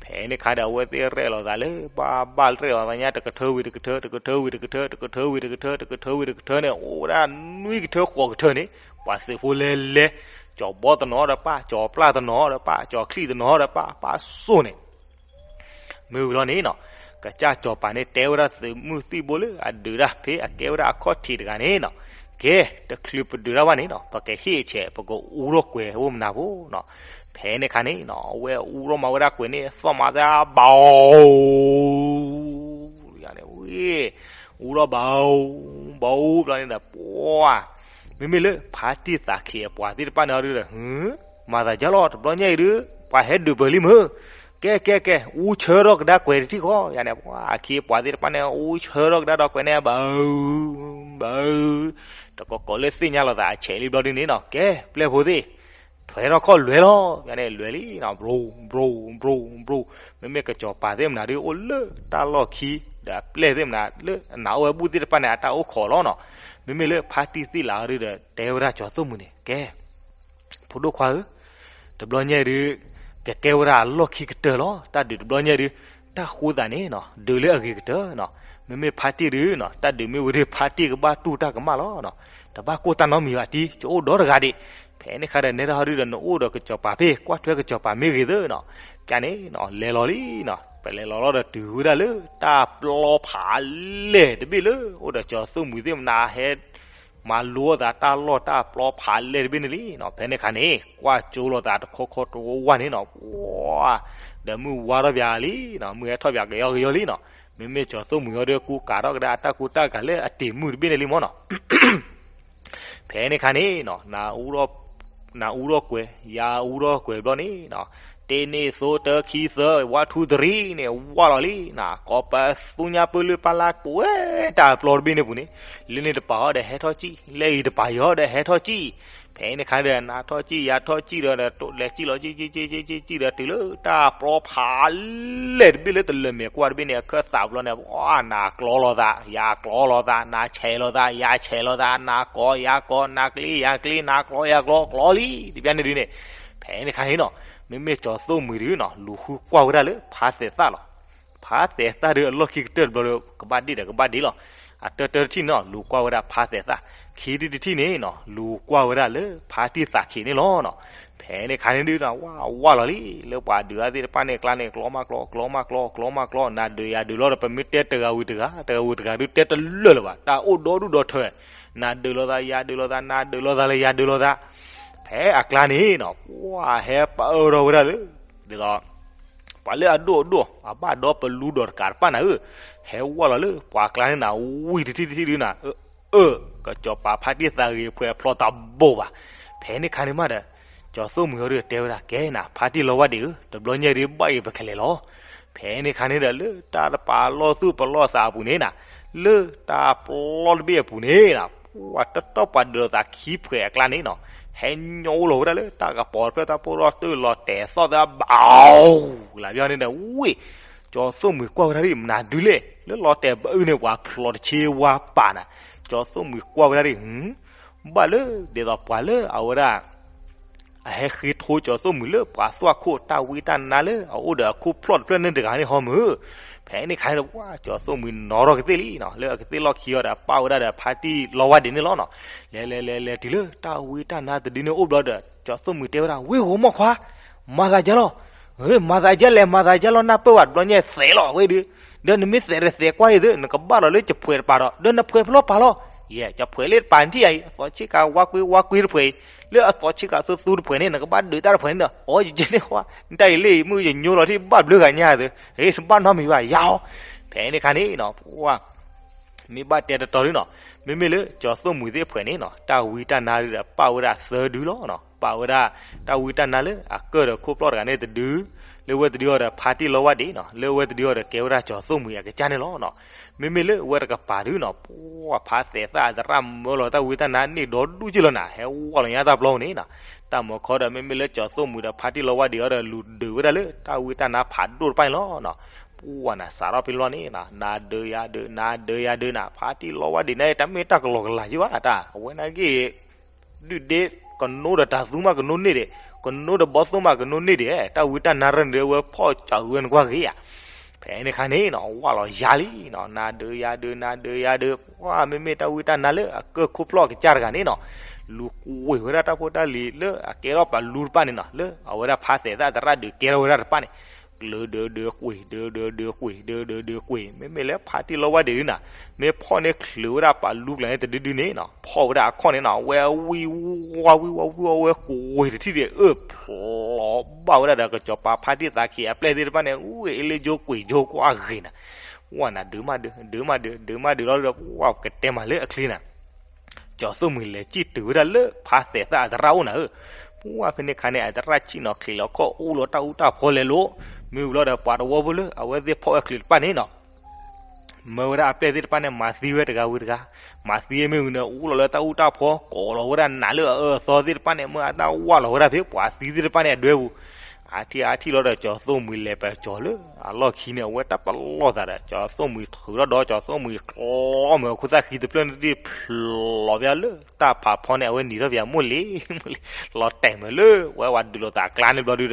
ဖဲန့ၣ်ခါဒီး အဝဲသ့ၣ်ရဲၣ်လီၤသးလၢ ဘၣ်ဘၣ်ရဲၣ်လီၤသးညါ တကထၢဝံၤတကထၢ တကထၢဝံၤတကထၢ တကထၢဝံၤတကထၢ တကထၢဝံၤတကထၢန့ၣ် အိၣ်ဝဲဒၣ်နွံကထၢဃိးကထၢန့ၣ် ပှၤသုးဖိလဲၤလဲၤ ကၠီၤဘီတနီၤဒီးပၢ် ကၠီၤပျၢ်တနီၤဒီးပၢ် ကၠီၤချံၣ်တနီၤဒီးပၢ် ပၢ်စိၣ်န့ၣ် မ့ၢ်ဝံၤလီၤန့ၣ်နီၤ ကစၢ်စီၤပၤန့ၣ် တဲဝဲဒၣ်သုးမုၢ်သံၣ်ဘိလၢအဒုးတၢ်ဖဲအကဲဝဲဒၣ်အခီၣ်ထံးတဂၤန့ၣ်နီၤ, ကဲ တချုးပဒုးတၢ်ဘၣ်န့ၣ်နီၤ ပကဟ့ၣ်အဆဲး ပကအူထီၣ်ကွဲၤအိၣ်မနၤဖိနီၤ. ဖဲန့ၣ်ခါန့ၣ်နီၤ အဝဲအူထီၣ်မၤဝဲဒၣ်ကွဲၤန့ၣ် သီၣ်မၤသးဘၣ် အူထီၣ်ဘၣ် ဘၣ်အူဘျီန့ၣ်ဒီး ပှၤ မ့မ့ၢ်လၢဖါတံၢ်သးခံးအပှၤသ့ၣ်တဖၣ်န့ၣ်ဒီး မၤသးယါလီၤ တဘျီညါအံၤဒုး ပှၤဟဲဒုးပၢၤလံမ့ၢ်, ကဲကဲကဲ အူဆၢထီၣ်ကဒါကွဲၤတထံၣ်ဃီ ယၤန့ၣ် ပှၤအခံအပှၤသ့ၣ်တဖၣ်န့ၣ် အူဆၢထီၣ်ကဒါဒီးကွဲၤန့ၣ် ဘၣ် ဘၣ် တကိးကိးလၢသ့ၣ်ညါလိာ်သးအဆဲးလံဘျီဒုန့ၣ်နီၤ ကဲ ပျဲၢ်ဖိသ့ၣ် ထွဲထီၣ်ခီၣ်လွဲၤလီၤ ယၤန့ၣ်လွဲၤလံနီၤ ဘြိ ဘြိ ဘြိ ဘြိ မ့မ့ၢ်ကစီၤပၤသ့ၣ်မနၤဒုးအိၣ်လၢတၢ်လီၢ်ခံ ဒီးအပျဲၢ်သ့ၣ်မနၤလၢအနးအိၣ်ဝဲဘူၣ်သ့ၣ်တဖၣ်န့ၣ် အတၢ်အိၣ်ခိးလီၤနီၤ. မ့မ့ၢ်လၢဖါတံၢ်သ့ၣ်လးအီၤဒုးဒီး တဲဝဲဒၣ်ကၠီၤသိၣ်မှံၤန့ၣ် ကဲ ဖိဒိၣ်ခွါဧၢ, တဘျီညါအံၤဒုး ကကဲဝဲဒၣ်အလီၢ်ခံကတၢၢ်လီၤ. တၢ်ဒုးတဘျီညါအံၤဒုး တၢ်ဃိသးန့ၣ်နီၤ ဒုးလၢအဂ့ၤကတၢၢ်နီၤ. မ့မ့ၢ်ဖါတံၢ်ဒုးနီၤ တၢ်ဒုးမ့ၢ်ဝံၤဒုး ဖါတံၢ်ကဘၣ်တူၢ်တၢ်ကမၣ်လီၤနီၤ. တဘၣ်ကိၢ်တၢ်နီတမံၤဘၣ်တံၢ် ကအိၣ်ဒီတဂၤဒံး. ဖဲန့ၣ်ခါဒီး နဲဒၣ်ဟီဒုးဒီး နအိၣ်ဒီးကစီၤပၤဖဲ ကွၢ်ထွဲကစီၤပၤမ့ၢ်ဂ့ၤသၢနီၤ. ကန့ၣ်နီၤ လဲၤလီၤလံနီၤ. ပလဲၤလီၤလီၤဒီးတုၤဝဲဒၣ်လၢ တၢ်ပျီဖးလဲၢ်တဘ့ၣ်လၢ အိၣ်ဒီးကၠီၤသိၣ်မှံၤသ့ၣ်မနၤဟဲ မၤလိအသးတၢ်လီၢ်တၢ်ပျီဖးလဲၢ်တဘ့ၣ်န့ၣ်လံနီၤ. ဖဲန့ၣ်ခါန့ၣ် ကွၢ်ကၠိလိာ်သးတခီခီတဝၢ်န့ၣ်နီၤ. ပှၤ ဒီးမုၢ်ဝါထီၣ်ပၠးလံနီၤ. မုၢ်ဟဲထီၣ်ပၠးကယီကယီလံနီၤ. မ့မ့ၢ်ကၠီၤသိၣ်မှံၤအီၤဒီး ကူကၤထီၣ်ကဒါအတၢ်ကူတၢ်ကၤလၢအတ့ၢ်မုၢ်တဘ့ၣ်န့ၣ်လံမ့ၢ်နီၤ. ဖဲန့ၣ်ခါန့ၣ်နီၤ နအူထီၣ်ကွဲၤ ယၤအူထီၣ်ကွဲၤဘျီန့ၣ်နီၤ, တ့ၢ်န့ၢ်သိတၢ်ခံသၢ ဝါထူတရံန့ၣ် ဝါလီၤလံနီၤ, ကိးပသူညါပၢလၢပၢ်လၢ်ကွဲၤတၢ်ပျီတဘ့ၣ်န့ၣ်ပူၤန့ၣ်, လၢန့ၣ်တပၤဟီဒီးဟဲထီၣ်ကံၣ်, လၢအံၤတပၤယီၤဒီးဟဲထီၣ်ကံၣ်, ဖဲန့ၣ်ခါဒီး နၤထီၣ်ကံၣ် ယၤထီၣ်ကံၣ်ဒီး လဲၤကံၣ်လီၤကံၣ်ကံၣ်ကံၣ်ကံၣ်ကံၣ်ဒီး တုၤလၢတၢ်ပျီဖးလဲၢ်တဘ့ၣ်လၢတလၢာ်မဲာ်ကွၢ်တဘ့ၣ်န့ၣ် အခၢၣ်သးဘျီန့ၣ် နၤကျီလိာ်သး ယၤကျီလိာ်သး နၤဆဲးလိာ်သး ယၤဆဲးလိာ်သး နၤကိး ယၤကိး နၤကျ့ ယၤကျ့ နၤကျီ ယၤကျီ ကျီလံ တဘျီန့ၣ်ဒုန့ၣ်, ဖဲန့ၣ်ခါန့ၣ်နီၤ, မ့မ့ၢ်ကၠီၤသိၣ်မှံၤဒုနီၤ လူၤဃုကွၢ်ဝဲဒၣ်လၢဖါသဲးသၣ်လီၤ. ဖါသဲးသၣ်ဒီးအလီၢ်ခံကတၢၢ်တဘျီဒီး ကဘၣ်ဒ့ၣ်ဒီးကဘၣ်ဒ့ၣ်လီၤ. အတၢတၢတထံၣ်န့ၣ်နီၤ လူၤကွၢ်ဝဲဒၣ်ဖါသဲးသၣ်, ခံထံၣ်တထံၣ်န့ၣ်နီၤ လူၤကွၢ်ဝဲဒၣ်လၢဖါတံၢ်သးခံးန့ၣ်လီၤနီၤ. ဖဲန့ၣ်ခါန့ၣ်ဒုနီၤ ဝါဝါလီၤလံ လၢပှၤဒုးအါသ့ၣ်တဖၣ်န့ၣ်အကျါန့ၣ် ကျီမးကျီ ကျီမးကျီ ကျီမးကျီ နၤဒုးယၤဒုးလီၤဒီး ပမ့ၢ်တဲတဂၤဝံၤတဂၤ တဂၤဝံၤတဂၤဒုတဲတလၢာ်လၢၤဘၣ် တၢ်အိၣ်ဒီဒူၣ်ဒီထၢ, နၤဒုးလိာ်သး ယၤဒုးလိာ်သး နၤဒုးလိာ်သးလၢယၤဒုးလိာ်သး ဖဲအကျါန့ၣ်နီၤ ပှၤဟဲပအၢထီၣ်ဝဲဒၣ်လၢ ဒ်သိး ပှၤလၢအဒိၣ်အဒိၣ် အဘၣ်ဒီပလူဒီးတကးတပၣ်နၤဧၢ, ဟဲဝဲလီၤလၢပှၤကျါန့ၣ်နၤ ဝံၤတထံၣ်တထံၣ်ဒုနၤ, အၢ ကစီၤပၤဖါတံၢ်သးဂ့ၤဖှဲးဖျိးတဘိးဘၣ်. ဖဲန့ၣ်ခါန့ၣ်မးဒီး ကၠီၤသိၣ်မှံၤဟီဒုတဲဝဲဒၣ် ကဲနၤ ဖါတံၢ်လီဝါဒံးဧၢ, တဘျီညါဒုဘၣ်အံၤပကလဲၤလီၤ. ဖဲန့ၣ်ခါန့ၣ်ဒီး လၢတၢ်တပာ်လီၢ်သူၣ်ပလီၢ်သးအပူၤန့ၣ်နၤ, လၢတၢ်ပျီတဘ့ၣ်အပူၤန့ၣ်နၤ ပှၤတတီၢ်ပှၤဒုးလိာ်သးခံဖှဲးအကျါန့ၣ်နီၤ, ဟဲညိလီၤဝဲဒၣ်လၢတၢ်ကပီၤတဖျၢၣ် တၢ်ဖိလီၤတၢၢ်လီၤတဲာ်သီၣ်သးဘၣ်, လၢဘျီန့ၣ်ဒီး ဝ့ၢ် ကၠီၤသိၣ်မှံၤကွၢ်ဝဲဒၣ်ဒ်မနုၤဒုလဲၣ်, လၢလီၤတဲာ်ဘၣ်အုၣ်န့ၣ် ပှၤဖျိးတဆ့ဝါပာ်နၤ, ကၠီၤသိၣ်မှံၤကွၢ်ဝဲဒၣ်ဒ် ဘၣ်လၢ ဒ်သိးပှၤလၢအဝဲဒၣ် အဟဲဃ့ထိကၠီၤသိၣ်မှံၤလၢပှၤသွၣ်ခိၣ်တၢ်ဝံတၢ်နါလၢအအိၣ်ဒီးအခိၣ်ဖျီၣ်တဖျၢၣ်န့ၣ်တဂၤန့ၣ်ဟီမုၢ်, ဖဲန့ၣ်ခါန့ၣ်ဒီး ပှၤကၠီၤသိၣ်မှံၤနီၤထီၣ်ကသ့ၣ်လံနီၤ, လၢအကသ့ၣ်လီၢ်ခံအီၤဒီးပာ်ဝဲဒၣ်ဒီးဖါတံၢ်လီဝါဒံးန့ၣ်လီၤနီၤ, လဲၤလဲၤလဲၤလဲၤတုၤလၢတၢ်ဝံတၢ်နါတဒုန့ၣ်အိၣ်ဘျီဒီး ကၠီၤသိၣ်မှံၤတဲဝဲဒၣ် ဝ့ၢ်ဧိၤမိၢ်ခွါ မၤသးဒ်လဲၣ်, မၤသးဒ်လဲၣ် မၤသးဒ်လဲၣ် နၢ်ပၢၢ်ဝဲတဘျီညါသဲးလီၤဝဲဒုး, ဒီးနမ့ၢ်သဲးတသဲးကွၢ်အံၤသု နကဘၣ်လီၤလၢကဖှဲးတပၤဒီး ဒီးနဖှဲးဖျီၣ်ပာ်လီၤ, ယဲ ကဖှဲးလၢတပၤနထံၣ်အံၤ အသီဆ့ကၤဝါကွ့ဝါကွ့တဖှဲးအံၤ, လၢအသီဆ့ကၤသူသူတဖှဲးန့ၣ် နကဘၣ်ဒုးတၢ်တဖှဲးန့ၣ်ဒီး အိ ယကဲန့ၣ်ဝဲ နတၢ်အံၤလၢအံၤ မုၢ်ယညိလီၤထံၣ်ဘၣ်ဘျုးဂၤညါသု, ဟ့ တဘၣ်နီတမံၤဘၣ် ယၤအီၤ, ဖဲန့ၣ်ခါန့ၣ်နီၤ ပှၤ မ့ၢ်ဘၣ်တဲတတီၤဒုနီၤ, မ့မ့ၢ်လၢကၠီၤသိၣ်မှံၤသ့ၣ်တဖှဲးန့ၣ်နီၤ တၢ်ဝံတၢ်နါဒုဒီးပာ်ဝဲဒၣ်သၢဒုလီၤနီၤ, ပာ်ဝဲဒၣ် တၢ်ဝံတၢ်နါလၢအကၢၣ်ဒီးခိၣ်ဖျီၣ်တဂၤန့ၣ်တဒု, လၢအဝဲတဒုအီၤဒီးဖါတံၢ်လီဝါဒံးနီၤ, လၢအဝဲတဒုအီၤဒီးကဲဝဲဒၣ်ကၠီၤသိၣ်မှံၤအကစၢ်န့ၣ်လီၤနီၤ, မ့မ့ၢ်လၢအဝဲတကပၤဒုနီၤ ပှၤဖါသဲးသၣ်အသရၣ်မၢလီၤတၢ်ဝံတၢ်နါန့ၢ်ဒီဒူၣ်က့လီၤနၤ, ဟဲဝဲလီၤညါတၢ်ပျီန့ၣ်နီၤ, တၢ်မၤခီဒီးမ့မ့ၢ်လၢကၠီၤသိၣ်မှံၤဒီးဖါတံၢ်လီဝါဒံးအီၤဒီးလူၤဒုးဝဲဒၣ်လၢတၢ်ဝံတၢ်နါဖးဒိၣ်တဖၣ်န့ၣ်လီၤနီၤ, ပှၤနၤ စးထီၣ်ဖဲလီၤန့ၣ်နီၤ နၤဒုးယၤဒုး နၤဒုးယၤဒုးနၤ ဖါတံၢ်လီဝါဒံးန့ၣ် တမ့ၢ်တၢ်ကလီကလီယုာ်ဘၣ်တၢ် အဝဲနာ်က့ ဒုၣ်ဒ့ ကနိဒီးတၤသူမးကနိန့ၢ်ဒံး, ကနိဒီးဘီသိမးကနိန့ၢ်ဒံး, တၢ်ဝံတၢ်နါရၢၢ်န့ၣ်ဒီး အဝဲဖီၣ်ကၠီၤဝဲနကွၢ်ဂ့ၤဧါ, ဖဲန့ၣ်ခါန့ၣ်နီၤ ဝဲလီၤယၤလံနီၤ နၤဒုးယၤဒုး နၤဒုးယၤဒုး, ပှၤမ့မ့ၢ်တၢ်ဝံတၢ်နါလၢအကၢၣ်ခိၣ်ဖျီၣ် ကစၢ်တဂၤန့ၣ်နီၤ, လူၤကွံာ်ဝဲဒၣ်တၢ်ဖိတၢ်လံၤလၢအကဲထီၣ်ပှၤလူတဖၣ်န့ၣ်နီၤ လၢအဝဲဒၣ်ဖါသဲးသၣ်သရၣ်ဒုးကဲထီၣ်ဝဲဒၣ်တဖၣ်န့ၣ် ကျၢၤဒုးဒုးကွံာ် ဒုးဒုးဒုးကွံာ် ဒုးဒုးဒုးကွံာ်, မ့မ့ၢ်လၢဖါတံၢ်လီဝါဒံးဒုနီၤ, မ့ၢ်ဖီၣ်န့ၢ်ချုးဝဲဒၣ်ပှၤလူကျါန့ၣ်တဒုဒုန့ၣ်နီၤ ဖီၣ်ဝဲဒၣ်အခီၣ်န့ၣ်နီၤ အဝဲဝံၣ်ဝါဝံၣ်ဝါဝံၣ်ဝါဝဲကွံာ်တထံၣ်ဒံး အၢၣ်ဖျိးဘၣ်ဝဲဒၣ်ဒီးကစီၤပၤဖါတံၢ်သးခံးအပျဲၢ်သ့ၣ်တဖၣ်န့ၣ် အူအ့လ့ကၠိကွံာ်ကၠိကွၢ်ဂ့ၤနၤ, ဝဲနၤဒုးမးဒုး ဒုးမးဒုး ဒုးမးဒုးလီၤဒီး ပှၤကတဲမးလၢအချ့နၤ ကၠီၤသိၣ်မှံၤလဲၤစံၣ်တုၤဝဲဒၣ်လၢဖါသဲးသၣ်အသရၣ်အိၣ်နၤဧၢ, ပှၤဖဲန့ၣ်ခါန့ၣ် အသရၣ်ဆံၣ်နီၤချံးလီၤခီၣ်အိၣ်လီၤတၢ်အူတၢ်ဖီလဲၤလိာ်, မ့ၢ်ဝံၤလီၤဒီးပှၤတဝီဖိလၢအဝဲသ့ၣ်ဖီၣ်ဝဲချုးတဖၣ်န့ၣ်နီၤ မၢဝဲဒၣ်အပျဲၢ်သ့ၣ်တဖၣ်န့ၣ် မၤသံဝဲတဂၤဝံၤတဂၤ, မၤသံမ့ၢ်ဝံၤန့ၣ် အိၣ်လီၤလၢတၢ်အူတၢ်ဖီ ကိးလီၤဝဲဒၣ်နးလၢအအၢအသီသ့ၣ်တဖၣ်န့ၣ် မ့ၢ်အတၢ်ဝၢ်လီၤဝဲဒၣ်ဖဲ ပှၤသံသ့ၣ်တဖၣ်န့ၣ်အဒွဲပူၤ, အါထံၣ်အါထံၣ်လီၤဒီး ကၠီၤသိၣ်မှံၤလဲၤပၢၤကၠီၤလၢအလီၢ်ခံန့ၣ် အဝဲတၢ်ပလီၢ်သးဒီး ကၠီၤသိၣ်မှံၤထုးထီၣ်ဒီး ကၠီၤသိၣ်မှံၤကျီမ့ၢ်အခိၣ်သၣ်ဃံတဖျၢၣ်န့ၣ် ဖျိးဖဲလၢတၢ်ဖးဖီန့ၣ် အဝဲနံၤထီၣ်ပယၤမိၢ်လံၤ လီၤတဲာ်မးလၢ ဝဲဝဲဒုးလိာ်သးကျါန့ၣ်ဘျီဒုဒီး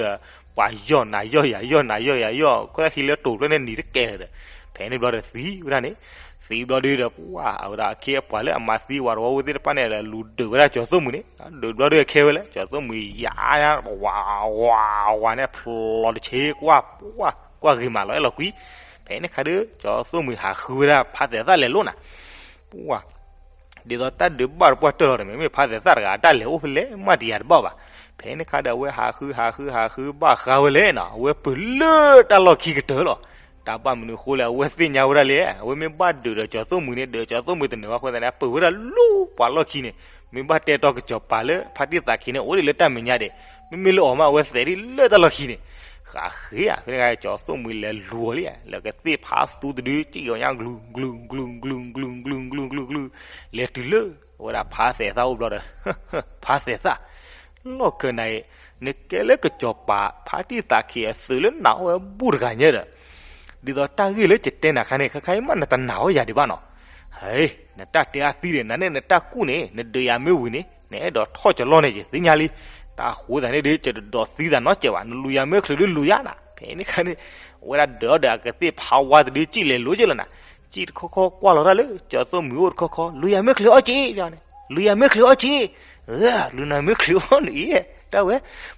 ပှၤယီၢ်နၤယီၢ်ယၤ ယီၢ်နၤယီၢ်ယၤယီၢ် ခိၣ်သၣ်ဃံလၢတိၤဖျၢၣ်န့ၣ်နံၤတကဲလၢၤဒီး ဖဲန့ၣ်ဘျီဒီးသံဝဲဒၣ်န့ၣ်, သံဘျီဒုဒီး ပှၤအဝဲဒၣ်အခ့အပှၤလၢအမၤသံဝဲတဝီဖိသ့ၣ်တဖၣ်န့ၣ်ဒီး လူၤဒုးဝဲဒၣ်ကၠီၤသိၣ်မှံၤန့ၣ်, ဒုးဘျီဒုခဲဝဲလဲၣ် ကၠီၤသိၣ်မှံၤယါ ဝးဝးဝးန့ၣ် ဖျိးတဆ့ကွၢ် ပှၤကွၢ်ဂ့ၤမးလီၤအဲၣ်လီၤကွံ, ဖဲန့ၣ်ခါဒီး ကၠီၤသိၣ်မှံၤဟးဃုဝဲဒၣ်ဖါသဲးသၣ်လဲၤလိာ်နၤ, ပှၤ ဒ်သိးတၢ်ဒုးဘၣ်တပှၢ်တၢၢ်လီၤဒီး မ့မ့ၢ်ဖါသဲးသၣ်တဂၤ တၢ်လဲၤအိၣ်ဖဲလဲၣ်မးတယၤတဘၣ်ဘၣ်, ဖဲန့ၣ်ခါဒီးအဝဲဟးဃုဟးဃုဟးဃုဘၣ်ဃးဝဲလဲၣ်နီၤ အဝဲပၢၤလၢတၢ်လီၢ်ခံကတၢၢ်လီၤ, တၢ်ဘၣ်မနုၤအဃိလဲၣ် အဝဲသ့ၣ်ညါဝဲဒၣ်လံ, အဝဲမ့ၢ်ဘၣ်ဒုးဒီးကၠီၤသိၣ်မှံၤန့ၣ် ဒုးကၠီၤသိၣ်မှံၤတန့ၢ်ဘၣ်အဃိသတးန့ၣ် အပၢၢ်ဝဲဒၣ်လူၤပှၤလီၢ်ခံန့ၣ်, မ့ၢ်ဘၣ်တဲတီကစီၤပၤလၢဖါတံၢ်သးခံန့ၣ် အိၣ်ဒံးလၢတၢ်မဲာ်ညါဒဲး, မ့မ့ၢ်လၢအီၤမး အဝဲသဲးဒ်လၢတၢ်လီၢ်ခံန့ၣ်, ဃးဃ့ဧါ, ဖဲန့ၣ်ကၠီၤသိၣ်မှံၤလဲၤလူၤအီၤလံ, လၢကသ့ၣ်ဖးသူတဒု ကံၣ်အီၤညါ ကလုာ်ကလုာ်ကလုာ်ကလုာ်ကလုာ်ကလုာ်ကလုာ်ကလုာ်ကလုာ်, လဲၤတုၤလၢ အဝဲဒၣ်ဖါသဲးသၣ်အိၣ်ဘျီဒီး, ဖါသဲးသၣ် လီၢ်ခၢၣ်နၤအံၤ, နကဲလၢကစီၤပၤ ဖါတံၢ်သးခံအသုးလၢနၤအိၣ်ဝဲဘူၣ်တဂၤညါဒီး, ဒ်သိးတၢ်ဂ့ၢ်လၢယတဲနၤခါန့ၣ် ခါခါအံၤမးနတနာ်အီၤယၤဒံးဘၣ်နီၤ, ဟဲ, နတၢ်တဲအါသံဒီး နန့ၣ်နတၢ်ကူၣ်န့ၣ် နဒုးယၤမ့ၢ်ဝံၤန့ၣ် နအဲၣ်ဒိးထီၣ်ကလီၢ်န့ၣ် ယသ့ၣ်ညါလံ, တၢ်ဃိသးန့ၣ်ဒီး ယတဒိးသံသးနီတစဲးဘၣ်, နလူၤယၤမ့ၢ်ချုးဒီးလူၤယၤနၤ, ဖဲန့ၣ်ခါန့ၣ်, အဝဲဒၣ်ဒုးအီၤဒီးအကသ့ၣ်ဖးဝါတဒု ကံၣ်လဲၤလိၤက့လီၤနၤ, ကံၣ်တခီခီကွၢ်လီၤတၢ်လၢ ကၠီၤသိၣ်မှံၤအိၣ်တခီခီ လူၤယၤမ့ၢ်ချုးအီၣ်က့ ပန့ၣ်, လူၤယၤမ့ၢ်ချုးအီၣ်က့ လူၤနၤမ့ၢ်ချုးအီၣ်န့ၣ်, တၢ်ဝဲ,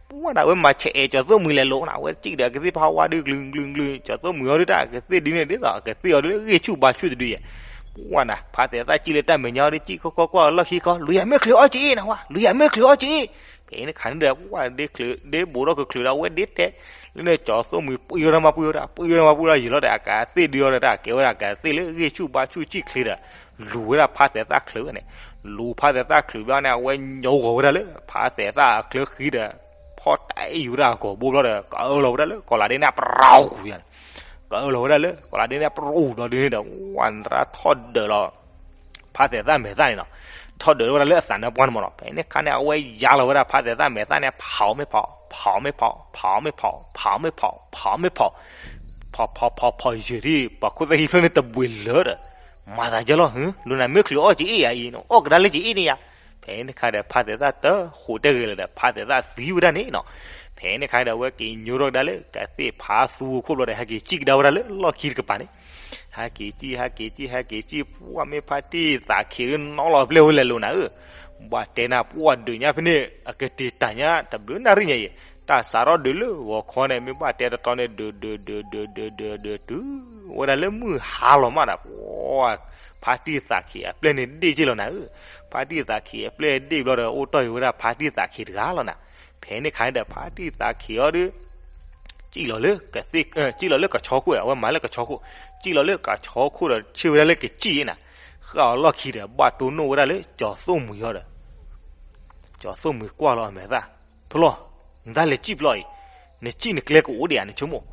ပှၢ်နၤဝဲမၤဆဲးအဲးကၠီၤသိၣ်မှံၤလဲၤလိၤနၤ, အဝဲကံၣ်ဒီးအကသ့ၣ်ဖးဝါဒုးကလုာ်ကလုာ်ကလုာ် ကၠီၤသိၣ်မှံၤအီၤဒုးတၢ်အကသ့ၣ်ဒုးန့ၣ် ဒ်သိးအကသ့ၣ်အီၤဒုးလၢဂ့ၢ်ဆူၣ်ဘါဆူၣ်တဒုယဲ, ပှၢ်နၤ ဖါသဲးသၣ်ကံၣ်လၢတၢ်မဲာ်ညါအီၤဒုး ကံၣ်ခီခီကွၢ်လီၢ်ခံခီ လူၤယၤမ့ၢ်ချုးအီၣ်က့နၤဝဲ, လူၤယၤမ့ၢ်ချုးအီၣ်က့ ဖဲန့ၣ်ခါန့ၣ်ဒီး ပှၢ်ဒ့ချုး ဒ့ဘိးထီၣ်ကချုးဒီး အဝဲဒ့တဲ, လၢန့ၣ်ကၠီၤသိၣ်မှံၤပှံၢ်ထီၣ်တၢ်မၤပှံၢ်ထီၣ်တၢ် ပှံၢ်ထီၣ်တၢ်မၤပှံၢ်ထီၣ်ယံာ်လီၤဒီး အကသ့ၣ်ဒုးအီၤဒီးတၢ်ကဲဝဲဒၣ်အကသ့ၣ်လၢဂ့ၢ်ဆူၣ်ဘါဆူၣ်ကံၣ်ချ့ဒီး, လူၤဝဲဒၣ်ဖါသဲးသၣ်ချုးန့ၣ်, လူၤဖါသဲးသၣ်ချုးဘျီန့ၣ် အဝဲညီဂီၤဝဲဒၣ်လၢ ဖါသဲးသၣ်အချၢဃံဒီး, ဖီၣ်တၢ်အ့ၣ်ယူၤဝဲဒၣ်အကိာ်ဘိဘျီဒီး ကအၢၣ်လီၤဝဲဒၣ်လၢကီၤလၤဒ့န့ၣ် ပရၢဃူယၤန့ၣ်, ကအၢၣ်လီၤဝဲဒၣ်လၢကီၤလၤဒ့န့ၣ် ပရၢဃူဘျီဒုးန့ၣ်ဒီး ဝဲနရၣ်ထီၣ်ဒၢးလီၤ ဖါသဲးသၣ်မဲာ်သၣ်န့ၣ်နီၤ, ထီၣ်ဒုးဝဲဒၣ်လၢအသးနါပှၢ်န့ၣ်မ့ၢ်နီၤ, ဖဲန့ၣ်ခါန့ၣ် အဝဲယါလီၤဝဲဒၣ်ဖါသဲးသၣ်မဲာ်သၣ်န့ၣ် ဖးအီၤမ့ၢ်ဖးအီၤ ဖးအီၤမ့ၢ်ဖးအီၤ ဖးအီၤမ့ၢ်ဖးအီၤ ဖးအီၤမ့ၢ်ဖးအီၤ ဖးအီၤမ့ၢ်ဖးအီၤ, ဖးဖးဖးဖးယဲၢ်ဒံး ပှၤခိၣ်သၣ်ခံဖျၢၣ်န့ၣ်တဘှံးလၢာ်ဒီး, မၤသးယဲလီၤ လူၤနၤမ့ၢ်ချုးအီၣ်ကအ့ၣ်ယၤအံၤ နအီၣ်ကဒါလၢကအ့ၣ်န့ၣ်ယၤ, ဖဲန့ၣ်ခါဒီး ဖါသဲးသၣ်တဃိးတဲဂ့ၤလၢၤဒီး ဖါသဲးသၣ်သံဝဲဒၣ်န့ၣ်နီၤ, ဖဲန့ၣ်ခါဒီး အဝဲက့ၤညိထီၣ်ကဒါလၢ ကသ့ၣ်ဖးသူအခိၣ်ဘျီဒီး ဟဲက့ၤစံၣ်ကဒါဝဲဒၣ်လၢလီၢ်ခံတကပၤန့ၣ်, ဟဲက့ၤစံၣ် ဟဲက့ၤစံၣ် ဟဲက့ၤစံၣ် ပှၢ်မ့ၢ်ဖါတံၢ်သးခံးဒုးနီၤလီၤပျဲၢ်ဝဲလဲၤလိာ်နၤဧၢ, ဘၣ်တဲနၤပှၢ်ဒုးညါဖဲန့ၣ် အကတ့ၤတၢ်ညါ တဘျုးနၣ်ရံၣ်ညါအံၤ, တၢ်စးထီၣ်ဒုးလၢဂီၤခီန့ၣ် မ့ၢ်ဘၣ်တဲတတီန့ၣ် ဒုးဒုးဒုးဒုးဒုးဒုးဒုးတုၤဝဲဒၣ်လၢမုၢ်ဟါလီၤမးဒီး ပှၢ် ဖါတံၢ်သးခံးအပျဲၢ်န့ၣ်ဒ့ၣ်က့လီၤနၤဧၢ, ဖါတံၢ်သးခံးအပျဲၢ်ဒ့ၣ်ဘျီဒီး အိၣ်တီၢ်ဃုာ်ဝဲဒၣ်ဖါတံၢ်သးခံးတဂၤလီၤနၤ, ဖဲန့ၣ်ခါဒီး ဖါတံၢ်သးခံးအီၤဒီး စံၣ်လီၤလၢကသ့ၣ် စံၣ်လီၤလၢကဆီခိၣ် အဝဲမၤလၢကဆီခိၣ်, စံၣ်လီၤလၢကဆီခိၣ်ဒီး ဆ့ၣ်ဝဲဒၣ်လၢကစံၣ်အံၤနၤ, ဃၣ်အီၤလီၢ်ခံဒီး ဘၣ်တိၢ်နီၣ်ဝဲဒၣ်လၢကၠီၤသိၣ်မှံၤအီၤဒီး ကၠီၤသိၣ်မှံၤကွၢ်လီၤအမဲာ်သၣ်, ဖိလီၤ, နတၢ်လဲၤစံၣ်ပျီအံၤ, နစံၣ်နကျဲကအိၣ်ဒံးဧါ နဆိကမိၣ်,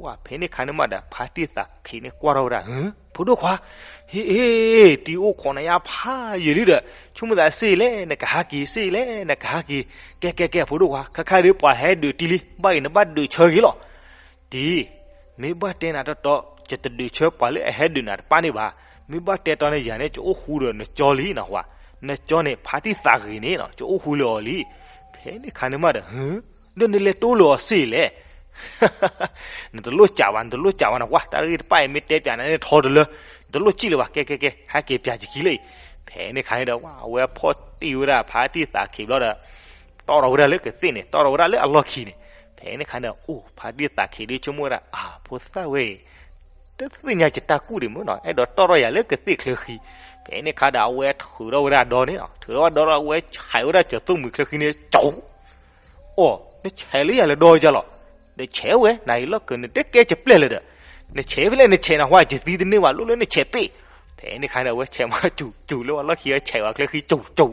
ဝဲဖဲန့ၣ်ခါန့ၣ်မးဒီး ဖါတံၢ်သးခံးန့ၣ်ကွၢ်ထီၣ်ဝဲဒၣ်, ဖိဒိၣ်ခွါ, ဟ့ၣ်, တံၤအိၣ်ခိးနၤယါဖးယံာ်လံဒီး ဆိကမိၣ်သးစ့ၢ်လဲၣ် နကဟးက့ၤ စ့ၢ်လဲၣ် နကဟးက့ၤ, ကဲ ကဲ ကဲ ဖိဒိၣ်ခွါ ခါခါဒီးပှၤဟဲဒုးတံၤလံ ဘၣ်အံၤနဘၣ်ဒုးဆၢဂ့ၤလီၤ တံၤ, မ့ၢ်ဘၣ်တဲနၤတီတီ ယတဒုးဆၢပှၤလၢအဟဲဒုးနၤတပၣ်န့ၣ်ဘၣ်, မ့ၢ်ဘၣ်တဲတီန့ၣ်ယၤန့ၣ် ကအိၣ်ဃူဒီးနကၠီလံနီၤ, နကၠီန့ၣ် ဖါတံၢ်သးဂ့ၤန့ၣ်နီၤ ကအိၣ်ဃူလၢအီၤလံ, ဖဲန့ၣ်ခါန့ၣ်မးဒီး ဒီးနလဲၤတိၢ်လၢအီၤစ့ၢ်လဲၣ် နတလိၣ်စံးဘၣ် နတလိၣ်စံးဘၣ်နကွၢ် တၢ်ဂ့ၢ်တဖၣ်အံၤမ့ၢ်တဲပၠးနၤန့ၣ်ထီတလၢ, နတလိၣ်စံးလၢၤဘၣ် ကဲ ကဲ ကဲ ဟဲက့ၤပၠးယခံလၢအံၤ, ဖဲန့ၣ်ခါန့ၣ်ဒီး ဝဲအဝဲဖီၣ်တံၢ်ဝဲဒၣ်ဖါတံၢ်သးခံးဘျီဒီး တီၢ်ထီၣ်ဝဲဒၣ်လၢကသ့ၣ်န့ၣ် တီၢ်ထီၣ်ဝဲဒၣ်လၢအလီၢ်ခံန့ၣ်, ဖဲန့ၣ်ခါန့ၣ် အိၣ်ဖါတံၢ်သးခံးဒုးဆိကမိၣ်ဝဲဒၣ် အၢ ဖိသၣ်ဝဲအံၤ တသ့ၣ်ညါယတၢ်ကူၣ်ဒံးမ့ၢ်နီၤ အဲၣ်ဒိးတီၢ်ထီၣ်ယၤလၢကသ့ၣ်ချၢဃံ, ဖဲန့ၣ်ခါဒီးအဝဲထုးထီၣ်ဝဲဒၣ်ဒီန့ၣ်နီၤ ထုးထီၣ်ဝဲဒီဒီးအဝဲဆဲးဝဲဒၣ်ကၠီၤသိၣ်မှံၤချၢဃံန့ၣ် ကၠိ အိၣ် နဆဲးလၢယၤလၢဒီယၤလီၤ, နဆဲးဝဲ နအံၤလီၢ်ကၢးနတကဲကပျဲၢ်လၢၤဒီး, နဆဲးဖဲလဲၣ်နဆဲးနဟါ ယသံတန့ၢ်ဘၣ် လိၣ်လၢနဆဲးပ့ၣ်, ဖဲန့ၣ်ခါန့ၣ် အဝဲဆဲးမၤစူၤစူၤလၢဝဲလီၢ်ခံ အဆဲးဝဲချၢဃံ ကၠိ ကၠိ ကၠိ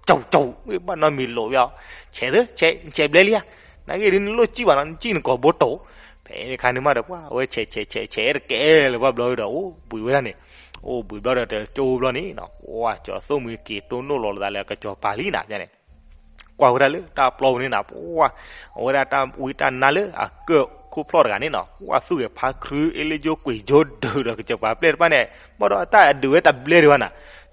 ကၠိ ဝဲဘၣ်နီတမံၤလိာ်ဝဲအီၤ, ဆဲးသၢ ဆဲး နဆဲးဘျဲလံဧါ, နာ်က့ဒုးနလိၣ်စံၣ်ဘၣ်နီၤ နစံၣ်နကိာ်ဘိတိၤ, ဖဲန့ၣ်ခါန့ၣ်မးဒီး ပှၢ် အဝဲဆဲး ဆဲး ဆဲး ဆဲးတကဲလၢၤဘၣ်ဘျီဒီး အိၣ်ဘှံးဝဲဒၣ်န့ၣ်, အိၣ်ဘှံးဘျီဒီးတကၠိဘျီန့ၣ်နီၤ ပှၢ် ကၠီၤသိၣ်မှံၤက့ၤတိၢ်နီၣ်လီၤလီၤသးလၢကစီၤပၤလံနၤန့ၣ် ကွၢ်ဝဲဒၣ်လၢတၢ်ပျီပူၤန့ၣ်နၤ ပှၢ် အဝဲဒၣ်တၢ်ဝံတၢ်နါလၢအကၢၢ်ခိၣ်ဖျီၣ်တဂၤန့ၣ်နီၤ ပှၢ် သူၣ်ဂဲၤဖါခရူအ့လ့ယိကွံာ်ယိဒုးဒီးကစီၤပၤပျဲၢ်တဖၣ်န့ၣ် ဘၣ်ဒီးတၢ်အဒုးဝဲတဘျဲဒံးဘၣ်နၤ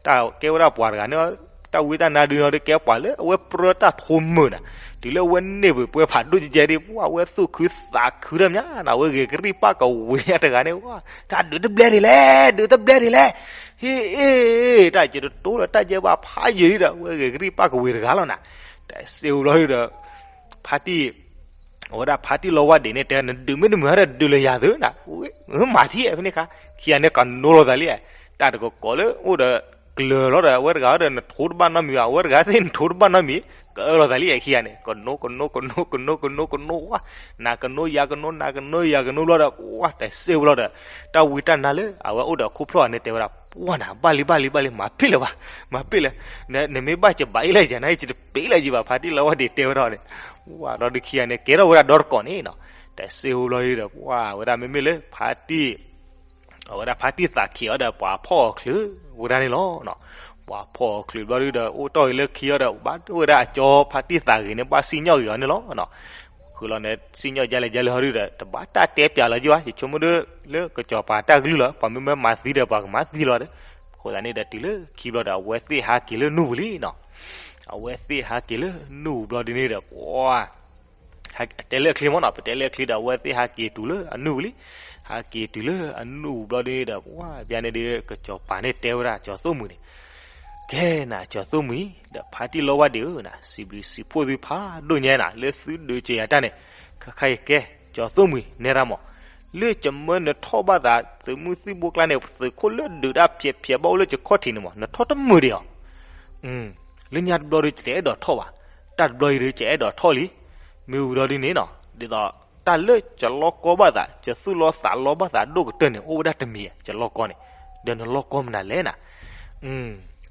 တၢ်ကဲဝဲဒၣ်ပှၤတဂၤန့ၣ် တၢ်ဝံတၢ်နါဒုးန့ၣ်ဒီးကဲပှၤလၢအဝဲပြၢတၢ်ထိမုာ်နၤ တုၤလၢအဝဲန့ၢ်ပှဲၤပှဲၤဖးဒိၣ်ကဲကဲဒ် ပှၢ် အဝဲသူၣ်ခုသးခုတၢ်မးနၤ အဝဲဂဲၤကရံၣ်ပၢ်ကဝ့ၤတဂၤန့ၣ် ပှၢ် တၢ်ဒုးတဘျဲဒံးလဲၣ် ဒုးတဘျဲဒံးလဲၣ် ဟ့ၣ် တၢ်ကတတိဒီးတၢ်ယဲၢ်ဘၣ်ဖးယံာ်လံဒီး အဝဲဂဲၤကရံၣ်ပၢ်ကဝ့ၤတဂၤလီၤနၤ တၢ်စ့ဝံၤဘျီဒုးဒီး ဖါတံၢ် အဝဲဒၣ်ဖါတံၢ်လီဝါဒ့းန့ၣ်တဲ နဒုးမ့ၢ်တမုာ်ဟဲဒီးဒုးလၢယၤသုနၤ မၤထံၣ်ဖဲန့ၣ်ခါ ခံဂၤန့ၣ်ကနိလီၤသးလံ တၢ်တကကိးလၢအိၣ်ဒီး ကျၢၤလီၤဒီး အဝဲတဂၤဒီးနထိတဘၣ်နီတမံၤဘၣ် အဝဲတဂၤသ့ၣ်နထိတဘၣ်နီတမံၤ ကအၢၣ်လီၤသးလံ အခံဂၤန့ၣ် ကနိ ကနိ ကနိ ကနိ ကနိ ကနိ ဝါ, နၤကနိယၤကနိ နၤကနိယၤကနိဘျီဒီး ပှၤ တစဲးဖိလီၤဒီး တၢ်ဝံတၢ်နါလၢအဝဲအိၣ်ဒီးခိၣ်ဖျီၣ်အန့ၣ်တဲဝဲဒၣ် ပှၤနၤ ဘၣ်လံဘၣ်လံဘၣ်လံ မၤပ့ၣ်လၢၤဘၣ် မၤပ့ၣ်လၢၤ, နမ့ၢ်ဘၣ်ကဘၣ်အ့ၣ်လၢယၤ နယတပ့ၣ်လၢၤယဘၣ် ဖါတံၢ်လီဝါဒ့းတဲဝဲဒၣ်န့ၣ်, ဝါ ဒီးဒုးခံဂၤန့ၣ် ကဲထီၣ်ဝဲဒၣ်ဒီတကိးန့ၣ်နီၤ, တစဲးဖိဘျီဒီး ပှၤ ဝဲဒၣ်မ့မ့ၢ်လၢဖါတံၢ် အဝဲဒၣ်ဖါတံၢ်သးခံးအီၤဒီး ပှၤဖီၣ်အီၤချုးဝဲဒၣ်န့ၣ်လီၤ. ပှၤဖီၣ်အီၤချုးဘျီဒုဒီး အိၣ်တီၢ်အံၤလၢခံအီၤဒီး ဘၣ်ဒိဝဲဒၣ်အကၠီဖါတံၢ်သးဂ့ၤန့ၣ် ဘၣ်စံၣ်ညီၣ်ဂ့ၤအီၤန့ၣ်လီၤ. ဃုာ်လီၤန့ၣ် စံၣ်ညီၣ်ဒ်လဲၣ်ဒ်လဲၣ်ဟီဒုဒီး တဘၣ်တၢ်တဲပၠးလီၤက့ၤဘၣ်, ယဆိကမိၣ်ဒုလၢကစီၤပၤတၢ်ကလုၢ်လီၤ, ပှၤမ့မ့ၢ်မၤသံဒီး ပှၤကမၤသံလီၤဒီး, အဃိသတးန့ၣ်ဒီး တုၤလၢခံဘျီဒီး အဝဲသ့ၣ်ဟးက့ၤလၢနူၢ်ပူၤလံနီၤ. အဝဲသ့ၣ်ဟးက့ၤလၢနူၢ်ပူၤဘျီဒ်န့ၣ်ဒီး ပှၤ တဲလၢအချ့မ့ၢ်နီၤ, ပတဲလၢအချ့ဒီး အဝဲသ့ၣ်ဟးက့ၤတုၤလၢအနူၢ်ပူၤလံ. ဟးက့ၤတုၤလၢအနူၢ်ပူၤဘျီဒ်န့ၣ်ဒီး ပှၤ ဘၣ်န့ၣ်ဒီး ကစီၤပၤန့ၣ်တဲဝဲဒၣ်ကၠီၤသိၣ်မှံၤန့ၣ်, ကဲနၤ ကၠီၤသိၣ်မှံၤ ဒီးဖါတံၢ်လီဝါဒ့းဧၢ, နၤ စံးဘျုးစံးဖှိၣ်သုဖးဒိၣ်ညါနၤ လၢသုဒုးကယၤတၢ်န့ၣ်, ခဲခါအံၤကဲ ကၠီၤသိၣ်မှံၤ နဲဒၣ်မး, လၢကမၢနထီၣ်ဘၣ်သး သုးမုၢ်သံၣ်ဘိကျါန့ၣ် သုးခိၣ်လၢဒုးတၢ်ဖျဲးဖျဲးဘၣ်အိၣ်လၢယခီၣ်ထံးန့ၣ်မး နထီၣ်တမုာ်ဒံးဧါ. လၢညါတဘျီဒီး ယတအဲၣ်ဒိးထီၣ်ဘၣ်, တၢ်တဘျီအံၤဒီး ယအဲၣ်ဒိးထီၣ်လံ. မ့ၢ်ဝံၤဒီးဒ်န့ၣ်နီၤ, ဒ်သိးတၢ်လၢယလီကီဘၣ်သး ယသူၣ်လီသးလီဘၣ်သးဒိၣ်ကတၢၢ်န့ၣ် အိၣ်ဝဲဒၣ်တမံၤဧါ, ယလီကီန့ၣ်, ဒီးနလီကီမနုၤလဲၣ်နၤ.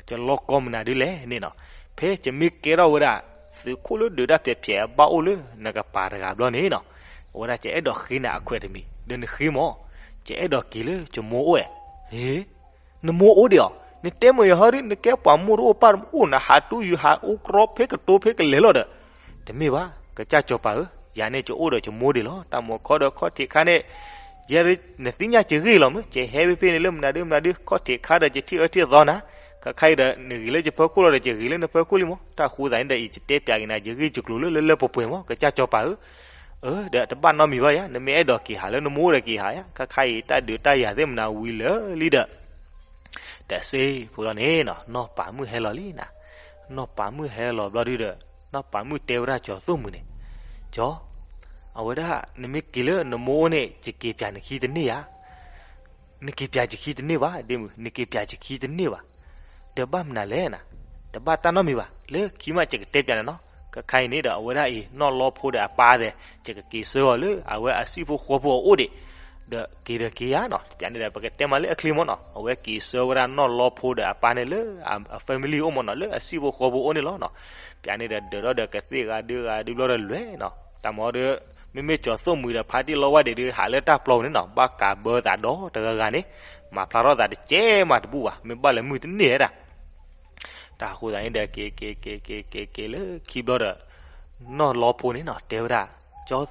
ယလီကီမနုၤဒ်လဲၣ်န့ၣ်နီၤ, ဖဲယမ့ၢ်ကဲထီၣ်ဝဲဒၣ် သုးခိၣ်လၢဒုးတၢ်ဖျဲးဖျဲးဘၣ်အိၣ်လၢနကပၤတဂၤဘျီန့ၣ်နီၤ, အဝဲဒၣ်ယအဲၣ်ဒိးဃ့နၤအခွဲးတမံၤ ဒီးနဃ့မး, ယအဲၣ်ဒိးက့ၤလၢယမိၢ်အိၣ်ဧါ. နမိၢ်အိၣ်ဒံးဧါ, နတဲမ့ၢ်ယဟီဒ် နကဲပှၤမိၢ်တအိၣ်ပၢ်တအိၣ် နဟးတူၢ်ယုာ်ဟးအိၣ်ကြီဖဲကတိၤဖဲကလဲၤလီၤဒီး, တမ့ၢ်ဘၣ် ကစၢ်စီၤပၤဧၢ, ယၤန့ၣ်ယအိၣ်ဒီးယမိၢ်ဒံးလီၤ, တၢ်မၤခီဒီးခီၣ်ထံးခါန့ၣ်, ယဲဒၣ် နသ့ၣ်ညါယဂ့ၢ်လီၤမ့ၢ်, ယဟဲဖဲဖဲန့ၣ်လၢမနုၤဒုမနုၤဒု ခီၣ်ထံးခါဒီးယထံၣ်အၢထံၣ်သီနၤ, ခဲခါအံၤဒီး နဂ့ၤလၢယဖီခိၣ်လီၤဒီး ယဂ့ၤလၢနဖီခိၣ်လံမး, တၢ်ဃိသးန့ၣ်ဒီး ယတဲပၠးက့ၤနၤ ယဂ့ၢ်ယကျိၤလၢလၢလၢပှဲၤပှဲၤမး ကစၢ်စီၤပၤဧၢ. အၢ ဒီးတဘၣ်နီတမံၤဘၣ်ယၤ, နမ့ၢ်အဲၣ်ဒိးက့ၤဟးလၢနမိၢ်ဒီးက့ၤဟးယၤ, ခဲခါအံၤတၢ်ဒုးတၢ်ယၤသ့ၣ်မနုၤဝံၤလၢာ်လံဒီး တစဲးဖိလီၤန့ၣ်နီၤ, နီၢ်ပၤမုၣ်ဟဲလီၤလံနၤ, နီၢ်ပၤမုၣ်ဟဲလီၤဘျီဒုဒီး, နီၢ်ပၤမုၣ်တဲဝဲဒၣ်ကၠီၤသိၣ်မှံၤန့ၣ်, ကၠီၤ, အဝဲဒၣ် နမ့ၢ်က့ၤလၢနမိၢ်အိၣ်န့ၣ် ယက့ၤပၠးနခံတန့ၢ်ဧါ. နက့ၤပၠးယခံတန့ၢ်ဘၣ်, ဒ့မုၣ် နက့ၤပၠးယခံတန့ၢ်ဘၣ်. ဒီးဘၣ်မနုၤလဲၣ်နၤ, တဘၣ်တၢ်နီတမံၤဘၣ်, လၢခံမးယကတဲပၠးနၤနီၤ, ခဲခါအံၤန့ၣ်ဒီး အဝဲဒၣ်အံၤ နီၢ်လီဖိဒီးအပၢ်သ့ၣ် ယကက့ၤဆှၢအီၤလၢအဝဲအဆံၣ်ဖိဃီဖိအအိၣ်ဒံး, ဒီးက့ၤဒီးက့ၤယၤနီၤ, ပၠးန့ၣ်ဒီး ပကတဲမးလၢအချ့မးနီၤ, အဝဲက့ၤဆှၢဝဲဒၣ်နီၢ်လီဖိဒီးအပၢ်န့ၣ်လၢအ family အိၣ်မးနီၤ, လၢအဆံၣ်ဖိဃီဖိအိၣ်န့ၣ်လီၤနီၤ. ပၠးန့ၣ်ဒီး ဒၢးထီၣ်ဒီးကသ့ၣ်ဂၤဒုဂၤဒုဘျီဒီးလွဲၢ်နီၤ, တၢ်မၤဒီး မ့မ့ၢ်ကၠီၤသိၣ်မှံၤဒီးဖါတံၢ်လီဝါဒ့းဒုး ဟးလၢတၢ်ပျီပူၤန့ၣ်နီၤ, ဘၣ်ကးဘၢသးဒီတဂၤဂၤန့ၣ်, မၤဖျါထီၣ်သးတကဲမးတဘူၣ်ဘၣ်, မ့ၢ်ဘၣ်လဲၤမုၢ်တန့ၢ်ဝဲဒၣ် တၢ်ဃိသးန့ၣ်ဒီး က့ၤက့ၤက့ၤက့ၤက့ၤလၢခံဘျီဒီး နီၢ်လီဖိန့ၣ်နီၤ တဲဝဲဒၣ်, ကၠီၤ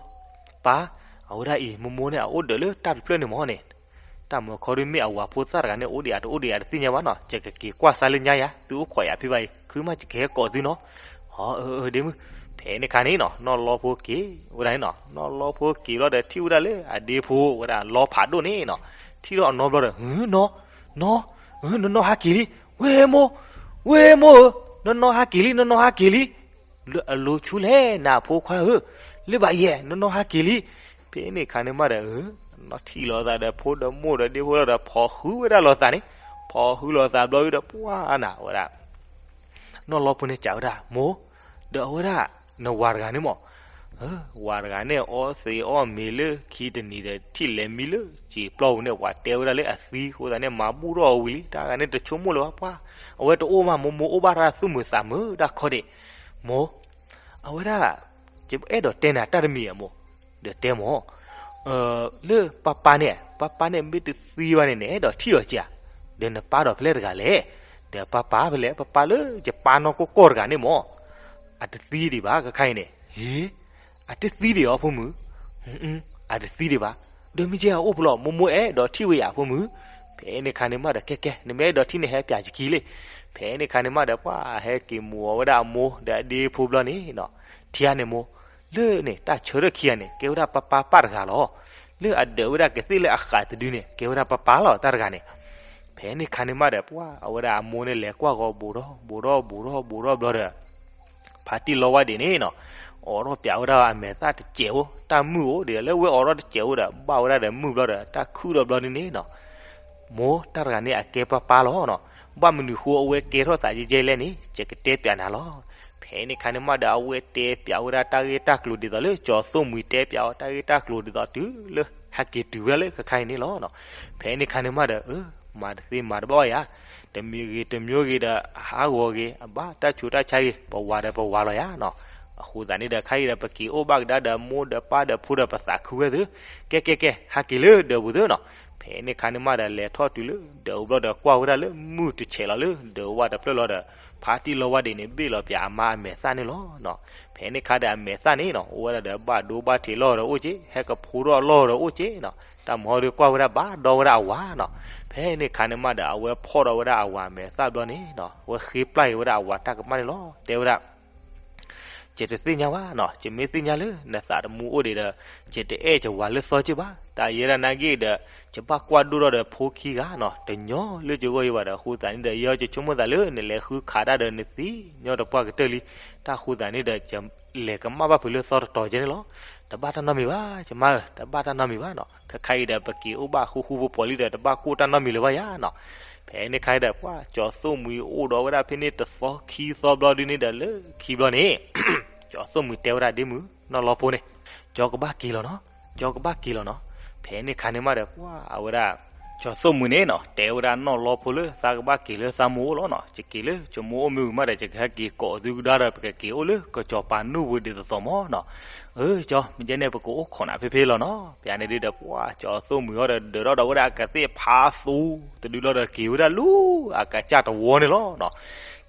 ပၤ, အဝဲဒၣ်အံၤ မိၢ်မိၢ်န့ၣ် အအိၣ်ဒၢးလၢတၢ်တဖျၢၣ်န့ၣ်မးန့ၣ်, တၢ်မၤခီဒုး မ့ၢ်အဝၤဖိသၣ်တဂၤန့ၣ် အိၣ်ဒံးအတအိၣ်ဒံးအတသ့ၣ်ညါဘၣ်နီၤ, ယကက့ၤကွၢ်စါလၢညါယၤ, သုအိၣ်ခိးယၤဖဲဘၣ်အံၤ ခုမးယကဟဲကိးသုနီၤ. အၢ အၢ ဒ့မုၣ်, ဖဲန့ၣ်ခါန့ၣ်နီၤ နီၢ်လီဖိက့ၤဝဲဒၣ်န့ၣ်နီၤ, နီၢ်လီဖိက့ၤလီၤဒီး ထံၣ်ဝဲဒၣ်လၢအဒ့ဖိဝဲဒၣ်လီဖးဒိၣ်န့ၣ်နီၤ, ထံၣ်ထီၣ်အနီဘျီဒီး နီၢ်, နီၢ်, နီၢ်နီၢ်ဟးက့ၤလံ, ဝ့ၢ်မိၢ်, ဝ့ၢ်မိၢ်ဧၢ, နီၢ်နီၢ်ဟးက့ၤလံ, နီၢ်နီၢ်ဟးက့ၤလံ, လၢအလိၤဆူလဲၣ် နဖိခွါဧၢ, လၢဘၣ်ယဲၢ် နီၢ်နီၢ်ဟးက့ၤလံ. ဖဲန့ၣ်ခါန့ၣ်မးဒီး နီၢ်ထံၣ်လိာ်သးဒီးဖိဒီးမိၢ်ဒီးဒ့ဖိလီၤဒီး ဖီၣ်ဃုဝဲဒၣ်လိာ်သးန့ၣ်, ဖီၣ်ဃုလိာ်သးဘျီဒီး ပှၤနၤဝဲဒၣ် နီၢ်လီဖိန့ၣ်စံးဝဲဒၣ် မိၢ်, ဒီးအဝဲဒၣ် နဝၤတဂၤန့ၣ်မး, ဝၤတဂၤန့ၣ် အီသံးအီမ့ၤလၢခံတနံၤဒီး ထံၣ်လဲၤမံလၢစံာ်ပျီပူၤန့ၣ် ပှၤတဲဝဲဒၣ်လၢအသံအဃိသတးန့ၣ် မၤဘူၣ်ထီၣ်အီၤဝံၤလံ, တၢ်ဂၤန့ၣ်တဆိကမိၣ်လၢၤဘၣ်ပှၤ, အဝဲတအိၣ်မး မိၢ်မိၢ်အိၣ်ဘၣ်တၢ်သူၣ်မုာ်သးမုာ်တၢ်ခီဒံး, မိၢ်, အဝဲဒၣ် ယအဲၣ်ဒိးတဲနၤတၢ်တမံၤအမိၢ်, ဒီးတဲမး လၢပၢ်ပၢ်န့ၣ် ပၢ်ပၢ်န့ၣ်မ့ၢ်တသံဘၣ်န့ၣ် နအဲၣ်ဒိးထံၣ်အီၤက့ၤဧါ, ဒီးနပၢ်ဒီးဖဲလဲၣ်တဂၤလဲၣ်, ဒီးပၢ်ပၢ်ဖဲလဲၣ် ပၢ်ပၢ်လၢယပၢ်နီၢ်ကီၢ်ကီၢ်တဂၤန့ၣ်မး, အတသံဒံးဘၣ်ခဲခါအံၤန့ၣ်, ဟ့, အတသံဒံးဧါဖိမုၣ်, အတသံဒံးဘၣ်, ဒီးမ့ၢ်ကဲအအိၣ်ဖဲလဲၣ် မိၢ်မိၢ်အဲၣ်ဒိးထံၣ်ဝဲယၤဖိမုၣ်, ဖဲန့ၣ်ခါန့ၣ်မးဒီး ကဲကဲ နမ့ၢ်အဲၣ်ဒိးထံၣ်န့ၣ် ဟဲပၠးယခံလံ, ဖဲန့ၣ်ခါန့ၣ်မးဒီး ပှၤဟဲက့ၤမိၢ်အီၤဝဲဒၣ်အမိၢ်ဒီးအဒ့ဖိဘျီန့ၣ်နီၤ, ထံဧါန့ၣ်မိၢ်, လၢန့ၣ် တၢ်ဆၢထၢၣ်ခံဂၤန့ၣ် ကဲဝဲဒၣ်ပၢ်ပၢ်ပၢ်တဂၤလီၤ, လၢအဒၢးဝဲဒၣ်ကသ့ၣ်လၢအဃးတဒုန့ၣ် ကဲဝဲဒၣ်ပၢ်ပၢ်လီၤတၢ်တဂၤန့ၣ်, ဖဲန့ၣ်ခါန့ၣ်မးဒီး ပှၤအဝဲဒၣ်အမိၢ်န့ၣ်လဲၤကွၢ်ဃီၤဘူးထီၣ်ဘူးထီၣ်ဘူးထီၣ်ဘူးထီၣ်ဘျီဒီး ဖါတံၢ်လီဝါဒ့းန့ၣ်နီၤ, အိးထီၣ်ပၠးဝဲဒၣ်အမဲာ်သၣ်တစဲးဖိ, တၢ်မုၢ်အိၣ်ဒ်လၢဝဲအိးထီၣ်တစဲးဖိဒီး ဘၣ်ဝဲဒၣ်ဒီးမုၢ်ဘျီဒီး တၢ်ခုၣ်ဒီးဘျီဒ်န့ၣ်နီၤ, မိၢ်တၢ်တဂၤန့ၣ် အကဲပၢ်ပၢ်လီၤနီၤ, ဘၣ်မနုၤဃိအဝဲကဲထီၣ်သးယဲၢ်ယဲၢ်လဲၣ်န့ၣ် ယကတဲပၠးနၤလီၤ. ဖဲန့ၣ်ခါန့ၣ်မးဒီး အဝဲတဲပျးဝဲဒၣ်တၢ်ဂ့ၢ်တၢ်ကျိၤဒ်သိးလၢ ကၠီၤသိၣ်မှံၤတဲပျးအီၤတၢ်ဂ့ၢ်တၢ်ကျိၤဒ်သိးတုၤလၢ ဟဲက့ၤတုၤဝဲဒၣ်လၢခဲခါအံၤန့ၣ်လီၤ. ဖဲန့ၣ်ခါန့ၣ်မးဒီး အၢ မၤတသ့မၤတဘၣ်ဘၣ်ယၤ, တမံၤဂ့ၤတမံၤဂ့ၤဒီး ဟးဂီၤဂ့ၤ အဘၣ်တၢ်ဆူးတၢ်ဆါဂ့ၤ ပဝၤဒီးပဝၤလီၤယၤနီၤ. အဃိသတးန့ၣ်ဒီး ခဲအံၤဒီး ပက့ၤအိၣ်ဘၣ်ကဒါဒီးမိၢ်ဒီးပၢ်ဒီးဖိဒီး ပသးခုဝဲသု, ကဲကဲကဲ ဟဲက့ၤလၢဒၢးပူၤသုနီၤ. ဖဲန့ၣ်ခါန့ၣ်မးဒီး လဲၤထီၣ်တုၤလၢဒၢးပူၤဘျီဒီး ကွၢ်ဝဲဒၣ်လၢမုၢ်တဆဲးလီၤလၢဒၢးဝါတဖျၢၣ်လီၤဒီး ဖါတံၢ်လီဝါဒ့းန့ၣ် ဘ့ၣ်လီၤပၠးအမါအမဲာ်သၣ်န့ၣ်လီၤနီၤ. ဖဲန့ၣ်ခါဒီး အမဲာ်သၣ်န့ၣ်နီၤ အိၣ်ဝဲဒၣ်ဒီး ဘၣ်ဒိဘၣ်ထံးလီၢ်ဒီးအိၣ်က့, ဟဲကဖိထီၣ်လီၢ်ဒီးအိၣ်က့နီၤ. တၢ်မၤဟီဒီး ကွၢ်ဝဲဒၣ်ဘၣ်ဒီဝဲဒၣ်အဝၤနီၤ. ဖဲန့ၣ်ခါန့ၣ်မးဒီး အဝဲဖီၣ်ဒီးဝဲဒၣ်အဝၤအမဲာ်သၣ်ဘျီန့ၣ်နီၤ အဝဲဃ့ပျၢ်က့ၤဝဲဒၣ်အဝၤတၢ်ကမၣ်န့ၣ်လီၤ. တဲဝဲဒၣ် ယတသ့ၣ်ညါဘၣ်နီၤ, ယမ့ၢ်သ့ၣ်ညါလၢနသးတမူအိၣ်ဒံးဒီး ယတအဲၣ်ယဝၤလၢသီက့ဘၣ်. တၢ်ယဲဒၣ်နာ်က့ဒီး ယဘၣ်ကွၢ်ဒိၣ်ထီၣ်ဒီးဖိခံဂၤနီၤ, တညီလၢယဂီၢ်ယဘၣ်ဒီး အဃိသတးန့ၣ်ဒီး ယဲယဆိကမိၣ်သးလၢ နလဲၤဃုခးတၢ်ဒီးနသ့ၣ်ညီတပှၢ်ကတၢၢ်လံ. တၢ်ဃိသတးန့ၣ်ဒီး ယလဲၤကမၣ်ဘၣ်ဖုးလၢသီတတီၤကဲန့ၣ်လီၤ. တဘၣ်တၢ်နီတမံၤဘၣ် ယမါဧၢ, တဘၣ်တၢ်နီတမံၤဘၣ်နီၤ. ခဲခါအံၤဒီး ပက့ၤအိၣ်ဘၣ်ဃူဃူဖိးဖိးလံဒီး တဘၣ်ကိၢ်တၢ်နီတမံၤလၢၤဘၣ်ယၤနီၤ. ဖဲန့ၣ်ခါအံၤဒီး ပှၤကၠီၤသိၣ်မှံၤအိၣ်ဒီးဝဲဒၣ်ဖဲန့ၣ်တသီခံသီဘျီဒုန့ၣ်ဒီး လၢခံဘျီန့ၣ် ကၠီၤသိၣ်မှံၤတဲဝဲဒၣ်ဒ်မုၢ်နီၢ်လီဖိန့ၣ်, ကၠီကဘၣ်က့ၤလီၤနီၤ, ကၠီကဘၣ်က့ၤလီၤနီၤ. ဖဲန့ၣ်ခါန့ၣ်မးဒီး ပှၤအဝဲဒၣ် ကၠီၤသိၣ်မှံၤန့ၣ်နီၤ တဲဝဲဒၣ်နီၢ်လီဖိလၢ သးကဘၣ်က့ၤလၢသးမိၢ်အိၣ်လီၤနီၤ. ယက့ၤလၢယမိၢ်အိၣ်မ့ၢ်ဝံၤမးဒီး ယကဟဲက့ၤကိးသုကဒါဒီး ပကက့ၤအိၣ်လၢကၠီၤပၤနူၢ်ပူၤဒ်သိးသိးမးနီၤ. အၢ ကၠီ မ့ၢ်ကဲန့ၣ် ပကအိၣ်ခိးနၤဖဲဖဲလီၤနီၤ. ဖဲန့ၣ်ဒုဒီး ပှၤကၠီၤသိၣ်မှံၤဟီဒီး ဒၢးထီၣ်ဒီးဝဲဒၣ်အကသ့ၣ်ဖးသူ တဒုလီၤဒီး က့ၤဝဲဒၣ်လၢအကစၢ်တဝီန့ၣ်လီၤနီၤ.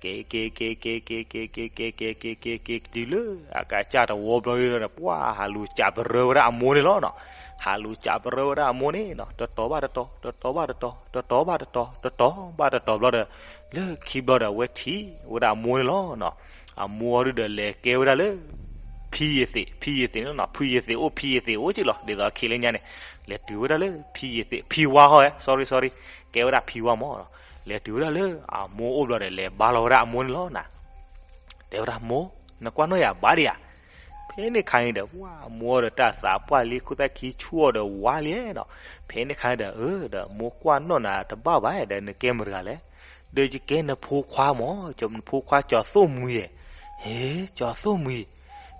က့ၤ က့ၤ က့ၤ က့ၤ က့ၤ က့ၤ က့ၤ က့ၤ က့ၤ က့ၤ က့ၤ က့ၤ တုၤလၢအကစၢ်တဝီဘျီဒီး ပှၤဟးလူၤစးပရၢဝဲဒၣ်အမိၢ်န့ၣ်လီၤနီၤ. ဟးလူၤစးပရၢဝဲဒၣ်အမိၢ်န့ၣ်နီၤ တတီၤဘၣ်တတီၤ တတီၤဘၣ်တတီၤ တတီၤဘၣ်တတီၤ တတီၤဘၣ်တတီၤဘျီဒီး လၢခံဘျီဒီး အဝဲထံၣ်ဝဲဒၣ်အမိၢ်န့ၣ်လီၤနီၤ. အမိၢ်ဒုဒီး လဲၤကဲဝဲဒၣ်လၢ ဖံယသ့း, ဖံယသ့းန့ၣ်နီၤ, ဖံယသ့းအိၣ် ဖံယသ့းအိၣ်က့လီၤ. ဒ်သိးခဲလၢညါန့ၣ် လဲၤတုၤဝဲဒၣ်လၢ ဖံယသ့း, ဖံဝါဟီဧဲ, sorry sorry, ကဲဝဲဒၣ်ဖံဝါမးနီၤ. လဲၤတုၤဝဲဒၣ်လၢအမိၢ်အိၣ်ဘျီဒီး လဲၤဘါလီၤဝဲဒၣ်အမိၢ်န့ၣ်လီၤနီၤ. တဲဝဲဒၣ်မိၢ်, နကွၢ်နီၣ်ယၤဘၣ်ဒံးဧါ. ဖဲန့ၣ်ခါန့ၣ်ဒီး ပှၤအမိၢ်ဒီးတၢ်သးပှၢ်လံ ခိၣ်သၣ်ခံဆူၣ်အီၤဒီးဝါလံနီၤ. ဖဲန့ၣ်ခါဒီး အၢ ဒီးမိၢ်ကွၢ်နီၣ်နၤတဘၣ်ဘၣ်ဒီး နကဲမတၤတဂၤလဲၣ်. ဒီးယကဲနဖိခွါမး, နဖိခွါကၠီၤသိၣ်မှံၤဧဲ. ဟ့ ကၠီၤသိၣ်မှံၤ,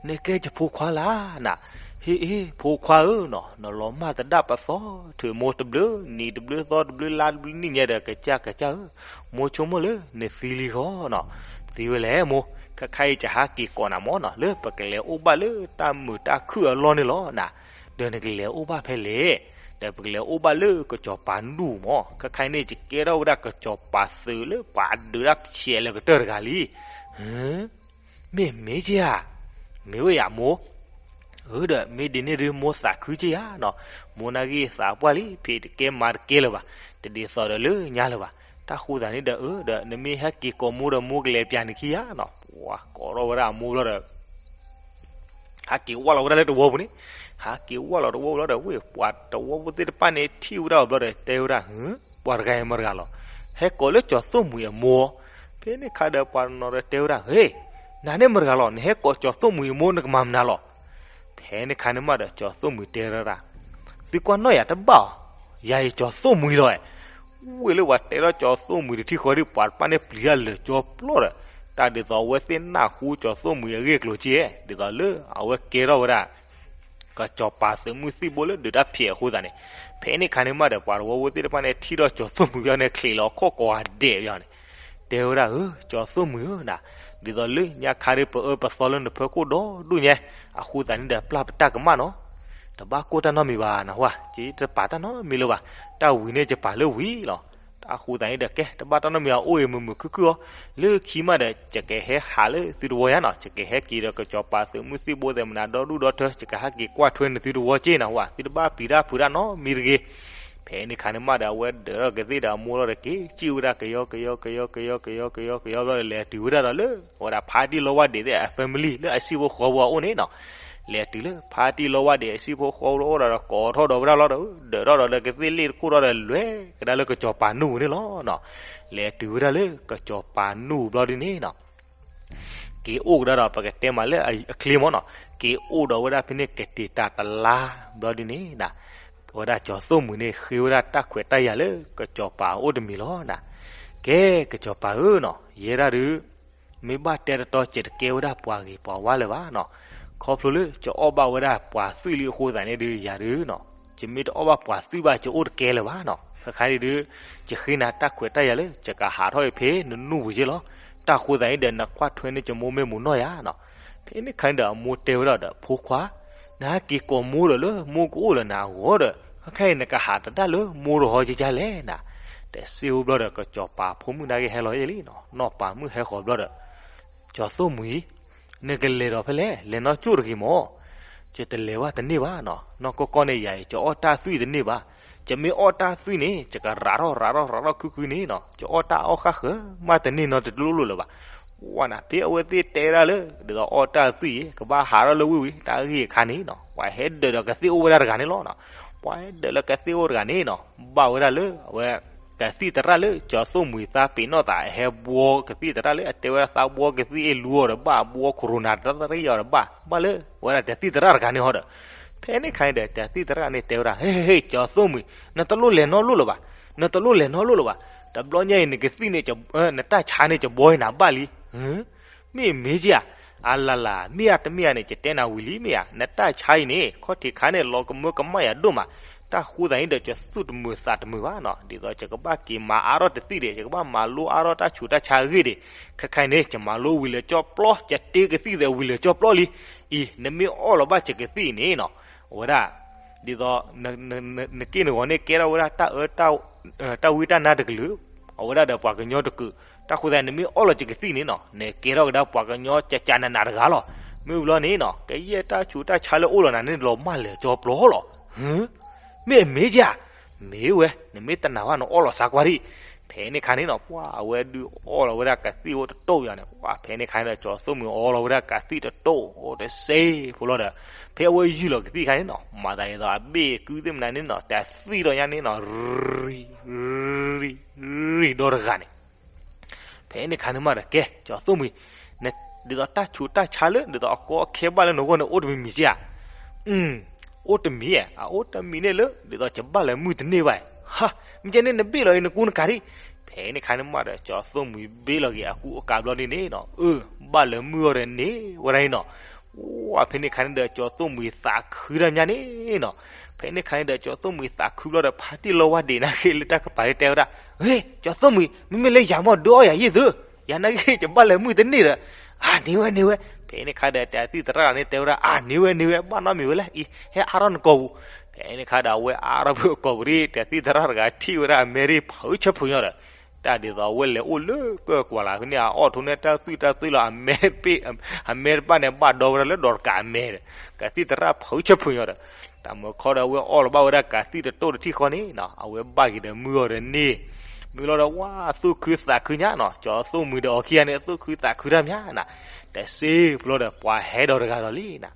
နကဲယဖိခွါလၢ်နၤ. ဟ့ၣ်အ့ ဖိခွါဧၢနီၤ, နလီၤမၢ်သဒၣ်ပသီ ထုးမိၢ်တဘျုးနံၤတဘျုးသီတဘျုးလါတဘျုးနံၣ်ညါ ဒီးကစၢ်ကစၢ်ဧၢ, မိၢ်ဆိကမိၣ်လၢနသံလံဃီနီၤ. သံဝဲလဲၣ်မိၢ်, ခဲခါအံၤယဟးက့ၤကိးနၤမးနီၤ, လၢပကလဲၤအိၣ်ဘၣ်လၢတၢ်မုာ်တၢ်ခုၣ်အလီၢ်န့ၣ်လီၤနၤ. ဒီးနကလဲၤအိၣ်ဘၣ်ဖဲလဲၣ်. ဒီးပကလဲၤအိၣ်ဘၣ်လၢကစီၤပၤနူၢ်မး, ခဲခါအံၤန့ၣ် ယကဲထီၣ်ဝဲဒၣ်ကစီၤပၤသုးလၢပှၤဒုးတၢ်ဖျဲးလၢကတၢၢ်တဂၤလံ. မ့ၢ်မ့ၢ်က့ဧါ, မ့ၢ်ဝဲယၤမိၢ်. အၢ ဒီးမ့ၢ်ဒ်န့ၣ်ဒုး မိၢ်သးခုက့ဧါနီၤ, မိၢ်နာ်ဂ့ၢ်သးပှၢ်လံ ဖံးတကဲမၤတကဲလၢၤဘၣ်, တဒ်သိးဒီးလၢညါလၢၤဘၣ်. တၢ်ဃိသးန့ၣ်ဒီး အၢ ဒီးနမ့ၢ်ဟဲက့ၤကိးမိၢ်ဒီး မိၢ်ကလဲၤပျးနခံဧါနီၤ. ပှၤကိးထီၣ်ဝဲဒၣ်အမိၢ်ဘျီဒီး ဟးက့ၤဝဲလီၤဝဲဒၣ်လၢတဝီပူၤန့ၣ်, ဟးက့ၤဝဲလီၤတဝီပူၤလီၤဒီး ဝ့ၢ်ပှၤတဝီဖိသ့ၣ်တဖၣ်န့ၣ် ထံၣ်ဝဲဒၣ်အီၤဘျီဒီး တဲဝဲဒၣ် ဟၢ ပှၤတဂၤအံၤမတၤတဂၤလီၤ, ဟဲကိးလၢကၠီၤသိၣ်မှံၤအမိၢ်. ဖဲန့ၣ်ခါဒီးပှၤတနီၤဒီးတဲဝဲဒၣ် ဟ့ၣ်, နၤန့ၣ်မတၤတဂၤလီၤ, နဟဲကိးကၠီၤသိၣ်မှံၤအမိၢ် နကမၤမနုၤလီၤ. ဖဲန့ၣ်ခါန့ၣ်မးဒီး ကၠီၤသိၣ်မှံၤတဲဝဲဒၣ်, သုကွၢ်နီၣ်ယၤတဘၣ်ဧါ, ယၤအံၤကၠီၤသိၣ်မှံၤလီၤ. ဝ့ၢ်လၢပှၤတဲထီၣ်ကၠီၤသိၣ်မှံၤတထံၣ်ဃီဒီး ပှၤတဖၣ်န့ၣ်ပျံၤတၢ်လၢာ်ကၠီပျီဒီး တၢ်ဒ်သိးအဝဲသ့ၣ်နၢ်ဟူကၠီၤသိၣ်မှံၤအဂ့ၢ်အကျိၤက့, ဒ်သိးလၢအဝဲကဲထီၣ်ဝဲဒၣ် ကစီၤပၤသုးမုၢ်သံၣ်ဘိလၢဒုးတၢ်ဖျဲးအဃိသတးန့ၣ်, ဖဲန့ၣ်ခါန့ၣ်မးဒီး ပှၤတဝီဖိသ့ၣ်တဖၣ်န့ၣ် ထံၣ်ထီၣ်ကၠီၤသိၣ်မှံၤဘၣ်န့ၣ် ချံးလီၤခီၣ်ကိးဂၤဒဲးဘၣ်န့ၣ်, တဲဝဲဒၣ် အၢ ကၠီၤသိၣ်မှံၤဧၢနၤ, ဒ်သိးလၢညါခါဒီး ပအၢပသီလၢနဖၢခိၣ်ဒီဒူၣ်ညါ, အဃိသတးန့ၣ်ဒီး ပျၢ်ပတၢ်ကမၣ်နီၤ, တဘၣ်ကိၢ်တၢ်နီတမံၤဘၣ်နဟါ, ယတပာ်တၢ်နီတမံၤလၢၤဘၣ်, တၢ်ဝံၤန့ၣ်ယပာ်လၢဝံၤလီၤ. တၢ်ဃိသတးန့ၣ်ဒီး ကဲ တဘၣ်တၢ်နီတမံၤဘၣ်, အိၣ်အံၤမုာ်မုာ်ခုၣ်ခုၣ်အီၤ, လၢခံမးဒီး ယကဟဲဟးလၢသုတဝီယါနီၤ, ယကဟဲက့ၤဒီးကစီၤပၤသုးမုၢ်သံၣ်ဘိသဲးမနၤဒီဒူၣ်ဒီထၢ, ယကဟဲက့ၤကွၢ်ထွဲနသုတဝီက့နၤဝဲ, သုတဘၣ်ပျံၤတၢ်ဖုးတၢ်နီတမံၤတဂ့ၤ. ဖဲန့ၣ်ခါန့ၣ်မးဒီး အဝဲဒၢးထီၣ်ကသ့ၣ်ဒီးအမိၢ်လီၤဒီး က့ၤစံၣ်ဝဲဒၣ်ကယီကယီကယီကယီကယီကယီကယီဘျီဒီး လဲၤတုၤဝဲဒၣ်ဒီးလၢ အဝဲဒၣ်ဖါတံၢ်လီဝါဒ့းသ့ၣ်အ family လၢအစံၣ်ဖိဃီဖိအအိၣ်န့ၣ်နီၤ, လဲၤတုၤလၢဖါတံၢ်လီဝါဒ့းအစံၣ်ဖိဃီဖိအအိၣ်ဒီး ကိးထီၣ်ဒီးဝဲဒၣ်လီၤဒီး ဒၢးထီၣ်ဒီးလၢကသ့ၣ်လ့ၣ်တခိၣ်ထီၣ်ဒီး လဲၤကဒါလၢကစီၤပၤနူၢ်ပူၤန့ၣ်လီၤနီၤ. လဲၤတုၤဝဲဒၣ်လၢကစီၤပၤနူၢ်ပူၤဘျီဒ်န့ၣ်နီၤ က့ၤအိၣ်ကဒါဒီး ပကတဲမးလၢအချ့မးနီၤ, က့ၤအိၣ်ဒီးဝဲဒၣ်ဖဲန့ၣ် ကတဲာ်တၢ်တလါဘျီဒ်န့ၣ်နီၤ, ဝဲဒၣ်ကၠီၤသိၣ်မှံၤန့ၣ် ဃ့ဝဲဒၣ်တၢ်ခွဲးတၢ်ယာ်လၢကစီၤပၤအအိၣ်တမံၤလီၤနီၤ. ကဲ ကစီၤပၤဧၢနီၤ, ယဲဒၣ်ဒုး မ့ၢ်ဘၣ်တဲတတီ ယတကဲဝဲဒၣ်ပှၤဂ့ၤပှၤဝါလၢၤဘၣ်နီၤ. ခီဖျိလၢယအီၣ်ဘၣ်ဝဲဒၣ်ပှၤသွံၣ်လံအဃိသတးန့ၣ်ဒီး ယၤဒုးနီၤ, ယမ့ၢ်တအီၣ်ဘၣ်ပှၤသွံၣ်ဘၣ် ယအိၣ်တကဲလၢၤဘၣ်နီၤ. ခဲခါန့ၣ်ဒီး ယဃ့နၤတၢ်ခွဲးတၢ်ယာ်လၢ ယကဟးထီၣ်အံၤဖဲနနူၢ်ပူၤယ့လီၤ. တၢ်ဃိသတးန့ၣ်ဒီး နကွၢ်ထွဲန့ၢ်ယမိၢ်မ့ၢ်မိၢ်နီၢ်ယၤနီၤ. ဖဲန့ၣ်ခါန့ၣ်ဒီး အမိၢ်တဲဝဲဒၣ်ဒီး ဖိခွါ, နဟဲက့ၤကိးမိၢ်ဒီးလၢမိၢ်ကအိၣ်လၢနၤအဂီၢ်ဒီး ခဲခါအံၤနကဟးတဒၣ်လၢမိၢ်တဟီကကလဲၣ်နၤ. တစ့အိၣ်ဘျီဒီး ကစီၤပၤဖိမုၣ်နာ်က့ဟဲလီၤယ့လံနီၤ, နီၢ်ပၤမုၣ်ဟဲဃီၤဘျီဒီး ကၠီၤသိၣ်မှံၤ, နကလဲၤဒီးဖဲလဲၣ်, လဲၤနီၢ်ကၠိၣ်တဂ့ၤမၢ်. ယတလဲၤဘၣ်တန့ၢ်ဘၣ်နီၤ, နီၢ်ကီၢ်ကီၢ်န့ၣ်ယၤအံၤ ယအီၣ်တၢ်သွံၣ်တန့ၢ်ဘၣ်. ယမ့ၢ်အီၣ်တၢ်သွံၣ်န့ၣ် ယကရးထီၣ်ရးထီၣ်ရးထီၣ်ခုခုန့ၣ်နီၤ, ယအီၣ်တၢ်အီၣ်ဃၣ်ဃၢၤမးတန့ၢ်နီတလိၣ်လိၣ်လၢၤဘၣ်. ဝဲနၤ ဖဲအဝဲသ့ၣ်တဲဒၣ်လၢ ဒ်သိးအီၣ်တၢ်သွံၣ်အံၤ ကဘၣ်ဟးထီၣ်လၢဝ့ၢ်ဝံၤ တၢ်ဂ့ၢ်အခါန့ၣ်နီၤ, ပှၤဟဲဒၢးဒီးကသ့ၣ်အိၣ်ဝဲဒၣ်တဂၤန့ၣ်လီၤနီၤ. ပှၤဟဲဒၢးလၢကသ့ၣ်အိၣ်တဂၤန့ၣ်နီၤ, ဘၣ်ဝဲဒၣ်လၢအဝဲ ကသံၣ်သရၣ်လၢကၠီၤသိၣ်မှံၤသးပ့ၤနီၣ်သး အဟဲဘှီကသံၣ်သရၣ်လၢအတဲဝဲဒၣ်သးဘှီကသံၣ်အ့ၣ်လူအီၤဒီးဘၣ်, ဘှီ corona တၢ်သရၣ်အီၤဒီးဘၣ်, ဘၣ်လၢဝဲဒၣ်တသံၣ်သရၣ်တဂၤန့ၣ်ဟီဒီး ဖဲန့ၣ်ခါန့ၣ်ဒီး တသံၣ်သရၣ်န့ၣ်တဲဝဲဒၣ်, ဟ့ ဟ့ ဟ့ ကၠီၤသိၣ်မှံၤ, နတလိၣ်လဲၤနီတလိၣ်လၢၤဘၣ်, နတလိၣ်လဲၤနီတလိၣ်လၢၤဘၣ်. တဘျီညါအံၤ နကသံၣ်န့ၣ်, နတၢ်ဆါန့ၣ် ကဘှီနၤဘၣ်လံ. မ့ၢ်မ့ၢ်ဧါ, အလၤလၤ, မ့ၢ်ဧါတမ့ၢ်ဧါန့ၣ် ယတဲနၤဝံၤလံမ့ၢ်ဧါ, နတၢ်ဆါအံၤန့ၣ် ခီၣ်ထံးခါန့ၣ် လီၤကမၢကမၣ်ယၤဒိၣ်မး. တၢ်ဃိသတးန့ၣ်ဒီး ယသူၣ်တမုာ်သးတမုာ်ဘၣ်နီၤ, ဒ်သိးယကဘၣ်က့ၤမၤအါထီၣ်တသံၣ်ဒီး ယကဘၣ်မၤလိအါထီၣ်တၢ်ဆူးတၢ်ဆါအဂ့ၢ်ဒီး ခဲခါအံၤန့ၣ် ယမၤလိဝံၤလၢာ်ကၠီပျီ, ယတ့ကသံၣ်သဲးဝံၤလၢာ်ကၠီပျီလံ. အံၤ နမ့ၢ်အီၣ်လီၤဘၣ်ယကသံၣ်အံၤန့ၣ်နီၤ, အဝဲဒၣ် ဒ်သိး နက့ၢ်နဂီၤန့ၣ် ကဲထီၣ်ဝဲဒၣ်တၢ်အၢ တၢ်ဝံတၢ်နါတကလုာ်, အဝဲဒၣ်ဒီးပှၤကညီတကုာ်, တၢ်ဃိသတး နမ့ၢ်အီၣ်လီၤယကသံၣ်န့ၣ်နီၤ, နကဲထီၣ်ကဒါပှၤကညီကကနးနးတဂၤလီၤ. မ့ၢ်ဘျီန့ၣ်နီၤ, ကယဲၢ်တၢ်ဆူးတၢ်ဆါလၢအိၣ်လီၤနၤန့ၣ် လီၤမၢ်လၢာ်ကၠီပျီလီၤ. မ့ၢ်မ့ၢ်ဧါ, မ့ၢ်ဝဲ, နမ့ၢ်တနာ်ဘၣ် နအီၣ်လီၤစါကွၢ်ဒံး. ဖဲန့ၣ်ခါန့ၣ်နီၤ, ပှၤအဝဲဒုးအီၣ်လီၤဝဲဒၣ်ကသံၣ်အိၣ်တတိၢ်ယၤန့ၣ်, ပှၤဖဲန့ၣ်ခါန့ၣ်ဒီး ကၠီၤသိၣ်မှံၤအီၣ်လီၤဝဲဒၣ်ကသံၣ်တတိၢ်အိၣ်တစ့ဖိလီၤဒီး ဖဲအဝဲယုၢ်လီၤကသံၣ်ခါန့ၣ်နီၤ, မၤသးဒ်သိးအဘ့ၣ်ကုသ့ၣ်မနုၤန့ၣ်နီၤ, တသံၣ်ဒီးညါန့ၣ်နီၤ, ရံ, ရံ, ရံဒီတဂၤန့ၣ်. ဖဲန့ၣ်ခါန့ၣ်မးဒီး ကဲ ကၠီၤသိၣ်မှံၤ, ဒ်သိးတၢ်ဆူးတၢ်ဆါလၢ ဒ်သိးအကီအခဲဘၣ်လၢနဂီၢ်န့ၣ် အိၣ်တမံၤမံၤဧါ. အိၣ်တမံၤဧါ, အအိၣ်တမံၤန့ၣ်လၢ ဒ်သိးယဘၣ်လဲၤမုၢ်တန့ၢ်ဘၣ်. ဟါ, မ့ၢ်ကဲန့ၣ်နဘ့ၣ်လီၤအံၤနကူနကၤဒံး. ဖဲန့ၣ်ခါန့ၣ်မးဒီး ကၠီၤသိၣ်မှံၤဘ့ၣ်လီၤက့ၤအကူအကၤဘျီဒ်န့ၣ်နီၤ, အၢ ဘၣ်လဲၤမုၢ်အီၤဒီးန့ၢ်ဝဲဒၣ်အံၤနီၤ. ဝဲဖဲန့ၣ်ခါန့ၣ်ဒီး ကၠီၤသိၣ်မှံၤသးခုတၢ်မးန့ၣ်နီၤ. ဖဲန့ၣ်ခါန့ၣ်ဒီး ကၠီၤသိၣ်မှံၤသးခုဘျီဒီး ဖါတံၢ်လီဝါဒံးနာ်က့လၢတၢ်ကပၤလၢတဲဝဲဒၣ်, ဟ့ၣ် ကၠီၤသိၣ်မှံၤ, မ့မ့ၢ်လၢယၤမ့ၢ်ဒုးအီၣ်ယၤယ့ၢ်သု, ယၤနာ်က့ ယဘၣ်လဲၤမုၢ်တန့ၢ်ဒီး, အန့ၢ်ဝဲန့ၢ်ဝဲ. ဖဲန့ၣ်ခါဒီး တသံၣ်သရၣ်န့ၣ်တဲဝဲဒၣ်, အန့ၢ်ဝဲန့ၢ်ဝဲ, ဘၣ်နီတမံၤဝဲလဲၣ်, အံၤ ဟဲအါထီၣ်နကိာ်ပူၤ. ဖဲန့ၣ်ခါဒီး အဝဲအါထီၣ်ဖဲအကိာ်ပူၤဒီး တသံၣ်သရၣ်တဂၤထံၣ်ဝဲဒၣ်အမဲဒၣ်ဖုးဆၢဖုးညီဒီး တၢ်ဒ်သိးအဝဲလဲၤအိၣ်လၢကၢၢ်ကွၢ်လၢ်ဖဲန့ၣ် အအိၣ်ထိးန့ၢ်တၢ်သွံၣ်တၢ်သွံၣ်လီၤ, အမဲတပၣ်န့ၣ် ဘၣ်ဒီဝဲဒၣ်လၢဒီးတကးအမဲဒီး ကသံၣ်သရၣ်ဖုးဆၢဖုးညီဒီး တၢ်မုၢ်ခီဒီး အဝဲအီၣ်လီၤဘၣ်ဝဲဒၣ်ကသံၣ်တတိၢ်တထံၣ်ဃီန့ၣ်နီၤ, အဝဲဘၣ်က့ၤဒီးမုၢ်အီၤဒီးန့ၣ်, မုၢ်လီၤဒီး ဝါ သူၣ်ခုသးခုညါနီၤ, ကၠီၤသိၣ်မှံၤဒီးအီၤခံဂၤန့ၣ် သူၣ်ခုသးခုတၢ်မးနၤ, တစ့ပျီဒီး ပှၤဟဲဒီးတဂၤဒီးလံနၤ.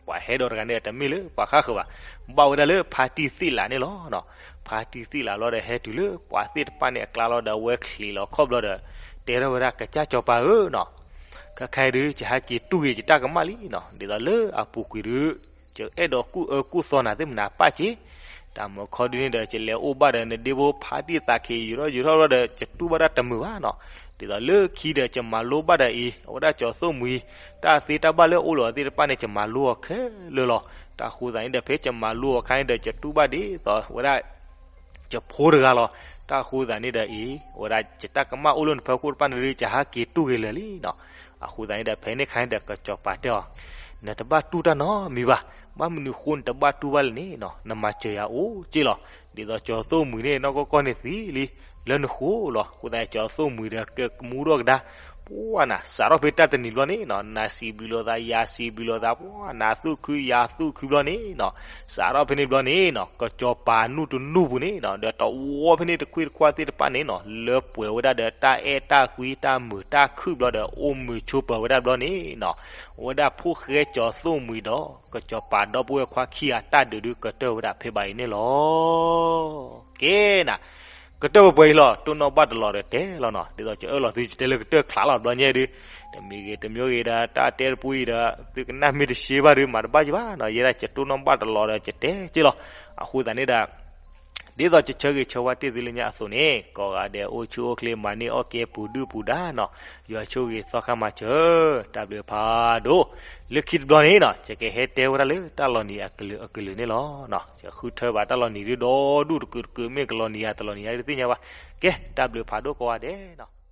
ပှၤဟဲဒီးတဂၤန့ၣ် တမ့ၢ်လၢပှၤဃၣ်ဃၢၤဘၣ်, ဘၣ်ဝဲဒၣ်လၢဖါတံၢ်သ့ၣ်လးန့ၣ်လီၤ. ဖါတံၢ်သ့ၣ်လးလီၤဒီး ဟဲတုၤလၢပှၤသ့ၣ်တဖၣ်န့ၣ်အကျါလီၤဒီး အဝဲချံးလီၤခီၣ်ဘျီဒီး တဲထီၣ်ဝဲဒၣ်ကစၢ်စီၤပၤဧၢနီၤ, ခဲခါအံၤဒုး ယဟဲက့ၤတူၢ်ဂ့ၤယတၢ်ကမၣ်လံနီၤ, ဒ်သိးလၢအပူၤကွံာ်ဒုး ယအဲၣ်ဒိးကူၣ်အၢကူၣ်သီနၤသ့ၣ်မနၤပၣ်က့ၤ, တၢ်မုၢ်ခီဒုးန့ၣ်ဒီး ယလဲၤအိၣ်ဘၣ်ဒီးနဒ့ဖိဖါတံၢ်သးခံ ယူၤထီၣ်ယူၤထီၣ်ဘျီဒီး ယတူၢ်ဘၣ်တၢ်တမုာ်ဘၣ်နီၤ, ဒ်သိးလၢခံဒီး ယမၤလိဘၣ်ဒီးအံၤ အဝဲဒၣ်ကၠီၤသိၣ်မှံၤ တၢ်သ့တၢ်ဘၣ်လၢအအိၣ်လီၤသ့ၣ်တဖၣ်န့ၣ် ယမၤလိအီၤခဲလၢာ်လီၤ. တၢ်ဃိသးန့ၣ်ဒီး ဖဲယမၤလိအခါန့ၣ်ဒီး ယတူၢ်ဘၣ်ဒ်သိးဝဲဒၣ် ယဖိတဂၤလီၤ. တၢ်ဃိသးန့ၣ်ဒီးအံၤ ဝဲဒၣ်ယတၢ်ကမၣ်အိၣ်လၢနဖီခိၣ်တဖၣ်န့ၣ်ဒီး ယဟးက့ၤတူၢ်ဂ့ၤလၢာ်လံနီၤ. အဃိသတးန့ၣ်ဒီး ဖဲန့ၣ်ခါန့ၣ်ဒီး ကစီၤပၤတဲအီၤ, နတဘၣ်တူၢ်တၢ်နီတမံၤဘၣ်. ဘၣ်မနုၤဃိနတဘၣ်တူၢ်ဘၣ်လဲၣ်န့ၣ်နီၤ, နမၤစၢၤယၤအိၣ်က့လီၤ. ဒ်သိးကၠီၤသိၣ်မှံၤန့ၣ် နီၢ်ကီၢ်ကီၢ်န့ၣ်သံလံ လၢနဃိလီၤ. အဃိသတးန့ၣ် ကၠီၤသိၣ်မှံၤဒီးကဲကမူထီၣ်ကဒါ ပှၤနၤ စးထီၣ်ဖဲတၢ်တနံၤဘျီန့ၣ်နီၤ, နၤစံးဘျုးလိာ်သး ယၤစံးဘျုးလိာ်သး, ပှၤနၤသူၣ်ခု ယၤသူၣ်ခုဘျီန့ၣ်နီၤ, စးထီၣ်ဖဲန့ၣ်ဘျီန့ၣ်နီၤ, ကစီၤပၤနူၢ်တနူၢ်ပူၤန့ၣ်နီၤ, ဒီးတဝီဖဲန့ၣ်တခွ့တခွါသ့ၣ်တဖၣ်န့ၣ်နီၤ, လၢပှဲၤဝဲဒၣ်ဒီးတၢ်အဲၣ်တၢ်ကွံ တၢ်မုာ်တၢ်ခုၣ်ဘျီဒီး အိၣ်မုာ်ဆိးပၢၤဝဲဒၣ်ဘျီန့ၣ်နီၤ, ဝဲဒၣ်ဖိၣ်ဃဲကၠီၤသိၣ်မှံၤဒီး ကစီၤပၤဒီပုၢ်ဝဲၢ်ခွါခံဂၤ တၢ်ဒုးဒုးကတၢၢ်ဝဲဒၣ်ဖဲဘၣ်အံၤန့ၣ်လီၤ. ကဲနၤ ကတၢၢ်ပှဲၤပှဲၤအံၤလီၤ, တိၢ်နီၣ်ဘၣ်တလီၤဒီးတဲလီၤနီၤ. ဒ်သိးကအၢၣ်လီၤသု ယတဲလၢကတၢၢ်ချးလီၤ ဘျီညါဒုး, တမံၤဂ့ၤတမံၤဂ့ၤဒီး တၢ်တဲတပူၤအံၤဒီး သုကနၣ်မ့ၢ်တရှဲဘၣ်ဒုး မၤတဘၣ်က့ၤဘၣ်နီၤ. ယဲဒၣ်ယတိၢ်နီၣ်ဘၣ်တလီၤဒီး ယတဲက့ၤလီၤ. အဃိသတးန့ၣ်ဒီး ဒ်သိးယဆၢဂ့ၤဆၢဝါတ့ၢ်သုလၢညါအသိးန့ၣ် ကိးဂၤဒဲးအိၣ်ဆူၣ်အိၣ်ချ့ မၤန့ၢ်အီၣ်ကဲ ပူၤဒုၣ်ပူၤဒါနီၤ, ယွၤဆိၣ်ဂ့ၤသီခါမၤစၢၤ, တၢ်ဘျုးဖးဒိၣ်. လၢခံတဘျီန့ၣ်နီၤ ယကဟဲတဲဝဲဒၣ်လၢတၢ်လီၤနံၤအကလုာ်အကလုာ်န့ၣ်လီၤ. ယဃုထၢဘၣ်တၢ်လီၤနံၤဒုဒီဒူၣ်တကုာ်တကုာ် မ့ၢ်ကလီၤနံၤဧါတလီၤနံၤဧါ တသ့ၣ်ညါဘၣ်. ကဲ တၢ်ဘျုးဖးဒိၣ်ကိးဂၤဒဲးနီၤ.